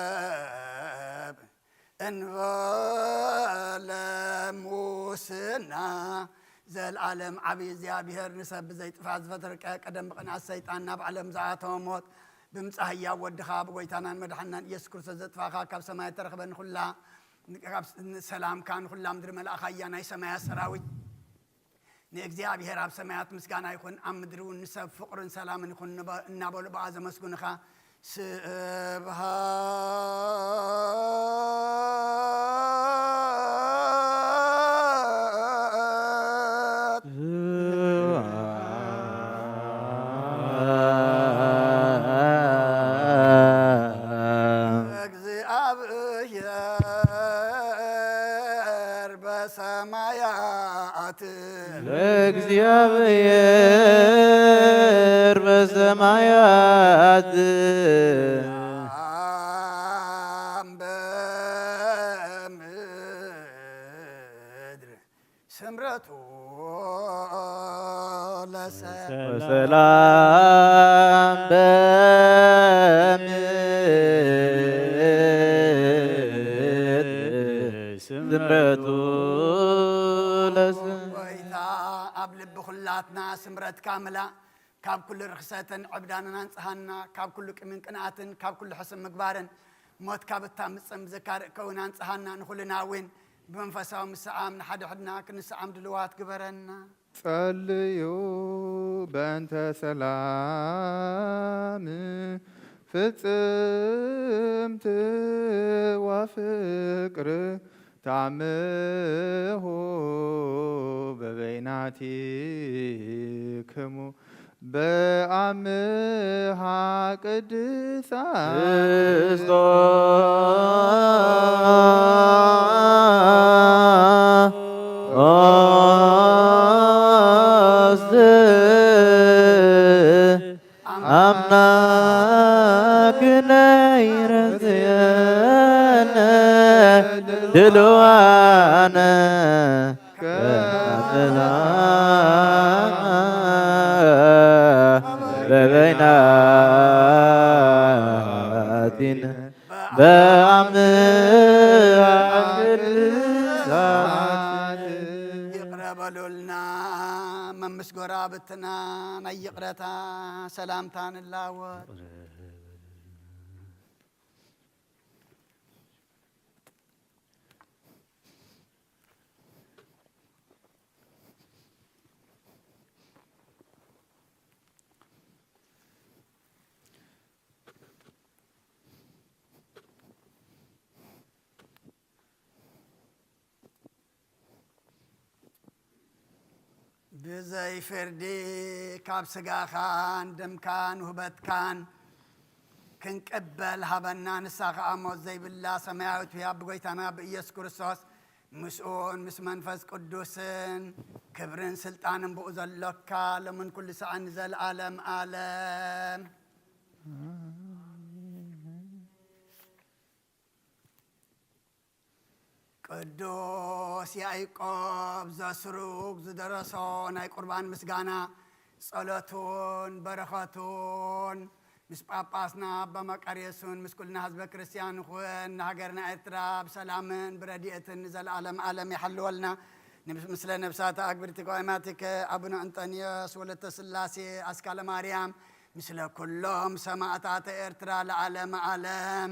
ለሰብ እንበለ ሙስና። ዘልዓለም ዓብዪ እግዚኣብሔር ንሰብ ብዘይጥፋእ ዝፈጠርካ ቀደም ብቕንኣት ሰይጣን ናብ ዓለም ዝኣተወ ሞት ብምጻእ ህያው ወድኻ ብጎይታናን መድሓናን ኢየሱስ ክርስቶስ ዘጥፋእካ ካብ ሰማይ ተረኽበ ንኹላ ካብ ሰላምካ ንኹላ ምድሪ መልኣኻ እያ ናይ ሰማያት ሰራዊት ንእግዚኣብሔር ኣብ ሰማያት ምስጋና ይኹን፣ ኣብ ምድሪ እውን ንሰብ ፍቕርን ሰላምን ይኹን እናበሉ ብኣ ዘመስግኑኻ። ስብሐት ለእግዚኣብሔር በሰማያት ለእግዚኣብሔር በሰማያት ሰላም በምድር ስምረቱ ለሰብ ወሰላም በምድር ስምረቱ ለሰብ ጎይታ ኣብ ልቢ ኩላትና ስምረትካ ምላእ። ካብ ኩሉ ርኽሰትን ዕብዳንን ኣንጽሃና፣ ካብ ኩሉ ቅሚን ቅንኣትን ካብ ኩሉ ሕስም ምግባርን ሞት ካብ እታምጽን ብዘካርእ ከውን ኣንጽሃና። ንኹልና እውን ብመንፈሳዊ ምስዓም ንሓድሕድና ክንስዓም ድልዋት ግበረና። ጸልዩ በእንተ ሰላም ፍጽምት ወፍቅር ታምሁ በበይናቲክሙ በአምሃ ቅድሳት ክርስቶስ አምላክነ ይረስየነ ድልዋነ ከመ በበይናቲነ በአምሃ ቅድሳት። ይቕረ በሉልና መምስ ጎራብትና ናይ ይቕረታ ሰላምታ ንላወጥ። ብዘይ ፍርዲ ካብ ስጋኻን ደምካን ውህበትካን ክንቅበል ሃበና። ንሳ ኸኣ ሞት ዘይብላ ሰማያዊት ህያብ ብጎይታና ብኢየሱስ ክርስቶስ ምስኡን ምስ መንፈስ ቅዱስን ክብርን ስልጣንን ብኡ ዘሎካ ሎምን ኩሉ ሰዓን ንዘለዓለም ኣለም። ቅዱስ ያዕቆብ ዘስሩግ ዝደረሶ ናይ ቁርባን ምስጋና ጸሎቱን በረኸቱን ምስ ጳጳስና ኣባ መቃርዮስን ምስ ኩልና ህዝበ ክርስትያን ይኹን። ንሃገርና ኤርትራ ብሰላምን ብረድኤትን ንዘለኣለም ኣለም ይሓልወልና። ንብስ-፣ ምስለ ነብሳተ ኣግብርቲ ጓይማቲከ ኣቡነ እንጠንዮስ ወለተ ስላሴ ኣስካለ ማርያም ምስለ ኩሎም ሰማእታተ ኤርትራ ለዓለመ ኣለም።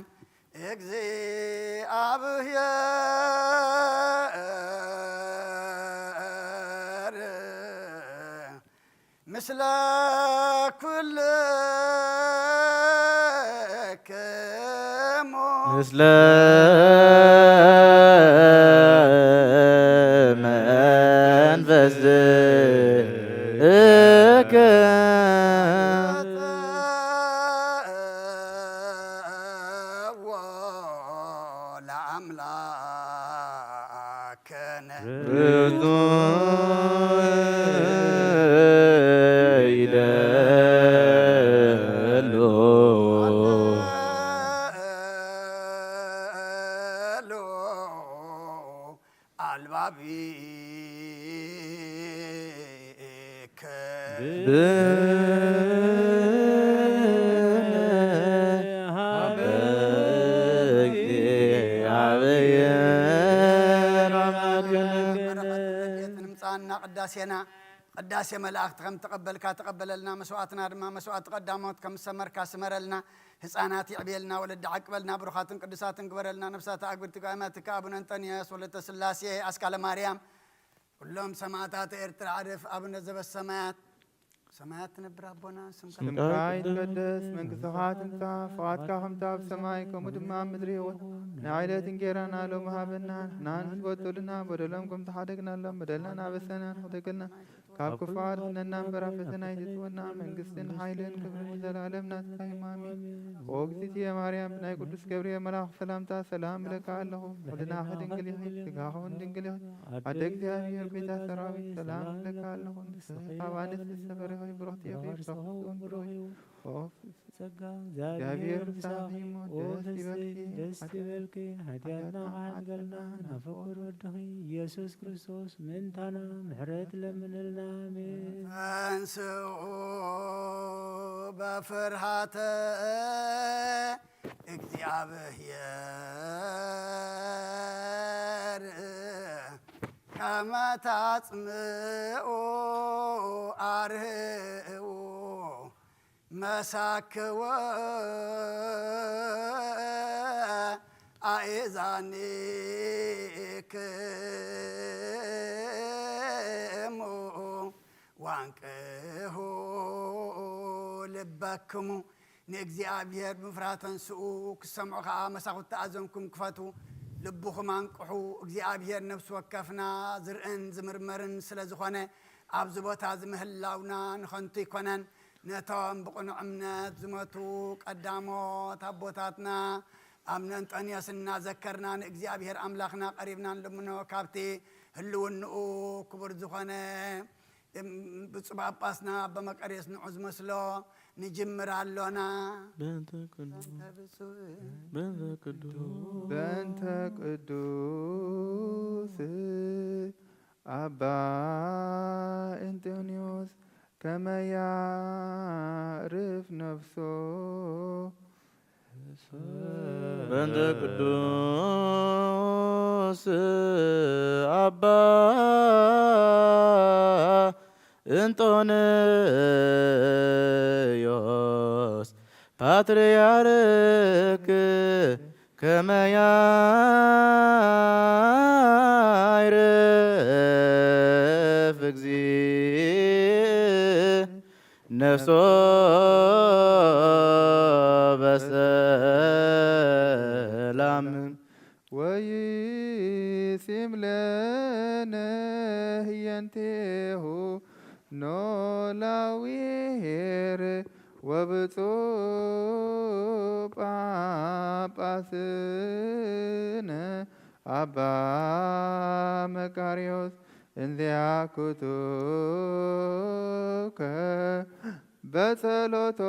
እግዚኣብሔር ምስለ ኩልክሙ። ምስለ መንፈስከ ቅዳሴና፣ ቅዳሴ መላእኽቲ ከም ተቐበልካ ተቐበለልና፣ መስዋዕትና ድማ መስዋዕቲ ቀዳሞት ከም ዝሰመርካ ስመረልና። ህፃናት ይዕብየልና፣ ወለዲ ዓቅበልና፣ ብሩኻትን ቅዱሳትን ግበረልና። ነፍሳት ኣግብርቲ ገዳማትካ ኣቡነ እንጠንዮስ ወለተ ስላሴ ኣስካለ ማርያም፣ ኩሎም ሰማዕታት ኤርትራ ዕርፍ። ኣቡነ ዘበሰማያት፣ ሰማያት ትነብር ኣቦና፣ ስምካ ስምካ ይትቀደስ፣ መንግስትኻ ትምጻእ፣ ፍቓድካ ከምታ ኣብ ሰማይ ከምኡ ድማ ኣብ ምድሪ ይኹን። ናይ ዕለት እንጌራና ሎሚ ሃበና፣ ንሕና ንዝበደሉና በደሎም ከም ተሓደግናሎም በደልና ናበሰና ንኽደገልና፣ ካብ ክፉ ኣድሕነና እምበር ኣብ ፈተና ኣይትእትወና። መንግስትን ሓይልን ክብርን ንዘለኣለም ናትካ እዩ። ኣሜን። ኦ እግዝእትየ ማርያም፣ ብናይ ቅዱስ ገብርኤል መልኣኽ ሰላምታ ሰላም እብለካ ኣለኹ። ሕልናኺ ድንግል ኢኺ፣ ስጋኺ እውን ድንግል ኢኺ። ኣደ እግዚኣብሔር፣ ቤተ ሰራዊት፣ ሰላም እብለካ ኣለኹ። ንስኺ ካብ ኣንስቲ ዝተፈረኺ ብሩኽቲ ኢኺ፣ ፍረ ከርሥኺ እውን ብሩኽ እዩ። ኦ ጸጋ እግዚኣብሔር ምሳኺ እሞ፣ ኦ ደስ ይበልኪ፣ ደስ ይበልኪ። ሓጢኣትና ከሓድገልና ናብ ፍቁር ወድኺ ኢየሱስ ክርስቶስ ምእንታና ምሕረት ለምንልና። ኣሜን። ተንስኡ በፍርሃተ እግዚኣብሔር ከመ ታጽምኡ ኣርህዉ መሳክወ ኣእዛኒክሙ ዋንቅሁ ልበክሙ። ንእግዚኣብሔር ብምፍራህ ተንስኡ፣ ክሰምዑ ከኣ መሳኹቲ ኣእዘንኩም ክፈቱ። ልብኹም ኣንቅሑ። እግዚኣብሔር ነፍሲ ወከፍና ዝርእን ዝምርመርን ስለ ዝኾነ፣ ኣብዚ ቦታ እዚ ምህላውና ንኸንቱ ኣይኮነን። ነቶም ብቕኑዕ እምነት ዝሞቱ ቀዳሞት ኣቦታትና ኣቡነ እንጠንዮስ እናዘከርና ንእግዚኣብሔር ኣምላኽና ቀሪብና ንልምኖ። ካብቲ ህልውንኡ ክቡር ዝኾነ እም፣ ብፁዕ ጳጳስና ኣባ መቃርዮስ ንዑ ዝመስሎ ንጅምር ኣሎና። በእንተ ቅዱስ፣ በእንተ ቅዱስ፣ በእንተ ቅዱስ ኣባ እንጦንዮስ ከመ ያዕርፍ ነፍሶ። በእንተ ቅዱስ ኣባ እንጦንዮስ ፓትርያርክ ከመ ያዕርፍ እግዚእ ነፍሶ በሰላም ወይሲም ለነ ህየንቴሁ ኖላዊ ኄር ወብፁዕ ጳጳስነ ኣባ መቃርዮስ እንዚኣኩቱከ በጸሎቶሙ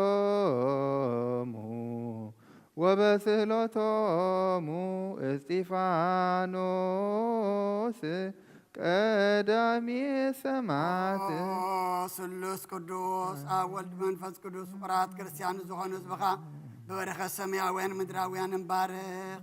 ወበስእሎቶሙ እስጢፋኖስ ቀዳሚ ሰማዕት። ኦ ስሉስ ቅዱስ ኣብ ወልድ መንፈስ ቅዱስ ፍቁራት ክርስቲያን ዝኾኑ ህዝብኻ ብበረኸት ሰማያውያን ምድራውያን እንባርኽ።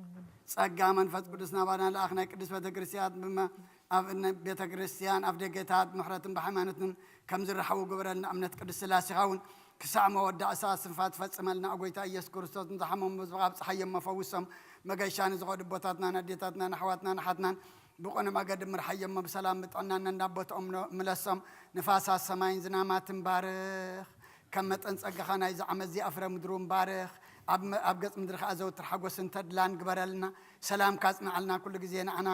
ጸጋ መንፈስ ቅዱስ ናባና ለኣኽ ናይ ቅድስት ቤተ ክርስቲያን ብመ-፣ ኣብ እነ-፣ ቤተ ክርስቲያን ኣፍ ደገታት ምሕረትን ብሃይማኖትን ከም ዝረሓቡ ግበረልና። እምነት ቅድስት ስላሴኻ እውን ክሳዕ መወዳእታ ስንፋት ፈጽመልና። ኦ ጎይታ ኢየሱስ ክርስቶስ፣ ንዝሓመሙ ህዝብኻ ኣብጽሓዮም፣ መፈውሶም። መገሻ ንዝኸዱ ኣቦታትናን ኣዴታትናን ኣሕዋትናን ኣሓትናን ብቕኑዕ መገዲ ምርሓዮም፣ ብሰላም ብጥዕና ነናብ ቦትኦም ን-፣ ምለሶም። ንፋሳት ሰማይን ዝናማትን ባርኽ። ከም መጠን ጸጋኻ ናይዚ ዓመት እዚ ኣፍረ ምድሪ እውን ባርኽ። ኣብ መ-፣ ኣብ ገጽ ምድሪ ከኣ ዘውትር ሓጎስን ተድላን ግበረልና። ሰላምካ ኣጽንዓልና፣ ኩሉ ግዜ ንዓና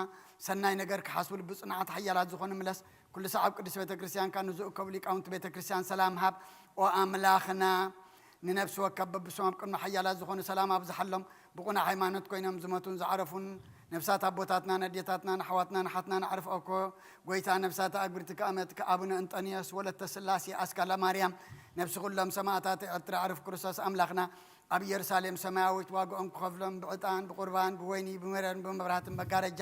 ሰናይ ነገር ክሓስቡ ልቢ ጽኑዓት ሓያላት ዝኾኑ ምለስ። ኩሉ ሰዓብ ቅድስት ቤተ ክርስቲያንካ ንዝእከቡ ሊቃውንቲ ቤተ ክርስቲያን ሰላም ሃብ። ኦ ኣምላኽና፣ ንነፍሲ ወከፍ በብሶም ኣብ ቅድሚ ሓያላት ዝኾኑ ሰላም ኣብዝሓሎም። ብቑኑዕ ሃይማኖት ኮይኖም ዝሞቱን ዝዓረፉን ነፍሳት ኣቦታትናን ኣዴታትናን ኣሕዋትናን ኣሓትናን ኣዕርፍ። ኦኮ ጎይታ፣ ነፍሳት ኣግብርትካ ኣመትካ ኣቡነ እንጠንዮስ ወለተ ስላሴ ኣስካላ ማርያም፣ ነፍሲ ኩሎም ሰማእታት ኤርትራ ኣዕርፍ። ክርስቶስ ኣምላኽና ኣብ ኢየሩሳሌም ሰማያዊት ዋጋኦም ክኸፍሎም ብዕጣን ብቁርባን ብወይኒ ብመረርን ብመብራህትን መጋረጃ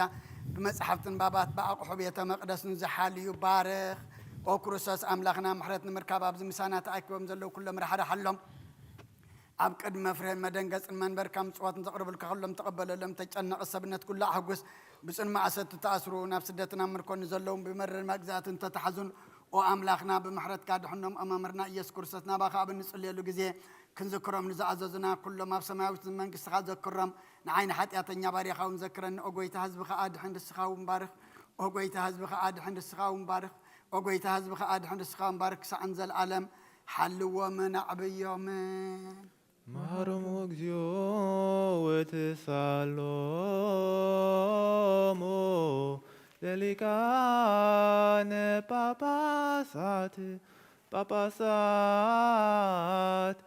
ብመጻሕፍትን ባባት ብኣቕሑ ቤተ መቕደስን ዝሓልዩ ባርኽ። ኦ ክርስቶስ ኣምላኽና፣ ምሕረት ንምርካብ ኣብዚ ምሳና ተኣኪቦም ዘለዉ ኩሎም ራሕራሓሎም። ኣብ ቅድሚ መፍርህን መደንገጽን መንበርካ ምጽዋት ንዘቕርብልካ ኩሎም ተቐበለሎም። ተጨነቐ ሰብነት ኩሉ ኣሕጉስ። ብጽን ማእሰርቲ ተኣስሩ ናብ ስደትን ኣብ ምርኮን ዘለዉ ብመረር መግዛእትን ተታሕዙን ኦ ኣምላኽና፣ ብምሕረትካ ድሕኖም። ኦ መምህርና ኢየሱስ ክርስቶስ፣ ናባኻ ኣብ እንጽልየሉ ግዜ ክንዝክሮም ንዝኣዘዙና ኩሎም ኣብ ሰማያዊት መንግስትኻ ዘክሮም። ንዓይ ንሓጢኣተኛ ባርያኻ እውን ዘክረኒ። ኦ ጎይታ፣ ህዝብኻ ኣድሕን፣ ንስኻ እውን ባርኽ። ኦ ጎይታ፣ ህዝብኻ ኣድሕን፣ ንስኻ እውን ባርኽ። ኦ ጎይታ፣ ህዝብኻ ኣድሕን፣ ንስኻ እውን ባርኽ። ክሳዕን ዘልኣለም ሓልዎምን ኣዕብዮምን። መሃሮም እግዚኦ ወተሳሎሙ ለሊቃነ ጳጳሳት፣ ጳጳሳት፣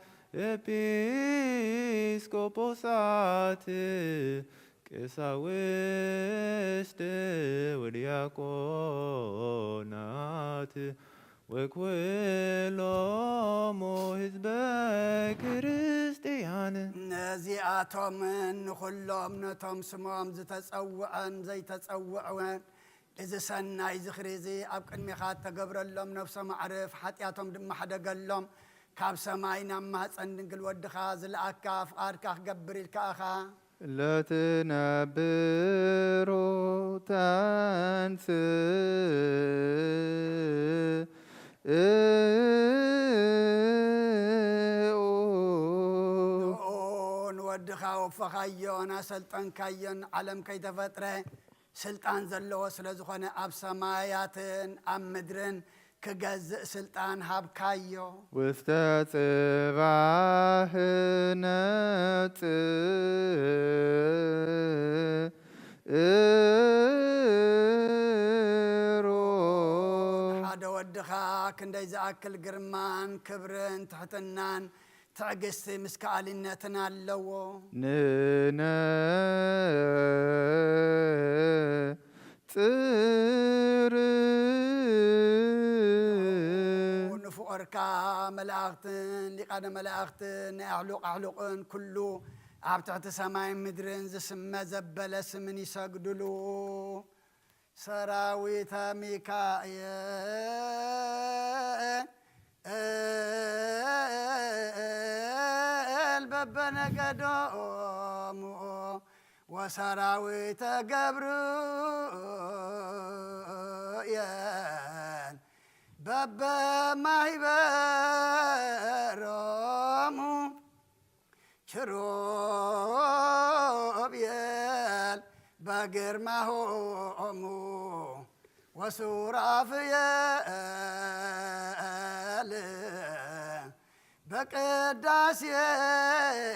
ኤጲስቆጶሳት፣ ቀሳውስት ወዲያቆናት ወኩሎሙ ህዝበ ክርስቲያን። ነዚኣቶምን ንኹሎም ነቶም ስሞም ዝተጸውዐን ዘይተጸውዐን፣ እዚ ሰናይ ዝኽሪ እዚ ኣብ ቅድሜኻ እተገብረሎም ነፍሶም ኣዕርፍ፣ ሓጢኣቶም ድማ ሕደገሎም። ካብ ሰማይ ናብ ማህፀን ድንግል ወድኻ ዝለኣካ ፍቓድካ ክገብር ኢልካ ኢኻ። ለትነብሩ ተንስኡ። ንኡ ንወድኻ ወፈኻዮን ኣሰልጠንካዮን፣ ዓለም ከይተፈጥረ ስልጣን ዘለዎ ስለ ዝኾነ፣ ኣብ ሰማያትን ኣብ ምድርን ክገዝእ ስልጣን ሃብካዮ። ውስተ ጽባህ ነጽእ እሮ። ሓደ ወድኻ ክንደይ ዝኣክል ግርማን ክብርን ትሕትናን ትዕግስቲ ምስ ከኣልነትን ኣለዎ። ንነ ጽር ንፍቆርካ መላእኽትን ሊቃነ መላእኽትን ናይ ኣሕሉቕ ኣሕሉቕን ኩሉ ኣብ ትሕቲ ሰማይን ምድርን ዝስመ ዘበለ ስምን ይሰግድሉ። ሰራዊተ ሚካኤል በበነገዶሙ ወሰራዊተ ገብርኤል በበማህበሮሙ። ኪሩቤል በግርማሆሙ ወሱራፍየል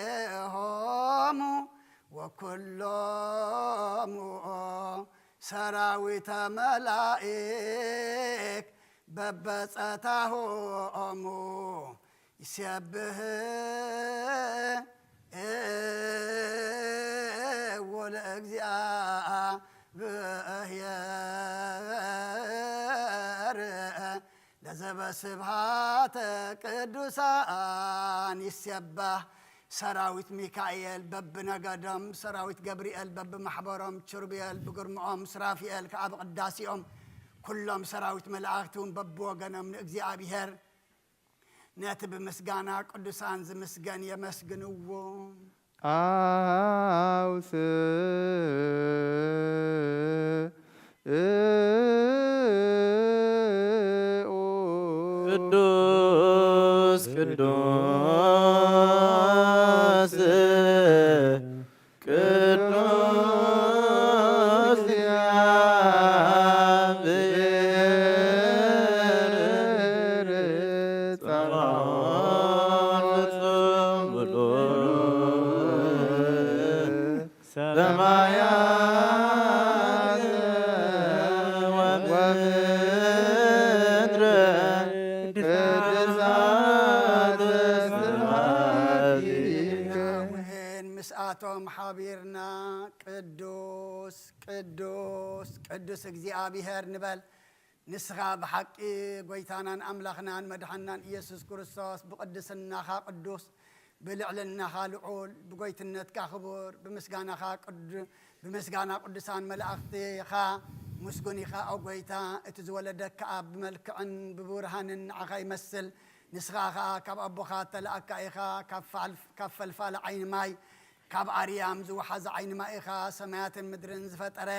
በቅዳሴሆሙ ወኩሎሙ ሰራዊተ መላእክ በበጸታሆሙ ይሴብህ ወለእግዚኣብሔር። ለዘበስብሃተ ቅዱሳን ይሴባህ። ሰራዊት ሚካኤል በብነገዶም፣ ሰራዊት ገብርኤል በብማሕበሮም፣ ኪሩቤል ብግርምኦም፣ ሱራፊኤል ከኣ ብቅዳሴኦም፣ ኩሎም ሰራዊት መላእኽቲ እውን በብወገኖም ንእግዚኣብሔር ነቲ ብምስጋና ቅዱሳን ዝምስገን የመስግንዎ። ኣውስኡ ቅዱስ ቅዱስ ቅዱስ እግዚአብሔር ጸባኦት ፍጹም ብሉዕ ሰማያት ወምድር ቅድሳት ስብሐትከ። ምስኣቶም ሓቢርና ቅዱስ ቅዱስ ቅዱስ እግዚኣብሔር ንበል። ንስኻ ብሓቂ ጎይታናን ኣምላኽናን መድሓናን ኢየሱስ ክርስቶስ፣ ብቅድስናኻ ቅዱስ፣ ብልዕልናኻ ልዑል፣ ብጎይትነትካ ክቡር፣ ብምስጋናኻ ቅዱ-፣ ብምስጋና ቅዱሳን መላእኽትኻ ምስጉን ኢኻ። ኦ ጎይታ፣ እቲ ዝወለደካ ኣብ ብመልክዕን ብብርሃንን ንዓኻ ይመስል። ንስኻ ኸኣ ካብ ኣቦኻ እተላእካ ኢኻ፣ ካብ ፋል-፣ ካብ ፈልፋሊ ዓይኒ ማይ፣ ካብ ኣርያም ዝወሓዘ ዓይኒ ማይ ኢኻ ሰማያትን ምድርን ዝፈጠረ።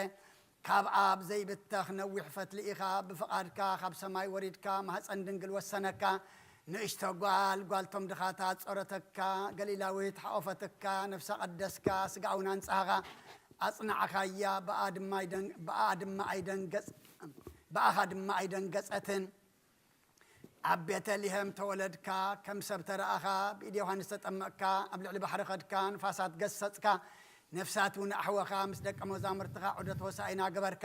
ካብ ኣብ ዘይብተኽ ነዊሕ ፈትሊ ኢኻ፣ ብፍቓድካ ካብ ሰማይ ወሪድካ፣ ማህፀን ድንግል ወሰነካ። ንእሽቶ ጓል፣ ጓልቶም ድኻታት ጾረተካ፣ ገሊላዊት ሓቆፈትካ፣ ነፍሳ ቀደስካ፣ ስጋ እውን ኣንጻህኻ፣ ኣጽናዕኻያ፣ ብኣ ድማ ኣይደን-፣ ብኣ ድማ ኣይደንገጽ-፣ ብኣኻ ድማ ኣይደንገጸትን። ኣብ ቤተልሔም ተወለድካ፣ ከም ሰብ ተረኣኻ፣ ብኢድ ዮሃንስ ተጠመቕካ፣ ኣብ ልዕሊ ባሕሪ ኸድካ፣ ንፋሳት ገሰጽካ፣ ነፍሳት እውን ኣሕወኻ፣ ምስ ደቀ መዛሙርትኻ ዑደት ሆሳኢና ገበርካ፣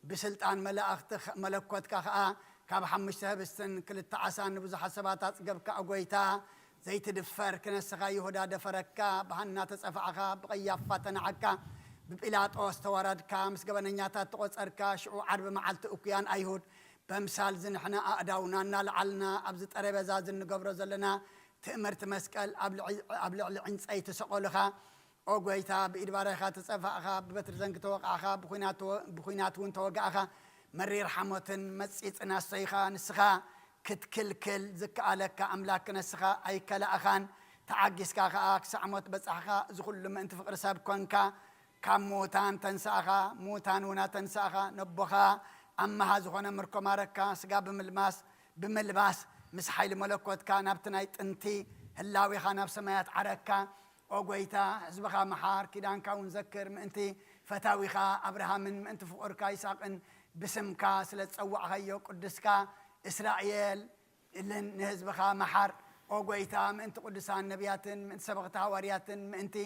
ብስልጣን መላእኽቲ ኸ-፣ መለኮትካ ኸኣ ካብ ሓሙሽተ ህብስትን ክልተ ዓሳን ንብዙሓት ሰባት ኣጽገብካ። ኦ ጐይታ፣ ዘይትድፈር ክነስኻ ይሁዳ ደፈረካ፣ ብሃና ተጸፋዕኻ፣ ብቐያፋ ተናዕካ፣ ብጲላጦስ ተዋረድካ፣ ምስ ገበነኛታት ተቖጸርካ። ሽዑ ዓርቢ መዓልቲ እኩያን ኣይሁድ በምሳል ዝንሕና ኣእዳውና እናልዓልና ኣብዚ ጠረቤዛ ዝንገብሮ ዘለና ትእምርቲ መስቀል ኣብ ልዕ-፣ ኣብ ልዕሊ ዕንጸይቲ ሰቐሉኻ። ኦ ጐይታ፣ ብኢድ ባርያኻ ተጸፋእኻ፣ ብበትሪ ዘንጊ ተወቓዕኻ፣ ብኹናት ተወ-፣ ብኹናት እውን ተወጋእኻ። መሪር ሓሞትን መጺጽን ኣሰይኻ። ንስኻ ክትክልክል ዝከኣለካ ኣምላክ ክነስኻ ኣይከላእኻን። ተዓጊስካ ከኣ ክሳዕ ሞት በጻሕኻ። እዚ ኹሉ ምእንቲ ፍቕሪ ሰብ ኮንካ። ካብ ምዉታን ተንሳእኻ፣ ምዉታን እውን ኣተንሳእኻ። ነቦኻ ኣመሃ ዝኾነ ምርኮ ማረካ። ስጋ ብምልማስ፣ ብምልባስ ምስ ሓይሊ መለኮትካ ናብቲ ናይ ጥንቲ ህላዌኻ ናብ ሰማያት ዓረግካ። ኦ ጐይታ፣ ህዝብኻ መሓር፣ ኪዳንካ እውን ዘክር። ምእንቲ ፈታዊኻ ኣብርሃምን ምእንቲ ፍቑርካ ይስሐቅን ብስምካ ስለ ዝጸዋዕኻዮ ቅዱስካ እስራኤል ልን ንህዝብኻ መሓር። ኦ ጐይታ፣ ምእንቲ ቅዱሳን ነቢያትን ምእንቲ ሰበኽቲ ሃዋርያትን ምእንቲ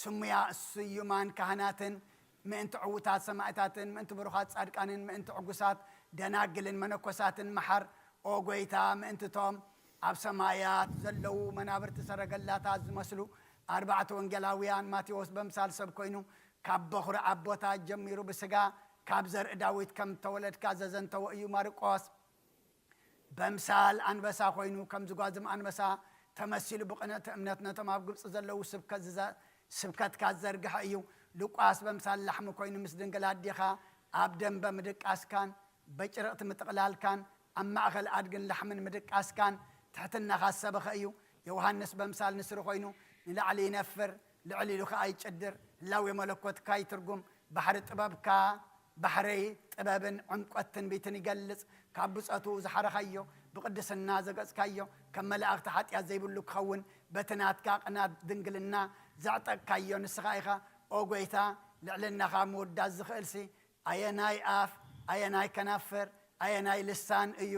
ስሙያ ስዩማን ካህናትን ምእንቲ ዕዉታት ሰማእታትን ምእንቲ ብሩኻት ጻድቃንን ምእንቲ ዕጉሳት ደናግልን መነኮሳትን መሓር። ኦ ጐይታ፣ ምእንቲ ቶም ኣብ ሰማያት ዘለዉ መናብርቲ ሰረገላታት ዝመስሉ ኣርባዕተ ወንጌላውያን፣ ማቴዎስ በምሳል ሰብ ኮይኑ ካብ በኹሪ ኣቦታት ጀሚሩ ብስጋ፣ ካብ ዘርኢ ዳዊት ከም እተወለድካ ዘዘንተወ እዩ። ማርቆስ በምሳል ኣንበሳ ኮይኑ ከም ዝጓዝም ኣንበሳ ተመሲሉ ብቕንዕቲ እምነት ነቶም ኣብ ግብጺ ዘለዉ ስብከት ዝዘ-፣ ስብከትካ ዝዘርግሐ እዩ። ሉቃስ በምሳል ላሕሚ ኮይኑ ምስ ድንግል ኣዴኻ ኣብ ደንበ ምድቃስካን በጭርቕቲ ምጥቕላልካን ኣብ ማእከል ኣድግን ላሕምን ምድቃስካን ትሕትናኻ ዝሰበኸ እዩ። ዮሃንስ በምሳል ንስሪ ኮይኑ ንላዕሊ ይነፍር፣ ልዕል ኢሉ ኸኣ ይጭድር። ህላዌ መለኮትካ ይትርጉም። ባሕሪ ጥበብካ፣ ባሕሪ ጥበብን ዕምቆት ትንቢትን ይገልጽ። ካብ ብጾቱ ዝሓረኻዮ፣ ብቅድስና ዘገጽካዮ፣ ከም መላእኽቲ ሓጢኣት ዘይብሉ ክኸውን፣ በቲ ናትካ ቅናት ድንግልና ዘዕጠቅካዮ ንስኻ ኢኻ። ኦ ጐይታ፣ ልዕልናኻ ምውዳስ ዝኽእልሲ ኣየናይ ኣፍ፣ ኣየናይ ከናፍር፣ ኣየናይ ልሳን እዩ?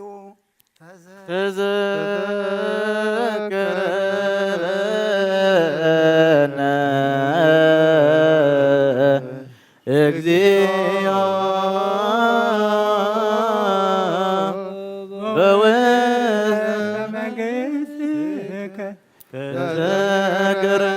ተዘክረነ እግዚኦ በውስተ መንግሥትከ ተዘክረነ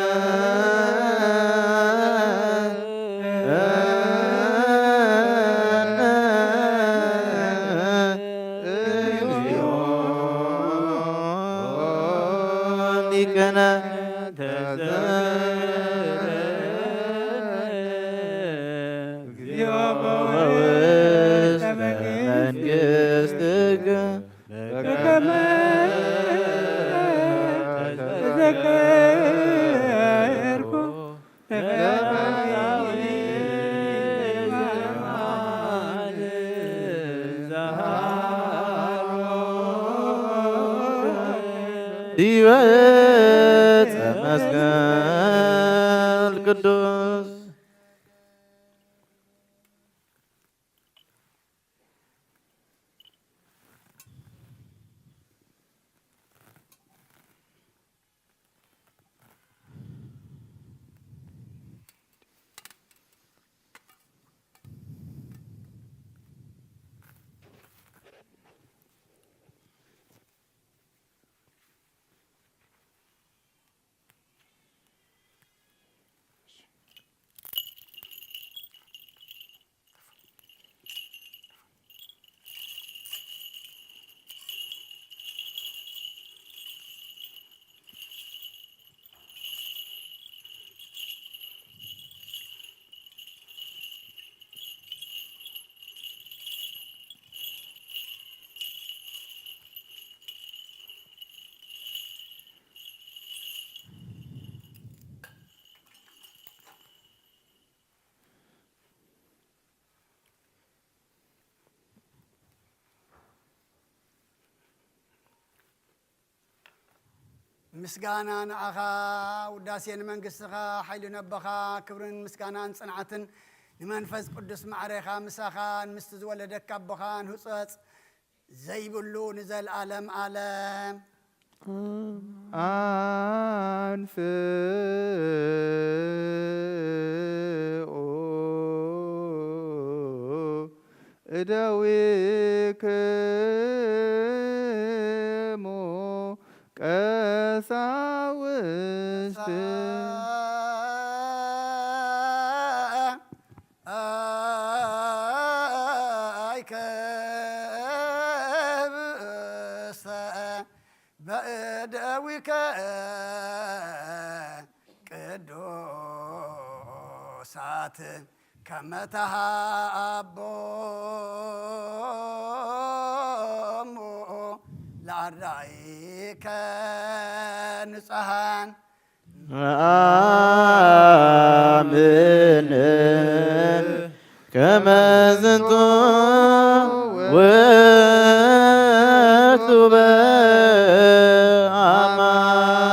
ዲበ ዕፀ መስቀል ቅዱስ። ምስጋና ንዓኻ፣ ውዳሴ ንመንግስትኻ፣ ሓይሊ ነቦኻ፣ ክብርን ምስጋናን ጽንዓትን ንመንፈስ ቅዱስ ማዕሬኻ፣ ምሳኻን ምስቲ ዝወለደካ ኣቦኻን ህጹጽ ዘይብሉ ንዘልኣለም ኣለም። ኣንፍኡ እደዊክሙ ቀሳውስት። ኣይከብእሰ በእደዊከ ቅዱሳት ከመ ተሃቦሙ ለኣርዳኢከ ንጹሃን። ኣምን ከመ ዝንቱ ውእቱ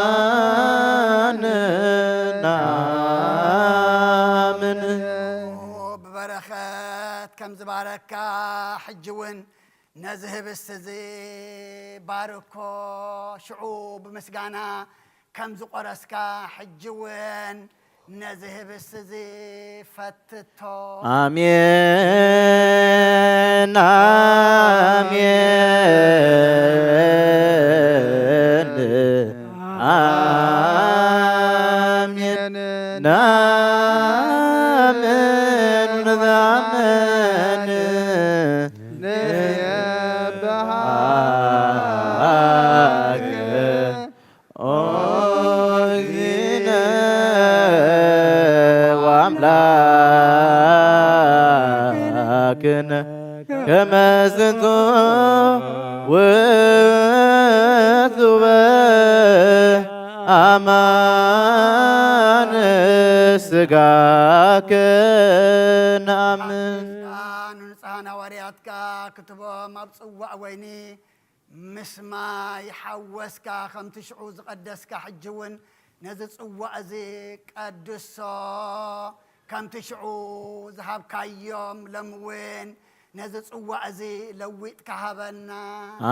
በአማን ናምን። ብበረኸት ከም ዝባረካ ሕጂ እውን ነዚ ህብስቲ እዚ ባርኮ፣ ሽዑ ብምስጋና ከም ዝቖረስካ፣ ሕጂ እውን ነዚ ህብስቲ እዚ ፈትቶ። ኣሜን፣ ኣሜን፣ ኣሜን። ናምን ንዛምን ንየብሃክ ኦ እግዚእነ ወአምላክነ ከመ ዝንቱ ውእቱ በአማን ስጋከ ነአምን። ንንጹሃን ሃዋርያትካ ክትቦም ኣብ ጽዋእ ወይኒ ምስ ማይ ሓወስካ፣ ከምቲ ሽዑ ዝቐደስካ፣ ሕጂ እውን ነዚ ጽዋእ እዚ ቀድሶ፣ ከምቲ ሽዑ ዝሃብካዮም፣ ሎሚ እውን ነዚ ጽዋእ እዚ ለዊጥካ ሃበና።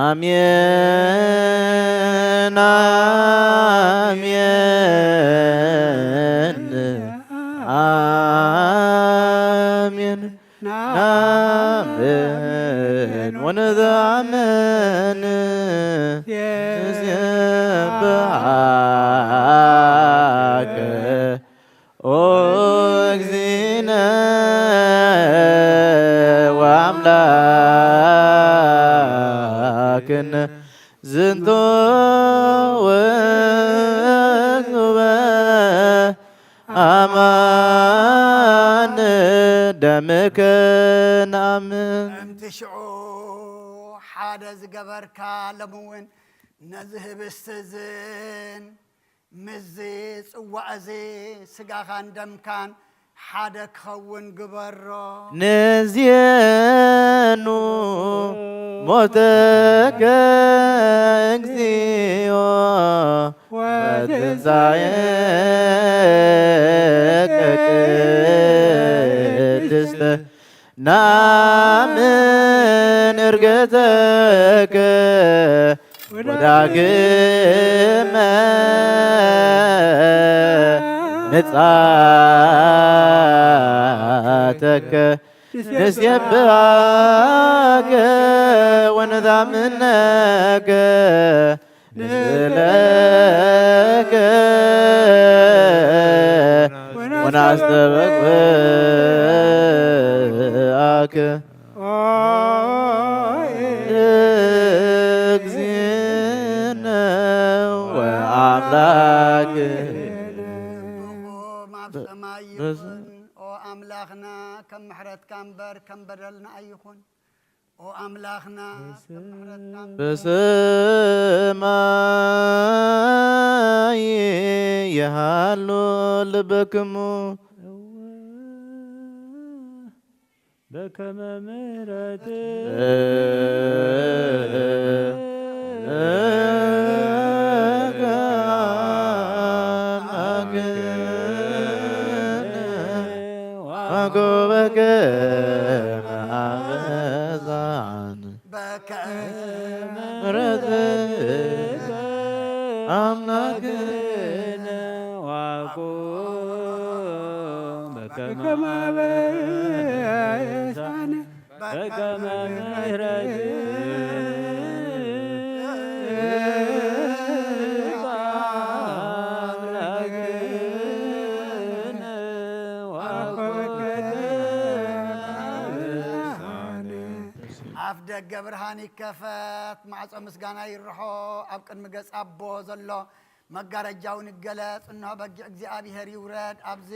ኣሜን፣ ኣሜን፣ ኣሜን። ናምን ወንዛምን ንሴብሐከ ኦ እግዚእነ ወአምላክነ ዝንቱ ውእቱ በአማን ደምከ ነአምን። ከምቲ ሽዑ ሓደ ዝገበርካ፣ ሎሚ እውን ነዚ ህብስቲ እዝን ምስዚ ጽዋእ እዚ ስጋኻን ደምካን ሓደ ክኸውን ግበሮ። ንዜኑ ሞተከ እግዚኦ ወትንሳኤከ ቅድስተ ናምን እርገተከ ወዳግመ ምጽኣተከ ንሴብሐከ ወነዛምነከ ንስእለከ ወናስተበቅዓከ ኦ እግዚእነ ወአምላክነ። ብኹም ኣብ ሰማይ ይኹን። ኦ ኣምላኽና፣ ከም ምሕረትካ እምበር ከም በደልና ኣይኹን። ኦ ኣምላኽና፣ ከም ምሕረትካ እምበር በሰማይ ይሃሉ ልበክሙ። በከመ ምሕረት ክነዋቆ በከመ አበሳነ በከመ ምሕረትከ አምላክነ ወኮከብነ አበሳነ። ኣፍ ደገ ብርሃን ይከፈት፣ ማዕጾ ምስጋና ይርሖ። ኣብ ቅድሚ ገጽ ኣቦ ዘሎ መጋረጃ እውን ይገለጽ። እንሆ በጊዕ እግዚኣብሔር ይውረድ። ኣብዚ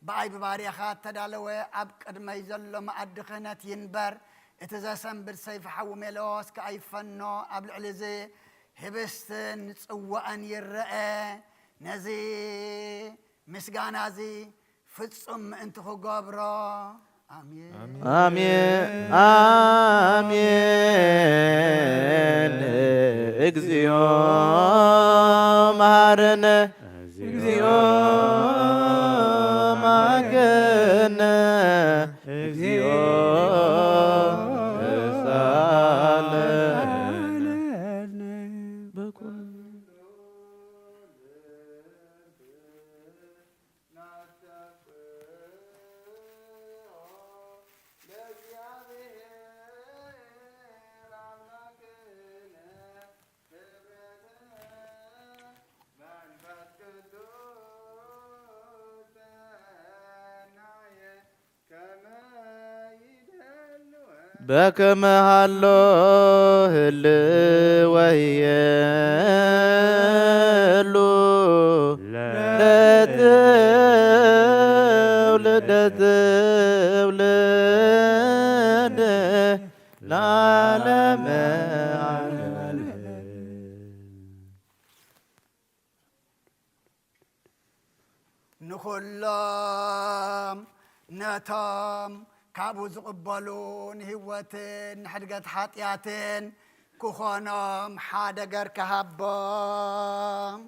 ብኣይ ብባርያኻ እተዳለወ ኣብ ቅድመይ ዘሎ መኣዲ ክህነት ይንበር። እቲ ዘሰንብድ ሰይፊ ሓዊ ሜሎስ ከኣ ይፈኖ። ኣብ ልዕሊ እዚ ህብስትን ጽዋእን ይረአ። ነዚ ምስጋና እዚ ፍጹም ምእንቲ ክገብሮ። ኣሜን። ኣሜን፣ ኣሜን። እግዚኦ መሐረነ፣ እግዚኦ መሐረነ፣ እግዚኦ ተሳለነ። በከመ ሃሎ ህልወ ይሄሉ ለትውልደ ትውልድ ለዓለመ ዓለም። ንኹሎም ነቶም ካብኡ ዝቕበሉ ንህይወትን ንሕድገት ሓጢኣትን ክኾኖም ሓደ ገር ክሃቦም።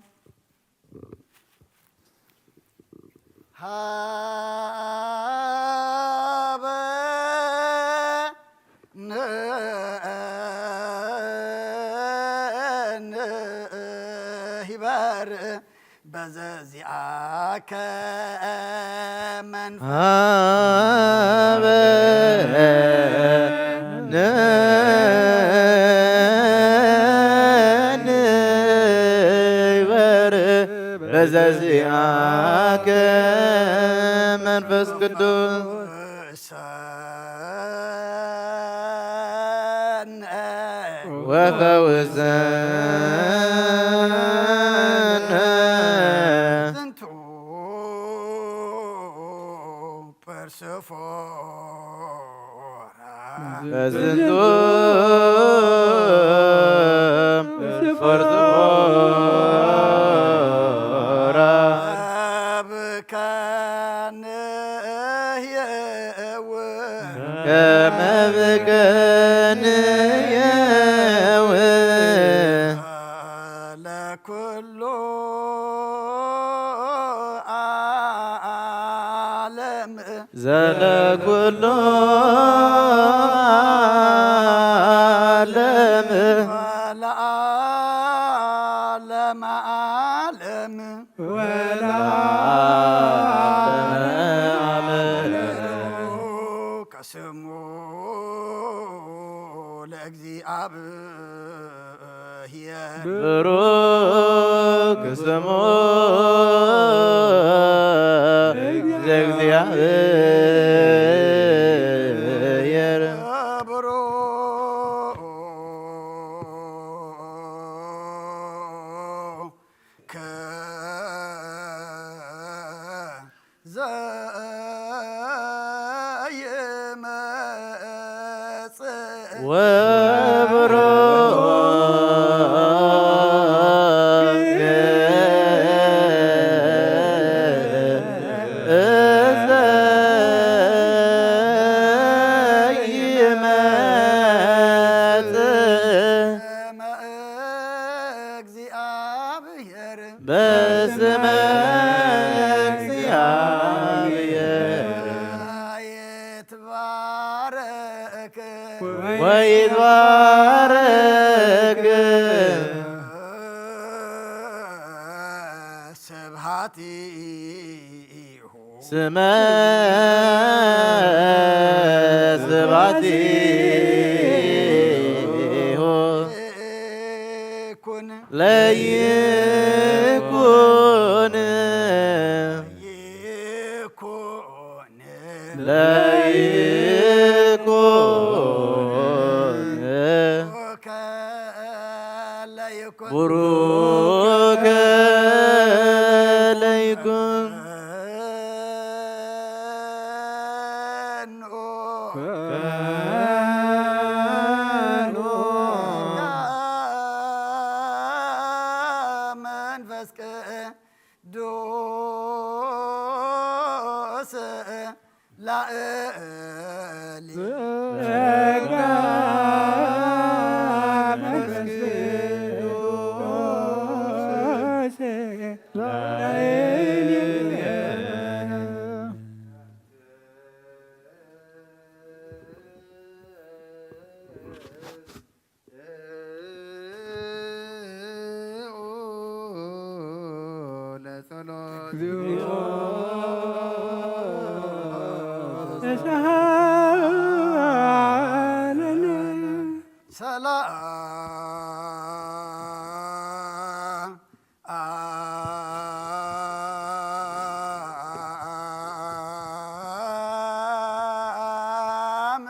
ሃበ ን-፣ ንሂበር በዘዚኣከ መንፈስ ሃበ ንንበር በዘዚኣከ መንፈስ ቅዱስ ሰነ ወፈውሰነ ዝንቱ ፐርሰፎራ በዝንቱ ፐርሰፎራ ከመ ብከንየው ለኩሉ ዓለም ዘለኩሉ ዓለም ለዓለመ ዓለም ወለዓለመ ዓለም። ከስሙ ለእግዚኣብሔር ብሩክ ስሙ ለእግዚኣብሔር ብሩክ ዘይመጽእ ወብሩክ ዘይመጽእ ስመ እግዚአብሔር በስመ እግዚአብሔር ይትባረክ ወይትባረክ ስብሐቲሁ። ስመ ስብሐቲሁ። ይኩን። ለይኩን። ይኩን። ለይኩን። ቡሩከ ለይኩን። ቡሩከ ለይኩን። ከንኡ። ከንኡ። መንፈስ ቅዱስ ላእሊ። ጸጋ መንፈስ ቅዱስ ላእሊ። ለጸሎት። እግዚኦ ተሳሃለነ። ሰላም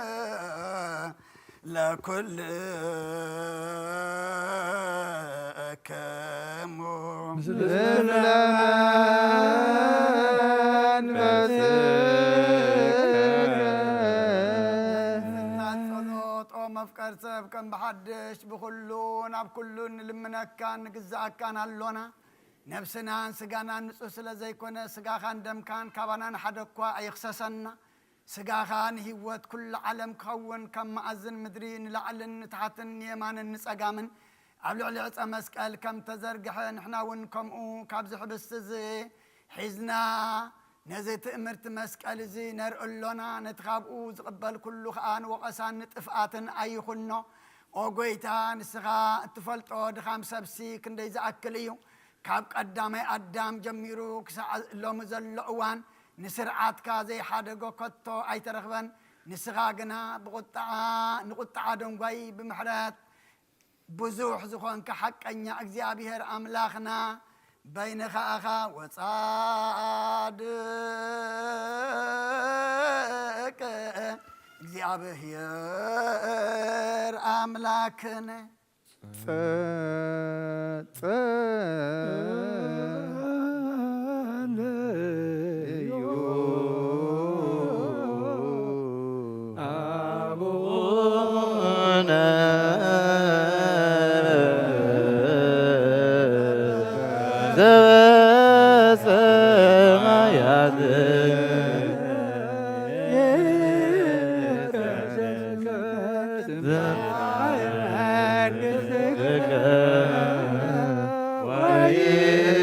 ለኩልክሙ። ምስለ መንፈስከ። ጸሎት ኦ መፍቀር ሰብ ከም ብሓድሽ ብኹሉን ኣብ ኩሉን ንልምነካን ንግዝኣካን ኣሎና። ነብስናን ስጋናን ንጹህ ስለ ዘይኮነ፣ ስጋኻን ደምካን ካባና ንሓደ እኳ ኣይኽሰሰና። ስጋኻ ንህይወት ኩሉ ዓለም ክኸውን፣ ካብ መኣዝን ምድሪ ንላዕልን ንታሕትን ንየማንን ንጸጋምን ኣብ ልዕሊ ዕጸ መስቀል ከም ተዘርግሐ፣ ንሕና እውን ከምኡ ካብዚ ሕብስቲ እዚ ሒዝና ነዚ ትእምርቲ መስቀል እዚ ነርኢ ኣሎና። ነቲ ካብኡ ዝቕበል ኩሉ ኸኣ ንወቐሳን ንጥፍኣትን ኣይኹኖ። ኦ ጐይታ፣ ንስኻ እትፈልጦ ድኻም ሰብሲ ክንደይ ዝኣክል እዩ። ካብ ቀዳማይ ኣዳም ጀሚሩ ክሳዕ ሎሚ ዘሎ እዋን፣ ንስርዓትካ ዘይሓደጎ ከቶ ኣይተረኽበን። ንስኻ ግና ብቑጥዓ፣ ንቑጥዓ ደንጓዪ ብምሕረት ብዙሕ ዝኾንካ ሓቀኛ እግዚኣብሔር ኣምላኽና፣ በይንኻ ኢኻ ወጻድቅ እግዚኣብሔር ኣምላክን። ጸ-፣ ጸ-፣ ጸለዩ። አቡነ ዘበሰማያት።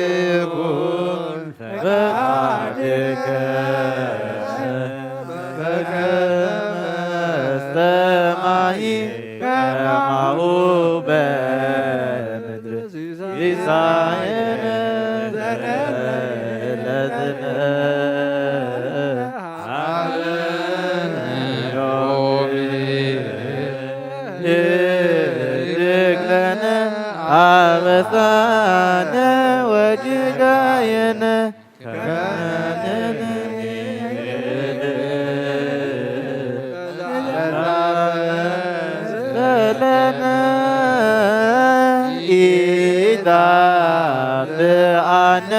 ወይኩን ፈቃድከ በከመ በሰማይ ከማሁ በምድር። ሲሳየነ ዘለለዕለትነ ሀበነ ዮም። ህድግ ለነ አበሳነ ወጌጋየነ ከመ ንሕነኒ ንህድግ ለነ ኢታብአነ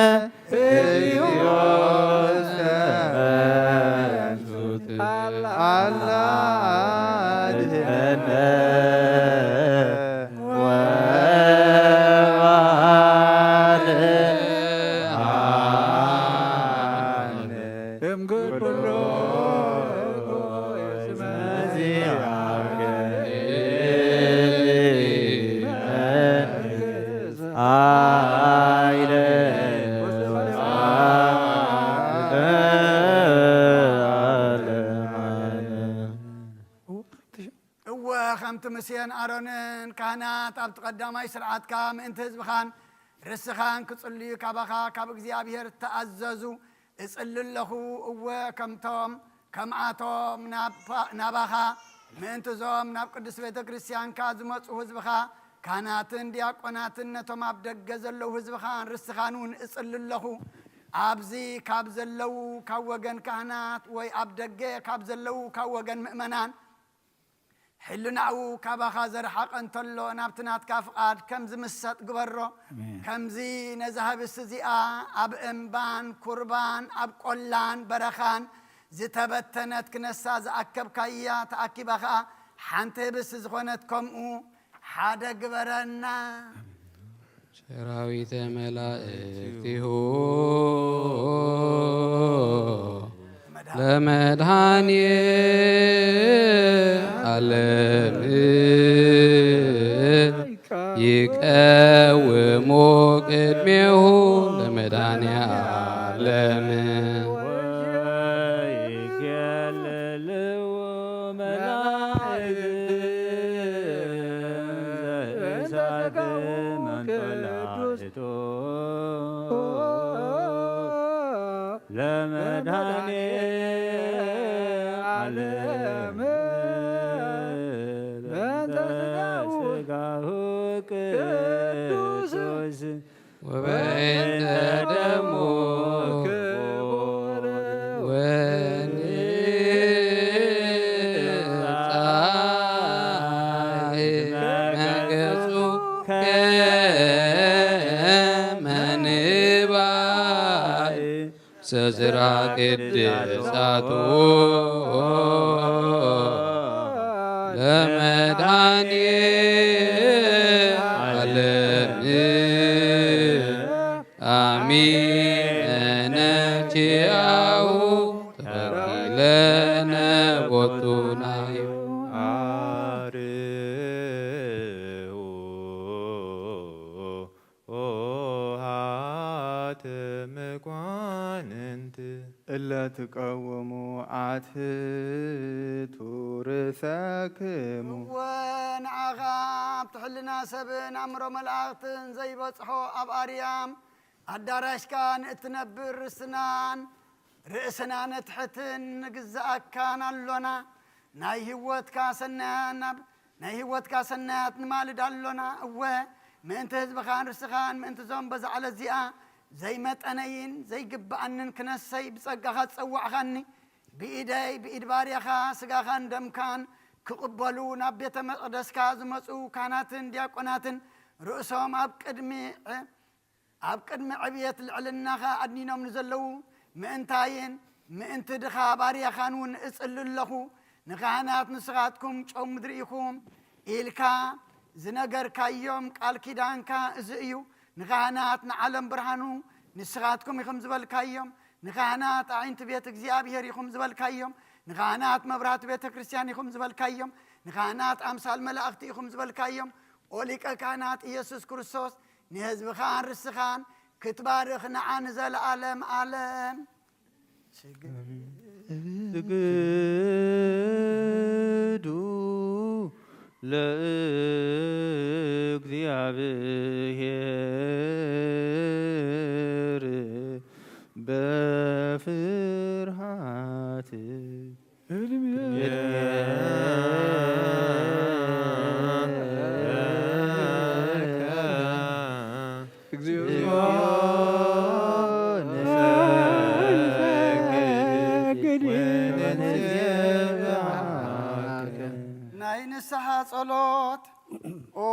እግዚኦ ውስተ መንሱት። አላ አድህነነ ወባልዓነ እምኩሉ እስመ ዚአከ መንግስት ኃይለ እወ፣ ከምቲ ሙሴን ኣሮንን ካህናት ኣብቲ ቀዳማይ ስርዓትካ ምእንቲ ህዝብኻን ርስኻን ክጽልዩ ካባኻ ካብ እግዚኣብሔር ተኣዘዙ እጽሊ ኣለኹ። እወ፣ ከምቶም ከምኣቶም ናባ-፣ ናባኻ ምእንቲ እዞም ናብ ቅዱስ ቤተ ክርስቲያንካ ዝመጹ ህዝብኻ፣ ካህናትን ዲያቆናትን፣ ነቶም ኣብ ደገ ዘለዉ ህዝብኻን ርስኻን እውን እጽሊ ኣለኹ። ኣብዚ ካብ ዘለዉ፣ ካብ ወገን ካህናት ወይ ኣብ ደገ ካብ ዘለዉ፣ ካብ ወገን ምእመናን፣ ሕልናኡ ካባኻ ዘርሓቐ እንተሎ፣ ናብቲ ናትካ ፍቓድ ከም ዝምሰጥ ግበሮ። ኣሜን። ከምዚ ነዛ ህብስቲ እዚኣ ኣብ እምባን ኩርባን ኣብ ቆላን በረኻን ዝተበተነት ክነሳ ዝኣከብካያ ተኣኪባ ኸኣ ሓንቲ ህብስቲ ዝኾነት ከምኡ ሓደ ግበረና። ሰራዊተ መላእክቲሁ ለመድኃኔ ዓለም ይቀውሙ ቅድሜሁ ለመድኃኔ ዓለም። ለመድኃኔ ዓለም በእንተ ሥጋሁ ቅዱስ ወበእንተ ደሙ ክቡር ወንጻእ መገጹ ከመ ንባይ ሰዝራ ቅድሳቱ ለመድኃኔ ዓለም አሚነ ኪያሁ ተኪለነ ቦቱ ናዩ። አርዑ ኆኃተ መኳንንት እለ ትቀውሙ አትሕቱ ርእሰክሙ። እወ፣ ንዓኻ ኣብቲ ሕልና ሰብን ኣእምሮ መላእኽትን ዘይበጽሖ ኣብ ኣርያም ኣዳራሽካ ንእትነብር ርስናን ርእስና ነትሕትን ንግዝኣካን ኣሎና። ናይ ህይወትካ ሰናያን ናብ ናይ ህይወትካ ሰናያት ንማልድ ኣሎና። እወ፣ ምእንቲ ህዝብኻን ርስኻን፣ ምእንቲ እዞም በዛ ዕለት እዚኣ ዘይመጠነይን ዘይግብኣንን ክነሰይ ብጸጋኻ ዝጸዋዕኻኒ፣ ብኢደይ፣ ብኢድ ባርያኻ ስጋኻን ደምካን ክቕበሉ ናብ ቤተ መቕደስካ ዝመጹ ካህናትን ዲያቆናትን ርእሶም ኣብ ቅድሚ ኣብ ቅድሚ ዕብየት ልዕልናኻ ኣድኒኖም ንዘለዉ ምእንታይን ምእንቲ ድኻ ባርያኻን እውን እጽሊ ኣለኹ። ንካህናት ንስኻትኩም ጨው ምድሪ ኢኹም ኢልካ ዝነገርካዮም ቃል ኪዳንካ እዚ እዩ። ንካህናት ንዓለም ብርሃኑ ንስኻትኩም ኢኹም ዝበልካዮም። ንካህናት ኣዒንቲ ቤት እግዚኣብሔር ኢኹም ዝበልካዮም። ንካህናት መብራህቲ ቤተ ክርስቲያን ኢኹም ዝበልካዮም። ንካህናት ኣምሳል መላእኽቲ ኢኹም ዝበልካዮም። ኦ ሊቀ ካህናት ኢየሱስ ክርስቶስ፣ ንህዝብኻን ርስኻን ክትባርኽ ንዓ ንዘለዓለም ዓለም። ስግዱ ለእግዚኣብሔር በፍርሃት። እግዚኦ ናይ ንስሓ ጸሎት። ኦ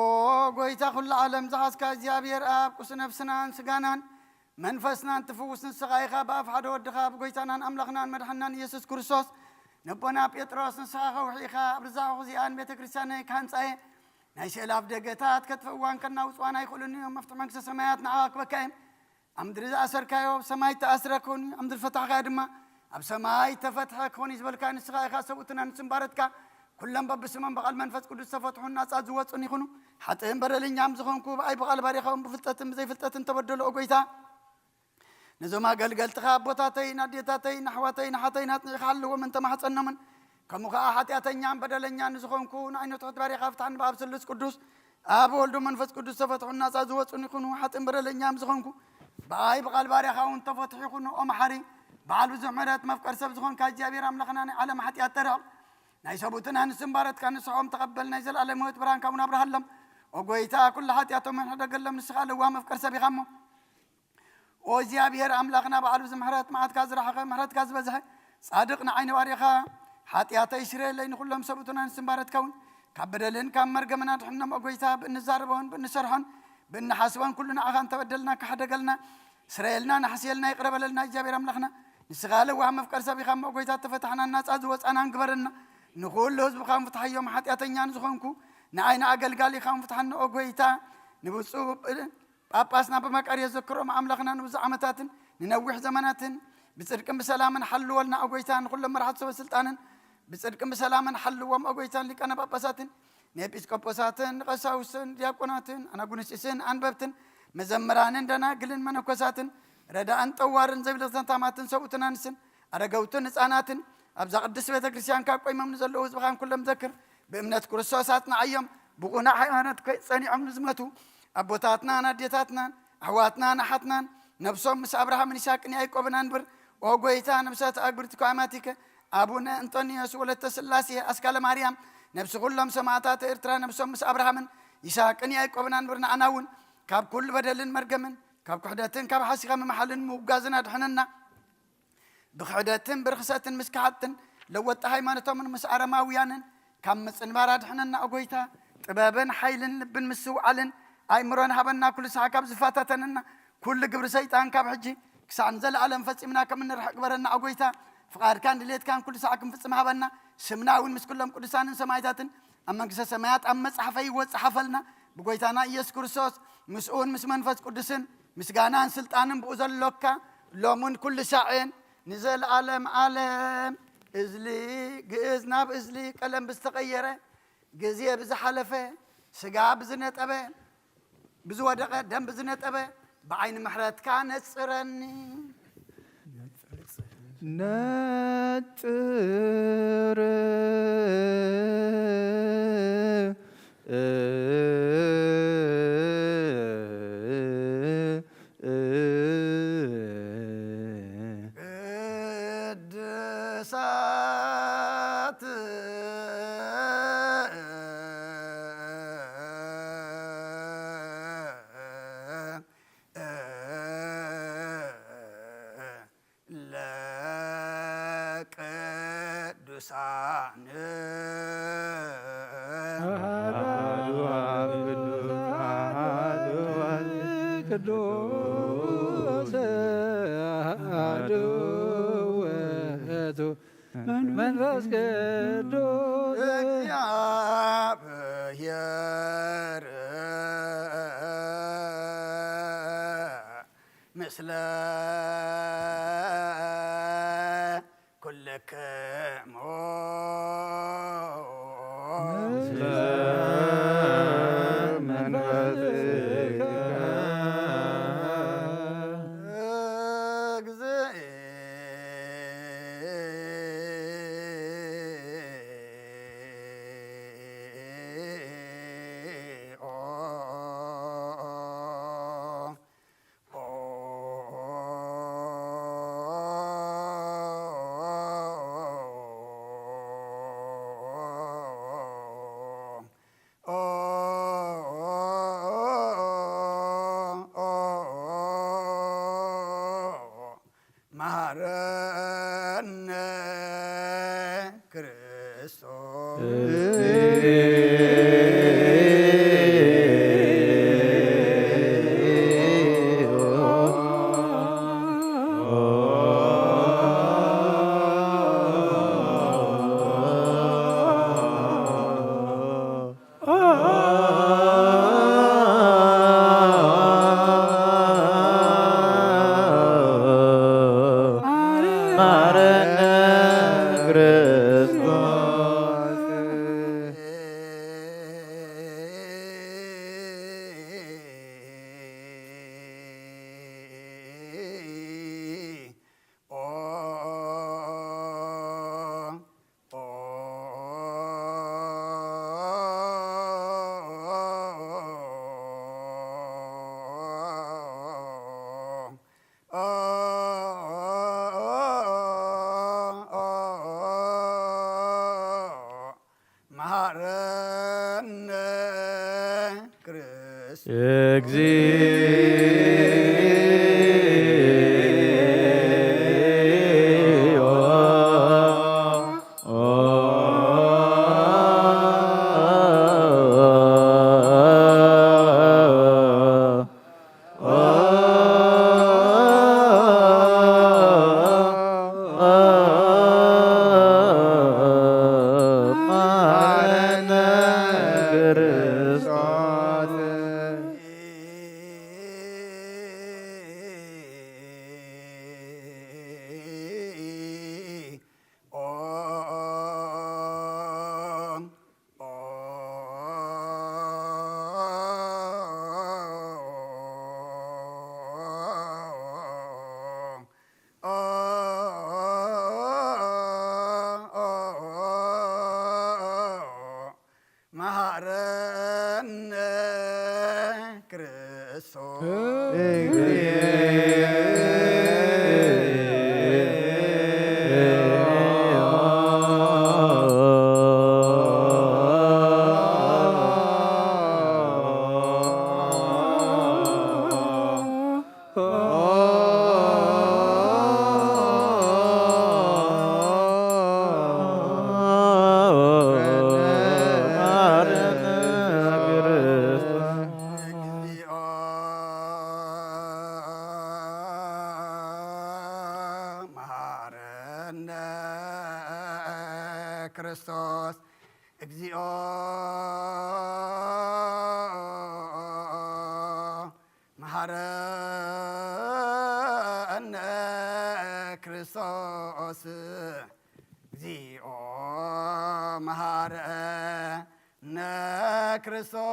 ጎይታ ኩሉ ዓለም ዝሓዝካ እግዚኣብሔር ኣብ፣ ቁስ ነፍስናን ስጋናን መንፈስናን ትፍውስ ንስኻ ኢኻ። ብኣፍ ሓደ ወድኻ ብጎይታናን ኣምላኽናን መድሓንናን ኢየሱስ ክርስቶስ ነቦና ጴጥሮስ፣ ንስኻ ከውሒ ኢኻ፣ ኣብ ርዛኹ እዚኣ ንቤተ ክርስቲያነይ ክሃንጻ እየ። ናይ ስእለ ኣፍ ደገታት ከጥፍእዋን ከናውጽዋን ኣይኽእሉን እዮም። መፍትሒ መንግስተ ሰማያት ንዓኻ ክበካ እየ። ኣብ ምድሪ ዝኣሰርካዮ ኣብ ሰማይ ተኣስረ ክኹን እዩ፣ ኣብ ምድሪ ፈታሕካዮ ድማ ኣብ ሰማይ ተፈትሐ ክኹን እዩ ዝበልካ ንስኻ ኢኻ። ሰብኡትና ንስም ባረትካ ኩሎም በብስሞም ብቓል መንፈስ ቅዱስ ዝተፈትሑን ናጻ ዝወጹን ይኹኑ። ሓጥእን በደለኛም ዝኾንኩ ብኣይ ብቓል ባሪኻኦም ብፍልጠትን ብዘይፍልጠትን ተበደሉ። ኦ ጎይታ፣ ነዞም ኣገልገልትኻ ኣቦታተይን ኣዴታተይን ኣሕዋተይን ኣሓተይን ኣጽኒዕካ ሓልዎም እንተማሕጸኖምን፣ ከምኡ ኸኣ ሓጢኣተኛን በደለኛን ንዝኾንኩ ንዓይነቱ ሕት ባሪኻ ፍትሓን ብኣብ ስሉስ ቅዱስ ኣብ ወልዶ መንፈስ ቅዱስ ተፈትሑን ናጻ ዝወጹን ይኹኑ። ሓጥእን በደለኛም ዝኾንኩ፣ ብኣይ ብቓል ባርያኻ እውን ተፈትሑ ይኹኑ። ኦ መሓሪ፣ በዓል ብዙሕ ምሕረት፣ መፍቀር ሰብ ዝኾንካ እግዚኣብሔር ኣምላኽና፣ ናይ ዓለም ሓጢኣት ተርዕቕ፣ ናይ ሰቡትን ኣንስትን ባረትካ ንስሖም ተቐበል፣ ናይ ዘለኣለም ህይወት ብርሃንካ እውን ኣብርሃሎም። ኦ ጎይታ፣ ኩሉ ሓጢኣቶም ሕደገሎም፣ ንስኻ ለዋህ መፍቀር ሰብ ኢኻ እሞ። ኦ እግዚኣብሔር ኣምላኽና፣ በዓል ብዙሕ ምሕረት፣ መዓትካ ዝረሓቐ፣ ምሕረትካ ዝበዝሐ፣ ጻድቕ ንዓይኒ ባርያኻ፣ ሓጢኣተይ ስረየለይ፣ ንኹሎም ሰቡትን ኣንስትን ባረትካ እውን ካብ በደልን ካብ መርገምን ኣድሕኖም። ኦ ጎይታ፣ ብእንዛረቦን ብእንሰርሖን ብእንሓስቦን ኩሉ ንዓኻ እንተበደልና፣ ክሕደገልና፣ ስረየልና፣ ንሓስየልና፣ ይቕረ በለልና። እግዚኣብሔር ኣምላኽና፣ ንስኻ ለዋህ መፍቀር ሰብ ኢኻ እሞ፣ ኦ ጎይታ፣ ተፈታሕና፣ ናጻ ዝወጻናን ግበረና። ንኹሉ ህዝብኻ እውን ፍትሓዮም፣ ሓጢኣተኛ ንዝኾንኩ ንዓይ ንኣገልጋሊኻ እውን ፍትሓኒ። ኦ ጎይታ፣ ንብፁዕ ጳጳስና ብመቃርዮስ ዘክሮም ኣምላኽና ንብዙሕ ዓመታትን ንነዊሕ ዘመናትን ብጽድቅን ብሰላምን ሓልወልና፣ ኦ ጎይታ፣ ንኹሎም መራሕቲ ሰበ ስልጣንን ብጽድቅን ብሰላምን ሓልዎም፣ ኦ ጎይታ፣ ሊቃነ ጳጳሳትን ንኤጲስቆጶሳትን ንቐሳውስትን ዲያቆናትን ኣናጉንስጢስን ኣንበብትን መዘምራንን ደናግልን መነኮሳትን ረዳእን ጠዋርን ዘቢልኽተን ታማትን ሰብኡትን ኣንስትን ኣረገውትን ህፃናትን ኣብዛ ቅድስት ቤተ ክርስቲያን ካብ ቆይሞም ንዘለዉ ህዝብኻን ኩሎም ዘክር። ብእምነት ክርስቶስ ኣጽንዓዮም። ብቑናዕ ሃይማኖት ከ-፣ ጸኒዖም ንዝመቱ ኣቦታትናን ኣዴታትናን ኣሕዋትናን ኣሓትናን ነብሶም ምስ ኣብርሃምን ይስሐቅን ያዕቆብን ኣንብር። ኦ ጎይታ፣ ነብሳት ኣግብርቲኮ ኣማቲከ ኣቡነ እንጦንዮስ ወለተ ስላሴ ኣስካለ ማርያም፣ ነብሲ ኩሎም ሰማዕታት ኤርትራ ነብሶም ምስ ኣብርሃምን ይስሐቅን ያዕቆብን ኣንብር። ንዓና እውን ካብ ኩሉ በደልን መርገምን ካብ ክሕደትን ካብ ሓሲኻ ምምሓልን ምውጋዝን ኣድሕነና። ብክሕደትን ብርኽሰትን ምስ ከሓድትን ለወጥቲ ሃይማኖቶምን ምስ ኣረማውያንን ካብ ምጽንባር ኣድሕነና። ኦ ጎይታ፣ ጥበብን ሓይልን ልብን ምስትውዓልን ኣእምሮን ሃበና። ኩሉ ሰዓት ካብ ዝፈታተነና ኩሉ ግብሪ ሰይጣን ካብ ሕጂ ክሳዕ ንዘለኣለም ፈጺምና ከም እንርሕቕ ግበረና። ኦ ጎይታ፣ ፍቓድካን ድሌትካን ኩሉ ሰዓት ክንፍጽም ሃበና። ስምና እውን ምስ ኩሎም ቅዱሳንን ሰማዕታትን ኣብ መንግስተ ሰማያት ኣብ መጽሓፈ ህይወት ጸሓፈልና። ብጎይታና ኢየሱስ ክርስቶስ ምስኡን ምስ መንፈስ ቅዱስን ምስጋናን ስልጣንን ብኡ ዘሎካ ሎምን ኩሉ ሳዕን ንዘለኣለም ዓለም። እዝሊ ግእዝ ናብ እዝሊ ቀለም ብዝተቐየረ፣ ግዜ ብዝሓለፈ፣ ስጋ ብዝነጠበ፣ ብዝወደቐ፣ ደም ብዝነጠበ፣ ብዓይኒ ምሕረትካ ነጽረኒ። ነጽር ቅድሳት ለቅዱሳን። አሐዱ አብ ቅዱስ አሐዱ ወልድ ቅዱስ አሐዱ ውእቱ መንፈስ ቅዱስ። እግዚአብሔር ምስለ ኩልክሙ። ምስለ መንፈስከ። መሃረነ ክርስቶስ። እግዚኦ። መሃረነ ክርስቶስ። ክርስቶስ። እግዚኦ መሐረነ ክርስቶስ። እግዚኦ መሐረነ ክርስቶስ።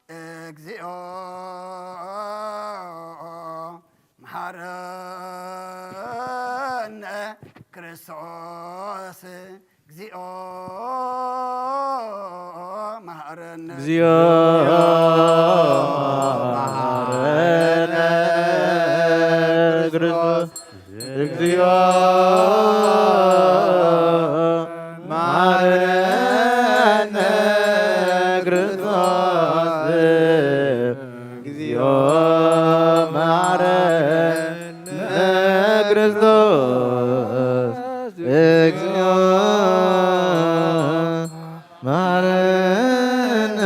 እግዚኦ መሐረነ ክርስቶስ። እግዚኦ መሐረነ። እግዚኦ መሐረነ ክርስቶስ። እግዚኦ መሐረነ ክርስቶስ። እግዚኦ መሐረነ ክርስቶስ። እግዚኦ መሐረነ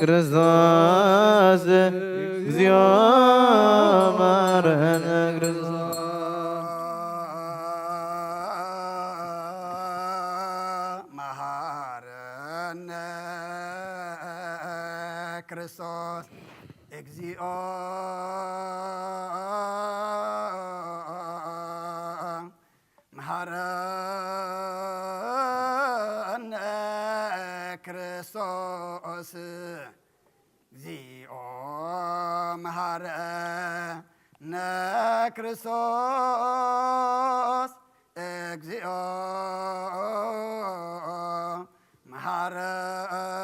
ክርስቶስ። እግዚኦ መሐረነ ክርስቶስ። መሐረነ ክርስቶስ። እግዚኦ መሐረነ ክርስቶስ። እግዚኦ መሐረነ ክርስቶስ። እግዚኦ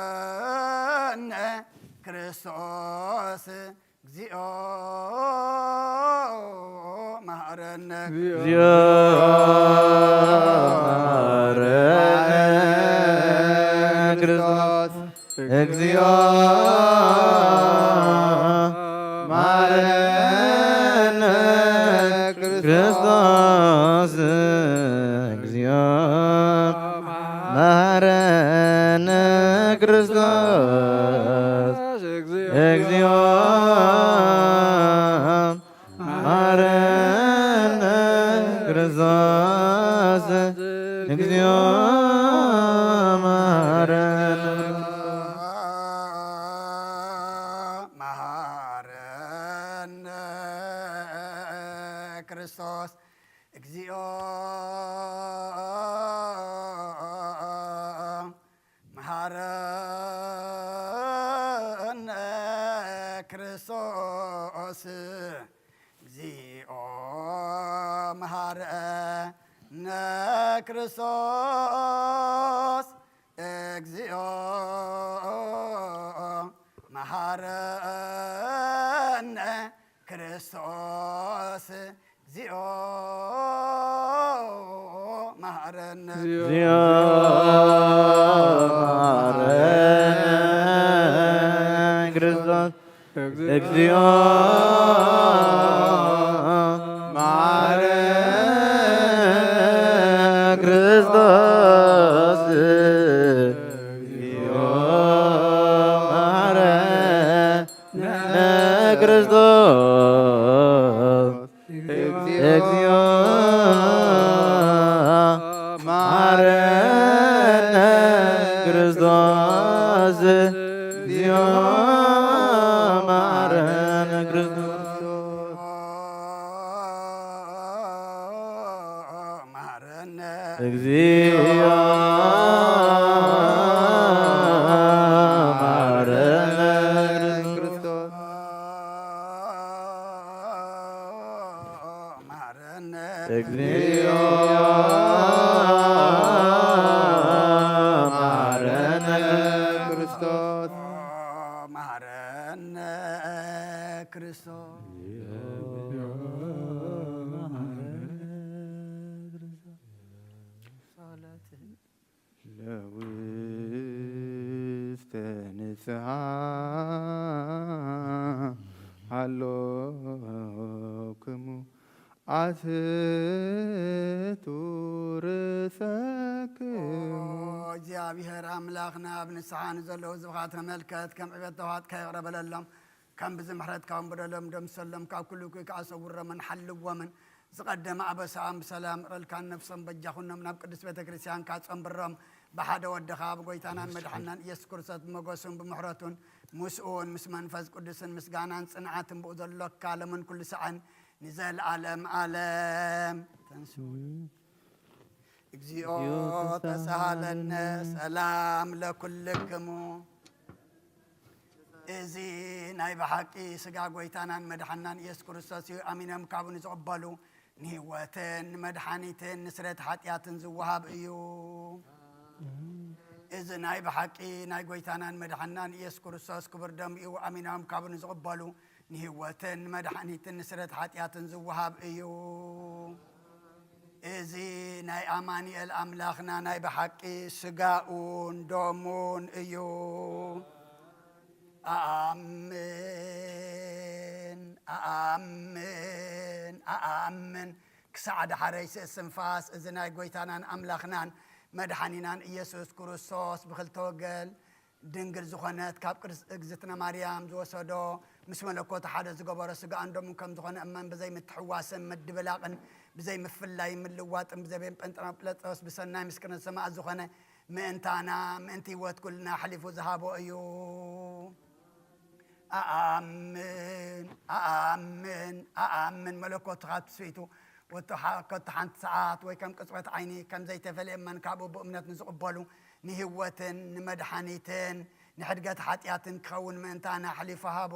መሐረነ ክርስቶስ። እግዚኦ መሐረነ። እግዚኦ መሐረነ ክርስቶስ። እግዚኦ መሐረነ ክርስቶስ። እግዚኦ መሐረነ ክርስቶስ። እግዚኦ መሐረነ ክርስቶስ። እግዚኦ መሐረነ። መሐረነ ክርስቶስ። እግዚኦ መሐረነ ክርስቶስ። እግዚኦ መሐረነ ክርስቶስ። እግዚኦ መሐረነ ክርስቶስ። እግዚኦ መሐረነ። እግዚኦ መሐረነ እግዚኦ መሐረነ ክርስቶስ። እግዚኦ መሐረነ ክርስቶስ። እግዚኦ መሐረነ ክርስቶስ። እግዚኦ መሐረነ ክርስቶስ። መሐረነ። እግዚኦ መሐረነ ክርስቶስ። መሐረነ። እግዚኦ መሐረነ ክርስቶስ። መሐረነ ክርስቶስ። ለውስተ ንስሓ ሃሎክሙ ኣስቱ ርእሰክሙ። ኦ እግዚኣብሔር ኣምላኽና፣ ኣብ ንስሓ ንዘለዉ ህዝብኻ ተመልከት፣ ከም ዕቤት ተዋህጥካ ይቕረ በለሎም። ከም ብዚ ምሕረትካ እውን በደሎም ደምሰሎም፣ ካብ ኩሉ እኩይ ከዓ ሰውሮምን ሓልዎምን። ዝቐደመ ኣበሳኦም ብሰላም እረልካን ነፍሶም በጃኹኖም ናብ ቅድስት ቤተ ክርስቲያንካ ጸንብሮም። ብሓደ ወድኻ ብጎይታናን መድሓናን ኢየሱስ ክርስቶስ ብመጎሱን ብምሕረቱን ምስኡን ምስ መንፈስ ቅዱስን ምስጋናን ጽንዓትን ብኡ ዘሎካ ለምን ኩሉ ሰዓን ንዘለዓለም ዓለም። ተንሱ። እግዚኦ ተሳሃለነ ሰላም ለኩልክሙ። እዚ ናይ ብሓቂ ስጋ ጎይታናን መድሓናን ኢየሱስ ክርስቶስ እዩ። ኣሚኖም ካብኡ ንዝቕበሉ ንህይወትን ንመድሓኒትን ንስረት ሓጢኣትን ዝወሃብ እዩ። እዚ ናይ ብሓቂ ናይ ጎይታናን መድሓናን ኢየሱስ ክርስቶስ ክቡር ደም እዩ። ኣሚኖም ካብኡ ንዝቕበሉ ንህይወትን ንመድሓኒትን ንስረት ሓጢኣትን ዝወሃብ እዩ። እዚ ናይ ኣማኑኤል ኣምላኽና ናይ ብሓቂ ስጋኡን ደሙን እዩ። ኣኣምን፣ ኣኣምን፣ ኣኣምን። ክሳዕ ዳሕረይ ስእስንፋስ እዚ ናይ ጎይታናን ኣምላኽናን መድሓኒናን ኢየሱስ ክርስቶስ ብኽልተ ወገን ድንግል ዝኾነት ካብ ቅድስት እግዝእትነ ማርያም ዝወሰዶ ምስ መለኮቱ ሓደ ዝገበሮ ስጋኡን ደሙን ከም ዝኾነ እመን ብዘይ ምትሕዋስን ምድብላቕን ብዘይ ምፍላይን ምልዋጥን ብዘይ ቤን ጴንጠናጴለጦስ ብሰናይ ምስክርነት ሰማዕት ዝኾነ ምእንታና ምእንቲ ህይወት ኩልና ኣሕሊፉ ዝሃቦ እዩ። ኣኣምን፣ ኣኣምን፣ ኣኣምን መለኮቱ ካብ ትስብእቱ ወጥቶ ሓ-፣ ከቶ ሓንቲ ሰዓት ወይ ከም ቅጽበት ዓይኒ ከም ዘይተፈልየ እመን ካብኡ ብእምነት ንዝቕበሉ ንህይወትን ንመድሓኒትን ንሕድገት ሓጢኣትን ክኸውን ምእንታና ኣሕሊፉ ሃቦ።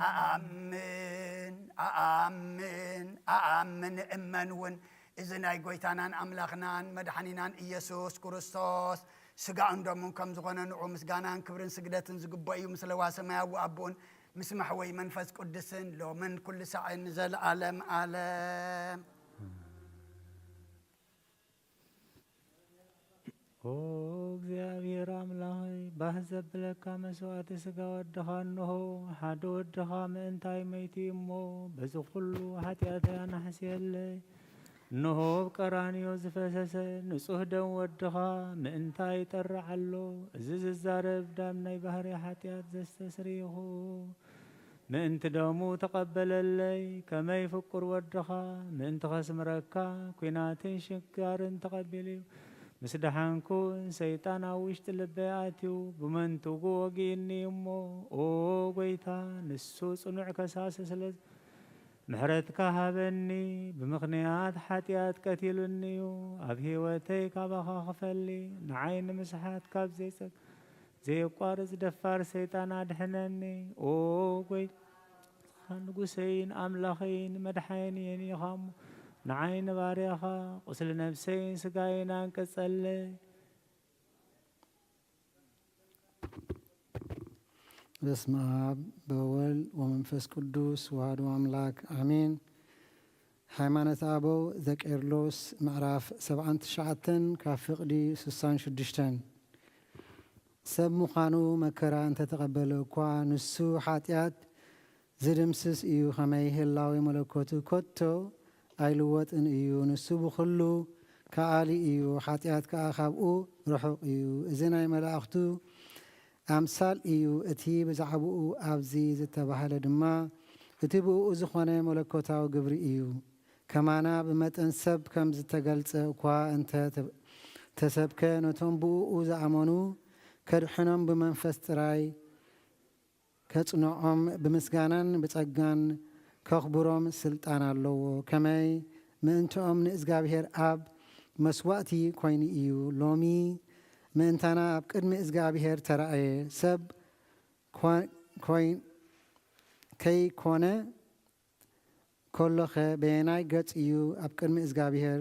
ኣኣምን፣ ኣኣምን፣ ኣኣምን እመን እውን እዚ ናይ ጎይታናን ኣምላኽናን መድሓኒናን ኢየሱስ ክርስቶስ ስጋኡን ደሙን ከም ዝኾነ ንዑ ምስጋናን ክብርን ስግደትን ዝግበእ እዩ። ምስ ለዋ ሰማያዊ ኣቦኡን ምስ መሕወይ መንፈስ ቅዱስን ሎምን ኩሉ ሳዕን ንዘለዓለም ዓለም። ኦ እግዚኣብሔር ኣምላኸይ፣ ባህ ዘብለካ መስዋዕቲ ስጋ ወድኻ እንሆ፣ ሓደ ወድኻ ምእንታይ መይቱ እሞ፣ በዚ ኩሉ ሓጢኣተይ ኣናሕስየለይ። እንሆ ኣብ ቀራንዮ ዝፈሰሰ ንጹህ ደም ወድኻ ምእንታይ ይጠርዕ ኣሎ። እዚ ዝዛረብ ዳም ናይ ባህሪ ሓጢኣት ዘስተስርይኹ። ምእንቲ ደሙ ተቐበለለይ፣ ከመይ ፍቁር ወድኻ ምእንቲ ኸስምረካ ኲናትን ሽጋርን ተቐቢሉ እዩ። ምስ ደሓንኩ ሰይጣን ኣብ ውሽጢ ልበይ ኣትዩ ብመንትጉ ወጊእኒ እሞ፣ ኦ ጐይታ፣ ንሱ ጽኑዕ ከሳሲ ስለ ምሕረትካ ሃበኒ። ብምኽንያት ሓጢኣት ቀቲሉኒ እዩ። ኣብ ህይወተይ ካባኻ ክፈሊ ንዓይ ንምስሓት ካብ ዘይጸግ ዘየቋርጽ ደፋር ሰይጣን ኣድሕነኒ። ኦ ጐይታ ንጉሰይን ኣምላኸይን መድሓኒየን ኢኻ እሞ፣ ንዓይ ንባርያኻ ቁስሊ ነብሰይን ስጋይን ኣንቅጸለይ። በስመ ኣብ በወልድ ወመንፈስ ቅዱስ ወሃዱ ኣምላክ ኣሜን። ሃይማኖት ኣበው ዘቄርሎስ ምዕራፍ ሰብዓን ትሽዓተን ካብ ፍቕዲ ስሳን ሽዱሽተን። ሰብ ምዃኑ መከራ እንተተቐበለ እኳ፣ ንሱ ሓጢኣት ዝድምስስ እዩ። ከመይ ህላዌ መለኮቱ ከቶ ኣይልወጥን እዩ። ንሱ ብኹሉ ከኣሊ እዩ፣ ሓጢኣት ከኣ ካብኡ ርሑቕ እዩ። እዚ ናይ መላእኽቱ ኣምሳል እዩ። እቲ ብዛዕባኡ ኣብዚ ዝተባህለ ድማ፣ እቲ ብእኡ ዝኾነ መለኮታዊ ግብሪ እዩ። ከማና ብመጠን ሰብ ከም ዝተገልጸ እኳ እንተ ተ-፣ ተሰብከ፣ ነቶም ብእኡ ዝኣመኑ ከድሕኖም ብመንፈስ ጥራይ ከጽንዖም ብምስጋናን ብጸጋን ከኽብሮም ስልጣን ኣለዎ። ከመይ ምእንትኦም ንእዝጋብሔር ኣብ መስዋእቲ ኮይኑ እዩ። ሎሚ ምእንታና ኣብ ቅድሚ እዝጋብሔር ተራእየ። ሰብ ኮ-፣ ኮይ-፣ ከይኮነ ከሎኸ በየናይ ገጽ እዩ ኣብ ቅድሚ እዝጋብሔር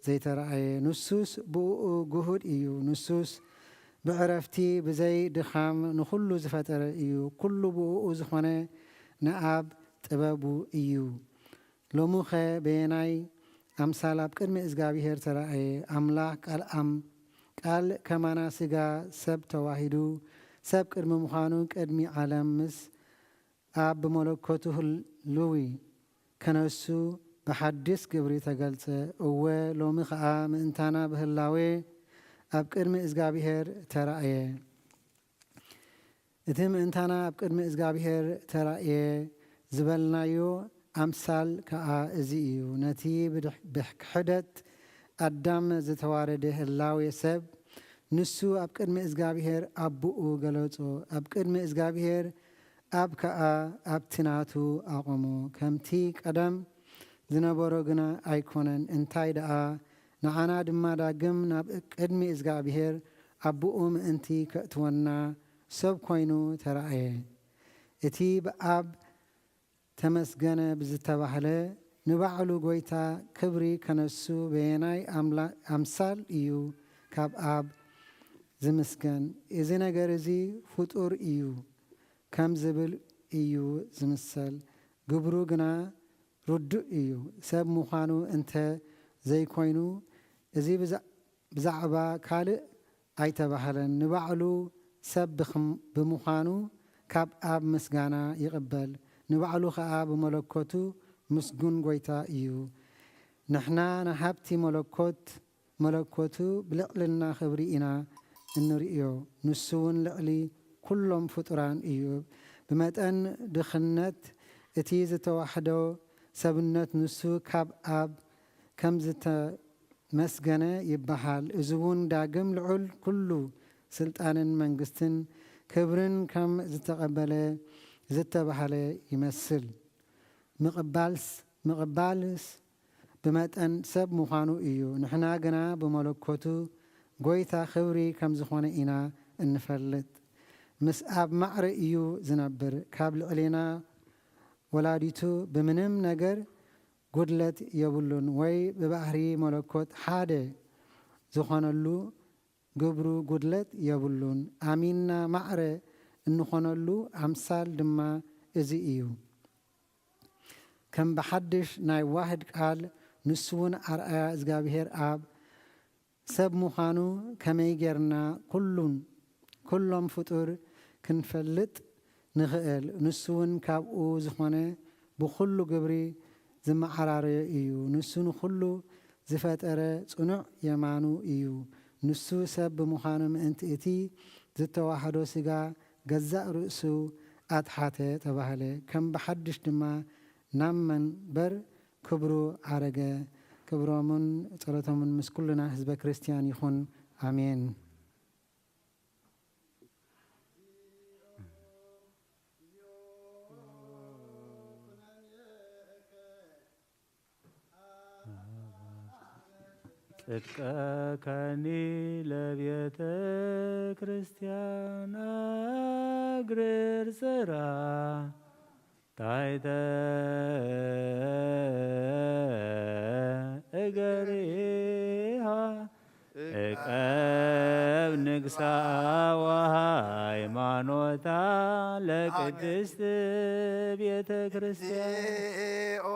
ዘይተራእየ? ንሱስ ብእኡ ግሁድ እዩ። ንሱስ ብዕረፍቲ ብዘይ ድኻም ንኹሉ ዝፈጠረ እዩ። ኩሉ ብእኡ ዝኾነ ንኣብ ጥበቡ እዩ። ሎሙኸ በየናይ ኣምሳል ኣብ ቅድሚ እዝጋብሔር ተራእየ? ኣምላኽ ቃል ኣም-፣ ቃል ከማና ስጋ ሰብ ተዋሂዱ፣ ሰብ ቅድሚ ምዃኑ ቅድሚ ዓለም ምስ ኣብ ብመለኮቱ ህልዊ ከነሱ ብሓድስ ግብሪ ተገልጸ። እወ፣ ሎሚ ኸኣ ምእንታና ብህላዌ ኣብ ቅድሚ እዝጋብሔር ተራእየ። እቲ ምእንታና ኣብ ቅድሚ እዝጋብሔር ተራእየ ዝበልናዮ ኣምሳል ከኣ እዚ እዩ። ነቲ ብድሕ-፣ ብክሕደት ኣዳም ዝተዋረደ ህላዌ ሰብ፣ ንሱ ኣብ ቅድሚ እዝጋብሔር ኣቦኡ ገለጾ። ኣብ ቅድሚ እዝጋብሔር ኣብ ከኣ ኣብቲ ናቱ ኣቖሞ። ከምቲ ቀደም ዝነበሮ ግና ኣይኮነን። እንታይ ደኣ፣ ንዓና ድማ ዳግም ናብ ቅድሚ እዝጋብሔር ኣቦኡ ምእንቲ ከእትወና ሰብ ኮይኑ ተራእየ። እቲ ብኣብ ተመስገነ ብዝተባህለ ንባዕሉ ጐይታ ክብሪ ከነሱ በየናይ ኣምላ-፣ ኣምሳል እዩ ካብ ኣብ ዝምስገን? እዚ ነገር እዚ ፍጡር እዩ ከም ዝብል እዩ ዝምሰል። ግብሩ ግና ርዱእ እዩ። ሰብ ምዃኑ እንተ ዘይኮይኑ፣ እዚ ብዛ-፣ ብዛዕባ ካልእ ኣይተባህለን። ንባዕሉ ሰብ ብኽም-፣ ብምዃኑ ካብ ኣብ ምስጋና ይቕበል። ንባዕሉ ኸኣ ብመለኮቱ ምስጉን ጐይታ እዩ። ንሕና ንሃብቲ መለኮት፣ መለኮቱ ብልዕልና ክብሪ ኢና እንርእዮ። ንሱ እውን ልዕሊ ኩሎም ፍጡራን እዩ። ብመጠን ድኽነት እቲ ዝተዋሕዶ ሰብነት ንሱ ካብ ኣብ ከም ዝተመስገነ ይበሃል። እዚ እውን ዳግም ልዑል ኩሉ ስልጣንን መንግስትን ክብርን ከም ዝተቐበለ ዝተባህለ ይመስል። ምቕባልስ፣ ምቕባልስ ብመጠን ሰብ ምዃኑ እዩ። ንሕና ግና ብመለኮቱ ጐይታ ክብሪ ከም ዝኾነ ኢና እንፈልጥ። ምስ ኣብ ማዕረ እዩ ዝነብር። ካብ ልዕሌና ወላዲቱ ብምንም ነገር ጉድለት የብሉን፣ ወይ ብባህሪ መለኮት ሓደ ዝኾነሉ ግብሩ ጉድለት የብሉን። ኣሚንና ማዕረ እንኾነሉ ኣምሳል ድማ እዚ እዩ። ከም ብሓድሽ ናይ ዋህድ ቃል፣ ንሱ እውን ኣርኣያ እግዚኣብሔር ኣብ ሰብ ምዃኑ ከመይ ጌርና ኩሉን፣ ኩሎም ፍጡር ክንፈልጥ ንኽእል? ንሱ እውን ካብኡ ዝኾነ ብኹሉ ግብሪ ዝመዓራረዮ እዩ። ንሱ ንኹሉ ዝፈጠረ ጽኑዕ የማኑ እዩ። ንሱ ሰብ ብምዃኑ ምእንቲ እቲ ዝተዋህዶ ስጋ ገዛእ ርእሱ ኣትሓተ ተባህለ። ከም ብሓድሽ ድማ ናብ መንበር ክብሩ ዓረገ። ክብሮምን ጸሎቶምን ምስ ኩልና ህዝበ ክርስቲያን ይኹን። ኣሜን። ጥቀከኒ ለቤተ ክርስቲያን ኣግርር ጽራ ታሕተ እገሪሃ እቀብ ንግሳ ወሃይማኖታ ለቅድስት ቤተ ክርስቲያን። ኦ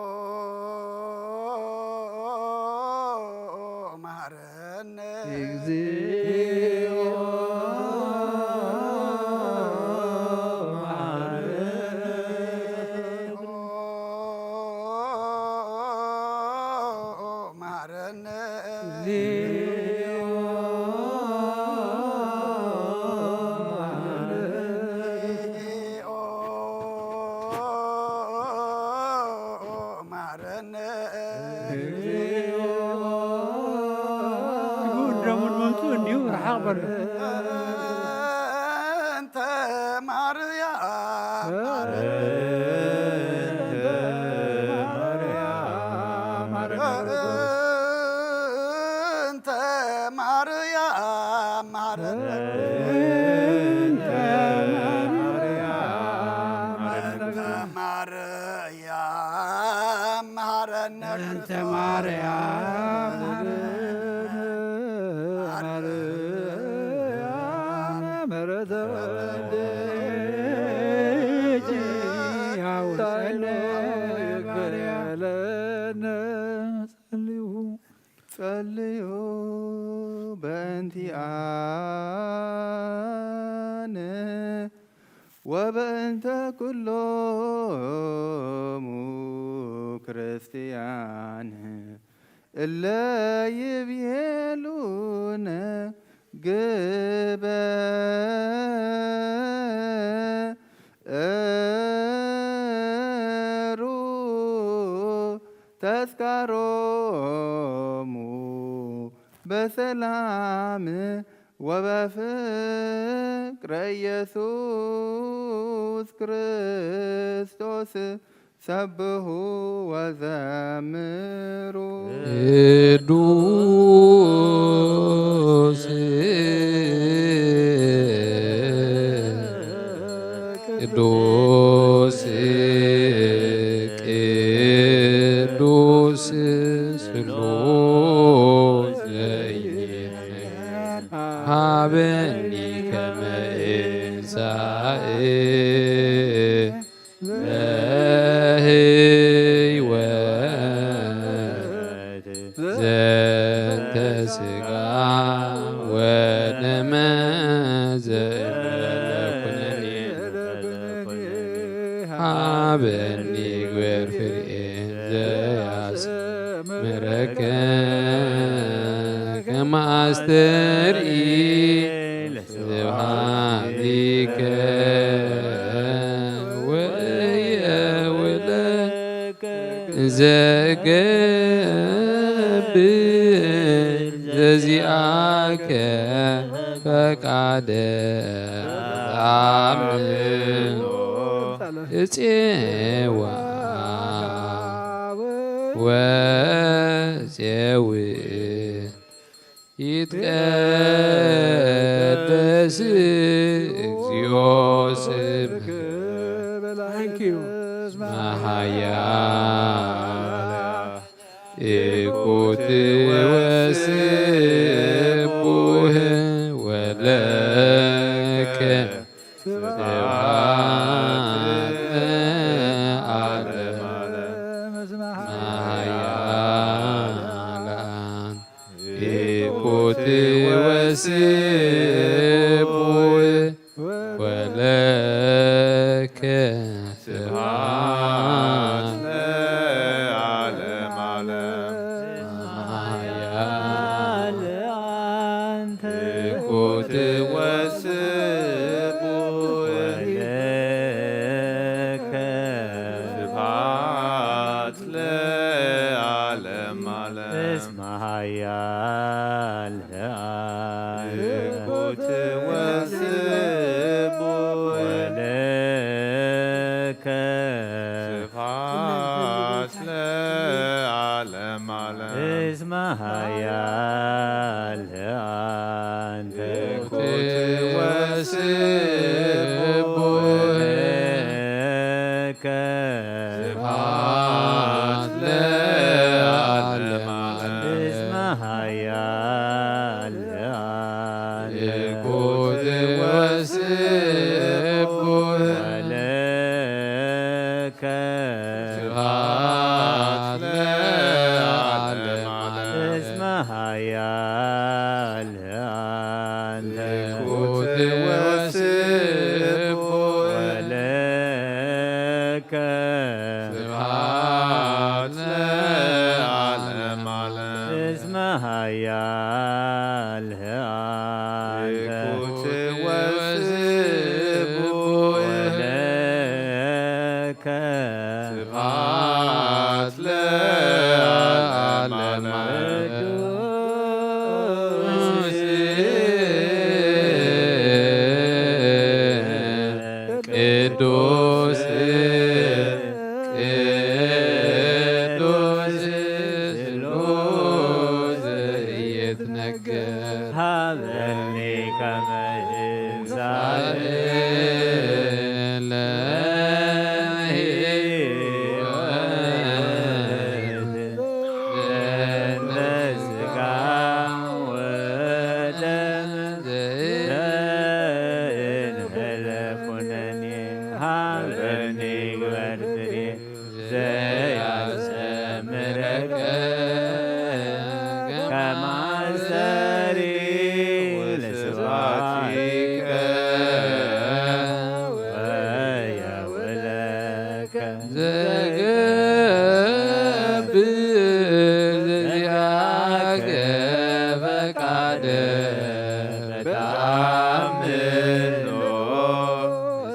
መሐረነ እግዚኦ። ደሙን መምጽኡ እንዲሁ ረሓቕ በሉ። እንተ ማርያም እንተ ማርያም ማረነ። እንተ ማርያም ማረነ። እንተ ማርያም ማረነ። ጸልዩ ጸልዩ በእንቲኣነ ወበእንተ ኩሎሙ ክርስቲያን እለ ይቤሉነ ግበሩ ተስካሮሙ በሰላም ወበፍቅረ ኢየሱስ ክርስቶስ ሰብሑ ወዘምሩ። ቅዱስ ቅዱስ ቅዱስ ስሉስ ዘይትሃበኒ ከመ እንሳኤ ለህይወት ዘንተ ስጋ ወደመ ዘእለ ኩነኔ ሃበኒ ግበር ፍሬ ዘያስምረከ ከመ አስተርኢ ስብሐቲከ ወየውለከ ዘገብር ዘዚአከ ፈቃደ አምን እፄዋ ወፄዊ ይትቀደስ እግዚኦ ስምከ። Thank you. መሃያ እኩት ወስቡህ ወለከ ስብሐት ለዓለመ ዓለም። መሃያላን እኩት ወስቡህ ወለከ ስብሐት ለዓለመ ዓለም። መሃያል አንተ እኩት ወስቡህ ወለከ ስብሐት ለዓለመ ዓለም። እስመ ኃያል እኩት ወስቡሕ ወለከ ስብሐት ለዓለመ ዓለም። እስመ ኃያል አንተ እኩት ወስቡሕ ወለከ ስብሐት ለዓለመ ዓለም። እስመ ኃያል እኩት ወስቡሕ ወለከ ስብሐት ለዓለመ ዓለም። እስመ ኃያል አንተ እኩት ወስቡሕ ወለከ ስብሐት ለዓለመ ዓለም። እስመ ኃያል ለዓለመ ዓለም። ቅዱስ ቅዱስ ስሉስ ይትነገር። ሀበኒ ከመ ይንሳእ ለሕይወት በእንተ ሥጋ ወደም ዘእንበለ ኩነኔ ሀበኒ ግበር ትቤ ዘያስተምረከ ከመ አስተሪ ለስብሐቲከ ወያውለከ ዘገብር ዘዚአከ ፈቃደ በተአምኖ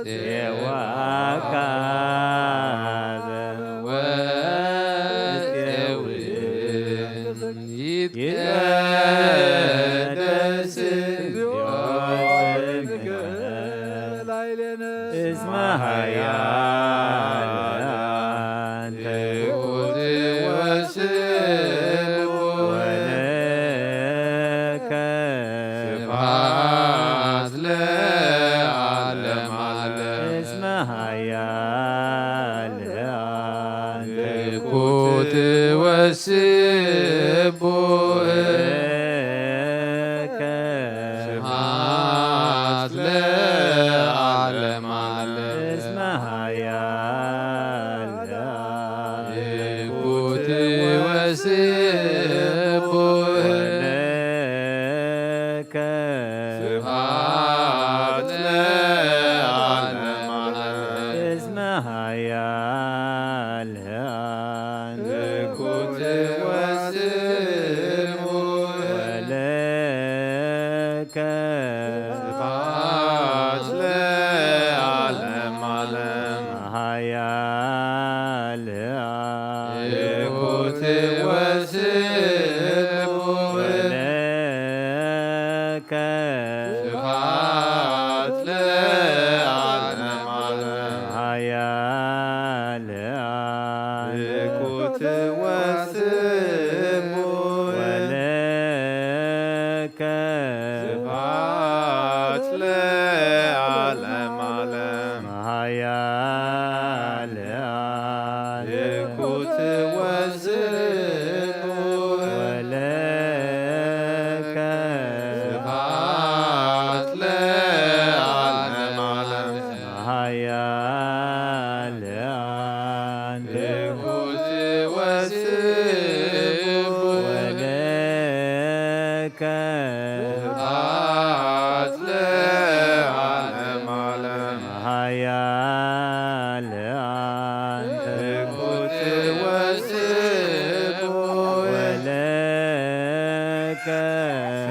ሴዋካ ወሴውል ይትቀደስ ስምከ ላዕሌነ እስመ ኃያል አንቲ ውእቱ ወስብሐት ለከ ስብሐት ለዓለመ ዓለም። እስመ ኃያል አንቲ ውእቱ ወስብሐት ለከ ስብሐት ለዓለመ ዓለም። እስመ ኃያል አንቲ ውእቱ ወስብሐት ለከ ስብሐት ለዓለመ ዓለም። እስመ ኃያል አንቲ ውእቱ ወስብሐት ለከ ስብሐት ለዓለመ ዓለም። ኃያል አንቲ ውእቱ ወስብሐት ለከ ስብሐት ለዓለመ ዓለም። ኃያል አንቲ ውእቱ ወስብሐት ለከ ስብሐት ለዓለመ ዓለም። ኃያል አንቲ ውእቱ ወስብሐት ለከ ስብሐት ለዓለመ ዓለም። ኃያል አንቲ ውእቱ ወስብሐት ለከ ስብሐት ለዓለመ ዓለም። ኃያል አንቲ ውእቱ ወስብሐት ለከ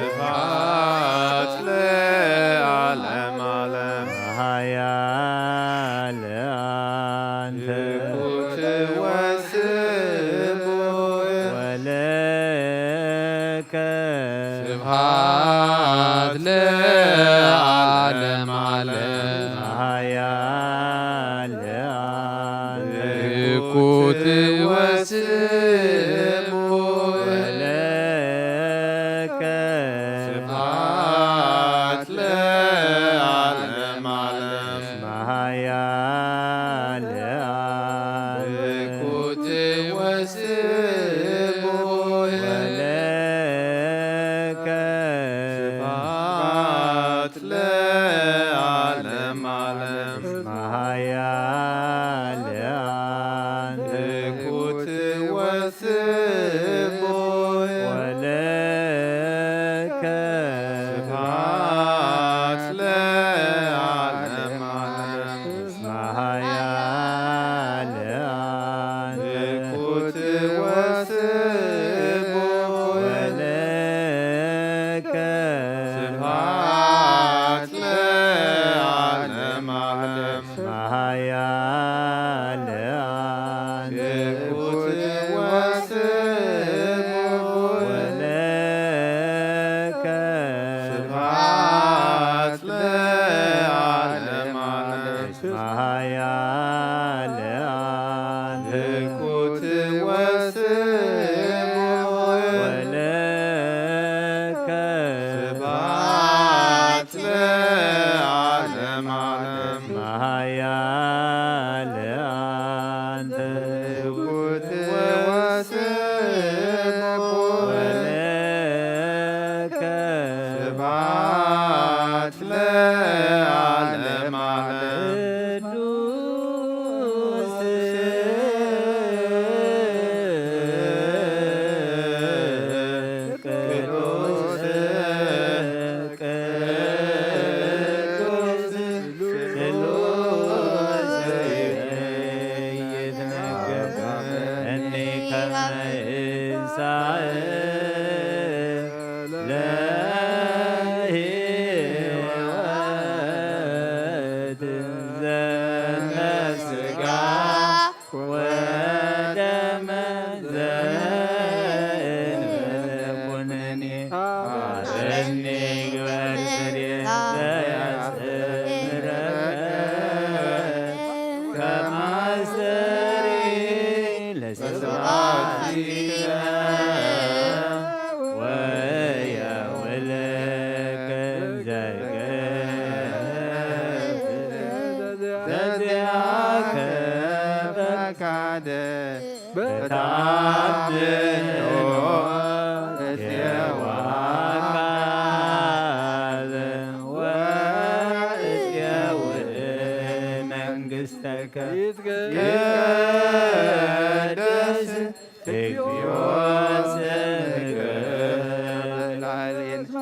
ስብሐት ለዓለመ ዓለም። ኃያል አንቲ ውእቱ ወስብሐት ለከ ስብሐት ለዓለመ ዓለም። ኃያል አንቲ ውእቱ ወስብሐት ለከ ስብሐት ለዓለመ ዓለም። ኃያል አንቲ ውእቱ ወስብሐት ለከ ስብሐት ለዓለመ ዓለም። ኃያል አንቲ ውእቱ ወስብሐት ለከ ስብሐት ለዓለመ ዓለም። ኃያል አንቲ ውእቱ ወስብሐት ለከ ስብሐት ለዓለመ ዓለም። ኃያል አንቲ ውእቱ ትኩት ወስቡሕ ወለከ ስብሐት ለዓለመ ዓለም። ቅዱስ ቅዱስ ቅዱስ ስሉስ ይትነገር እኒ ከመ ይንሳእ ለሕይወት ዘንተ ስጋ ወደመ ዘእንበለ ኩነኔ። ማረኒ ግበር ፍሬ ዘያስተምረከ ከመ አስተሪ ለስብሐቲከ ወያውለከ ዘገ ዘዚአከ ፈቃደ በታምኖ እትየዋሃብ ወእትየውእ መንግሥተከ። ይትቀደስ እግዚኦ ስምከ። እስመ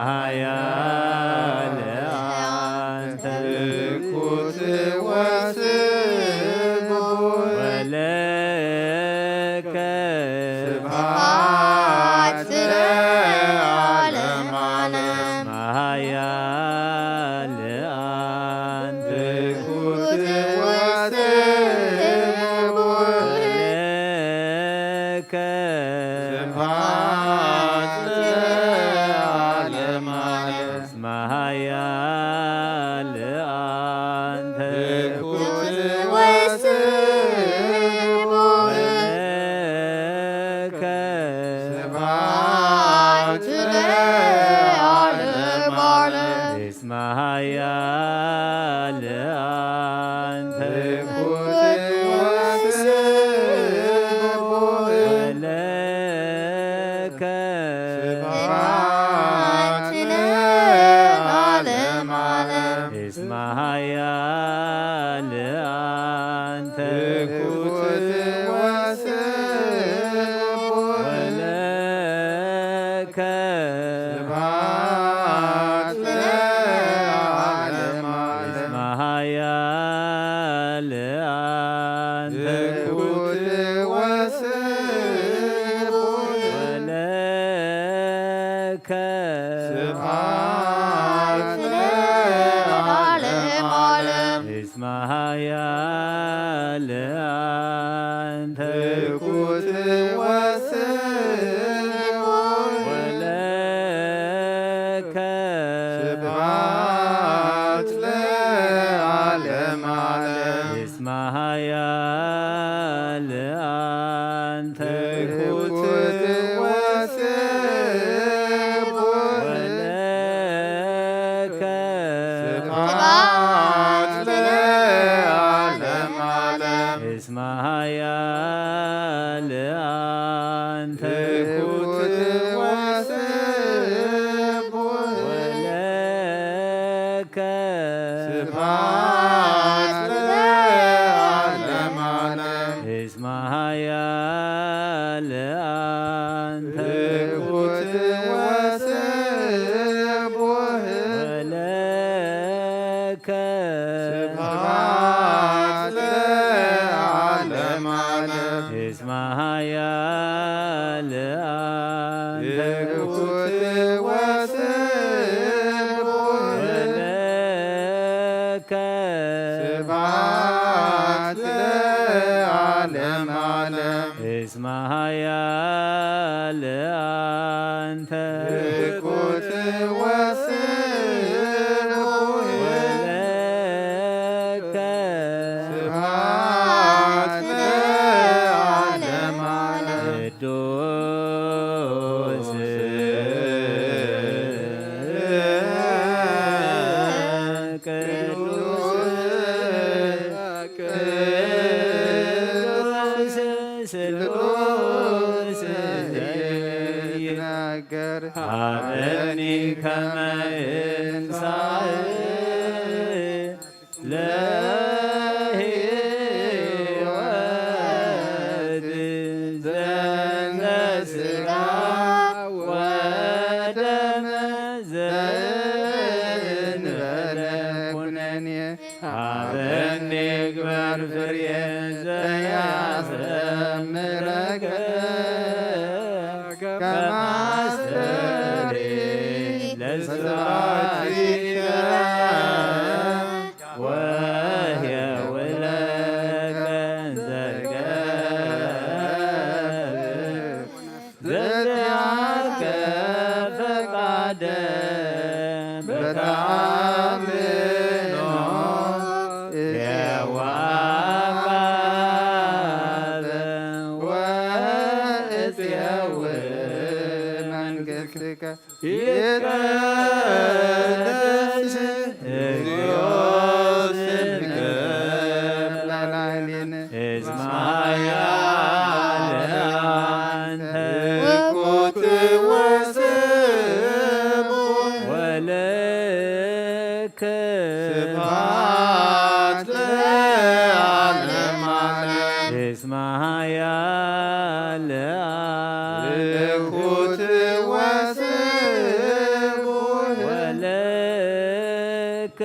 ኃያል አንተ ትኩት ወስቡሕ ወለከ ስብሐት ለዓለመ ዓለም። እስመ ኃያል አንተ ትኩት ወስቡሕ ወለከ ስብሐት ለዓለመ ዓለም። እስመ ኃያል አንተ ትኩት ወስቡሕ ወለከ ስብሐት ለዓለመ ዓለም። እስመ ኃያል አንተ ትኩት ወስቡሕ ወለከ ስብሐት ለዓለመ ዓለም። እስመ ኃያል አንተ ትኩት ወስቡሕ ወለከ ስብሐት ለዓለመ ዓለም። እስመ ኃያል አንተ ትኩት ወስቡሕ ወለከ ስብሐት ለዓለመ ዓለም። እስመ ኃያል አንተ ትኩት ወስቡሕ ወለከ ስብሐት ለዓለመ ዓለም። እስመ ኃያል አንተ ትኩት ወስቡሕ ወለከ ስብሐት ለዓለመ ዓለም። እስመ ኃያል አንተ ትኩት ወስቡሕ ወለከ ስብሐት ለዓለመ ዓለም። እስመ ኃያል አንተ ትኩት ወስቡሕ ወለከ ስብሐት ለዓለመ ዓለም። እስመ ኃያል አንተ ትኩት ወስቡሕ ወለከ ስብሐት ለዓለመ ዓለም። እስመ ኃያል አንተ ትኩት ወስቡሕ ወለከ ስብሐት ለዓለመ ዓለም። ቅዱስ ቅዱስ ቅዱስ ስሉስ ዘይትናገር ሃበኒ ከመ እንሳእ ለህይወት ዘእንተ ሥጋ ወደም ዘእንበለ ኩነኔ ሃበኒ ግበር ፍሬ ዘያስተምረከ ከማስተሪ ለስብሐቲከ ወሕየውለከ ዘገብር ዘዚአከ ፈቃደ በተአምኖ የዋቃበ ወእጽየው መንግሥትከ ይትቀደስ እግዚኦ ስምከ ለዓለመ ዓለም። እስመ ኃያል አንተ። እኩት ወስቡሕ ወለከ ስብሐት ለዓለመ ዓለም። እስመ ኃያል አንተ። እኩት ወስቡሕ ወለከ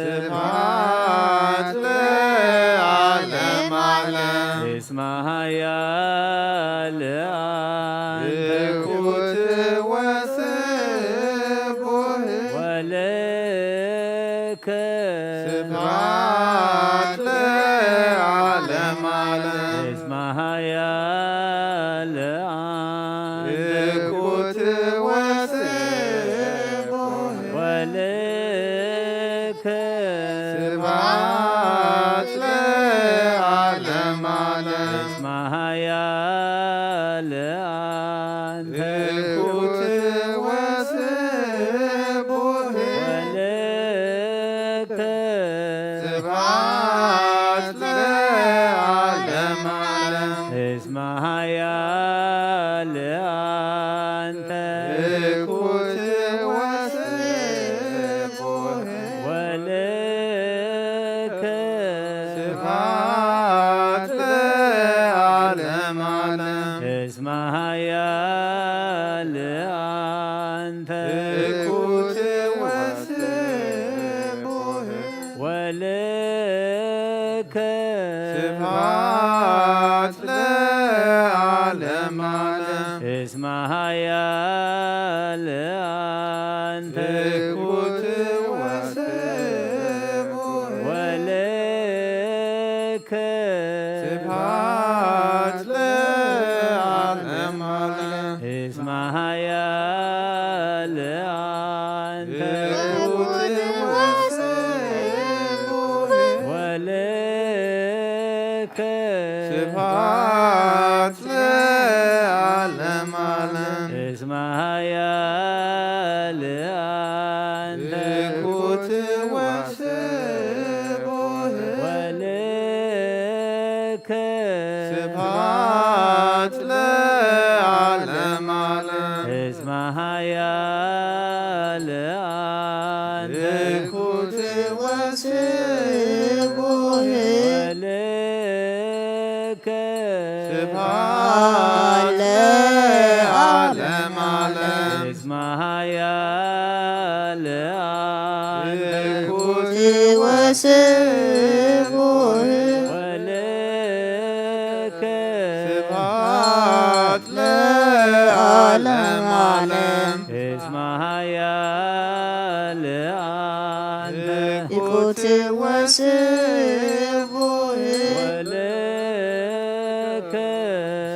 ስብሐት ለዓለመ ዓለም። እስመ ኃያል አንተ። እኩት ወስቡሕ ወለከ ስብሐት ለዓለመ ዓለም። እስመ ኃያል አንተ። እኩት ወስቡሕ ወለከ ስብሐት ለዓለመ ዓለም። እስመ ኃያል አንተ። እኩት ወስቡሕ ወለከ ስብሐት ለዓለመ ዓለም። እስመ ኃያል አንተ። እኩት ወስቡሕ ወለከ ስብሐት ለዓለመ ዓለም። እስመ ኃያል አንተ። እኩት ወስቡሕ ወለከ ስብሐት ለዓለመ ዓለም። እስመ ኃያል አንተ። እኩት ወስቡሕ ወለከ ስብሐት ለዓለመ ዓለም። እስመ ኃያል አንተ። እኩት ወስቡሕ ወለከ ስብሐት ለዓለመ ዓለም። እስመ ኃያል አንተ። እኩት ወስቡሕ ወለከ ስብሐት ለዓለመ ዓለም። እስመ ኃያል አንተ። እኩት ወስቡሕ ወለከ ስብሐት ለዓለመ ዓለም። እስመ ኃያል አንተ። እኩት ወስቡሕ ወለከ ስብሐት ለዓለመ ዓለም። እስመ ኃያል አንተ። እኩት ወስቡሕ ወለከ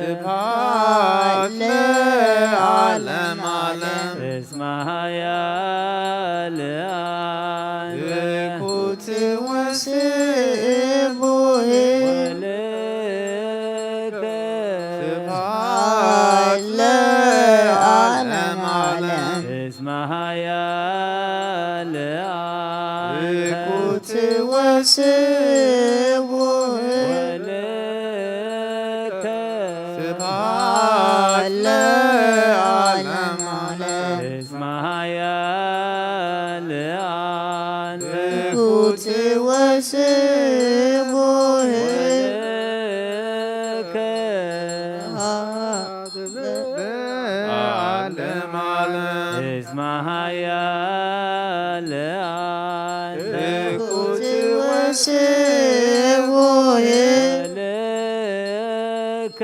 ስብሐት ለዓለመ ዓለም። እስመ ኃያል አንተ። እኩት ወስቡሕ ወለከ ስብሐት ለዓለመ ዓለም። እስመ ኃያል አንተ። እኩት ወስቡሕ ወለከ ዓለም ዓለም። እስመ ኃያል ኣንተ። ትኩት ወስቡሕ። ወልከ። ዓለም ዓለም። እስመ ኃያል ኣንተ። ትኩት ወስቡሕ። ወልከ።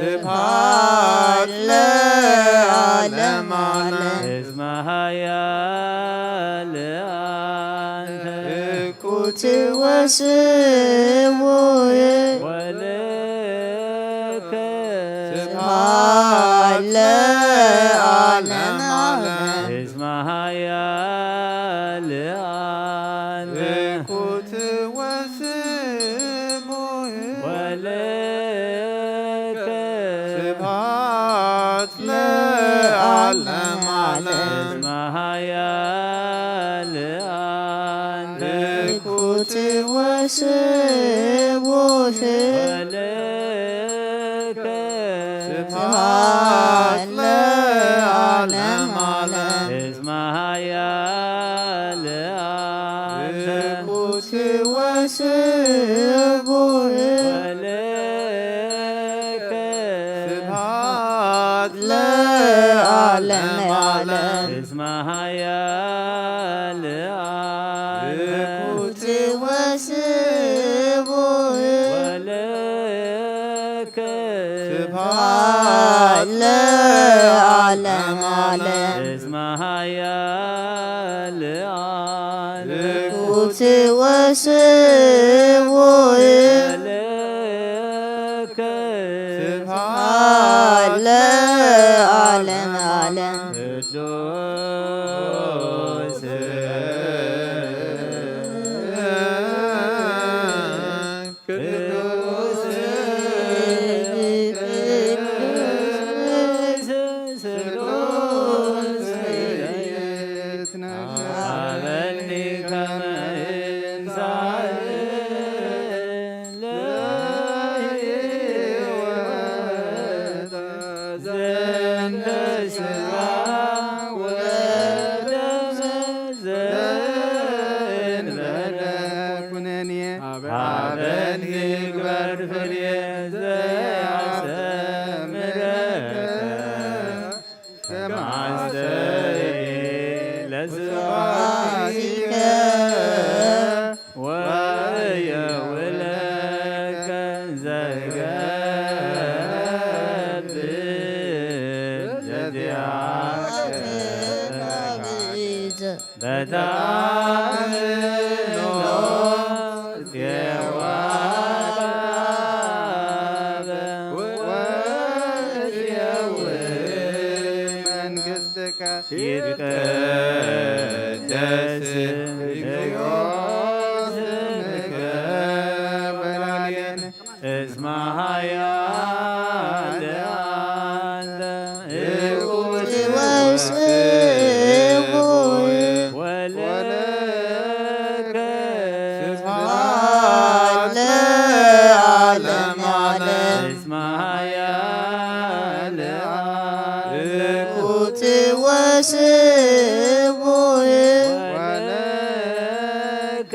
ስብሐት ለዓለም ዓለም። እስመ ኃያል ኣንተ። ትኩት ወስቡሕ። ወልከ። ስብሐት ለዓለም ዓለም። እስመ ኃያል ኣንተ። ትኩት ወስቡሕ። ወልከ። ስብሐት ለዓለም ዓለም። እስመ ኃያል ኣንተ። ትኩት ወስቡሕ። ወልከ። ስብሐት ለዓለም ዓለም። እስመ ኃያል ኣንተ። ትኩት ወስቡሕ። ወልከ። ስብሐት ለዓለም ዓለም። እስመ ኃያል ኣንተ። ትኩት ወስቡሕ። ወልከ። ስብሐት ለዓለም ዓለም። እስመ ኃያል ኣንተ። ትኩት ወስቡሕ። ወልከ። ስብሐት ለዓለም ዓለም። ቅዱስ። ቅዱስ። ቅዱስ። ስሉስ። ይትናገር። አበኒ ከመ እንሳእ ለሕይወት ዘንተ ስጋ ወደመ ዘእንበለ ኩነኔ። አበኒ ግበር ፍሬ ዘያስተምረከ። ከማስተይ ለስብሐቲከ ወየውለከ ዘገብእ ዘዚአከ በታምኖ ጼዋበ ወትየውእ መንግሥትከ። ይትቀደስ ስምከ በላዕሌነ እስመ ኃያል አንተ። ትኩት ወስቡሕ። ወለከ ስብሐት ለዓለመ ዓለም። እስመ ኃያል አለ። ትኩት ወስቡሕ። ወለከ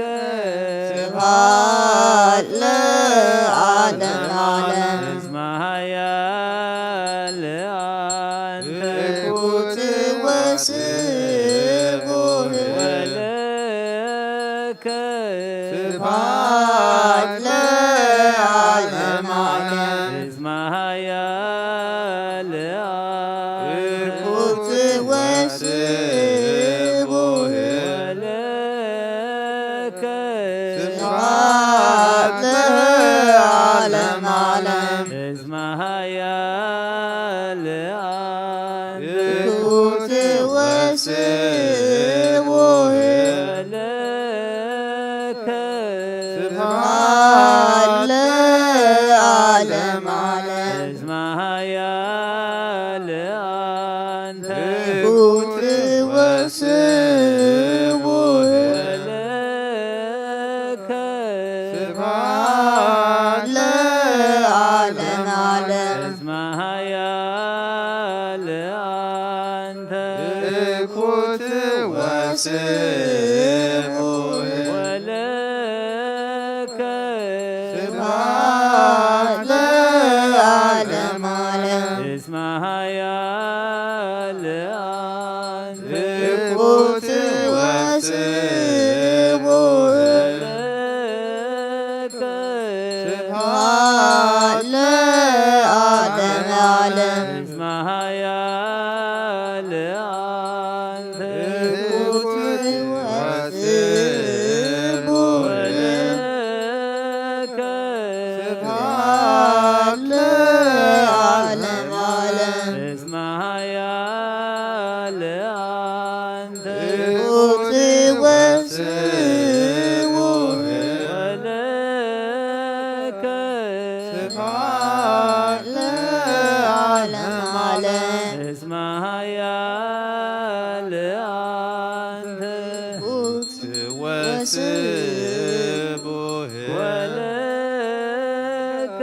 ስብሐት ለዓለመ ዓለም። እስመ ኃያል አለ። ትኩት ወስቡሕ። ወለከ ስብሐት ለዓለመ ዓለም። እስመ ኃያል አለ። ትኩት ወስቡሕ። ወለከ ስብሐት ለዓለመ ዓለም። እስመ ኃያል አለ። ትኩት ወስቡሕ። ወለከ ስብሐት ለዓለመ ዓለም። እስመ ኃያል አለ። ትኩት ወስቡሕ። ወለከ ስብሐት ለዓለመ ዓለም። እስመ ኃያል ትወስቡ ስብሐት ለዓለመ ዓለም። እስመ ኃያል አንተ ትኩት ወስቡ ወለከ ስብሐት ለዓለመ ዓለም። እስመ ኃያል አንተ ትኩት ወስቡ ወለከ ስብሐት ለዓለመ ዓለም። እስመ ኃያል አንተ ትኩት ወስቡ ወለከ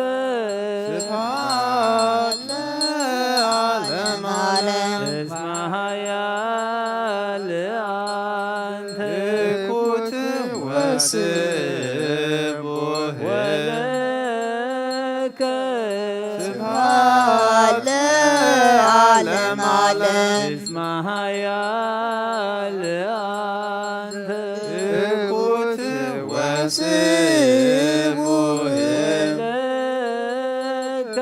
ስብሐት ለዓለመ ዓለም። እስመ ኃያል አንተ ትኩት ወስቡ ወለከ ስብሐት ለዓለመ ዓለም። እስመ ኃያል አንተ ትኩት ወስቡ ወለከ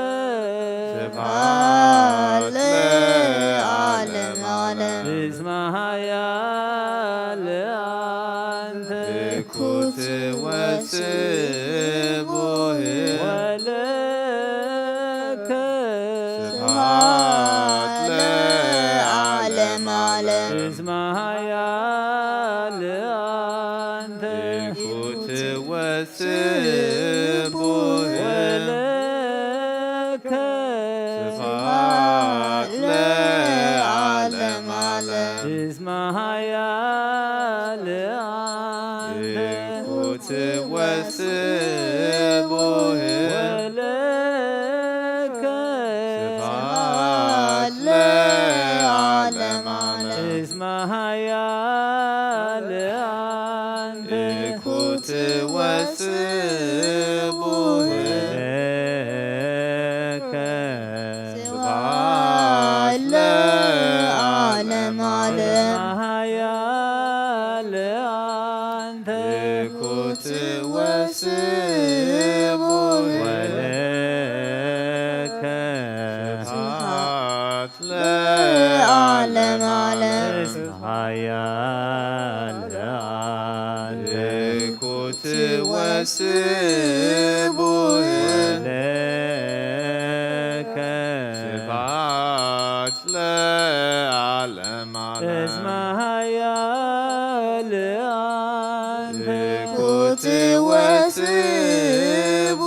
ስብሐት ለዓለመ ዓለም። እስመ ኃያል አንተ ትኩት ወስቡ ወለከ ስብሐት ለዓለመ ዓለም። እስመ ኃያል አንተ ትኩት ወስቡ ወለከ ስብሐት ለዓለመ ዓለም። እስመ ኃያል አንተ ትኩት ወስቡ ወለከ ስብሐት ለዓለመ ዓለም። እስመ ኃያል አንተ ትኩት ወስቡ ወለከ ስብሐት ለዓለመ ዓለም። ኃያል አንተ ትኩት ወስቡ ወለከ ስብሐት ለዓለመ ዓለም። ኃያል አንተ ትኩት ወስቡ ወለከ ስብሐት ለዓለመ ዓለም። እስመ ኃያል አንተ ትኩት ወስቡ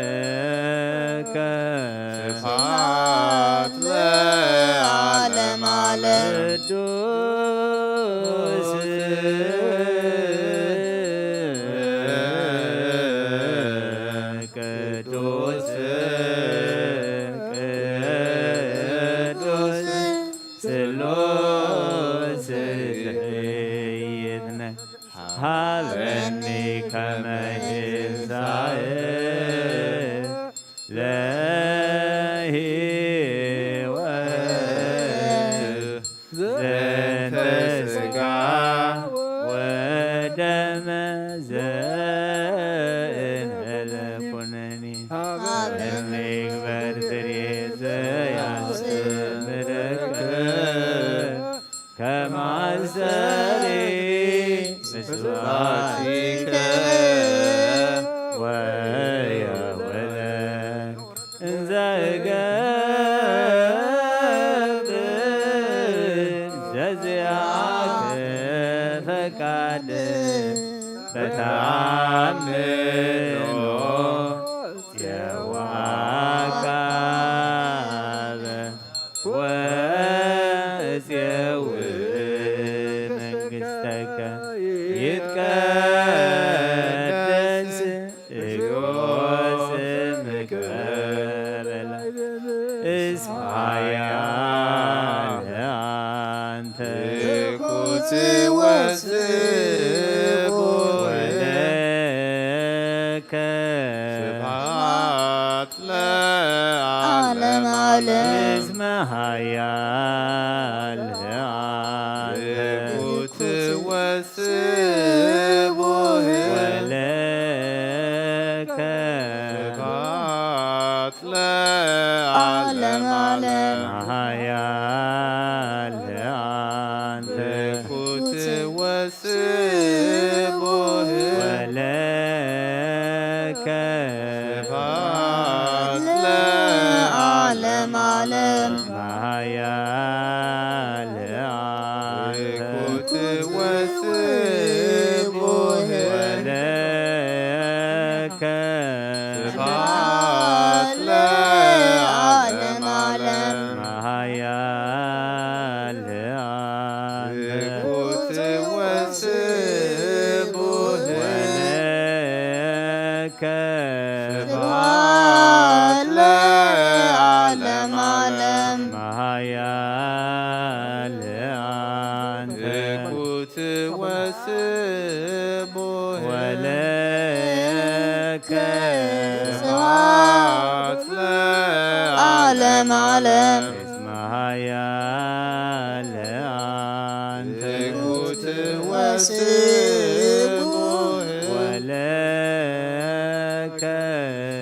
ወለከ ስብሐት ለዓለመ ዓለም። ቅዱስ ቅዱስ ቅዱስ ስሉስ ይትነ ሀበኒ ከመ ይንሳኤ ለሕይወት ዘንተ ሥጋ ወደመ ዘእንበለ ኩነኔ። ሀበኒ ግበር ትርኢት ዘያስተምረከ ከመ አስተርኢ ምስባቲከ ወየወለክ እንዘ እገብር ዘዚአከ ፈቃድ በተአምኖ ጼዋካበ ወእፄው መንግሥተከ ይትቀደስ እግዚኦ ስምከ በላ እስመ ኃያል አንተ ትኩት ወስቡ ወለከ ስብሐት ለዓለመ ዓለም። እስመ ኃያል ዓለም ዓለም። እስመ ኃያል ኣንተ ትኩት ወስቡሕ ወለከ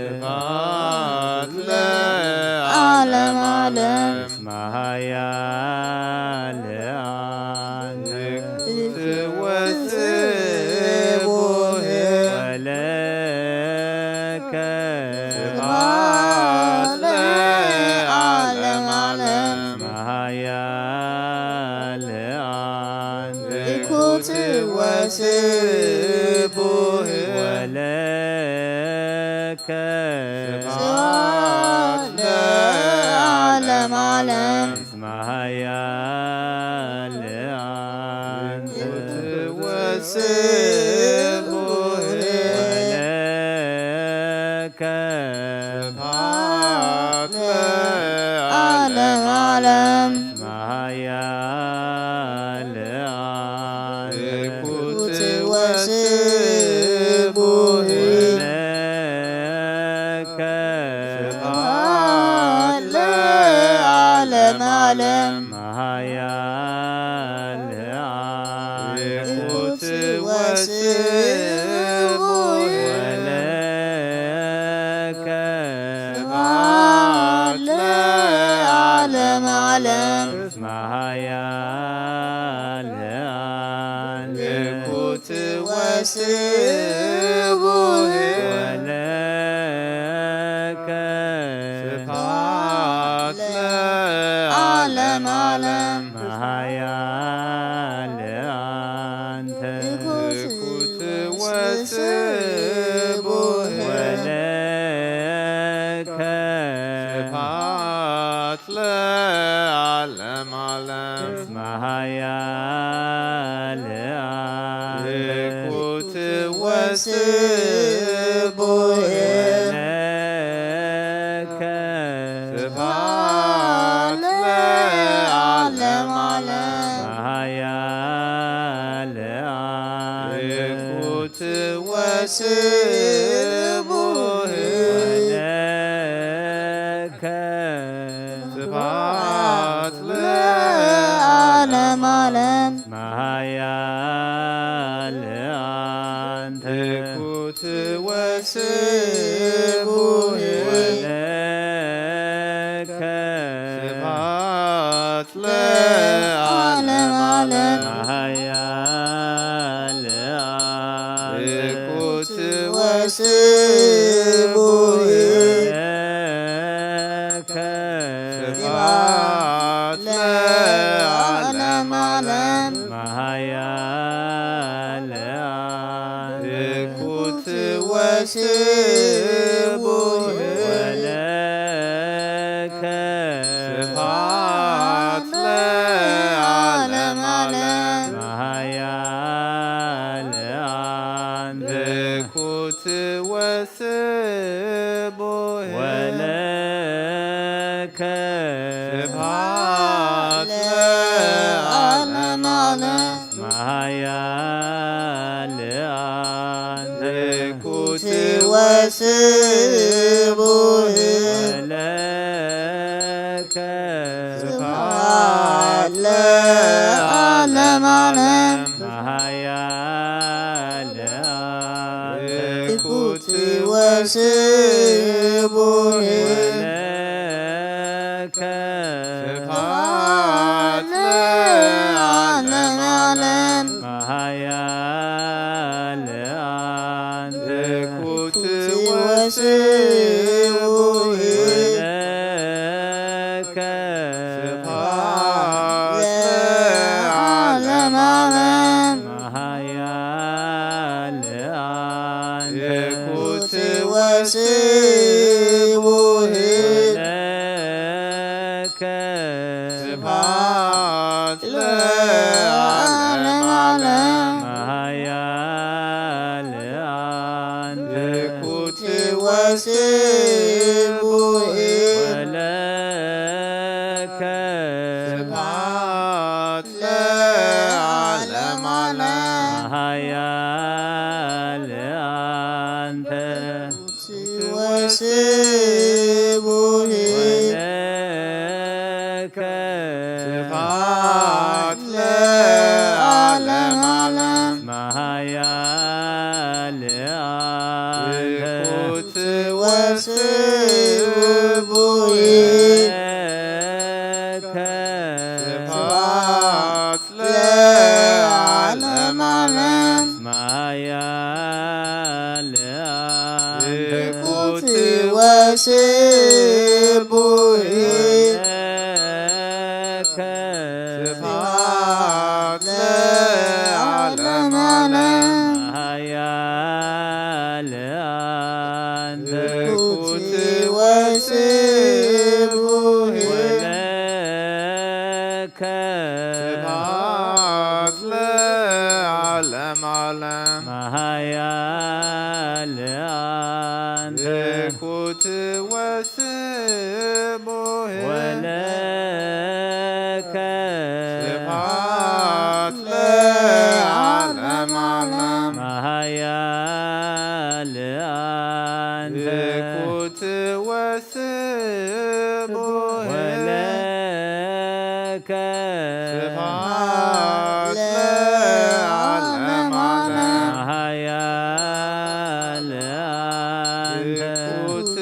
ስብሐት ለዓለም ዓለም። እስመ ኃያል ኣንተ ትኩት ወስቡሕ ወለከ ስብሐት ለዓለም ዓለም። እስመ ኃያል ኣንተ ትኩት ወስቡሕ ወለከ ስብሐት ለዓለም ዓለም። እስመ ኃያል ኣንተ ትኩት ወስቡሕ ወለከ ስብሐት ለዓለም ዓለም። እስመ ኃያል ኣንተ ትኩት ወስቡሕ ወለከ ስብሐት ለዓለም ዓለም። እስመ ኃያል ኣንተ ትኩት ወስቡሕ ወለከ ስብሐት ለዓለም ዓለም። እስመ ኃያል ኣንተ ትኩት ወስቡሕ ወለከ ስብሐት ለዓለም ዓለም። እስመ ኃያል ኣንተ ትኩት ወስቡሕ ወለከ ስብሐት ለዓለም ዓለም። እስመ ኃያል ኣንተ ትኩት ወስቡሕ ወለከ ስብሐት ለዓለም ዓለም። እስመ ኃያል ኣንተ ትኩት ወስቡሕ ወለከ ስብሐት ለዓለም ዓለም። እስመ ኃያል ኣንተ ትኩት ወስቡሕ ወለከ ስብሐት ለዓለም ዓለም። ኃያል ትኩት ወስቡሕ ወለከ ስብሐት ለዓለም ዓለም። ኃያል ትኩት ወስቡሕ ወለከ ስብሐት ለዓለም ዓለም። ኃያል ትኩት ወስቡሕ ወለከ ስብሐት ለዓለም ዓለም። ኃያል ትኩት ወስቡሕ ወለከ ስብሐት ለዓለም ዓለም። ኃያል ትኩት ወስቡሕ ወለከ ወስቡህ ለከ ስብሐት ለዓለመ ዓለም። ኃያል አንተ ትኩት ወስቡህ ወለከ ስብሐት ለዓለመ ዓለም። ኃያል አንተ ትኩት ወስቡህ ወለከ ስብሐት ለዓለመ ዓለም። ኃያል አንተ ትኩት ወስቡህ ወለከ ስብሐት ለዓለመ ዓለም። ኃያል አንተ ትኩት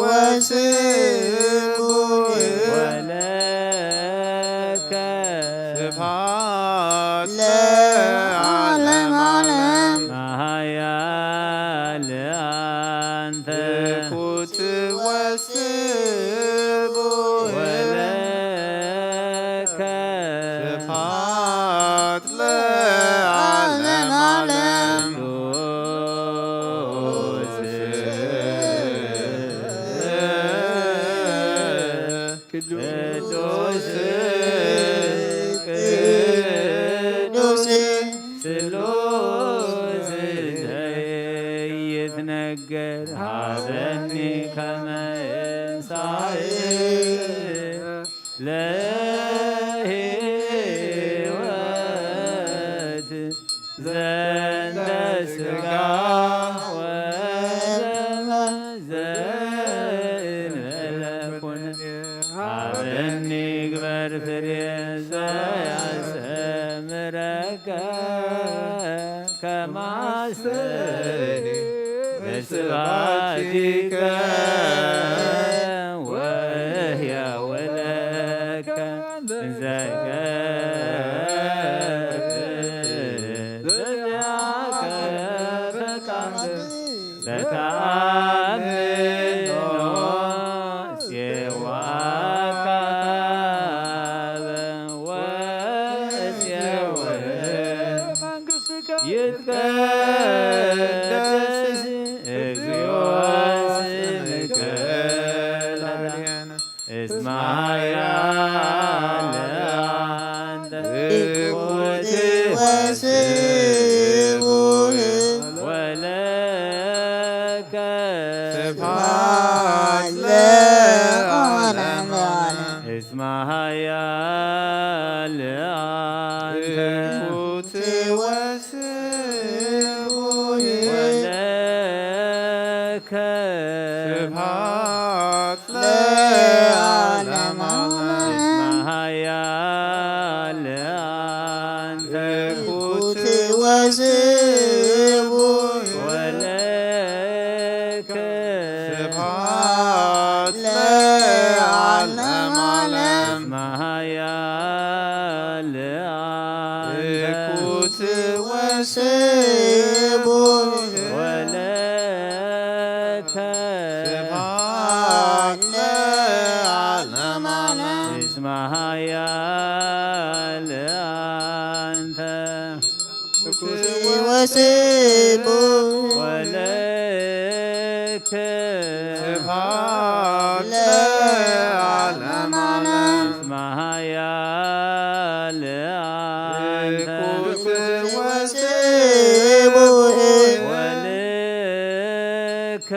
ወስቡህ ወለከ ስብሐት ለዓለመ ዓለም። ኃያል አንተ ትኩት ወስቡህ ወለከ ስብሐት ለዓለመ ዓለም። ቅዱስ ቅዱስ ስሉስ ዘይትነገር ሀበኒ ከመ እንሳኤ ለሕይወት ዘንተ ስጋ ወደመ ዘእንበለ ኩነኔ ሀበኒ ግበር ፍሬ ዘያስተምረከ ከማስተኒ በስብሐቲከ ወሕያው ለከ እንዘ እገብር ዘዚአከ ፈቃድ በተአምኖ ሴዋካበ ወሴወ መንግሥትከ ይትቀደስ እግዚኦ ስምከ ለዓለም። እስመ ኃያል አንተ ትኩት ወስቡህ ወለከ ስብሐት ለዓለመ ዓለም። እስመ ኃያል አንተ ትኩት ወስቡህ ወለከ ስብሐት ለዓለመ ዓለም። እስመ ኃያል አንተ ትኩት ወስቡህ ወለከ ስብሐት ለዓለመ ዓለም። እስመ ኃያል አንተ ትኩት ወስቡህ ወለከ ስብሐት ለዓለመ ዓለም። እስመ ኃያል አንተ ትኩት ወስቡህ ወለከ ስብሐት ለዓለመ ዓለም። እስመ ኃያል አንተ ትኩት ወስቡህ ወለከ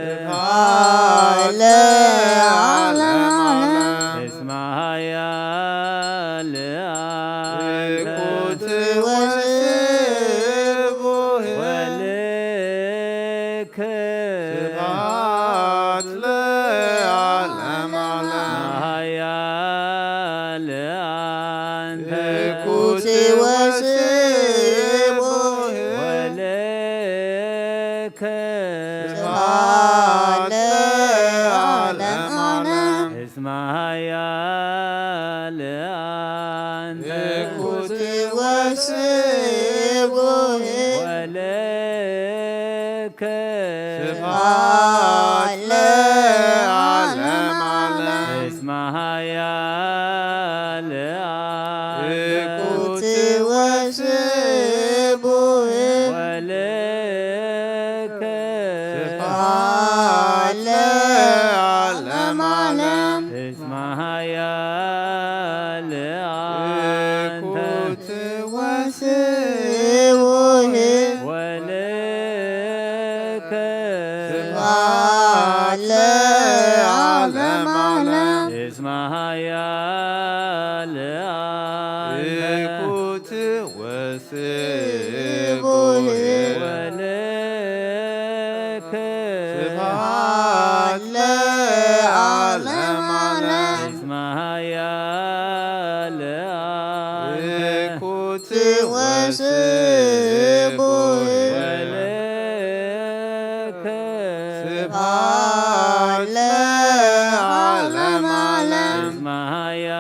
ስብሐት ለዓለመ ዓለም። እስመ ኃያል አንተ ትኩት ወስቡህ ወለከ ስብሐት ለዓለመ ዓለም። ኃያል አንተ ትኩት ወስቡህ ወለከ ስብሐት ለዓለመ ዓለም። እስመ ኃያል አንተ ትኩት ወስቡህ ወለከ ስብሐት ለዓለመ እስመ ኃያል አንተ እኩት ወስቡሕ ወልከ ስብሐት ለዓለመ ዓለም። እስመ ኃያል አንተ እኩት ወስቡሕ ወልከ ስብሐት ለዓለመ ዓለም። እስመ ኃያል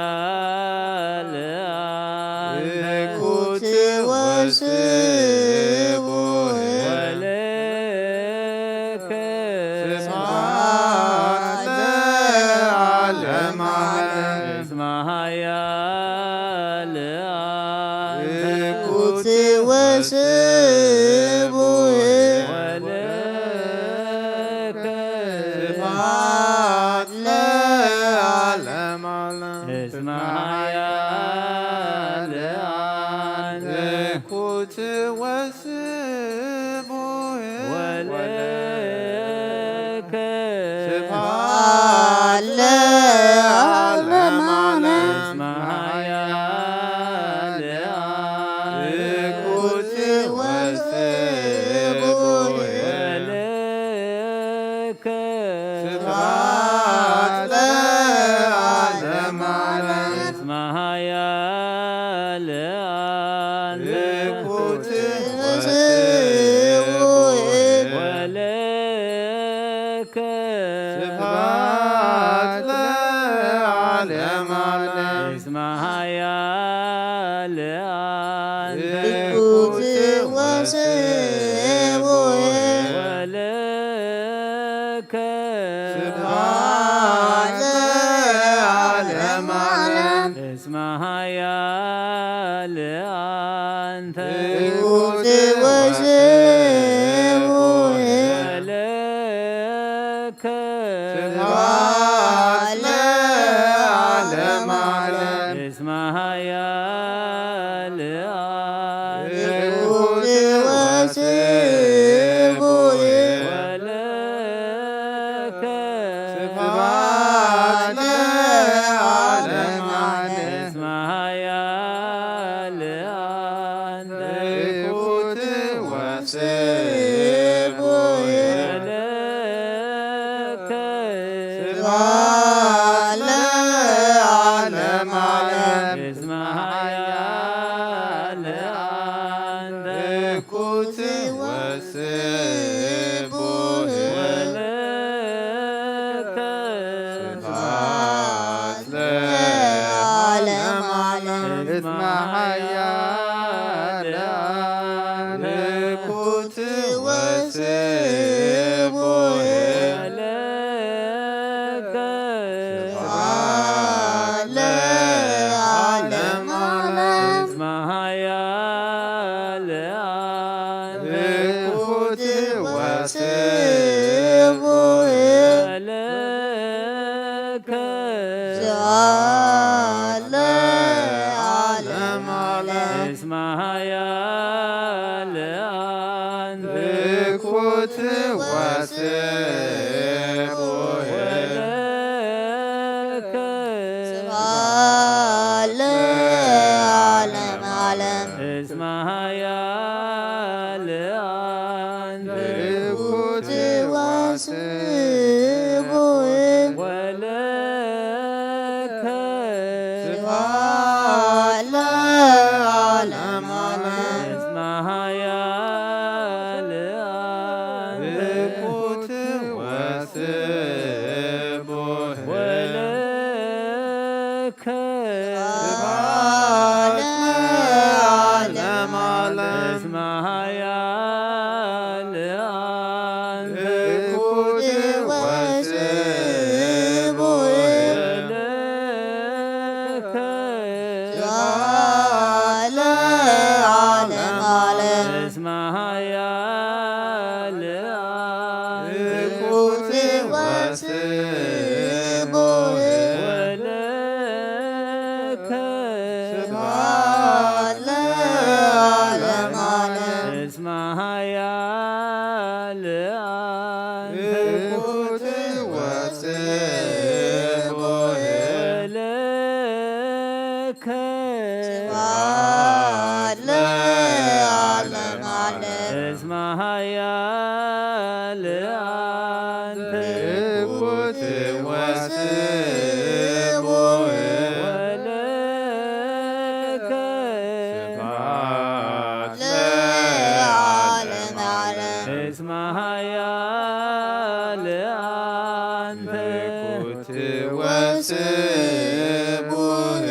ወስቡህ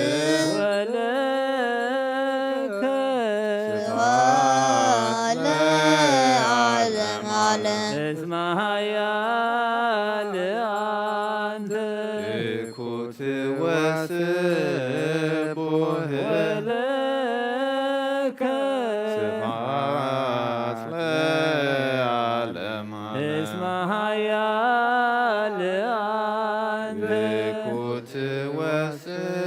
ወለከ ስብሐት ለዓለመ ዓለም። እስመ ኃያል አንተ። ትኩት ወስቡህ ወለከ ስብሐት ለዓለመ ዓለም። እስመ ኃያል አንተ። ትኩት ወስቡህ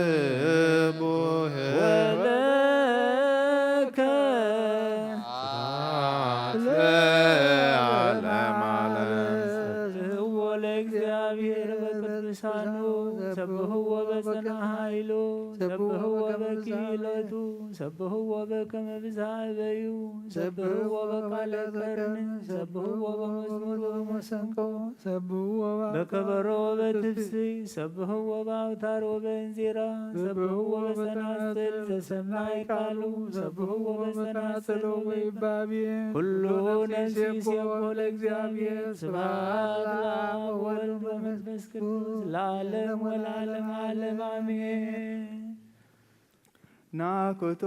ወለከ ስብሐት ለዓለመ ዓለም። ሰብሕዎ ለእግዚአብሔር በቅዱሳኑ፣ ሰብሕዎ በጽንዓ ኃይሉ፣ ሰብሕዎ በክህሎቱ፣ ሰብሕዎ በከመ ብዝሃ እበዩ፣ ሰብሕዎ በቃለ ቀርን፣ ሰብሕዎ በመዝሙር ወበመሰንቆ፣ ሰብሕዎ በከበሮ በትፍስይ፣ ሰብሕዎ በአውታር ወበእንዚራ፣ ሰብሕዎ በጸናጽል ዘሰማይ ቃሉ፣ ሰብሕዎ በጸናጽል ወበይባቤ። ኩሉ ነፍስ ይሴብሖ ለእግዚአብሔር። ስብሐት ለአብ ወወልድ ወመንፈስ ቅዱስ ለዓለም ወለዓለም ዓለም አሜን። ናኩቶ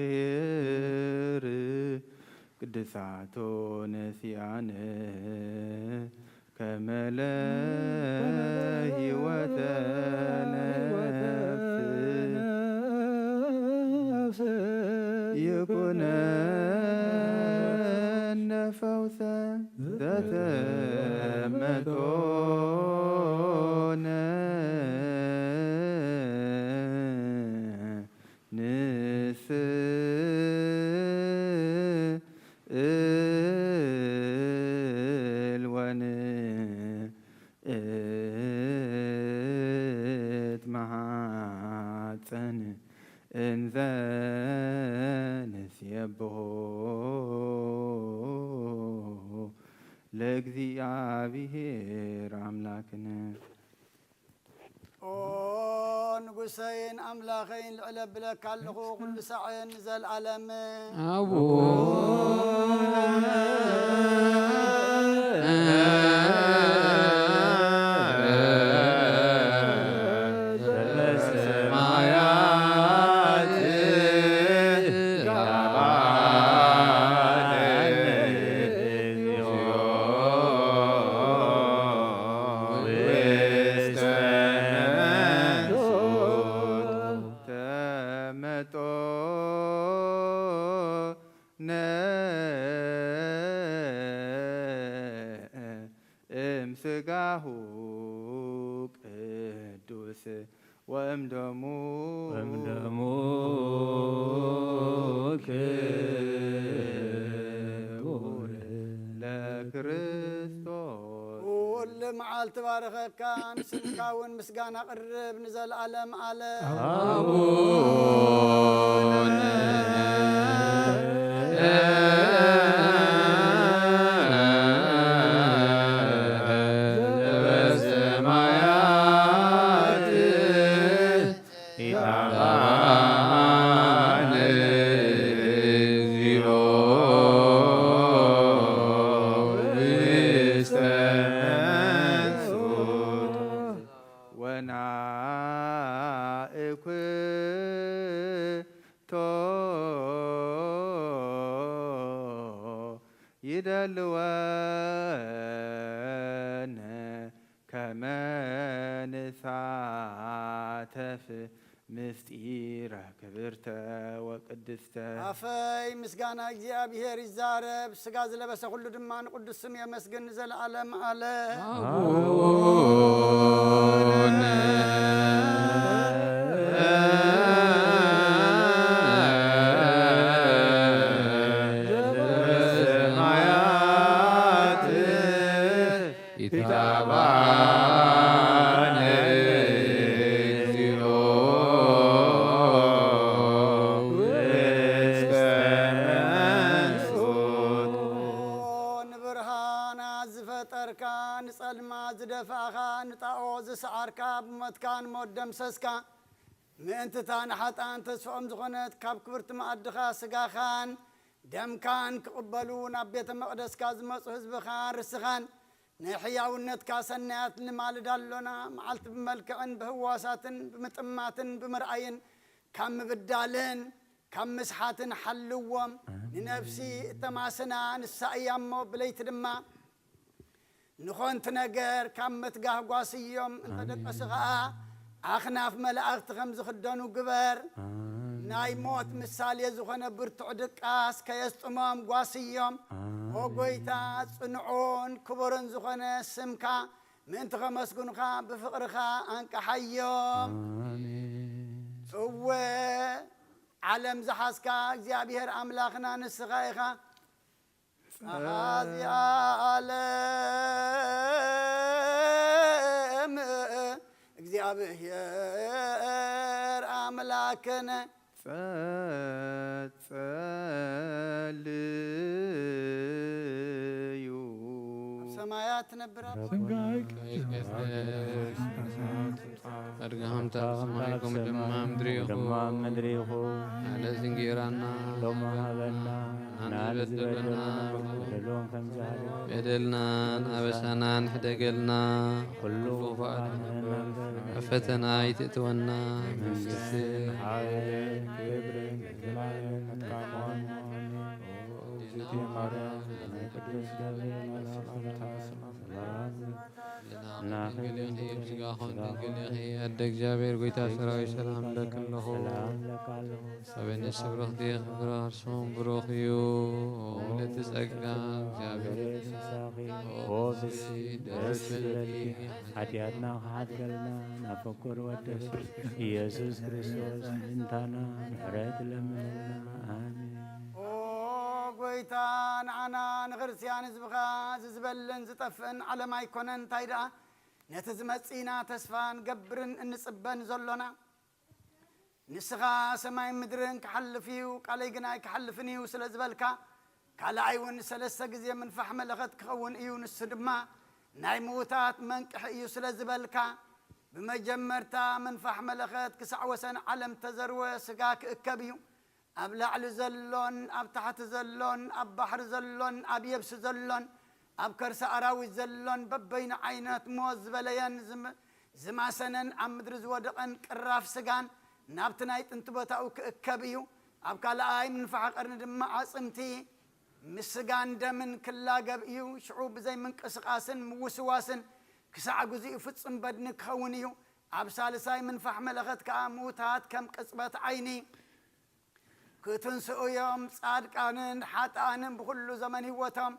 ለእግዚአብሔር ቅድሳቶ ነሲአነ ከመ ለህይወተ ነፍስ ይኩነነ ፈውሰ ዘተመቶነ ንስእል ወንእትማሐፀን እንዘ ንሴብሖ ለእግዚአብሔር አምላክነ። ኦ ንጉሰይን ኣምላኸይን፣ ልዕል ኣብለካ ኣለኹ፣ ኩሉ ሳዕን ንዘለዓለም። ኣቡነ ዘበሰማያት፣ ይትባረክ ስምከ፣ ውስተ መንሱት ተመጦነ እምስጋሁ ቅዱስ ወእምደሙ ወእምደሙ ክቡር ለክርስቶስ። ኩሉ መዓልቲ ባርኸካ፣ ንስምካ እውን ምስጋና ቅርብ ንዘለዓለም ዓለም። ኣቡነ ዘበሰማያት ይትባረክ ስምከ፣ እግዚኦ ውስተ መንሱት ወናእኩቶ ይደልወነ ከመ ንሳተፍ ምስጢረ ክብርተ ወቅድስተ። ኣፈይ ምስጋና እግዚኣብሔር ይዛረብ፣ ስጋ ዝለበሰ ኩሉ ድማ ንቅዱስ ስም የመስግን ንዘለዓለም ዓለም። ኣቡነ ዘበሰማያት ይትባረክ እግዚኦ ውስተ መንሱት። ንብርሃናት ዝፈጠርካ፣ ንጸልማት ዝደፋእካ፣ ንጣዖት ዝሰዓርካ፣ ብሞትካ ንሞት ደምሰስካ፣ ምእንትታ ንሓጥኣን ተስፋኦም ዝኾነት ካብ ክብርቲ መኣድኻ ስጋኻን ደምካን ክቕበሉ ናብ ቤተ መቕደስካ ዝመጹ ህዝብኻ ርስኻን ናይ ሕያውነትካ ሰናያት ንማልድ ኣሎና። መዓልቲ ብመልክዕን ብህዋሳትን ብምጥማትን ብምርኣይን ካብ ምብዳልን ካብ ምስሓትን ሓልዎም። ንነፍሲ እተማስና ንሳ እያ እሞ ብለይቲ ድማ ንኾንቲ ነገር ካብ ምትጋህ ጓስዮም እንተደቀሱ ኸኣ ኣኽናፍ መላእኽቲ ከም ዝኽደኑ ግበር። ናይ ሞት ምሳሌ ዝኾነ ብርቱዕ ድቃስ ከየስጥሞም ጓስዮም። ኦ ጎይታ፣ ጽኑዑን ክቡርን ዝኾነ ስምካ ምእንቲ ኸመስግኑኻ ብፍቕርኻ ኣንቅሓዮም። እወ፣ ዓለም ዝሓዝካ እግዚኣብሔር ኣምላኽና ንስኻ ኢኻ። ኣሃዚ ዓለም እግዚኣብሔር ኣምላክን ጸልዩ። ኣብ ሰማያት ትነብር ኣቦ፣ ስጋይ ይቀደስ፣ ፈቃድካ ከም ኣብ ሰማይ ከምኡ ድማ ኣብ ምድሪ ይኹን። ድማ ኣብ ምድሪ ይኹን። ዕለት እንጌራና ሎሚ ሃበና፣ ንዓና ዝበደለና በደልና፣ በደልናን ኣበሳናን ሕደገልና፣ ኩሉ ክፉእ ኣድሕነና፣ ኣብ ፈተና ኣይትእትወና፣ መንግስትን ሓይልን ክብርን ለዘለዓለሙ ኣሜን። እግዝእትየ ማርያም፣ ናይ ቅዱስ ገብርኤል መልኣክ ሰላምታ ሰላም እልኪ፣ ድንግል ኢኺ፣ ኣብ ስጋኹም ድንግል ኢኺ። ኣደ እግዚኣብሔር፣ ጎይታ ሰራዊት፣ ሰላም እለኪ ኣለኹ። ሰላም እለኪ ኣለኹ። ሰበይነሽ ብርኽቲ ኢኺ፣ ፍረ ከርስኹም ብሩኽ እዩ። ወለቲ ጸጋ፣ እግዚኣብሔር ምሳኺ፣ ኦ ፍስሕቲ፣ ደስ ይበልኪ፣ ሓጢኣትና ክሓድገልና ናብ ፍቁር ወድኺ ኢየሱስ ክርስቶስ ምእንታና ምሕረት ለምንልና። ኣሜን። ኦ ጎይታ፣ ንዓና ንክርስትያን ህዝብኻ፣ እዚ ዝበልን ዝጠፍእን ዓለም ኣይኮነን፣ እንታይ ደኣ ነቲ ዝመጽእና ተስፋ ንገብርን እንጽበን ዘሎና። ንስኻ ሰማይን ምድርን ክሓልፍ እዩ፣ ቃለይ ግን ኣይክሓልፍን እዩ ስለ ዝበልካ፣ ካልኣይ እውን ሰለስተ ግዜ ምንፋሕ መለኸት ክኸውን እዩ፣ ንሱ ድማ ናይ ምዉታት መንቅሒ እዩ ስለ ዝበልካ፣ ብመጀመርታ ምንፋሕ መለኸት ክሳዕ ወሰን ዓለም ተዘርወ ስጋ ክእከብ እዩ። ኣብ ላዕሊ ዘሎን ኣብ ታሕቲ ዘሎን ኣብ ባሕሪ ዘሎን ኣብ የብሲ ዘሎን ኣብ ከርሲ ኣራዊት ዘሎን በበይኑ ዓይነት ሞት ዝበለየን ዝም-፣ ዝማሰነን ኣብ ምድሪ ዝወደቐን ቅራፍ ስጋን ናብቲ ናይ ጥንቲ ቦታኡ ክእከብ እዩ። ኣብ ካልኣይ ምንፋሕ ቀርኒ ድማ ኣጽምቲ ምስ ስጋን ደምን ክላገብ እዩ። ሽዑ ብዘይ ምንቅስቓስን ምውስዋስን ክሳዕ ግዜኡ ፍጹም በድኒ ክኸውን እዩ። ኣብ ሳልሳይ ምንፋሕ መለኸት ከኣ ምዉታት ከም ቅጽበት ዓይኒ ክትንስኡ እዮም። ጻድቃንን ሓጥኣንን ብኹሉ ዘመን ህይወቶም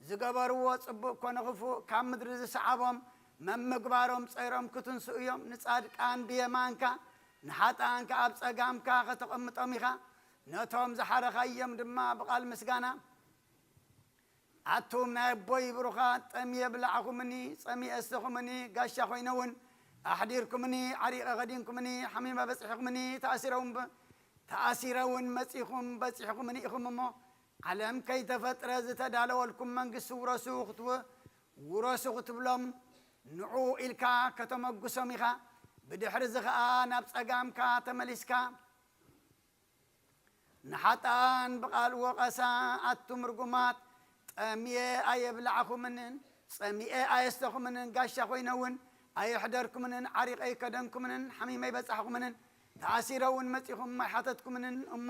ዝገበርዎ ጽቡቕ ኮነ ክፉእ ካብ ምድሪ ዝሰዓቦም መምግባሮም ጸይሮም ክትንስኡ እዮም። ንጻድቃን ብየማንካ ንሓጥኣን ከኣ ኣብ ጸጋምካ ከተቐምጦም ኢኻ። ነቶም ዝሓረኻዮም ድማ ብቓል ምስጋና ኣቱም ናይ ኣቦይ ብሩኻት፣ ጠምየ ብላዕኹምኒ፣ ጸሚኤ ኣስተኹምኒ፣ ጋሻ ኮይነ እውን ኣሕዲርኩምኒ፣ ዓሪቐ ከዲንኩምኒ፣ ሓሚመ በጺሕኩምኒ፣ ተኣሲረ እውን ብ-፣ ተኣሲረ እውን መጺኹም በጺሕኩምኒ ኢኹም እሞ፣ ዓለም ከይተፈጥረ ዝተዳለወልኩም መንግስቲ ውረሱ ክትው-፣ ውረሱ ክትብሎም ንዑ ኢልካ ከተመጉሶም ኢኻ። ብድሕሪ እዚ ኸኣ ናብ ጸጋምካ ተመሊስካ፣ ንሓጥኣን ብቓል ወቐሳ፣ ኣቱም ርጉማት፣ ጠምየ ኣየብላዕኹምንን፣ ጸሚኤ ኣየስተኹምንን፣ ጋሻ ኮይነ እውን ኣየሕደርኩምንን፣ ዓሪቐ ኣይከደንኩምንን፣ ሓሚመ ኣይበጻሕኹምንን፣ ተኣሲረ እውን መጺኹም ኣይሓተትኩምንን እሞ፣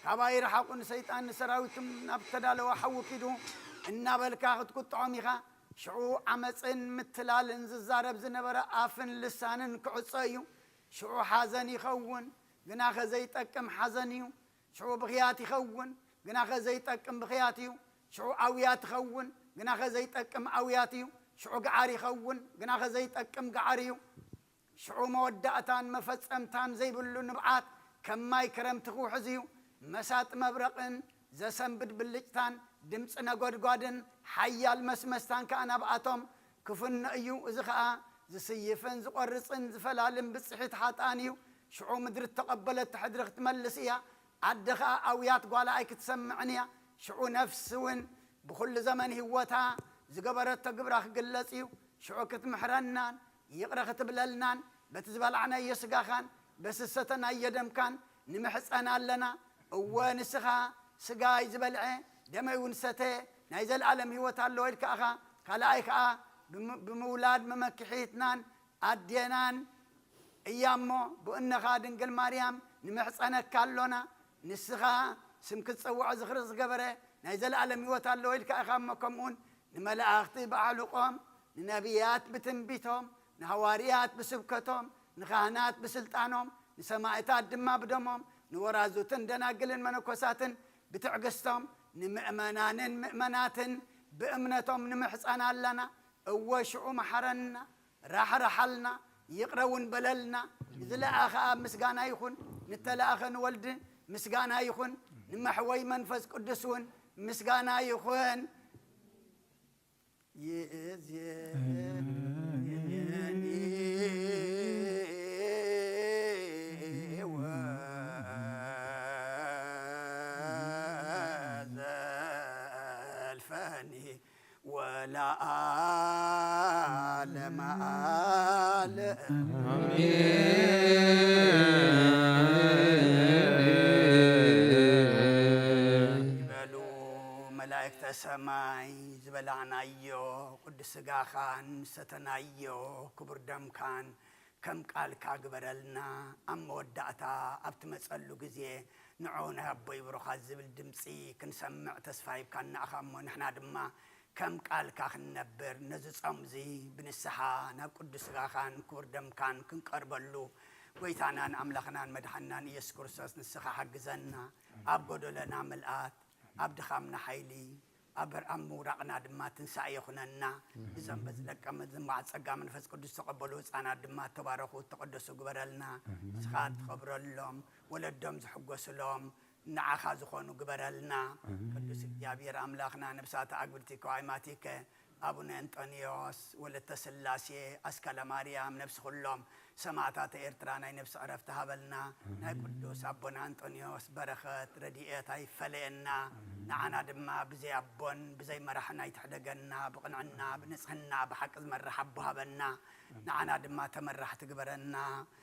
ካባይ ርሓቑ፣ ንሰይጣን ንሰራዊቱን ናብ ተዳለወ ሓዊ ኪዱ እናበልካ ክትቁጥዖም ኢኻ። ሽዑ ዓመጽን ምትላልን ዝዛረብ ዝነበረ ኣፍን ልሳንን ክዕጾ እዩ። ሽዑ ሓዘን ይኸውን፣ ግናኸ ዘይጠቅም ሓዘን እዩ። ሽዑ ብኽያት ይኸውን፣ ግናኸ ዘይጠቅም ብኽያት እዩ። ሽዑ ኣውያት ይኸውን፣ ግናኸ ዘይጠቅም ኣውያት እዩ። ሽዑ ገዓር ይኸውን፣ ግናኸ ዘይጠቅም ገዓር እዩ። ሽዑ መወዳእታን መፈጸምታን ዘይብሉ ንብዓት ከም ማይ ክረምቲ ክውሕዝ እዩ። መሳጢ መብረቕን ዘሰንብድ ብልጭታን ድምጺ ነጎድጓድን ሓያል መስመስታን ከኣ ናብኣቶም ክፍኖ እዩ። እዚ ኸኣ ዝስይፍን ዝቖርጽን ዝፈላልን ብጽሒት ሓጥኣን እዩ። ሽዑ ምድሪ እተቐበለቶ ሕድሪ ክትመልስ እያ። ኣደ ኸኣ ኣውያት ጓላ ኣይክትሰምዕን እያ። ሽዑ ነፍሲ እውን ብኹሉ ዘመን ህይወታ ዝገበረቶ ግብራ ክግለጽ እዩ። ሽዑ ክትምሕረናን ይቕረ ክትብለልናን በቲ ዝበላዕናዮ ስጋኻን በስሰተናዮ ደምካን ንምሕጸን ኣለና። እወ፣ ንስኻ ስጋይ ዝበልዐ ደመይ እውን ሰተ ናይ ዘለኣለም ህይወት ኣለዎ ኢልካ ኢኻ። ካልኣይ ከኣ ብም-፣ ብምውላድ መመክሒትናን ኣዴናን እያ እሞ፣ ብእነኻ ድንግል ማርያም ንምሕጸነካ ኣሎና። ንስኻ ስም ክትጸውዖ ዝኽሪ ዝገበረ ናይ ዘለኣለም ህይወት ኣለዎ ኢልካ ኢኻ እሞ፣ ከምኡውን ንመላእኽቲ ብኣዕሉቖም፣ ንነቢያት ብትንቢቶም፣ ንሃዋርያት ብስብከቶም፣ ንኻህናት ብስልጣኖም፣ ንሰማዕታት ድማ ብደሞም፣ ንወራዙትን ደናግልን መነኮሳትን ብትዕግስቶም፣ ንምእመናንን ምእመናትን ብእምነቶም ንምሕጸን ኣለና። እወ ሽዑ መሓረና፣ ራሕርሓልና፣ ይቕረ እውን በለልና። ንዝለኣኸ ኣብ ምስጋና ይኹን፣ ንተለኣኸ ንወልድ ምስጋና ይኹን፣ ንመሕወይ መንፈስ ቅዱስ እውን ምስጋና ይኹን። ይእዜኒ ወዘልፈኒ ወለዓለመ ዓለም። ይበሉ መላእክተ ሰማይ፣ ዝበላዕናዮ ቅዱስ ስጋኻን ዝሰተናዮ ክቡር ደምካን ከም ቃልካ ግበረልና። ኣብ መወዳእታ ኣብ ትመጸሉ ግዜ ንዑ ናይ ኣቦይ ብሩኻት ዝብል ድምጺ ክንሰምዕ ተስፋ ሂብካና ኢኻ እሞ፣ ንሕና ድማ ከም ቃልካ ክንነብር፣ ነዚ ጾም እዚ ብንስሓ ናብ ቅዱስ ስጋኻን ክቡር ደምካን ክንቀርበሉ፣ ጎይታናን ኣምላኽናን መድሓንናን ኢየሱስ ክርስቶስ ንስኻ ሓግዘና። ኣብ ጎደሎና ምልኣት፣ ኣብ ድኻምና ሓይሊ፣ ኣብ በር-፣ ኣብ ምውዳቕና ድማ ትንሳኤ ይኹነና። እዞም በዚ ደቀ መዝሙር ጸጋ መንፈስ ቅዱስ ዝተቐበሉ ህጻናት ድማ ተባረኹ፣ ተቐደሱ ግበረልና። ንስኻ ትኸብረሎም፣ ወለዶም ዝሕጎስሎም፣ ንዓኻ ዝኾኑ ግበረልና። ኣሜን። ቅዱስ እግዚኣብሔር ኣምላኽና፣ ነብሳተ ኣግብርቲ ከዋይማቲከ፣ ኣቡነ እንጦንዮስ፣ ወለተ ስላሴ፣ ኣስካለ ማርያም፣ ነብሲ ኩሎም ሰማዕታተ ኤርትራ ናይ ነብሲ ዕረፍቲ ሃበልና። ኣሜን። ናይ ቅዱስ ኣቦና እንጦንዮስ በረኸት ረድኤት ኣይፈለየና። ኣሜን። ንዓና ድማ ብዘይ ኣቦን ብዘይ መራሕን ኣይትሕደገና። ብቕንዕና፣ ብንጽህና፣ ብሓቂ ዝመርሕ ኣቦ ሃበና። ኣሜን። ንዓና ድማ ተመራሕቲ ግበረና።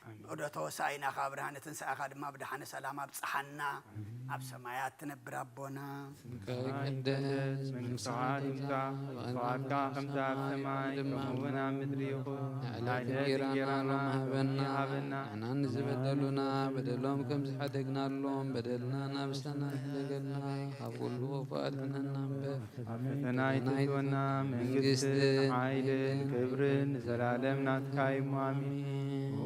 ኣሜን። ዑደተ ሆሳዕናኻ፣ ብርሃነ ትንሳኤኻ ድማ ብደሓነ ሰላም ኣብጽሓና። ኣሜን። ኣብ ሰማያት ትነብር ኣቦና፣ ስምካ ይቀደስ፣ መንግስትኻ ትምጻእ፣ ፍቓድካ ከምቲ ኣብ ሰማይ ከምኡ እውን ኣብ ምድሪ ይኹን። ንዕለተ እንጌራና ሎሚ ሃበና፣ ንሕና ንዝበደሉና በደሎም ከም ዝሓደግናሎም በደልና ናብ ሰማይ ይሕደገልና፣ ካብ ኩሉ ክፉእ ኣድሕነና እምበር። ኣብ ፈተና ኣይትእትወና፣ መንግስትን ሓይልን ክብርን ንዘላለም ናትካ እዩ። ኣሜን።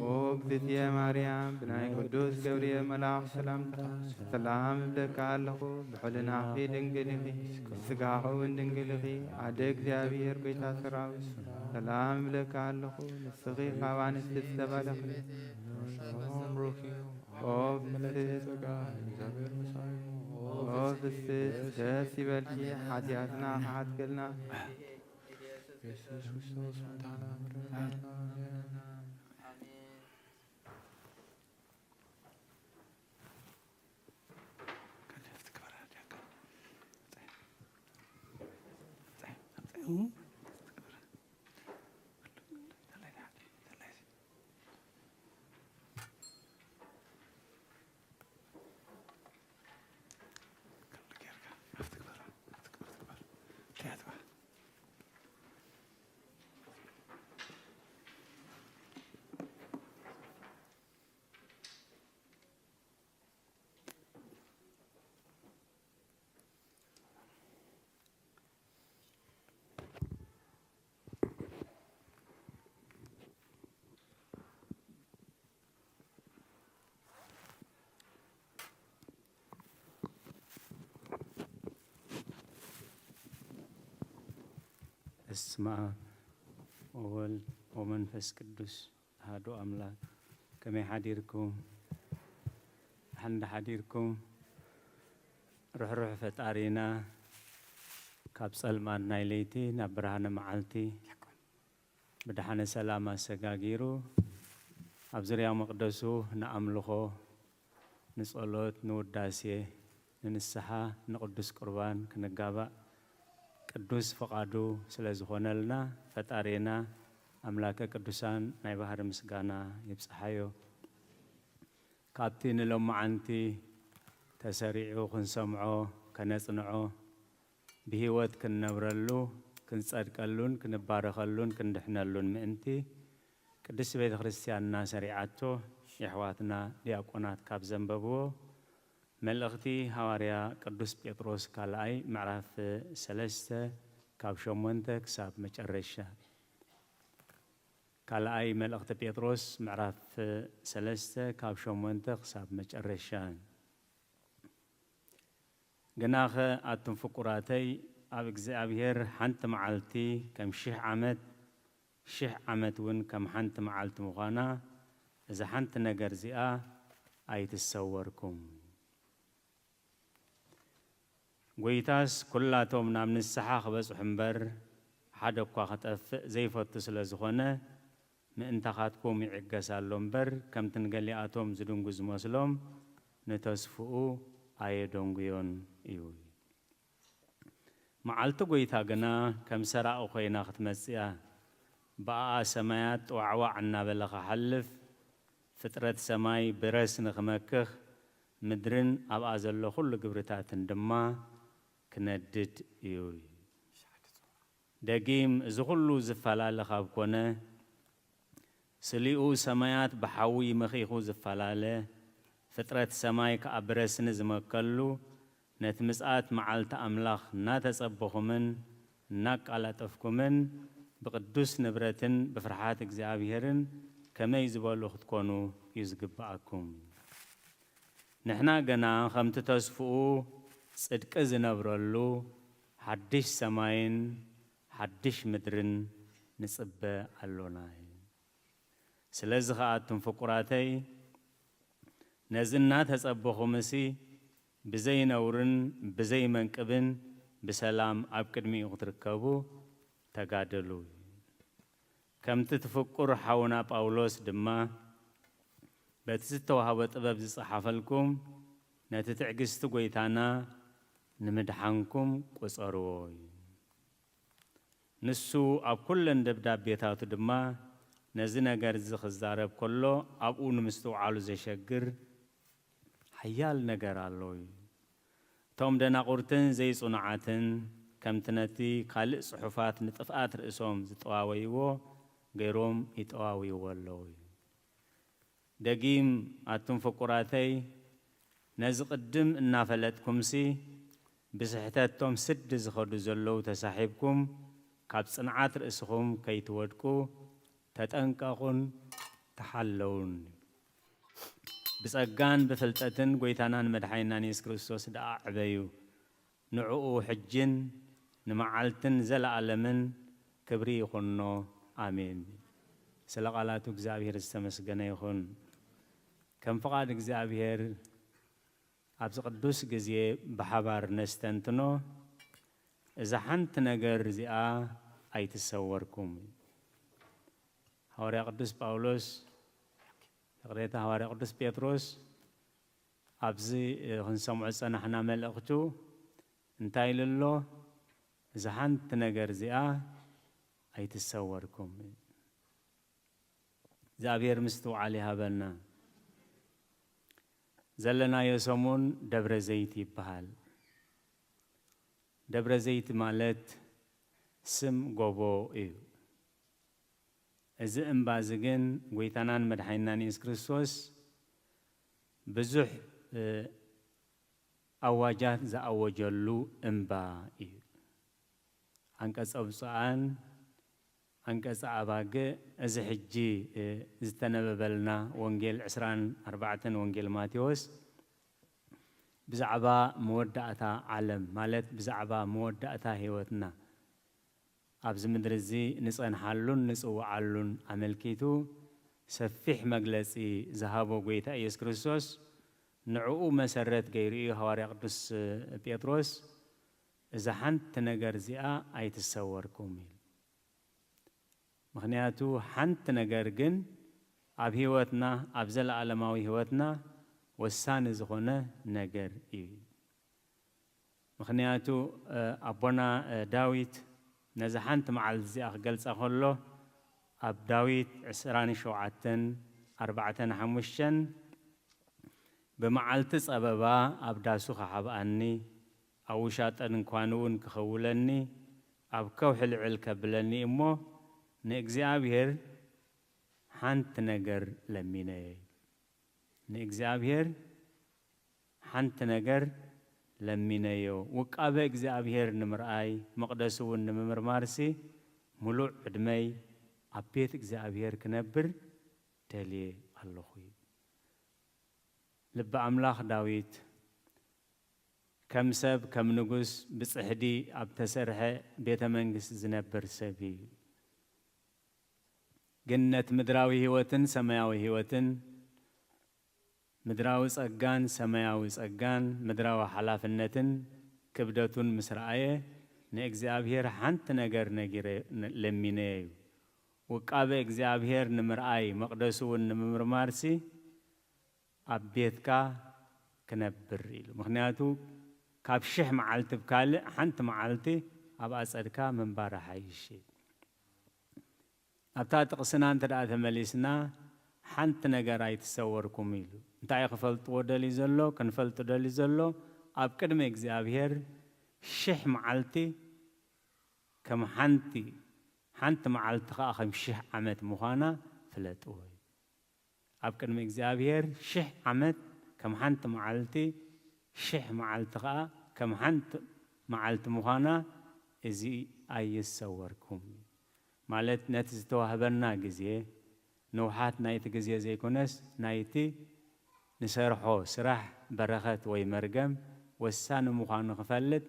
ኦ እግዝእትየ ማርያም፣ ብናይ ቅዱስ ገብርኤል መልኣኽ ሰላምታ ሰላም እብለካ ኣለኹ። ብሕልናኺ ድንግል ኢኺ፣ ብስጋኺ እውን ድንግል ኢኺ። ኣደ እግዚኣብሔር፣ ጎይታ ሰራዊት፣ ሰላም እብለካ ኣለኹ። ንስኺ ካብ ኣንስቲ ዝተባረኽቲ፣ ኦ ፍስሕቲ ጸጋ፣ እግዚኣብሔር ምሳኺ፣ ኦ ፍስሕቲ ደስ ይበልኪ፣ ሓጢኣትና ክሓትክልና። ኢየሱስ ክርስቶስ መድኃኒና። በስመ አብ ወወልድ ወመንፈስ ቅዱስ አሐዱ አምላክ። ከመይ ሓዲርኩም? ደሓን ዶ ሓዲርኩም? ርሕሩሕ ፈጣሪና፣ ካብ ጸልማት ናይ ለይቲ ናብ ብርሃነ መዓልቲ ብደሓነ ሰላም ኣሰጋጊሩ፣ ኣብ ዙርያ መቕደሱ ንኣምልኾ፣ ንጸሎት፣ ንውዳሴ፣ ንንስሓ፣ ንቅዱስ ቁርባን ክንጋባእ ቅዱስ ፍቓዱ ስለ ዝኾነልና፣ ፈጣሪና ኣምላከ ቅዱሳን ናይ ባህሪ ምስጋና ይብጽሓዮ። ካብቲ ንሎማዓንቲ ተሰሪዑ ክንሰምዖ፣ ከነጽንዖ፣ ብህይወት ክንነብረሉ፣ ክንጸድቀሉን ክንባረኸሉን ክንድሕነሉን ምእንቲ፣ ቅድስቲ ቤተ ክርስቲያንና ሰሪዓቶ፣ የሕዋትና ዲያቆናት ካብ ዘንበብዎ፣ መልእኽቲ ሃዋርያ ቅዱስ ጴጥሮስ ካልኣይ ምዕራፍ ሰለስተ ካብ ሸሞንተ ክሳብ መጨረሻ። ካልኣይ መልእኽቲ ጴጥሮስ ምዕራፍ ሰለስተ ካብ ሸሞንተ ክሳብ መጨረሻ። ግናኸ ኣቱም ፍቁራተይ፣ ኣብ እግዚኣብሔር ሓንቲ መዓልቲ ከም ሽሕ ዓመት፣ ሽሕ ዓመት እውን ከም ሓንቲ መዓልቲ ምዃና፣ እዛ ሓንቲ ነገር እዚኣ ኣይትሰወርኩም። ጐይታስ ኩላቶም ናብ ንስሓ ክበጽሑ እምበር፣ ሓደ እኳ ክጠፍእ ዘይፈቱ ስለ ዝኾነ፣ ምእንታኻትኩም ይዕገስ ኣሎ እምበር፣ ከምቲ ንገሊኣቶም ዝድንጉ ዝመስሎም፣ ንተስፍኡ ኣየደንጉዮን እዩ። መዓልቲ ጐይታ ግና ከም ሰራቒ ኾይና ክትመጽእ እያ። ብኣኣ ሰማያት ጥዋዕዋዕ እናበለ ኽሓልፍ፣ ፍጥረት ሰማይ ብረስኒ ክመክኽ፣ ምድርን ኣብኣ ዘሎ ኹሉ ግብርታትን ድማ ክነድድ እዩ። ደጊም እዚ ኹሉ ዝፈላለ ካብ ኮነ፣ ስሊኡ ሰማያት ብሓዊ መኺኹ ዝፈላለ፣ ፍጥረት ሰማይ ከኣ ብረስኒ ዝመከሉ፣ ነቲ ምጽኣት መዓልቲ ኣምላኽ እናተጸበኹምን እናቃላጠፍኩምን፣ ብቕዱስ ንብረትን ብፍርሓት እግዚኣብሔርን ከመይ ዝበሉ ክትኮኑ እዩ ዝግብኣኩም። ንሕና ገና ከምቲ ተስፍኡ ጽድቂ ዝነብረሉ ሓድሽ ሰማይን ሓድሽ ምድርን ንጽበ ኣሎና። ስለዚ ኸኣ ኣቱም ፍቁራተይ፣ ነዚ እናተጸበኹምሲ ብዘይ ነውርን ብዘይ መንቅብን ብሰላም ኣብ ቅድሚኡ ክትርከቡ ተጋደሉ። ከምቲ እቲ ፍቁር ሓውና ጳውሎስ ድማ በቲ ዝተዋህቦ ጥበብ ዝጸሓፈልኩም፣ ነቲ ትዕግስቲ ጐይታና ንምድሓንኩም ቁጸርዎ እዩ። ንሱ ኣብ ኩለን ደብዳቤታቱ ድማ ነዚ ነገር እዚ ክዛረብ ከሎ፣ ኣብኡ ንምስትውዓሉ ዘሸግር ሓያል ነገር ኣሎ እዩ። እቶም ደናቑርትን ዘይጽኑዓትን፣ ከምቲ ነቲ ካልእ ጽሑፋት ንጥፍኣት ርእሶም ዝጠዋወይዎ ገይሮም ይጠዋውይዎ ኣለዉ እዩ። ደጊም ኣቱም ፍቁራተይ፣ ነዚ ቅድም እናፈለጥኩምሲ፣ ብስሕተቶም ስዲ ዝኸዱ ዘለዉ ተሳሒብኩም፣ ካብ ጽንዓት ርእስኹም ከይትወድቁ ተጠንቀቑን ተሓለዉን። ብጸጋን ብፍልጠትን ጐይታናን መድሓኒናን የሱስ ክርስቶስ ደኣ ዕበዩ። ንዕኡ ሕጅን ንመዓልትን ዘለኣለምን ክብሪ ይኹኖ። ኣሜን። ስለ ቃላቱ እግዚኣብሔር ዝተመስገነ ይኹን። ከም ፍቓድ እግዚኣብሔር ኣብዚ ቅዱስ ግዜ ብሓባር ነስተንትኖ፣ እዛ ሓንቲ ነገር እዚኣ ኣይትሰወርኩም። ሃዋርያ ቅዱስ ጳውሎስ፣ ይቕሬታ፣ ሃዋርያ ቅዱስ ጴጥሮስ ኣብዚ ክንሰምዖ ዝጸናሕና መልእኽቱ እንታይ ኢሉ ኣሎ? እዛ ሓንቲ ነገር እዚኣ ኣይትሰወርኩም። እግዚኣብሔር ምስትውዓል ይሃበና። ዘለናዮ ሰሙን ደብረ ዘይት ይበሃል። ደብረ ዘይት ማለት ስም ጎቦ እዩ። እዚ እምባ እዚ ግን ጐይታናን መድሓኒናን የሱስ ክርስቶስ ብዙሕ፣ እ፣ ኣዋጃት ዝኣወጀሉ እምባ እዩ። ዓንቀጸ ብፁዓን፣ ዓንቀጸ ኣባግዕ፣ እዚ ሕጂ፣ እ፣ ዝተነበበልና ወንጌል ዕስራን ኣርባዕተን ወንጌል ማቴዎስ ብዛዕባ መወዳእታ ዓለም፣ ማለት ብዛዕባ መወዳእታ ህይወትና፣ ኣብዚ ምድሪ እዚ ንጸንሓሉን ንጽውዓሉን ኣመልኪቱ ሰፊሕ መግለጺ ዝሃቦ ጐይታ ኢየሱስ ክርስቶስ፣ ንዕኡ መሰረት ገይሩ እዩ ሃዋርያ ቅዱስ ጴጥሮስ፣ "እዛ ሓንቲ ነገር እዚኣ ኣይትሰወርኩም" ኢሉ። ምኽንያቱ ሓንቲ ነገር ግን ኣብ ህይወትና፣ ኣብ ዘለኣለማዊ ህይወትና ወሳኒ ዝኾነ ነገር እዩ። ምኽንያቱ፣ እ፣ ኣቦና፣ እ፣ ዳዊት ነዛ ሓንቲ መዓልቲ እዚኣ ክገልጻ ከሎ፣ ኣብ ዳዊት ዕስራን ሸውዓተን፣ ኣርባዕተን ሓሙሽተን፣ ብመዓልቲ ጸበባ ኣብ ዳሱ ኸሓብኣኒ፣ ኣብ ውሻጠ ድንኳን እውን ክኸውለኒ፣ ኣብ ከውሒ ልዕል ከብለኒ እሞ፣ ንእግዚኣብሔር ሓንቲ ነገር ለሚነዮ። ንእግዚኣብሔር ሓንቲ ነገር ለሚነዮ። ውቃበ እግዚኣብሔር ንምርኣይ፣ መቕደሱ እውን ንምምርማርሲ፣ ምሉእ ዕድመይ ኣብ ቤት እግዚኣብሔር ክነብር ደልየ ኣለኹ። ልበ ኣምላኽ ዳዊት ከም ሰብ፣ ከም ንጉስ ብጽሕዲ ኣብ ተሰርሐ ቤተ መንግስቲ ዝነብር ሰብ እዩ። ግን ነቲ ምድራዊ ህይወትን ሰማያዊ ህይወትን፣ ምድራዊ ጸጋን ሰማያዊ ጸጋን፣ ምድራዊ ሓላፍነትን ክብደቱን ምስ ረኣየ፣ ንእግዚኣብሔር ሓንቲ ነገር ነጊረ፣ ለሚነዮ እዩ። ውቃበ እግዚኣብሔር ንምርኣይ፣ መቕደሱ እውን ንምምርማርሲ፣ ኣብ ቤትካ ክነብር ኢሉ። ምኽንያቱ፣ ካብ ሽሕ መዓልቲ ብካልእ ሓንቲ መዓልቲ ኣብ ኣጸድካ ምንባር ይሓይሽ እዩ። ኣብታ ጥቕስና እንተ ደኣ ተመሊስና፣ ሓንቲ ነገር ኣይትሰወርኩም ኢሉ። እንታይ እዩ ክፈልጥዎ ደልዩ ዘሎ? ክንፈልጦ ደልዩ ዘሎ፣ ኣብ ቅድሚ እግዚኣብሔር ሽሕ መዓልቲ ከም ሓንቲ፣ ሓንቲ መዓልቲ ኸኣ ከም ሽሕ ዓመት ምዃና ፍለጥዎ እዩ። ኣብ ቅድሚ እግዚኣብሔር ሽሕ ዓመት ከም ሓንቲ መዓልቲ፣ ሽሕ መዓልቲ ኸኣ ከም ሓንቲ መዓልቲ ምዃና፣ እዚ ኣይሰወርኩም። ማለት፣ ነቲ ዝተዋህበና ግዜ፣ ንውሓት ናይቲ ግዜ ዘይኮነስ፣ ናይቲ ንሰርሖ ስራሕ በረኸት ወይ መርገም ወሳኒ ምዃኑ ክፈልጥ፣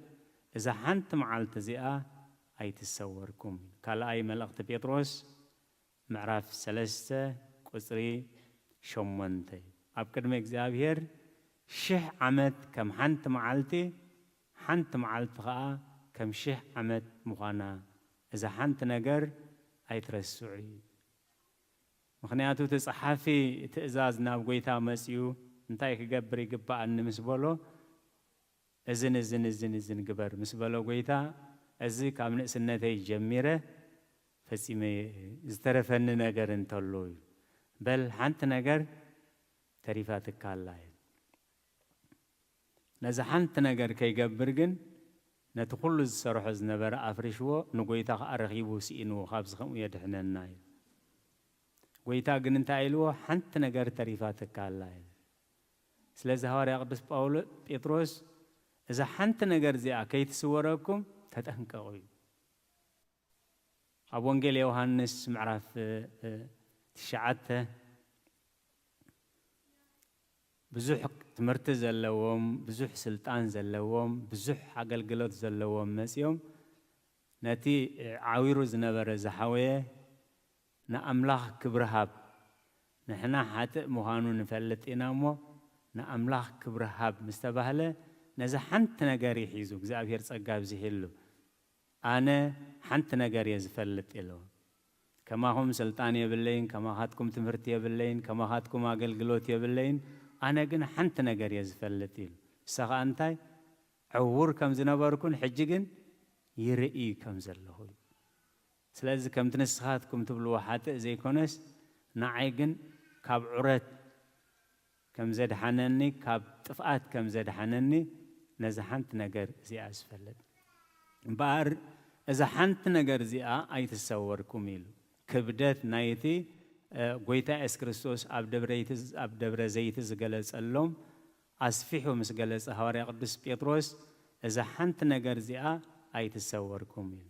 እዛ ሓንቲ መዓልቲ እዚኣ ኣይትሰወርኩም። ካልኣይ መልእኽቲ ጴጥሮስ ምዕራፍ ሰለስተ ቁጽሪ ሸሞንተ፣ ኣብ ቅድሚ እግዚኣብሔር ሽሕ ዓመት ከም ሓንቲ መዓልቲ፣ ሓንቲ መዓልቲ ኸኣ ከም ሽሕ ዓመት ምዃና፣ እዛ ሓንቲ ነገር ኣይትረስዑ እዩ። ምኽንያቱ፣ እቲ ጸሓፊ ትእዛዝ ናብ ጐይታ መጺኡ፣ እንታይ ክገብር ይግብኣኒ ምስ በሎ፣ እዝን፣ እዝን፣ እዝን፣ እዝን ግበር ምስ በሎ ጐይታ፣ እዚ ካብ ንእስነተይ ጀሚረ ፈጺመ፣ ዝተረፈኒ ነገር እንተሎ እዩ። በል፣ ሓንቲ ነገር ተሪፋትካ ኣላ እዩ። ነዚ ሓንቲ ነገር ከይገብር ግን፣ ነቲ ኩሉ ዝሰርሖ ዝነበረ ኣፍሪሽዎ፣ ንጐይታ ኸኣ ረኺቡ ስኢንዎ፣ ካብዚ ከምኡ የድሕነና እዩ። ጐይታ ግን እንታይ ኢልዎ? ሓንቲ ነገር ተሪፋትካ ኣላ እዩ። ስለዚ ሃዋርያ ቅዱስ ጳውሎ-፣ ጴጥሮስ፣ እዛ ሓንቲ ነገር እዚኣ ከይትስወረኩም ተጠንቀቑ እዩ። ኣብ ወንጌል ዮሃንስ ምዕራፍ፣ እ፣ እ፣ ትሽዓተ፣ ብዙሕ ትምህርቲ ዘለዎም፣ ብዙሕ ስልጣን ዘለዎም፣ ብዙሕ ኣገልግሎት ዘለዎም መጺኦም፣ ነቲ፣ እ፣ ዓዊሩ ዝነበረ ዝሓወየ፣ "ንኣምላኽ ክብሪ ሃብ፣ ንሕና ሓጥእ ምዃኑ ንፈልጥ ኢና እሞ፣ ንኣምላኽ ክብሪ ሃብ" ምስ ተባህለ፣ ነዛ ሓንቲ ነገር እዩ ሒዙ፣ እግዚኣብሔር ጸጋ ኣብዚሕሉ። "ኣነ ሓንቲ ነገር እየ ዝፈልጥ" ኢሉ። "ከማኹም ስልጣን የብለይን፣ ከማኻትኩም ትምህርቲ የብለይን፣ ከማኻትኩም ኣገልግሎት የብለይን፣ ኣነ ግን ሓንቲ ነገር እየ ዝፈልጥ" ኢሉ። እሳ ኸኣ እንታይ? ዕዉር ከም ዝነበርኩን ሕጂ ግን ይርኢ ከም ዘለኹ እዩ። ስለዚ ከምቲ ንስኻትኩም ትብልዎ ሓጥእ ዘይኮነስ፣ ንዓይ ግን ካብ ዑረት ከም ዘድሓነኒ፣ ካብ ጥፍኣት ከም ዘድሓነኒ፣ ነዛ ሓንቲ ነገር እዚኣ ዝፈልጥ። እምበኣር እዛ ሓንቲ ነገር እዚኣ ኣይትሰወርኩም ኢሉ። ክብደት ናይቲ፣ እ፣ ጐይታ የሱስ ክርስቶስ ኣብ ደብረ ይቲ-፣ ኣብ ደብረ ዘይቲ ዝገለጸሎም ኣስፊሑ ምስ ገለጸ ሃዋርያ ቅዱስ ጴጥሮስ፣ እዛ ሓንቲ ነገር እዚኣ ኣይትሰወርኩም ኢሉ።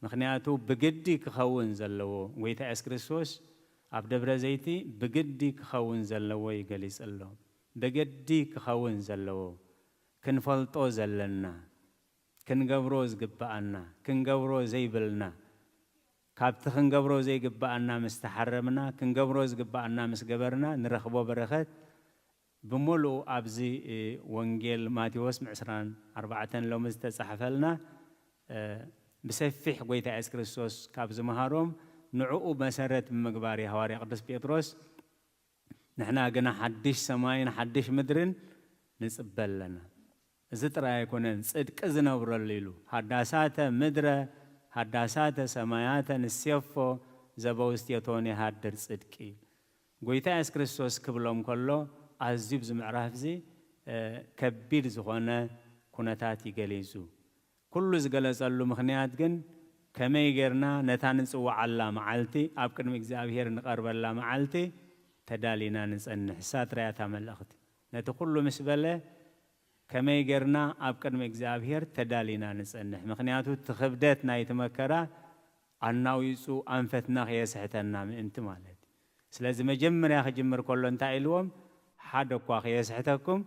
ምኽንያቱ ብግዲ ክኸውን ዘለዎ፣ ጐይታ የሱስ ክርስቶስ ኣብ ደብረ ዘይቲ ብግዲ ክኸውን ዘለዎ እዩ ገሊጹ ኣሎ። ብግዲ ክኸውን ዘለዎ፣ ክንፈልጦ ዘለና፣ ክንገብሮ ዝግብኣና፣ ክንገብሮ ዘይብልና፣ ካብቲ ክንገብሮ ዘይግብኣና ምስ ተሓረምና፣ ክንገብሮ ዝግብኣና ምስ ገበርና፣ ንረኽቦ በረኸት ብምሉኡ ኣብዚ፣ እ፣ ወንጌል ማቴዎስ ምዕስራን ኣርባዕተን ሎሚ ዝተጻሕፈልና፣ እ፣ ብሰፊሕ ጐይታ የሱስ ክርስቶስ ካብ ዝመሃሮም፣ ንዕኡ መሰረት ብምግባር እዩ ሃዋርያ ቅዱስ ጴጥሮስ፣ ንሕና ግና ሓድሽ ሰማይን ሓድሽ ምድርን ንጽበ ኣለና። እዚ ጥራይ ኣይኮነን፣ ጽድቂ ዝነብረሉ ኢሉ፣ "ሃዳሳተ ምድረ፣ ሃዳሳተ ሰማያተ ንሴፎ፣ ዘበውስቴቶን የሃድር ጽድቂ" ኢሉ። ጐይታ የሱስ ክርስቶስ ክብሎም ከሎ፣ ኣዝዩ ኣብዚ ምዕራፍ እዚ ከቢድ ዝኾነ ኩነታት እዩ ገሊጹ። ኩሉ ዝገለጸሉ ምኽንያት ግን ከመይ ጌርና ነታ ንጽውዓላ መዓልቲ፣ ኣብ ቅድሚ እግዚኣብሔር ንቐርበላ መዓልቲ ተዳሊና ንጸንሕ። እሳ ጥራይ እያ እታ መልእኽቲ። ነቲ ኩሉ ምስ በለ ከመይ ጌርና ኣብ ቅድሚ እግዚኣብሔር ተዳሊና ንጸንሕ? ምኽንያቱ እቲ ክብደት ናይቲ መከራ ኣናዊጹ ኣንፈትና ከየስሕተና ምእንቲ ማለት እዩ። ስለዚ መጀመርያ ክጅምር ከሎ እንታይ ኢልዎም? ሓደ እኳ ከየስሕተኩም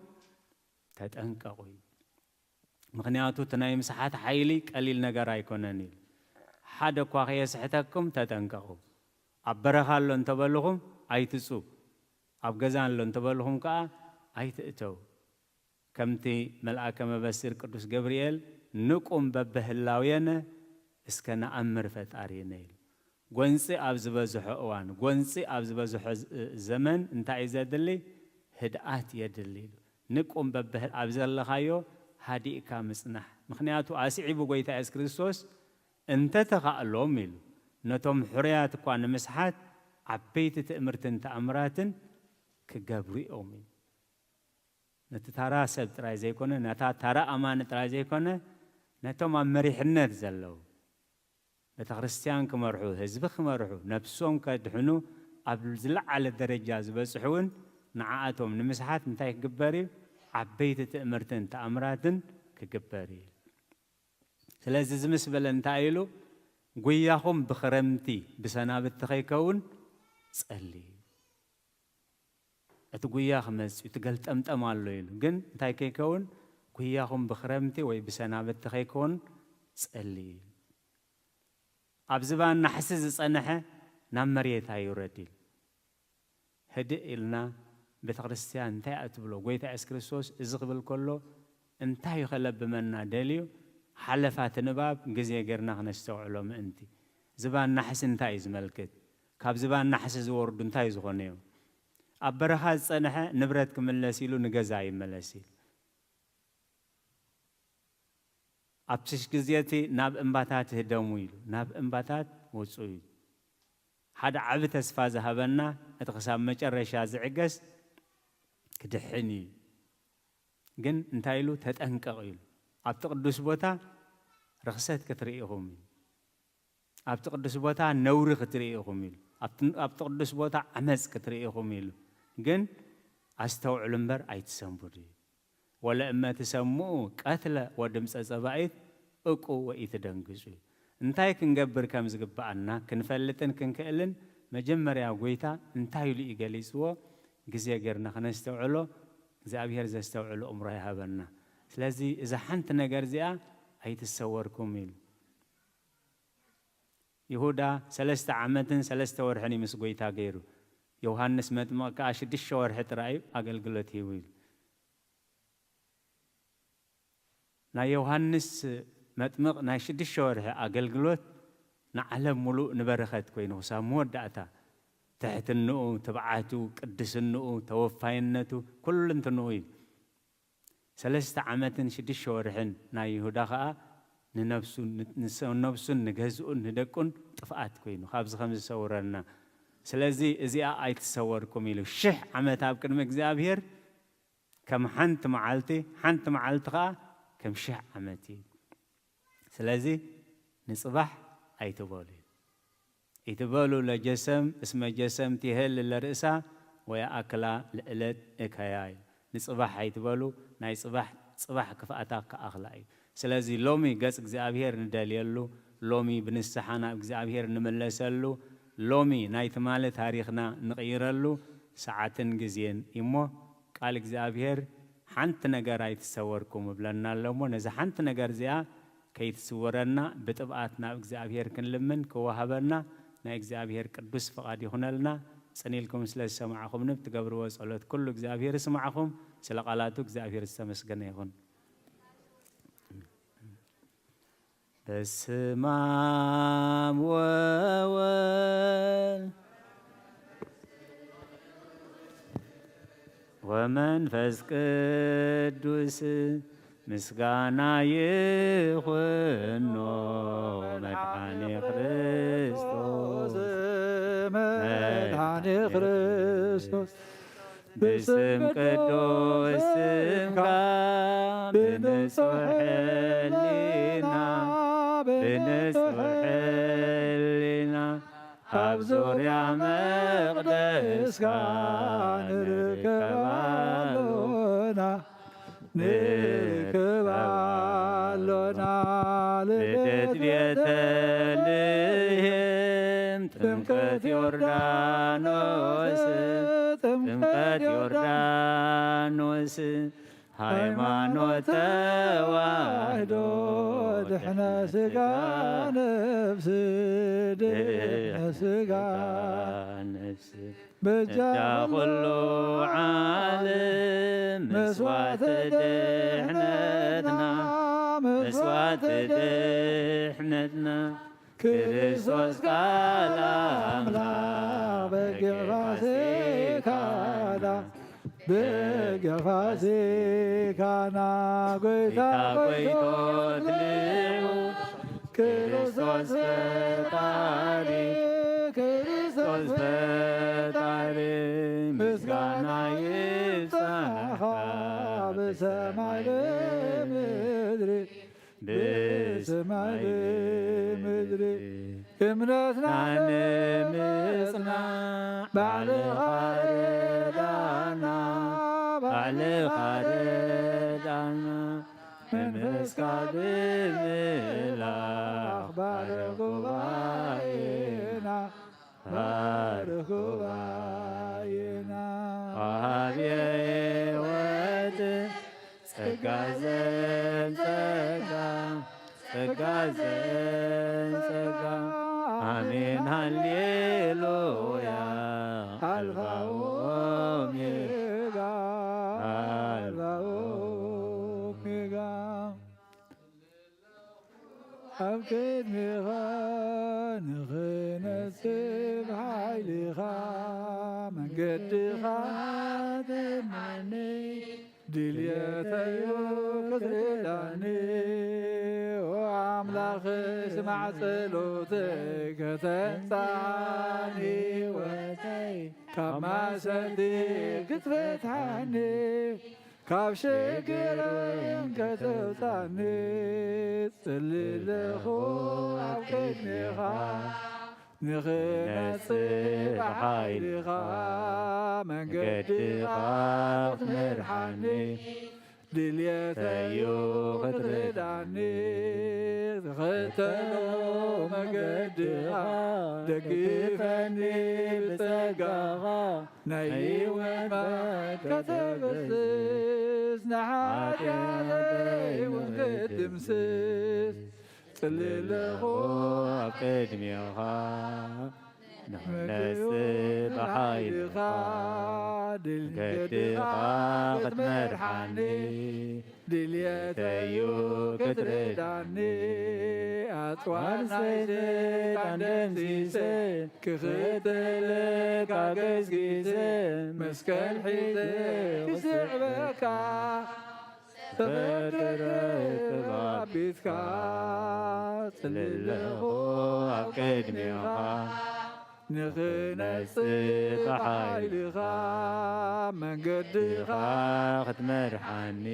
ተጠንቀቑ እዩ። ምኽንያቱ እቲ ናይ ምስሓት ሓይሊ ቀሊል ነገር ኣይኮነን ኢሉ። ሓደ እኳ ከየስሕተኩም ተጠንቀቑ። ኣብ በረኻ ኣሎ እንተበልኹም ኣይትጹ፣ ኣብ ገዛ ኣሎ እንተበልኹም ከኣ ኣይትእተው። ከምቲ መልኣከ መበስር ቅዱስ ገብርኤል ንቁም በበህላዌነ እስከ ነኣምር ፈጣሪነ ኢሉ። ጎንጺ ኣብ ዝበዝሖ እዋን፣ ጎንጺ ኣብ ዝበዝሖ ዘመን እንታይ እዩ ዘድሊ? ህድኣት የድሊ ኢሉ። ንቁም በበህ ኣብ ዘለኻዮ ሃዲእካ ምጽናሕ። ምኽንያቱ ኣስዒቡ ጎይታ የሱስ ክርስቶስ እንተ ተኻእሎም ኢሉ ነቶም ሕሩያት እኳ ንምስሓት ዓበይቲ ትእምርትን ተኣምራትን ክገብሩ እዮም ኢሉ። ነቲ ታራ ሰብ ጥራይ ዘይኮነ፣ ነታ ታራ ኣማኒ ጥራይ ዘይኮነ፣ ነቶም ኣብ መሪሕነት ዘለዉ ቤተ ክርስቲያን ክመርሑ፣ ህዝቢ ክመርሑ፣ ነብሶም ከድሕኑ ኣብ ዝለዓለ ደረጃ ዝበጽሑ እውን ንዓኣቶም ንምስሓት እንታይ ክግበር እዩ? ዓበይቲ ትእምርትን ተኣምራትን ክግበር እዩ። ስለዚ እዚ ምስ በለ እንታይ ኢሉ? ጉያኹም ብኽረምቲ ብሰናብቲ ከይከውን ጸልዩ። እቲ ጉያ ክመጽእ እዩ፣ እቲ ገልጠምጠም ኣሎ ኢሉ። ግን እንታይ ከይከውን? ጉያኹም ብኽረምቲ ወይ ብሰናብቲ ከይከውን ጸልዩ ኢሉ። ኣብ ዝባን ናሕሲ ዝጸንሐ ናብ መሬት ኣይውረድ ኢሉ። ህድእ ኢልና ቤተ ክርስቲያን እንታይ እያ ትብሎ? ጎይታ የሱስ ክርስቶስ እዚ ክብል ከሎ እንታይ እዩ ከለብመና ደልዩ? ሓለፋ እቲ ንባብ ግዜ ጌርና ክነስተውዕሎ ምእንቲ። ዝባን ናሕሲ እንታይ እዩ ዝመልክት? ካብ ዝባን ናሕሲ ዝወርዱ እንታይ ዝኾነ እዮም? ኣብ በረኻ ዝጸንሐ ንብረት ክምለስ ኢሉ ንገዛ ይመለስ ኢሉ። ኣብቲ ግዜ እቲ ናብ እምባታት ህደሙ ኢሉ፣ ናብ እምባታት ውጹ ኢሉ። ሓደ ዓቢ ተስፋ ዝሃበና እቲ ክሳብ መጨረሻ ዝዕገስ ክድሕን እዩ። ግን እንታይ ኢሉ? ተጠንቀቕ ኢሉ። ኣብቲ ቅዱስ ቦታ ርኽሰት ክትርኢ ኢኹም ኢሉ። ኣብቲ ቅዱስ ቦታ ነውሪ ክትርኢ ኢኹም ኢሉ። ኣብቲ፣ ኣብቲ ቅዱስ ቦታ ዓመጽ ክትርኢ ኢኹም ኢሉ። ግን ኣስተውዕሉ እምበር ኣይትሰንብዱ ኢሉ። ወለእመ ትሰምዑ ቀትለ ወድምፀ ጸባኢት እቁ ወኢትደንግጹ። እንታይ ክንገብር ከም ዝግብኣና ክንፈልጥን ክንክእልን መጀመርያ ጎይታ እንታይ ኢሉ እዩ ገሊጽዎ? ግዜ ጌርና ክነስተውዕሎ እግዚኣብሔር ዘስተውዕሎ እምሮ ይሃበና። ስለዚ እዛ ሓንቲ ነገር እዚኣ ኣይትሰወርኩም ኢሉ። ይሁዳ ሰለስተ ዓመትን ሰለስተ ወርሕን እዩ ምስ ጎይታ ገይሩ። ዮሃንስ መጥምቕ ከኣ ሽዱሽተ ወርሒ ጥራይ እዩ ኣገልግሎት ሂቡ ኢሉ። ናይ ዮሃንስ መጥምቕ ናይ ሽዱሽተ ወርሒ ኣገልግሎት ንዓለም ሙሉእ ንበረኸት ኮይኑ ክሳብ መወዳእታ ትሕትንኡ፣ ትብዓቱ፣ ቅድስንኡ፣ ተወፋይነቱ፣ ኩልንትንኡ እዩ። ሰለስተ ዓመትን ሽዱሽተ ወርሕን ናይ ይሁዳ ኸኣ ንነብሱን፣ ንሰ-፣ ነብሱን ንገዝኡን ንደቁን ጥፍኣት ኮይኑ ካብዚ ከም ዝሰውረና። ስለዚ እዚኣ ኣይትሰወርኩም ኢሉ። ሽሕ ዓመት ኣብ ቅድሚ እግዚኣብሔር ከም ሓንቲ መዓልቲ፣ ሓንቲ መዓልቲ ኸኣ ከም ሽሕ ዓመት እዩ። ስለዚ ንጽባሕ ኣይትበሉ። ኢትበሉ ለጀሰም እስመ ጀሰም ትሄል ለርእሳ ወየኣክላ ለእለት እከያ እዩ። ንጽባሕ ኣይትበሉ፣ ናይ ጽባሕ፣ ጽባሕ ክፍኣታ ክኣኽላ እዩ። ስለዚ ሎሚ ገጽ እግዚኣብሔር ንደልየሉ፣ ሎሚ ብንስሓ ናብ እግዚኣብሔር ንምለሰሉ፣ ሎሚ ናይ ትማሊ ታሪኽና ንቕይረሉ ሰዓትን ግዜን እዩሞ፣ ቃል እግዚኣብሔር ሓንቲ ነገር ኣይትሰወርኩም እብለና ኣሎ እሞ፣ ነዛ ሓንቲ ነገር እዚኣ ከይትስወረና ብጥብኣት ናብ እግዚኣብሔር ክንልምን ክወሃበና ናይ እግዚኣብሔር ቅዱስ ፍቓድ ይኹነልና። ጽን ኢልኩም ስለ ዝሰማዕኹምኒ ብትገብርዎ ጸሎት ኩሉ እግዚኣብሔር ይስማዕኹም። ስለ ቃላቱ እግዚኣብሔር ዝተመስገነ ይኹን። በስመ አብ ወወልድ ወመንፈስ ቅዱስ ምስጋና ይኹኖ መድኃኔ ክርስቶስ መድኃኔ ክርስቶስ ብስም ቅዱስ ስምካ ብንጹሕ ሕሊና፣ ብንጹሕ ሕሊና ኣብ ዙርያ መቕደስካ ንርከብ ኣሎና፣ ንርከብ ኣሎና። ልደት ቤተልሔም፣ ጥምቀት ዮርዳኖስ፣ ጥምቀት ዮርዳኖስ፣ ሃይማኖት ተዋህዶ፣ ድሕነ ስጋ ነፍስ፣ ድሕነ ስጋ ነፍስ፣ በጃ ኩሉ ዓለም መስዋዕቲ ድሕነትና፣ መስዋዕቲ ድሕነትና፣ ክርስቶስ ቃል ኣምላኽ በጊዕ ፋሲካና፣ በጊዕ ፋሲካና፣ ጎይታ ጎይቶት ልዑል ክርስቶስ ፈጣሪ፣ ክርስቶስ ፈጣሪ፣ ምስጋና ይብጻሕካ ብሰማይ ብምድሪ፣ ብሰማይ ብምድሪ። እምነትና ንምጽናዕ ባዕልኻ ርዳና፣ ባዕልኻ ርዳና። መንፈስካ ብምልኣኽ ባርኽ ጉባኤና፣ ባርኽ ጉባኤና። ወሃቢ ሕይወት ጸጋ ዘጸጋ፣ ጸጋ ዘጸጋ። ኣሜን ሃሌሉያ። ኣልፋ ኦሜጋ፣ ኣልፋ ኦሜጋ። ኣብ ቅድሜኻ ንኽነጽብ ሓይሊኻ መንገድኻ ትመኒ ድልየተዩ ክትርዳኒ። ኦ ኣምላኽ ስማዕ ጸሎተይ ከተንጻኒ ወተይ ካብ ማእሰርቲ ክትፈትሓኒ ካብ ሽግርን ከተውጻኒ ጽልለኹ ኣብ ቅድሜኻ ንኽነጽእ ብሓይልኻ መንገድኻ ክትመርሓኒ ድልየተዩ ክትርዳኒ ዝኸተሎ መገድኻ ደግፈኒ ብጸጋኻ ናይ ህይወት ማይ ከተበስስ ንሓጢኣተይ እውን ክትድምስስ ጽልለኹ ኣብ ቅድሜኻ ንኽነጽእ ብሓይልኻ ድልየትኻ ክትመርሓኒ ድልየተዩ ክትርዳኒ ኣጽዋር ናይ ሰይጣን ደምሲሰ ክኽተለካ ገስጊሰ መስቀል ሒዘ ክስዕበካ ተፈጥረ ክባቢትካ ጽልለኹ ኣብ ቅድሜኻ ንኽነጽእ ብሓይልኻ መንገድኻ ክትመርሓኒ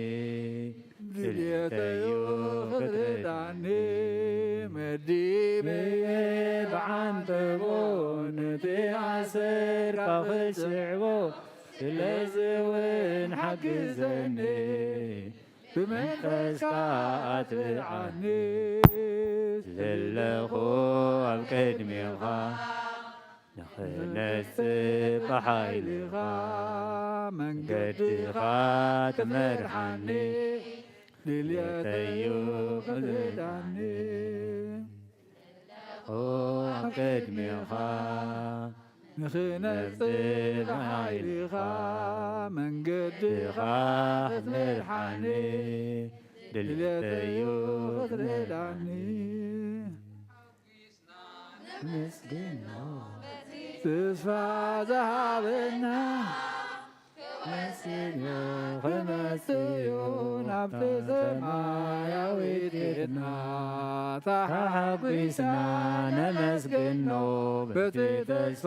ድልየተዩ ክትርዳኒ መዲበየ ብዓንተቦ ነቲ ኣሰርካ ክስዕቦ ስለዚ እውን ሓግዘኒ ብመንፈስካ ኣትብዓኒ ዘለኹ ኣብ ቅድሜኻ ንኽነጽእ ብሓይልኻ መንገድኻ ትመርሓኒ ድልየተዩ ክትርዳኒ ኣብ ቅድሜኻ ንኽነጽእ ብሓይልኻ መንገድኻ ክትመርሓኒ ድልየተዩ ክትርዳኒ ነመስግኖ ተስፋ ዝሃበና ክመጽእዮ ክመጽእዮ ናብቲ ሰማያዊት ቤትና ተሓጒስና ነመስግኖ በቲ ተስፋ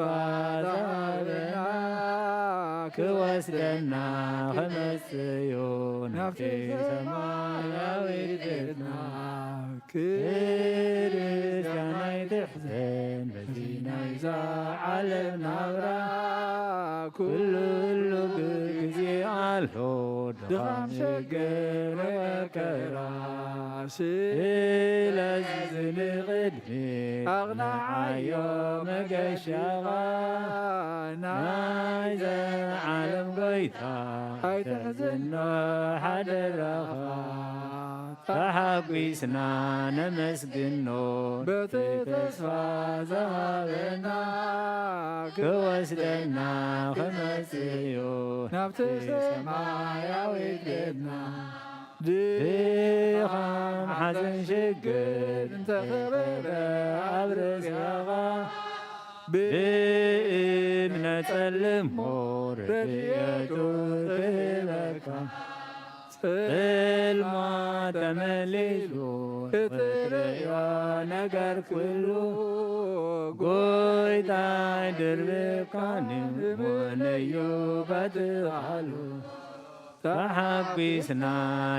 ዝሃበና፣ ክወስደና ክመጽእ እዩ ናብቲ ሰማያዊት ቤትና። ክርስቲያን ኣይትሕዘን በዚ ናይዛ ዓለም ናብራ፣ ኩሉ ግዜ ኣሎ ድኻም ሽግር መከራ። ስለዚ ንቕድሚት ኣቕንዓዮ መገሻኻ፣ ናይዘ ዓለም ጎይታ ኣይትሕዝኖ ሓደራኻ። ተሓጒስና ነመስግኖ በቲ ተስፋ ዝሃበና፣ ክወስደና ክመጽእ እዩ ናብቲ ሰማያዊት ቤትና። ድኻም ሓዘን ሽግር እንተኸበበ ኣብ ርእስኻ፣ ብእምነት ጸልሞ ረድኤቱ ክህበካ። ጽልማት ተመሊሱ ክትርእዮ ነገር ኩሉ፣ ጎይታይ ድርብካኒ እሙን እዩ በቲ ቃሉ። ተሓጒስና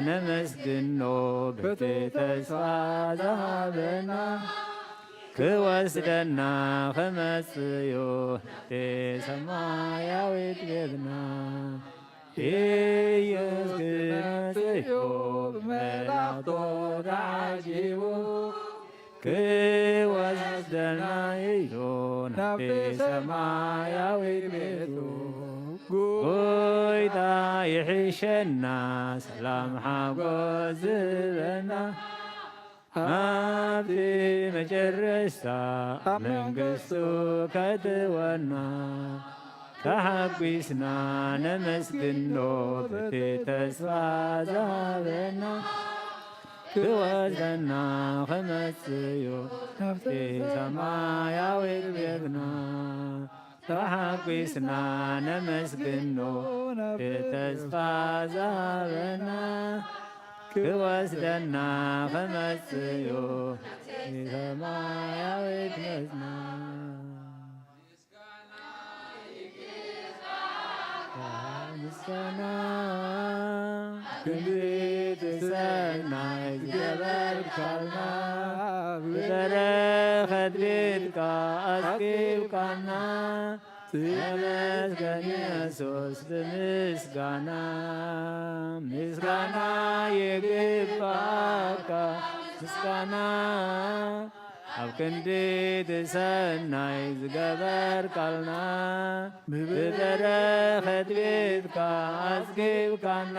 ነመስግኖ በቲ ተስፋ ዝሃበና፣ ክወስደና ክመጽእ እዩ ናብቲ ሰማያዊት ቤትና። ኢየሱስ ክመጽእ እዩ ብመላእኽቱ ተዓጂቡ፣ ክወስደና እዩ ናብቲ ሰማያዊት ቤቱ። ጎይታ ይሕሸና፣ ሰላም ሓጎስ ዝህበና፣ ኣብቲ መጨረሽታ ኣብ መንግስቱ ከእትወና። ተሓጒስና ነመስግኖ በቲ ተስፋ ዝሃበና፣ ክወስደና ክመጽእ እዩ ናብቲ ሰማያዊት ቤትና። ተሓጒስና ነመስግኖ በቲ ተስፋ ዝሃበና፣ ክወስደና ክመጽእ እዩ ናብቲ ሰማያዊት ቤትና። ምስጋና ክንዲ እቲ ሰናይ ዝገበርካልና፣ ብበረኸት ቤትካ ኣስኪብካና፣ ተመስገን የሱስ ብምስጋና። ምስጋና ይግባእካ ምስጋና፣ ኣብ ክንዲ እቲ ሰናይ ዝገበርካልና፣ ብበረኸት ቤትካ ኣጽጊብካና።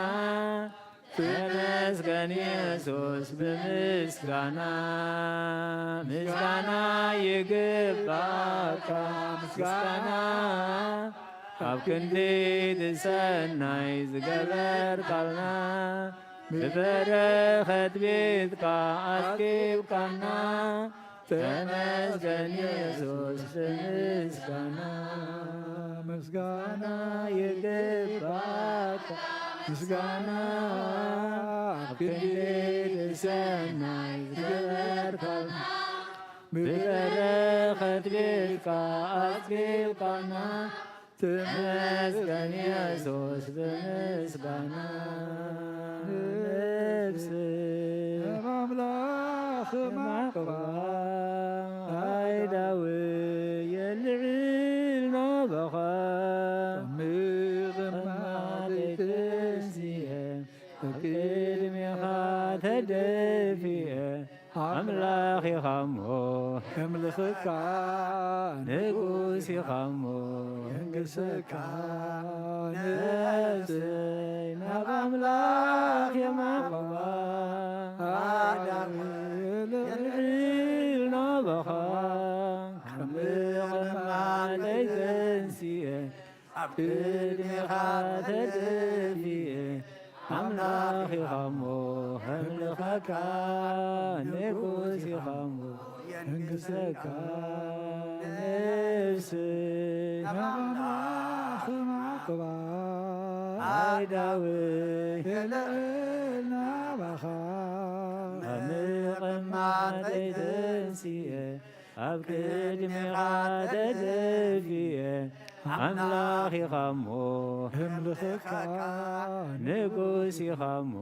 ተመስገን የሱስ ብምስጋና፣ ምስጋና ይግባእካ ምስጋና። ኣብ ክንዲ እቲ ሰናይ ዝገበርካልና፣ ብበረኸት ቤትካ ኣስኪብካና። ተመስገን የሱስ ብምስጋና፣ ምስጋና ይግባእካ ምስጋና። ኣብ ክንዲ እቲ ሰናይ ዝገበርካልና፣ ብበረኸት ቤትካ ኣስኪብካና። ተመስገን የሱስ ብምስጋና። ነፍሰይ ንኣምላኽ ማዕቅባ፣ ኣይ ዳዊት የልዕል ናባኻ። ከምዚ ቐማለይ ተንሲኤ፣ ኣብ ቅድሜኻ ተደፊኤ፣ ኣምላኽ ኢኻ እሞ ከምልኸካ፣ ንጉስ ኢኻ እሞ የንግሰካ። ነፍሰይ ናብ ኣምላኽ የማቕባ፣ ኣዳም የልዕል ናባኻ። ካብ ምቕማጠይ ተንሲኤ፣ ኣብ ቅድሜኻ ተደፊኤ፣ ኣምላኽ ኢኻ እሞ ከምልኸካ፣ ንጉስ ኢኻ እሞ የንግሰካ። ነፍሰይ ናብ ኣምላኽ ማዕቅባ፣ ኣይ ዳዊት የልዕል ናባኻ። ኣብ ምቕማ ተንሲኤ ኣብ ቅድሜኻ ተደፊኤ ኣምላኽ ኢኻ እሞ እምልኸካ ንጉስ ኢኻ እሞ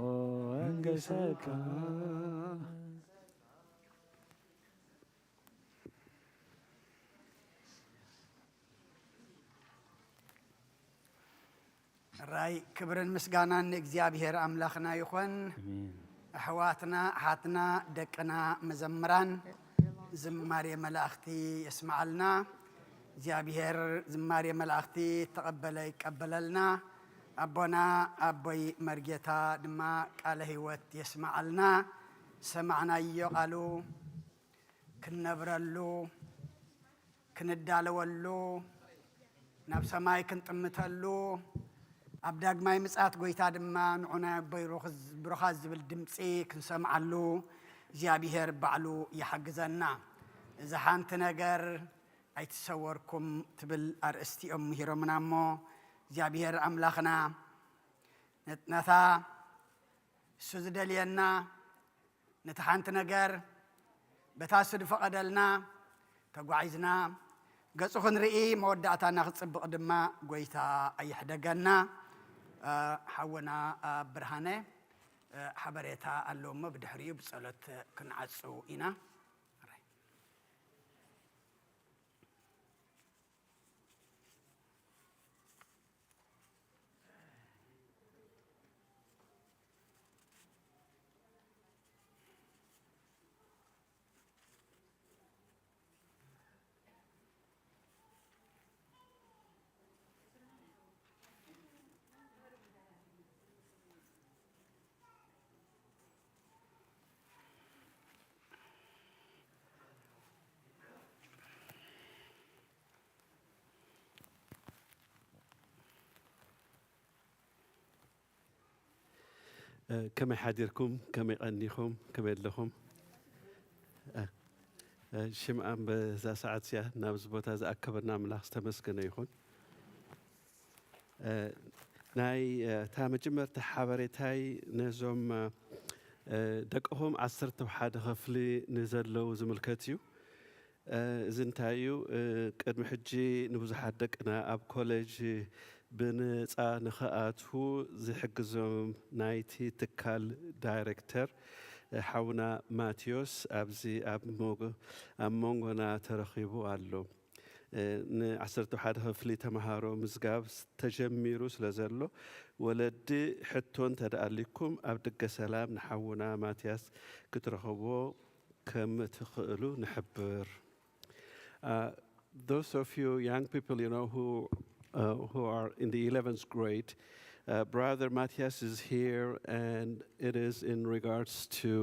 እንግሰካ። ራይ ክብርን ምስጋናን ንእግዚኣብሔር ኣምላኽና ይኾን። ኣሜን። ኣሕዋትና ኣሓትና ደቅና መዘምራን ዝማሬ መላእኽቲ የስምዓልና። እግዚኣብሔር ዝማሬ መላእኽቲ ተቐበለ ይቀበለልና። ኣቦና ኣቦይ መርጌታ ድማ ቃለ ህይወት የስምዓልና። ሰማዕናዮ ቃሉ ክንነብረሉ ክንዳለወሉ ናብ ሰማይ ክንጥምተሉ ኣብ ዳግማይ ምጽኣት ጎይታ ድማ ንዑ ናይ ኣቦይ ብሩኻት ዝብል ድምፂ ክንሰምዓሉ እግዚኣብሔር ባዕሉ ይሓግዘና። እዛ ሓንቲ ነገር ኣይትሰወርኩም ትብል ኣርእስቲ እዮም ምሂሮምና እሞ እግዚኣብሔር ኣምላኽና ነታ እሱ ዝደልየና ነቲ ሓንቲ ነገር በታ እሱ ዝፈቐደልና ተጓዒዝና ገጹ ክንርኢ መወዳእታና ክጽብቕ ድማ ጎይታ ኣይሕደገና። ሓውና ብርሃነ ሓበሬታ ኣለዎ እሞ ብድሕሪኡ ብጸሎት ክንዓጹ ኢና። ከመይ ሓዲርኩም? ከመይ ቀኒኹም? ከመይ ኣለኹም? ሽምዓም በዛ ሰዓት እዚኣ ናብዚ ቦታ ዝኣከበና ኣምላኽ ዝተመስገነ ይኹን። ናይ እታ መጀመርታ ሓበሬታይ ነዞም ደቅኹም ዓሰርተ ሓደ ክፍሊ ንዘለዉ ዝምልከት እዩ። እዚ እንታይ እዩ? ቅድሚ ሕጂ ንብዙሓት ደቅና ኣብ ኮሌጅ ብነጻ ንኽኣትዉ ዝሕግዞም ናይቲ ትካል ዳይሬክተር ሓውና ማቴዎስ ኣብዚ ኣብ ሞጎ-፣ ኣብ መንጎና ተረኺቡ ኣሎ። ንዓሰርተ ሓደ ክፍሊ ተምሃሮ ምዝጋብ ተጀሚሩ ስለ ዘሎ፣ ወለዲ ሕቶ እንተ ደኣ ኣሊኩም ኣብ ደገ ሰላም ንሓውና ማትያስ ክትረኽብዎ ከም ትኽእሉ ንሕብር። Uh, those of you young people, you know, who, uh, who are in the eleventh grade, uh, Brother Matthias is here, and it is in regards to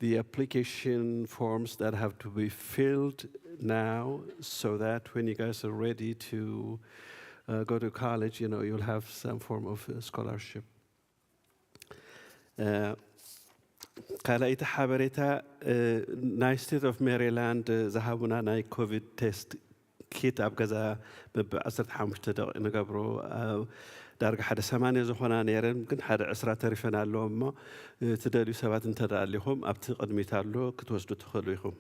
the application forms that have to be filled now, so that when you guys are ready to, uh, go to college, you know, you'll have some form of, uh, scholarship. ካልኣይቲ ሓበሬታ፣ ናይ ስቴት ኦፍ ሜሪላንድ ዝሃቡና ናይ ኮቪድ ቴስት ኪት ኣብ ገዛ በብ ዓሰርተ ሓሙሽተ ደቂቕ ንገብሮ። ዳርጋ ሓደ ሰማንያ ዝኾና ነይረን፣ ግን ሓደ ዕስራ ተሪፈን ኣለዎ። እሞ ትደልዩ ሰባት እንተ ደኣ ኣሊኹም ኣብቲ ቅድሚት ኣሎ፣ ክትወስዱ ትኽእሉ ኢኹም።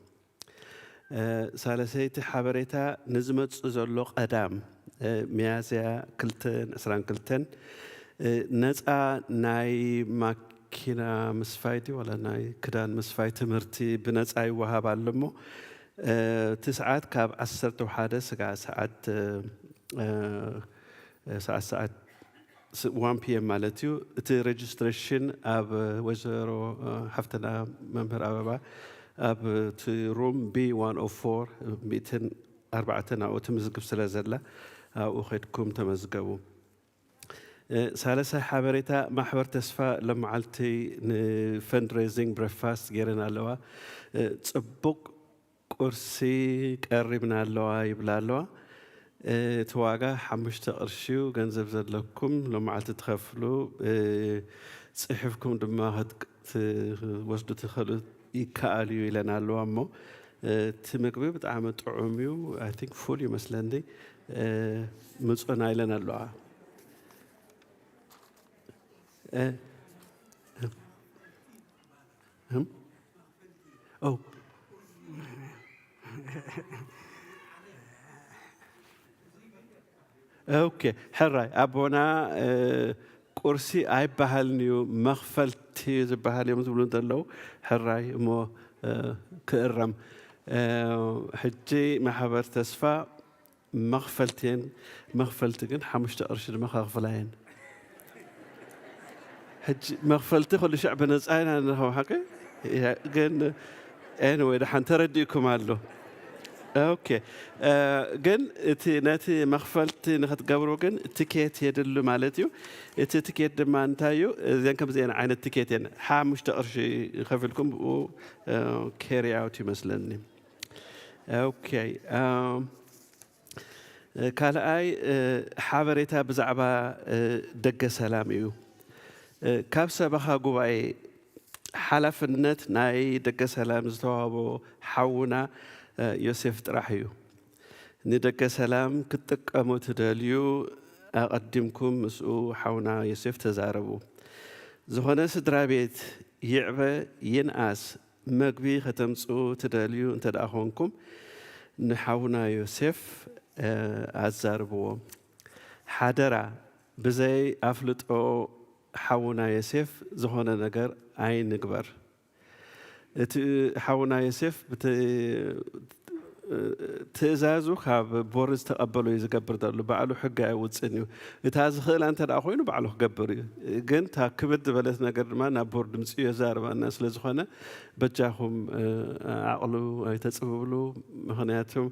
ሳልሰይቲ ሓበሬታ፣ ንዝመጽእ ዘሎ ቀዳም ሚያዝያ ክልተን ዕስራን ክልተን ነጻ ናይ ማኪና ምስፋይ ድዩ ዋላ ናይ ክዳን ምስፋይ ትምህርቲ ብነጻ ይወሃብ ኣሎ እሞ፣ እቲ ሰዓት ካብ ዓሰርተ ሓደ ስጋዕ ሰዓት፣ ሰዓት፣ ሰዓት ስ-፣ ዋን ፒ ኤም ማለት እዩ። እቲ ሬጅስትሬሽን ኣብ ወይዘሮ፣ እ፣ ሓፍትና መምህር ኣበባ ኣብ እቲ ሩም ቢ ዋን ኦ ፎር፣ ሚእትን ኣርባዕተን ኣብኡ ትምዝግብ ስለ ዘላ ኣብኡ ከድኩም ተመዝገቡ። እ፣ ሳልሳይ ሓበሬታ፣ ማሕበር ተስፋ ሎመዓልቲ ንፈንድሬዚንግ ብሬክፋስት ገይረን ኣለዋ። እ፣ ጽቡቕ ቁርሲ ቀሪብና ኣለዋ ይብላ ኣለዋ። እቲ ዋጋ ሓሙሽተ ቅርሺ እዩ። ገንዘብ ዘለኩም ሎመዓልቲ ትኸፍሉ፣ ጽሒፍኩም ድማ ክት-፣ ክትወስዱ ትኽእሉ ይከኣል እዩ ኢለን ኣለዋ። እሞ እቲ ምግቢ ብጣዕሚ ጥዑም እዩ። ኣይ ቲንክ ፉል እዩ መስለኒ። ምጹና ኢለን ኣለዋ። እ፣ እም? ኦ። ኦኬ፣ ሕራይ ኣቦና፣ እ፣ ቁርሲ ኣይበሃልን እዩ፣ መኽፈልቲ ዝበሃል እዮም ዝብሉ ዘለዉ። ሕራይ እሞ፣ እ፣ ክእረም። እ፣ ሕጂ ማሕበር ተስፋ መኽፈልቲ እየን። መኽፈልቲ ግን ሓሙሽተ ቅርሺ ድማ ከኽፍላ እየን። ሕጂ መኽፈልቲ ኩሉ ሻዕ ብነጻ ኢና ንረኽቦ፣ ሓቂ? እያ፣ ግን ኤኒወይ፣ ደሓን ተረዲእኩም ኣሎ። ኦኬ። እ፣ ግን እቲ፣ ነቲ መኽፈልቲ ንኽትገብሩ ግን ትኬት የድሉ ማለት እዩ። እቲ ትኬት ድማ እንታይ እዩ? እዘን ከምዚአን ዓይነት ትኬት እየን። ሓሙሽተ ቅርሺ ከፊልኩም ብኡ፣ እ፣ ኬሪ ኣውት ይመስለኒ። ኦኬ። እ፣ ካልኣይ፣ እ፣ ሓበሬታ ብዛዕባ፣ እ፣ ደገ ሰላም እዩ። እ፣ ካብ ሰበኻ ጉባኤ ሓላፍነት ናይ ደገ ሰላም ዝተዋህቦ ሓውና፣ እ፣ ዮሴፍ ጥራሕ እዩ። ንደገ ሰላም ክትጥቀሙ ትደልዩ፣ ኣቐዲምኩም ምስኡ ሓውና ዮሴፍ ተዛረቡ። ዝኾነ ስድራ ቤት ይዕበ ይንኣስ፣ መግቢ ከተምጽኡ ትደልዩ እንተ ደኣ ኾንኩም፣ ንሓውና ዮሴፍ፣ እ፣ ኣዛርብዎ። ሓደራ፣ ብዘይ ኣፍልጦ ሓውና ዮሴፍ ዝኾነ ነገር ኣይንግበር። እቲ ሓውና ዮሴፍ ብት-፣ ትእዛዙ ካብ ቦርድ ዝተቐበሎ እዩ ዝገብር ዘሎ። ባዕሉ ሕጊ ኣየውፅእን እዩ። እታ ዝኽእላ እንተ ደኣ ኮይኑ ባዕሉ ክገብር እዩ። ግን እታ ክብድ ዝበለት ነገር ድማ ናብ ቦርድ ምፅኡ የዛርባና ስለ ዝኾነ በጃኹም፣ እ፣ ዓቕሉ ኣይተፅብብሉ። ምኽንያቱም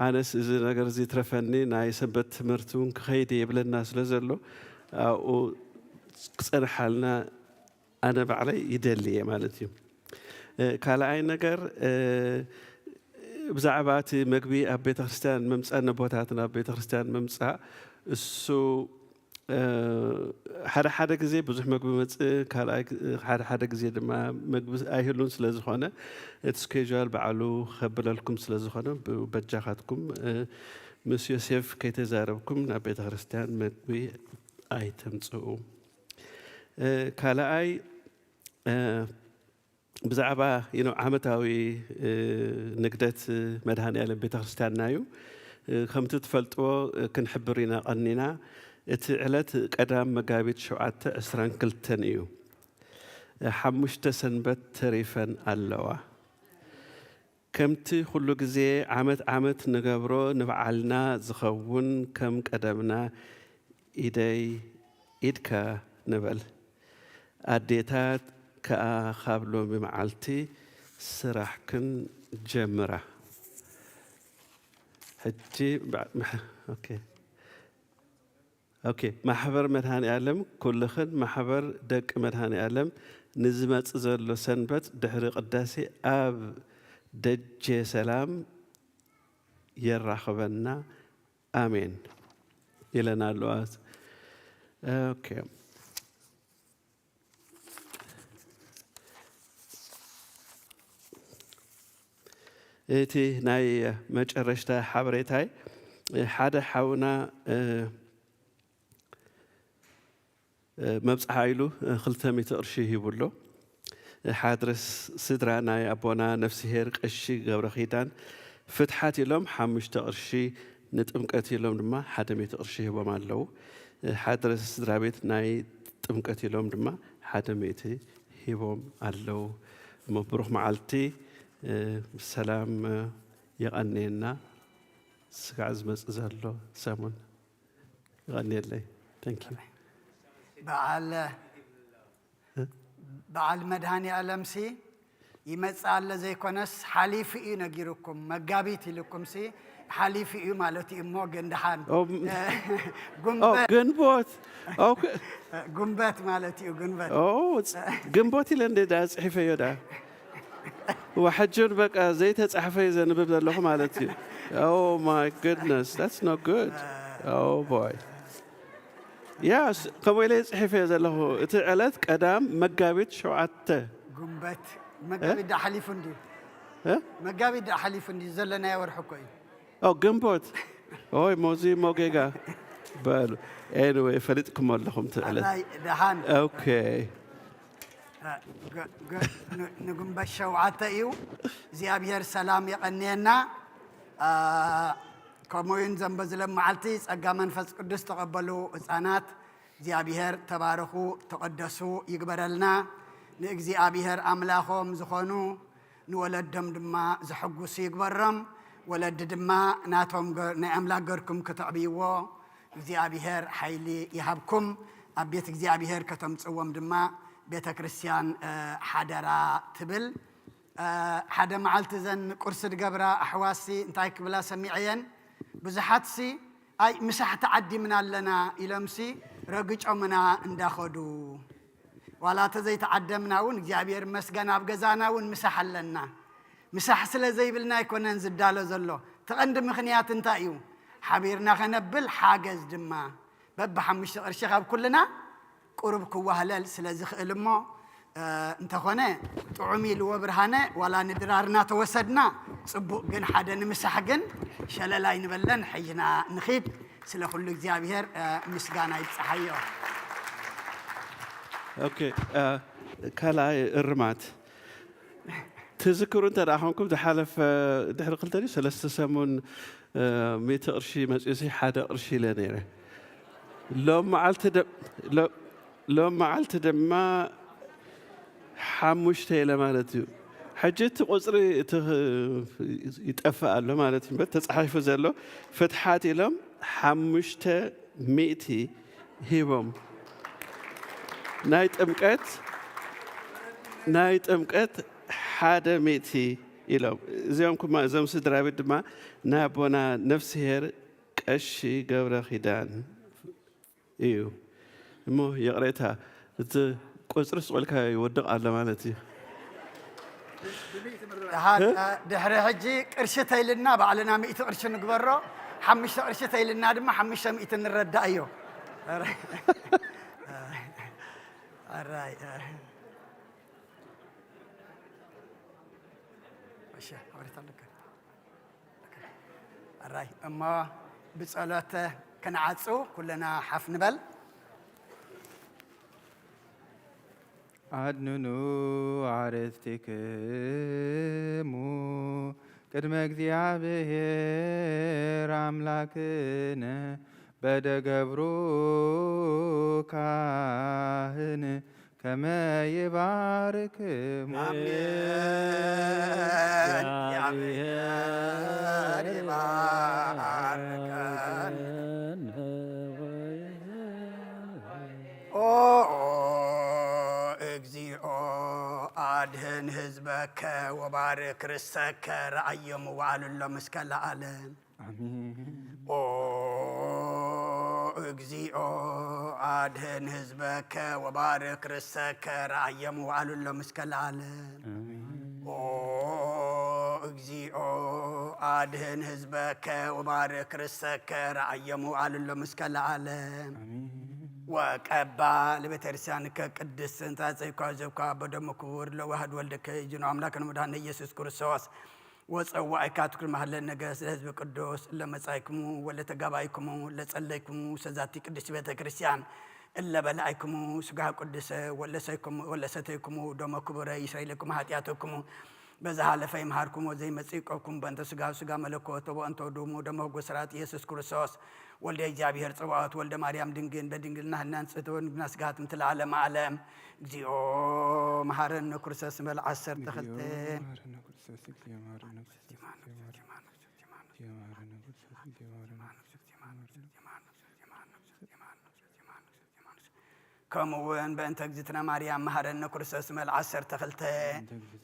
ኣነስ እዚ ነገር እዚ ይትረፈኒ፣ ናይ ሰንበት ትምህርቲ እውን ክኸይድ እየ ይብለና ስለ ዘሎ ኣብኡ ክፀንሓልና ኣነ ባዕለይ ይደሊ እየ ማለት እዩ። እ፣ ካልኣይ ነገር፣ እ፣ ብዛዕባ እቲ መግቢ ኣብ ቤተ ክርስቲያን ምምጻእ፣ ነቦታት ናብ ቤተ ክርስቲያን ምምጻእ፣ እሱ፣ እ፣ ሓደ ሓደ ግዜ ብዙሕ መግቢ መጽእ፣ ካልኣይ ግ-፣ ሓደ ሓደ ግዜ ድማ መግቢ ኣይህሉን ስለ ዝኾነ፣ እቲ ስኬጁል ባዕሉ ከብለልኩም ስለ ዝኾነ፣ ብ-፣ በጃኻትኩም፣ እ፣ ምስ ዮሴፍ ከይተዛረብኩም ናብ ቤተ ክርስቲያን መግቢ ኣይተምጽኡ። እ፣ ካልኣይ፣ እ፣ ብዛዕባ፣ you know፣ ዓመታዊ፣ እ፣ ንግደት መድሃኔ ዓለም ቤተክርስትያንና እዩ። እ፣ ከምቲ ትፈልጥዎ፣ እ፣ ክንሕብር ኢና ቀኒና። እቲ ዕለት ቀዳም መጋቢት ሸውዓተ ዕስራን ክልተን እዩ። እ፣ ሓሙሽተ ሰንበት ተሪፈን ኣለዋ። ከምቲ ኩሉ ግዜ ዓመት ዓመት ንገብሮ ንበዓልና ዝኸውን ከም ቀደምና ኢደይ ኢድካ ንበል። ኣዴታት ከኣ ካብ ሎሚ መዓልቲ ስራሕክን ጀምራ። ሕጂ ባ-፣ ማሕ-፣ ኦኬ። ኦኬ፣ ማሕበር መድሃኔ ዓለም፣ ኩልኽን ማሕበር ደቂ መድሃኔ ዓለም ንዝመጽእ ዘሎ ሰንበት ድሕሪ ቅዳሴ ኣብ ደጀ ሰላም የራኽበና። ኣሜን ኢለን ኣለዋ። ኦኬ። እቲ ናይ መጨረሽታ ሓበሬታይ፣ ሓደ ሓውና፣ እ፣ እ፣ መብጽዓ ኢሉ፣ እ፣ ክልተ ሚእቲ ቅርሺ ሂቡ ኣሎ። እ፣ ሓድረ ስ-፣ ስድራ ናይ ኣቦና ነፍስሄር ቀሺ ገብረ ኪዳን ፍትሓት ኢሎም ሓሙሽተ ቅርሺ፣ ንጥምቀት ኢሎም ድማ ሓደ ሚእቲ ቅርሺ ሂቦም ኣለዉ። እ፣ ሓድረ ስድራ ቤት ናይ ጥምቀት ኢሎም ድማ ሓደ ሚእቲ ሂቦም ኣለዉ። እሞ ብሩኽ መዓልቲ፣ እ፣ ብሰላም፣ እ፣ የቐንየና። ስጋዕ ዝመጽእ ዘሎ ሰሙን። ይቐንየለይ። Thank you። በዓል፣ እ? በዓል መድሃኔ ዓለምሲ ይመጽእ ኣለ ዘይኮነስ ሓሊፉ እዩ ነጊሩኩም። መጋቢት ኢሉኩምሲ ሓሊፉ እዩ ማለት እዩ እሞ ግን ደሓን። ኦ፣ ም-፣ እ፣ ኦ፣ ጉንበት። ግንቦት። ኦኬ። ጉንበት ማለት እዩ፣ ጉንበት። ኦ፣ ጽ-፣ ግንቦት ኢለ እንደ ዳ ጽሒፈዮ ዳ። ዋ፣ ሕጂ እውን በቃ ዘይተጻሕፈ እዩ ዘንብብ ዘለኹ ማለት እዩ። Oh my goodness, that's not good. Oh boy. Yes፣ ከምኡ ኢለ ጽሒፈ ዘለኹ። እቲ ዕለት ቀዳም መጋቢት ሸውዓተ። ጉንበት። እ? መጋቢት ደኣ ሓሊፉ እንድዩ። እ? መጋቢት ደኣ ሓሊፉ እንድዩ፣ ዘለናዮ ወርሒ እኮ እዩ። ኦ፣ ግንቦት። ኦይ፣ ሞዚ ሞጌጋ። በሉ። ኤኒዌይ፣ ፈሊጥኩም ኣለኹም እቲ ዕለት። ኣላይ፣ ደሓን። ኦኬ። እ፣ ግ-፣ ግ-፣ ን-፣ ንግንቦት ሸውዓተ እዩ። እግዚኣብሔር ሰላም የቐንየና። እ፣ ከምኡ እውን ዘንበ ዝለም መዓልቲ ጸጋ መንፈስ ቅዱስ ተቐበሉ ህጻናት። እግዚኣብሔር ተባረኹ፣ ተቐደሱ ይግበረልና። ንእግዚኣብሔር ኣምላኾም ዝኾኑ ንወለዶም ድማ ዘሐጉሱ ይግበሮም። ወለዲ ድማ ናቶም ገ-፣ ናይ ኣምላኽ ገርኩም ከተዕብይዎ እግዚኣብሔር ሓይሊ ይሃብኩም። ኣብ ቤት እግዚኣብሔር ከተምጽዎም ድማ ቤተ ክርስቲያን፣ እ፣ ሓደራ ትብል። እ፣ ሓደ መዓልቲ እዘን ቁርሲ ዝገብራ ኣሕዋትሲ እንታይ ክብላ ሰሚዐየን? ብዙሓትሲ፣ "ኣይ፣ ምሳሕ ተዓዲምና ኣለና" ኢሎምሲ ረግጮምና እንዳኸዱ። ዋላ ተዘይተዓደምና እውን እግዚኣብሔር ይመስገን ኣብ ገዛና እውን ምሳሕ ኣለና። ምሳሕ ስለ ዘይብልና ኣይኮነን ዝዳሎ ዘሎ። እቲ ቀንዲ ምኽንያት እንታይ እዩ? ሓቢርና ከነብል ሓገዝ ድማ በብሓሙሽተ ቅርሺ ካብ ኩልና ቁሩብ ክዋህለል ስለ ዝኽእል እሞ፣ እ፣ እንተኾነ ጥዑም ኢልዎ ብርሃነ፣ ዋላ ንድራርና ተወሰድና ጽቡቕ፣ ግን ሓደ ንምሳሕ ግን ሸለል ኣይንበለን። ሕጅና ንኺድ። ስለ ኩሉ እግዚኣብሔር፣ እ፣ ምስጋና ይብጽሓዮ። ኦኬ፣ እ፣ ካልኣይ እርማት ትዝክሩ እንተ ደኣ ኾንኩም፣ ዝሓለፈ ድሕሪ ክልተ ድዩ ሰለስተ ሰሙን፣ እ፣ ሚእቲ ቅርሺ መጺኡሲ ሓደ ቅርሺ ኢለ ነይረ። ሎም መዓልቲ ደ-፣ ሎ-፣ ሎም መዓልቲ ድማ ሓሙሽተ ኢለ ማለት እዩ። ሕጂ እቲ ቁጽሪ እቲ ይጠፍእ ኣሎ ማለት እዩ። እምበር ተጻሒፉ ዘሎ ፍትሓት ኢሎም ሓሙሽተ ሚእቲ ሂቦም። ናይ ጥምቀት፣ ናይ ጥምቀት ሓደ ሚእቲ ኢሎም። እዚኦም ኩማ፣ እዞም ስድራ ቤት ድማ ናይ ኣቦና ነፍስሄር ቀሺ ገብረ ኪዳን እዩ። እሞ ይቕሬታ፣ እቲ ቁጽሪ ስቕ ኢልካ ይወድቕ ኣሎ ማለት እዩ። ደሓን፣ እ? ድሕሪ ሕጂ ቅርሺ ተይልና ባዕልና ሚእቲ ቅርሺ ንግበሮ፣ ሓሙሽተ ቅርሺ ተይልና ድማ ሓሙሽተ ሚእቲ ንረዳእዮ። ኣራይ። ኣራይ። እሺ፣ ሓበሬታ ኣለካ። ኣራይ፣ እሞ ብጸሎት ክንዓጹ ኩልና ሓፍ ንበል። ኣድንኑ ኣርእስቲክሙ ቅድመ እግዚኣብሔር ኣምላክነ በደ ገብሩ ካህን ከመ ይባርክሙ። ኣሜን። እግዚኣብሔር ይባርከን። ኦ እግዚኦ፣ ኣድህን ህዝበከ ወባርክ ርሰከ፣ ረኣዮም ወዓሉሎም እስከ ለዓለም። ኣሜን። ኦ እግዚኦ፣ ኣድህን ህዝበከ ወባርክ ርሰከ፣ ረኣዮም ወዓሉሎም እስከ ለዓለም። ኣሜን። ኦ እግዚኦ፣ ኣድህን ህዝበከ ወባርክ ርሰከ፣ ረኣዮም ወዓሉሎም እስከ ለዓለም። ኣሜን። ወቀባ ለቤተ ክርስቲያንከ ቅድስት እንተ ጸይኳ ዘብኳ በደሙ ክቡር ለዋህድ ወልድከ ይጅኖ ኣምላክን መድኃኒነ ኢየሱስ ክርስቶስ ወጸዋኢካ ትኩር መሃለነ ገስ ለህዝብ ቅዱስ ለመጻይክሙ ወለተጋባይክሙ ለጸለይክሙ ሰዛቲ ቅድስት ቤተ ክርስቲያን እለ በላይክሙ ስጋ ቅዱሰ ወለሰይክሙ ወለሰተይክሙ ደሞ ክቡረ ይስረይለክሙ ኃጢአተክሙ በዛ ሀለፈ ይምሃርክሙ ዘይመጽእ ይቆብኩም በእንተ ስጋ ስጋ መለኮት ወበእንተ ደሙ ደሞ ጉስራት ኢየሱስ ክርስቶስ ወልደ እግዚኣብሔር ጸባኦት ወልደ ማርያም ድንግል በድንግልና ህናን ጽእተ ወድንግልና ስጋሃት ምትለ ዓለም ዓለም። እግዚኦ መሐረነ ክርስቶስ መል ዓሰርተ ክልተ። ከምኡ እውን በእንተ እግዝእትነ ማርያም መሐረነ ክርስቶስ መል ዓሰርተ ክልተ።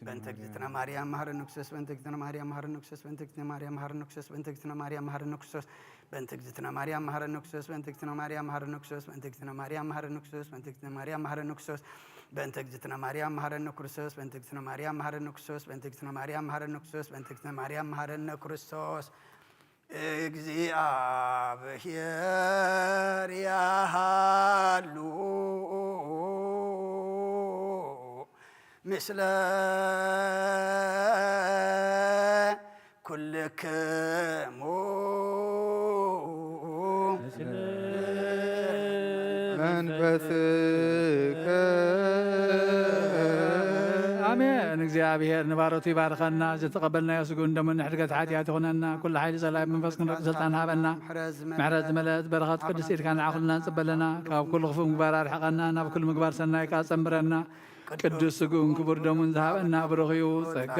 በእንተ እግዝእትነ ማርያም መሐረነ ክርስቶስ በእንተ እግዝእትነ ማርያም መሐረነ ክርስቶስ በእንተ እግዝእትነ ማርያም መሐረነ ክርስቶስ በእንተ እግዝእትነ ማርያም መሐረነ ክርስቶስ በእንተ እግዝእትነ ማርያም መሐረነ ክርስቶስ በእንተ እግዝእትነ ማርያም መሐረነ ክርስቶስ በእንተ እግዝእትነ ማርያም መሐረነ ክርስቶስ በእንተ እግዝእትነ ማርያም መሐረነ ክርስቶስ በእንተ እግዝእትነ ማርያም መሐረነ ክርስቶስ በእንተ እግዝእትነ ማርያም መሐረነ ክርስቶስ በእንተ እግዝእትነ ማርያም መሐረነ ክርስቶስ። እግዚኣብሔር ያሃሉ ምስለ ኩልክሙ። መንፈስከ እግዚኣብሔር ንባሮቱ ይባርከና። ዝተቐበልናዮ ስግኡን ደሙን ንሕድገት ሓጢኣት ይኹነና። ኩሉ ሓይሊ ጸላኢ መንፈስ ክንረግጽ ስልጣን ሃበና። ምሕረት ዝመልአት በረኸት ቅድስት ኢድካ ንዓ ኩልና ንጽበለና። ካብ ኩሉ ክፉእ ምግባር ኣርሕቐና። ናብ ኩሉ ምግባር ሰናይ ከኣ ጸንብረና። ቅዱስ ስግኡን ክቡር ደሙን ዝሃበና ብሩኽ እዩ። ጸጋ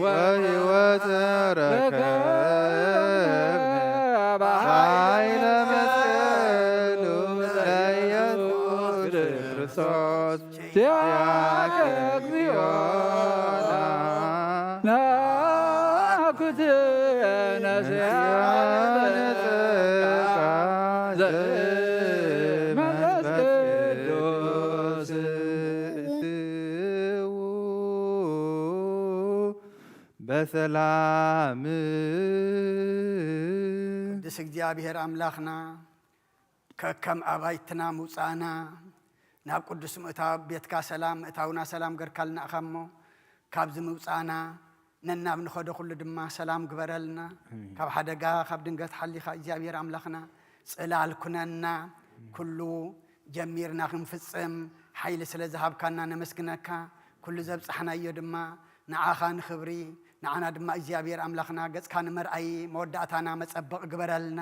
ወሕይወት ረከብነ ኃይለ መስቀሉ ለኢየሱስ ክርስቶስ ኪያከ እግዚኦና ናኩትነ ዘመንፈስ ቅዱስ በሰላም። ቅዱስ እግዚኣብሔር ኣምላኽና ከከም ኣባይትና ምውፃእና ናብ ቅዱስ ምእታው ቤትካ ሰላም ምእታውና ሰላም ገርካልና ኢኻ እሞ፣ ካብዚ ምውፃእና ነናብ ንኸዶ ኩሉ ድማ ሰላም ግበረልና። ኣሜን። ካብ ሓደጋ ካብ ድንገት ሓሊኻ እግዚኣብሔር ኣምላኽና ጽላል ኩነና። ኩሉ ጀሚርና ክንፍጽም ሓይሊ ስለ ዝሃብካና ነመስግነካ። ኩሉ ዘብጻሕናዮ ድማ ንዓኻ ንኽብሪ፣ ንዓና ድማ እግዚኣብሔር ኣምላኽና ገጽካ ንመርኣዪ መወዳእታና መጸበቕ ግበረልና።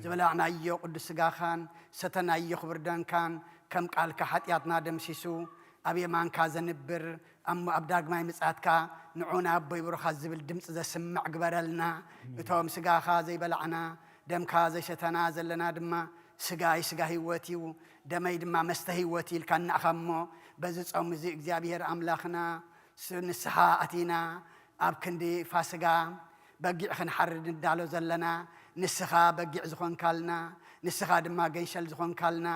ዝበላዕናዮ ቅዱስ ስጋኻን ሰተናዮ ክብር ደምካን ከም ቃልካ ሓጢኣትና ደምሲሱ ኣብ የማንካ ዘንብር እሞ ኣብ ዳግማይ ምጽኣትካ ንዑና ኣቦይ ብሩኻት ዝብል ድምጺ ዘስምዕ ግበረልና። እቶም ስጋኻ ዘይበላዕና ደምካ ዘይሰተና ዘለና ድማ ስጋይ ስጋ ህይወት እዩ፣ ደመይ ድማ መስተ ህይወት እዩ ኢልካ እናእኻ እሞ በዚ ጾም እዚ እግዚኣብሔር ኣምላኽና ስ-፣ ንስኻ ኣቲና ኣብ ክንዲ ፋስጋ በጊዕ ክንሓርድ ንዳሎ ዘለና፣ ንስኻ በጊዕ ዝኾንካልና፣ ንስኻ ድማ ገንሸል ዝኾንካልና፣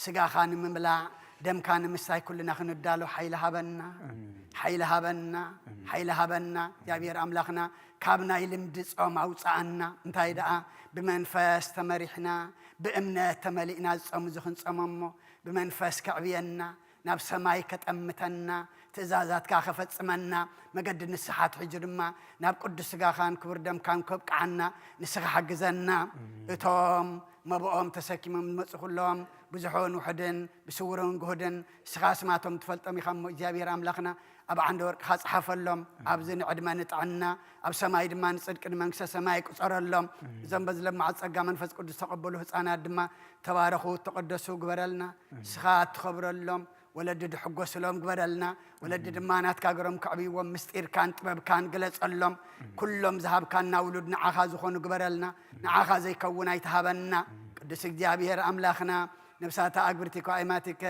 ስጋኻ ንምምላእ፣ ደምካ ንምስታይ ኩልና ክንዳሎ ሓይሊ ሃበና። ኣሜን። ሓይሊ ሃበና። ኣሜን። ሓይሊ ሃበና። እግዚኣብሔር ኣምላኽና ካብ ናይ ልምዲ ጾም ኣውጽኣና። እንታይ ደኣ ብመንፈስ ተመሪሕና፣ ብእምነት ተመሊእና ዝጾም እዚ ክንጾሞ እሞ፣ ብመንፈስ ከዕብየና፣ ናብ ሰማይ ከጠምተና፣ ትእዛዛትካ ከፈጽመና፣ መገዲ ንስሓ ትሕጁ ድማ ናብ ቅዱስ ስጋኻን ክቡር ደምካን ከብቅዓና ንስኻ ሓግዘና። ኣሜን። እቶም መብኦም ተሰኪሞም ዝመጹ ኩሎም ብዙሑን ውሑድን ብስውርን ግሁድን ንስኻ ስማቶም ትፈልጦም ኢኻ እሞ እግዚኣብሔር ኣምላኽና ኣብ ዓንደ ወርቅኻ ጽሓፈሎም። ኣሜን። ኣብዚ ንዕድመ ንጥዕና ኣብ ሰማይ ድማ ንጽድቂ ንመንግስተ ሰማይ ቁጸረሎም። ኣሜን። እዞም በዚ ለማዓት ጸጋ መንፈስ ቅዱስ ተቐበሉ ህጻናት ድማ ተባረኹ፣ ተቐደሱ ግበረልና። ኣሜን። ንስኻ እትኸብረሎም ወለዲ ድሕጎስሎም ግበረልና። ወለዲ ኣሜን። ድማ ናትካ ገሮም ከዕብይዎም ምስጢርካን ጥበብካን ግለጸሎም። ኣሜን። ኩሎም ዝሃብካና ውሉድ ንዓኻ ዝኾኑ ግበረልና። ኣሜን። ንዓኻ ዘይከውን ኣይትሃበና። ኣሜን። ቅዱስ እግዚኣብሔር ኣምላኽና ነብሳታ ኣግብርቲ ከዋይማቲከ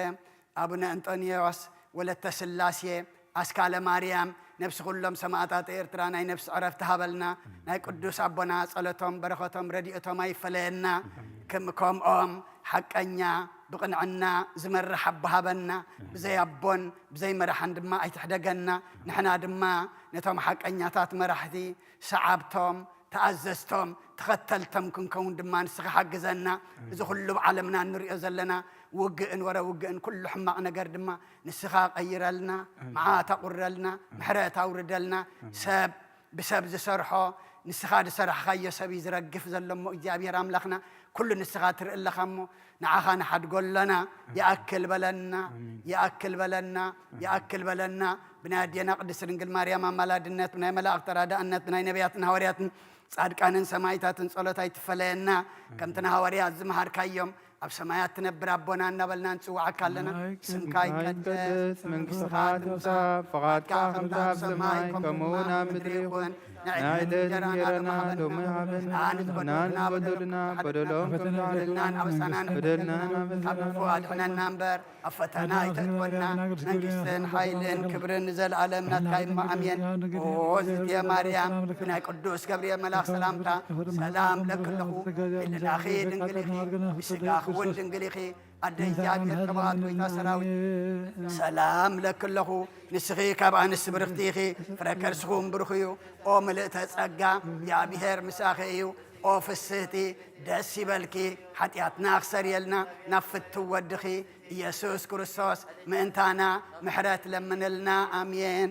ኣቡነ እንጦንዮስ ወለተ ስላሴ ኣስካለ ማርያም ነብሲ ኩሎም ሰማእታት ኤርትራ ናይ ነብሲ ዕረፍቲ ሃበልና። ኣሜን። ናይ ቅዱስ ኣቦና ጸሎቶም በረኸቶም ረድኤቶም ኣይፈለየና። ኣሜን። ከም-፣ ከምኦም ሓቀኛ ብቕንዕና ዝመርሕ ኣቦ ሃበና። ኣሜን። ብዘይ ኣቦን ብዘይ መራሕን ድማ ኣይትሕደገና። ኣሜን። ንሕና ድማ ነቶም ሓቀኛታት መራሕቲ ሰዓብቶም ተኣዘዝቶም ተኸተልቶም ክንከውን ድማ ንስኻ ሓግዘና። ኣሜን። እዚ ኩሉ ኣብ ዓለምና እንሪኦ ዘለና ውግእን ወረ ውግእን ኩሉ ሕማቕ ነገር ድማ ንስኻ ቀይረልና፣ ኣሜን። መዓት ኣቑረልና፣ ኣሜን። ምሕረት ኣውርደልና። ኣሜን። ሰብ ብሰብ ዝሰርሖ ንስኻ ዝሰራሕኻዮ ሰብ እዩ ዝረግፍ ዘሎ እሞ እግዚኣብሔር ኣምላኽና ኩሉ ንስኻ ትርኢ ኣለኻ እሞ ንዓኻ ንሓድጎ ኣለና። ኣሜን። ይኣክል በለና፣ ኣሜን። ይኣክል በለና፣ ኣሜን። ይኣክል በለና። ብናይ ኣዴና ቅድስት ድንግል ማርያም ኣማላድነት፣ ብናይ መላእኽቲ ተራዳእነት፣ ብናይ ነቢያትን ሃዋርያትን ጻድቃንን ሰማይታትን ጸሎት ኣይትፈለየና። ኣሜን። ከምቲ ንሃዋርያት ዝመሃርካዮም ኣብ ሰማያት ትነብር ኣቦና እናበልና ንጽውዓካ ኣለና። ኣሜን። ስምካ ይቀደስ፣ መንግስትኻ ትምጻእ፣ ፍቓድካ ከም ትብጻእ ኣብ ሰማይ ከምኡ እውን ኣብ ምድሪ ይኹን። ናይ ዕለትና እንጀራና ሎሚ ሃበና፣ ንሕና ንበደልና በደልና በደሎም ከም ንሕና ንበደልና በደልና በደልና ካብ ክፉእ ኣድሕነና እምበር ኣብ ፈተና ኣይተእትወና። መንግስትን ሓይልን ክብርን ንዘለኣለም ናትካ እዩ እሞ ኣሜን። ኦ እግዝእትየ ማርያም፣ ብናይ ቅዱስ ገብርኤል መልኣኽ ሰላምታ ሰላም እለኪ ኣለኹ። ህልናኺ ድንግል ኢኺ፣ ብስጋኺ እውን ድንግል ኢኺ። ኣደ እግዚኣብሔር ቅብኣት ጎይታ ሰራዊት ሰላም እለኪ ኣለኹ። ንስኺ ካብ ኣንስቲ ብርኽቲ ኢኺ፣ ፍረ ከርስኺ እውን ብሩኽ እዩ። ኦ ምልእተ ጸጋ እግዚኣብሔር ምሳኺ እዩ። ኦ ፍስህቲ ደስ ይበልኪ፣ ሓጢኣትና ክሰርየልና ናብ ፍትው ወድኺ ኢየሱስ ክርስቶስ ምእንታና ምሕረት ለምንልና። ኣሜን።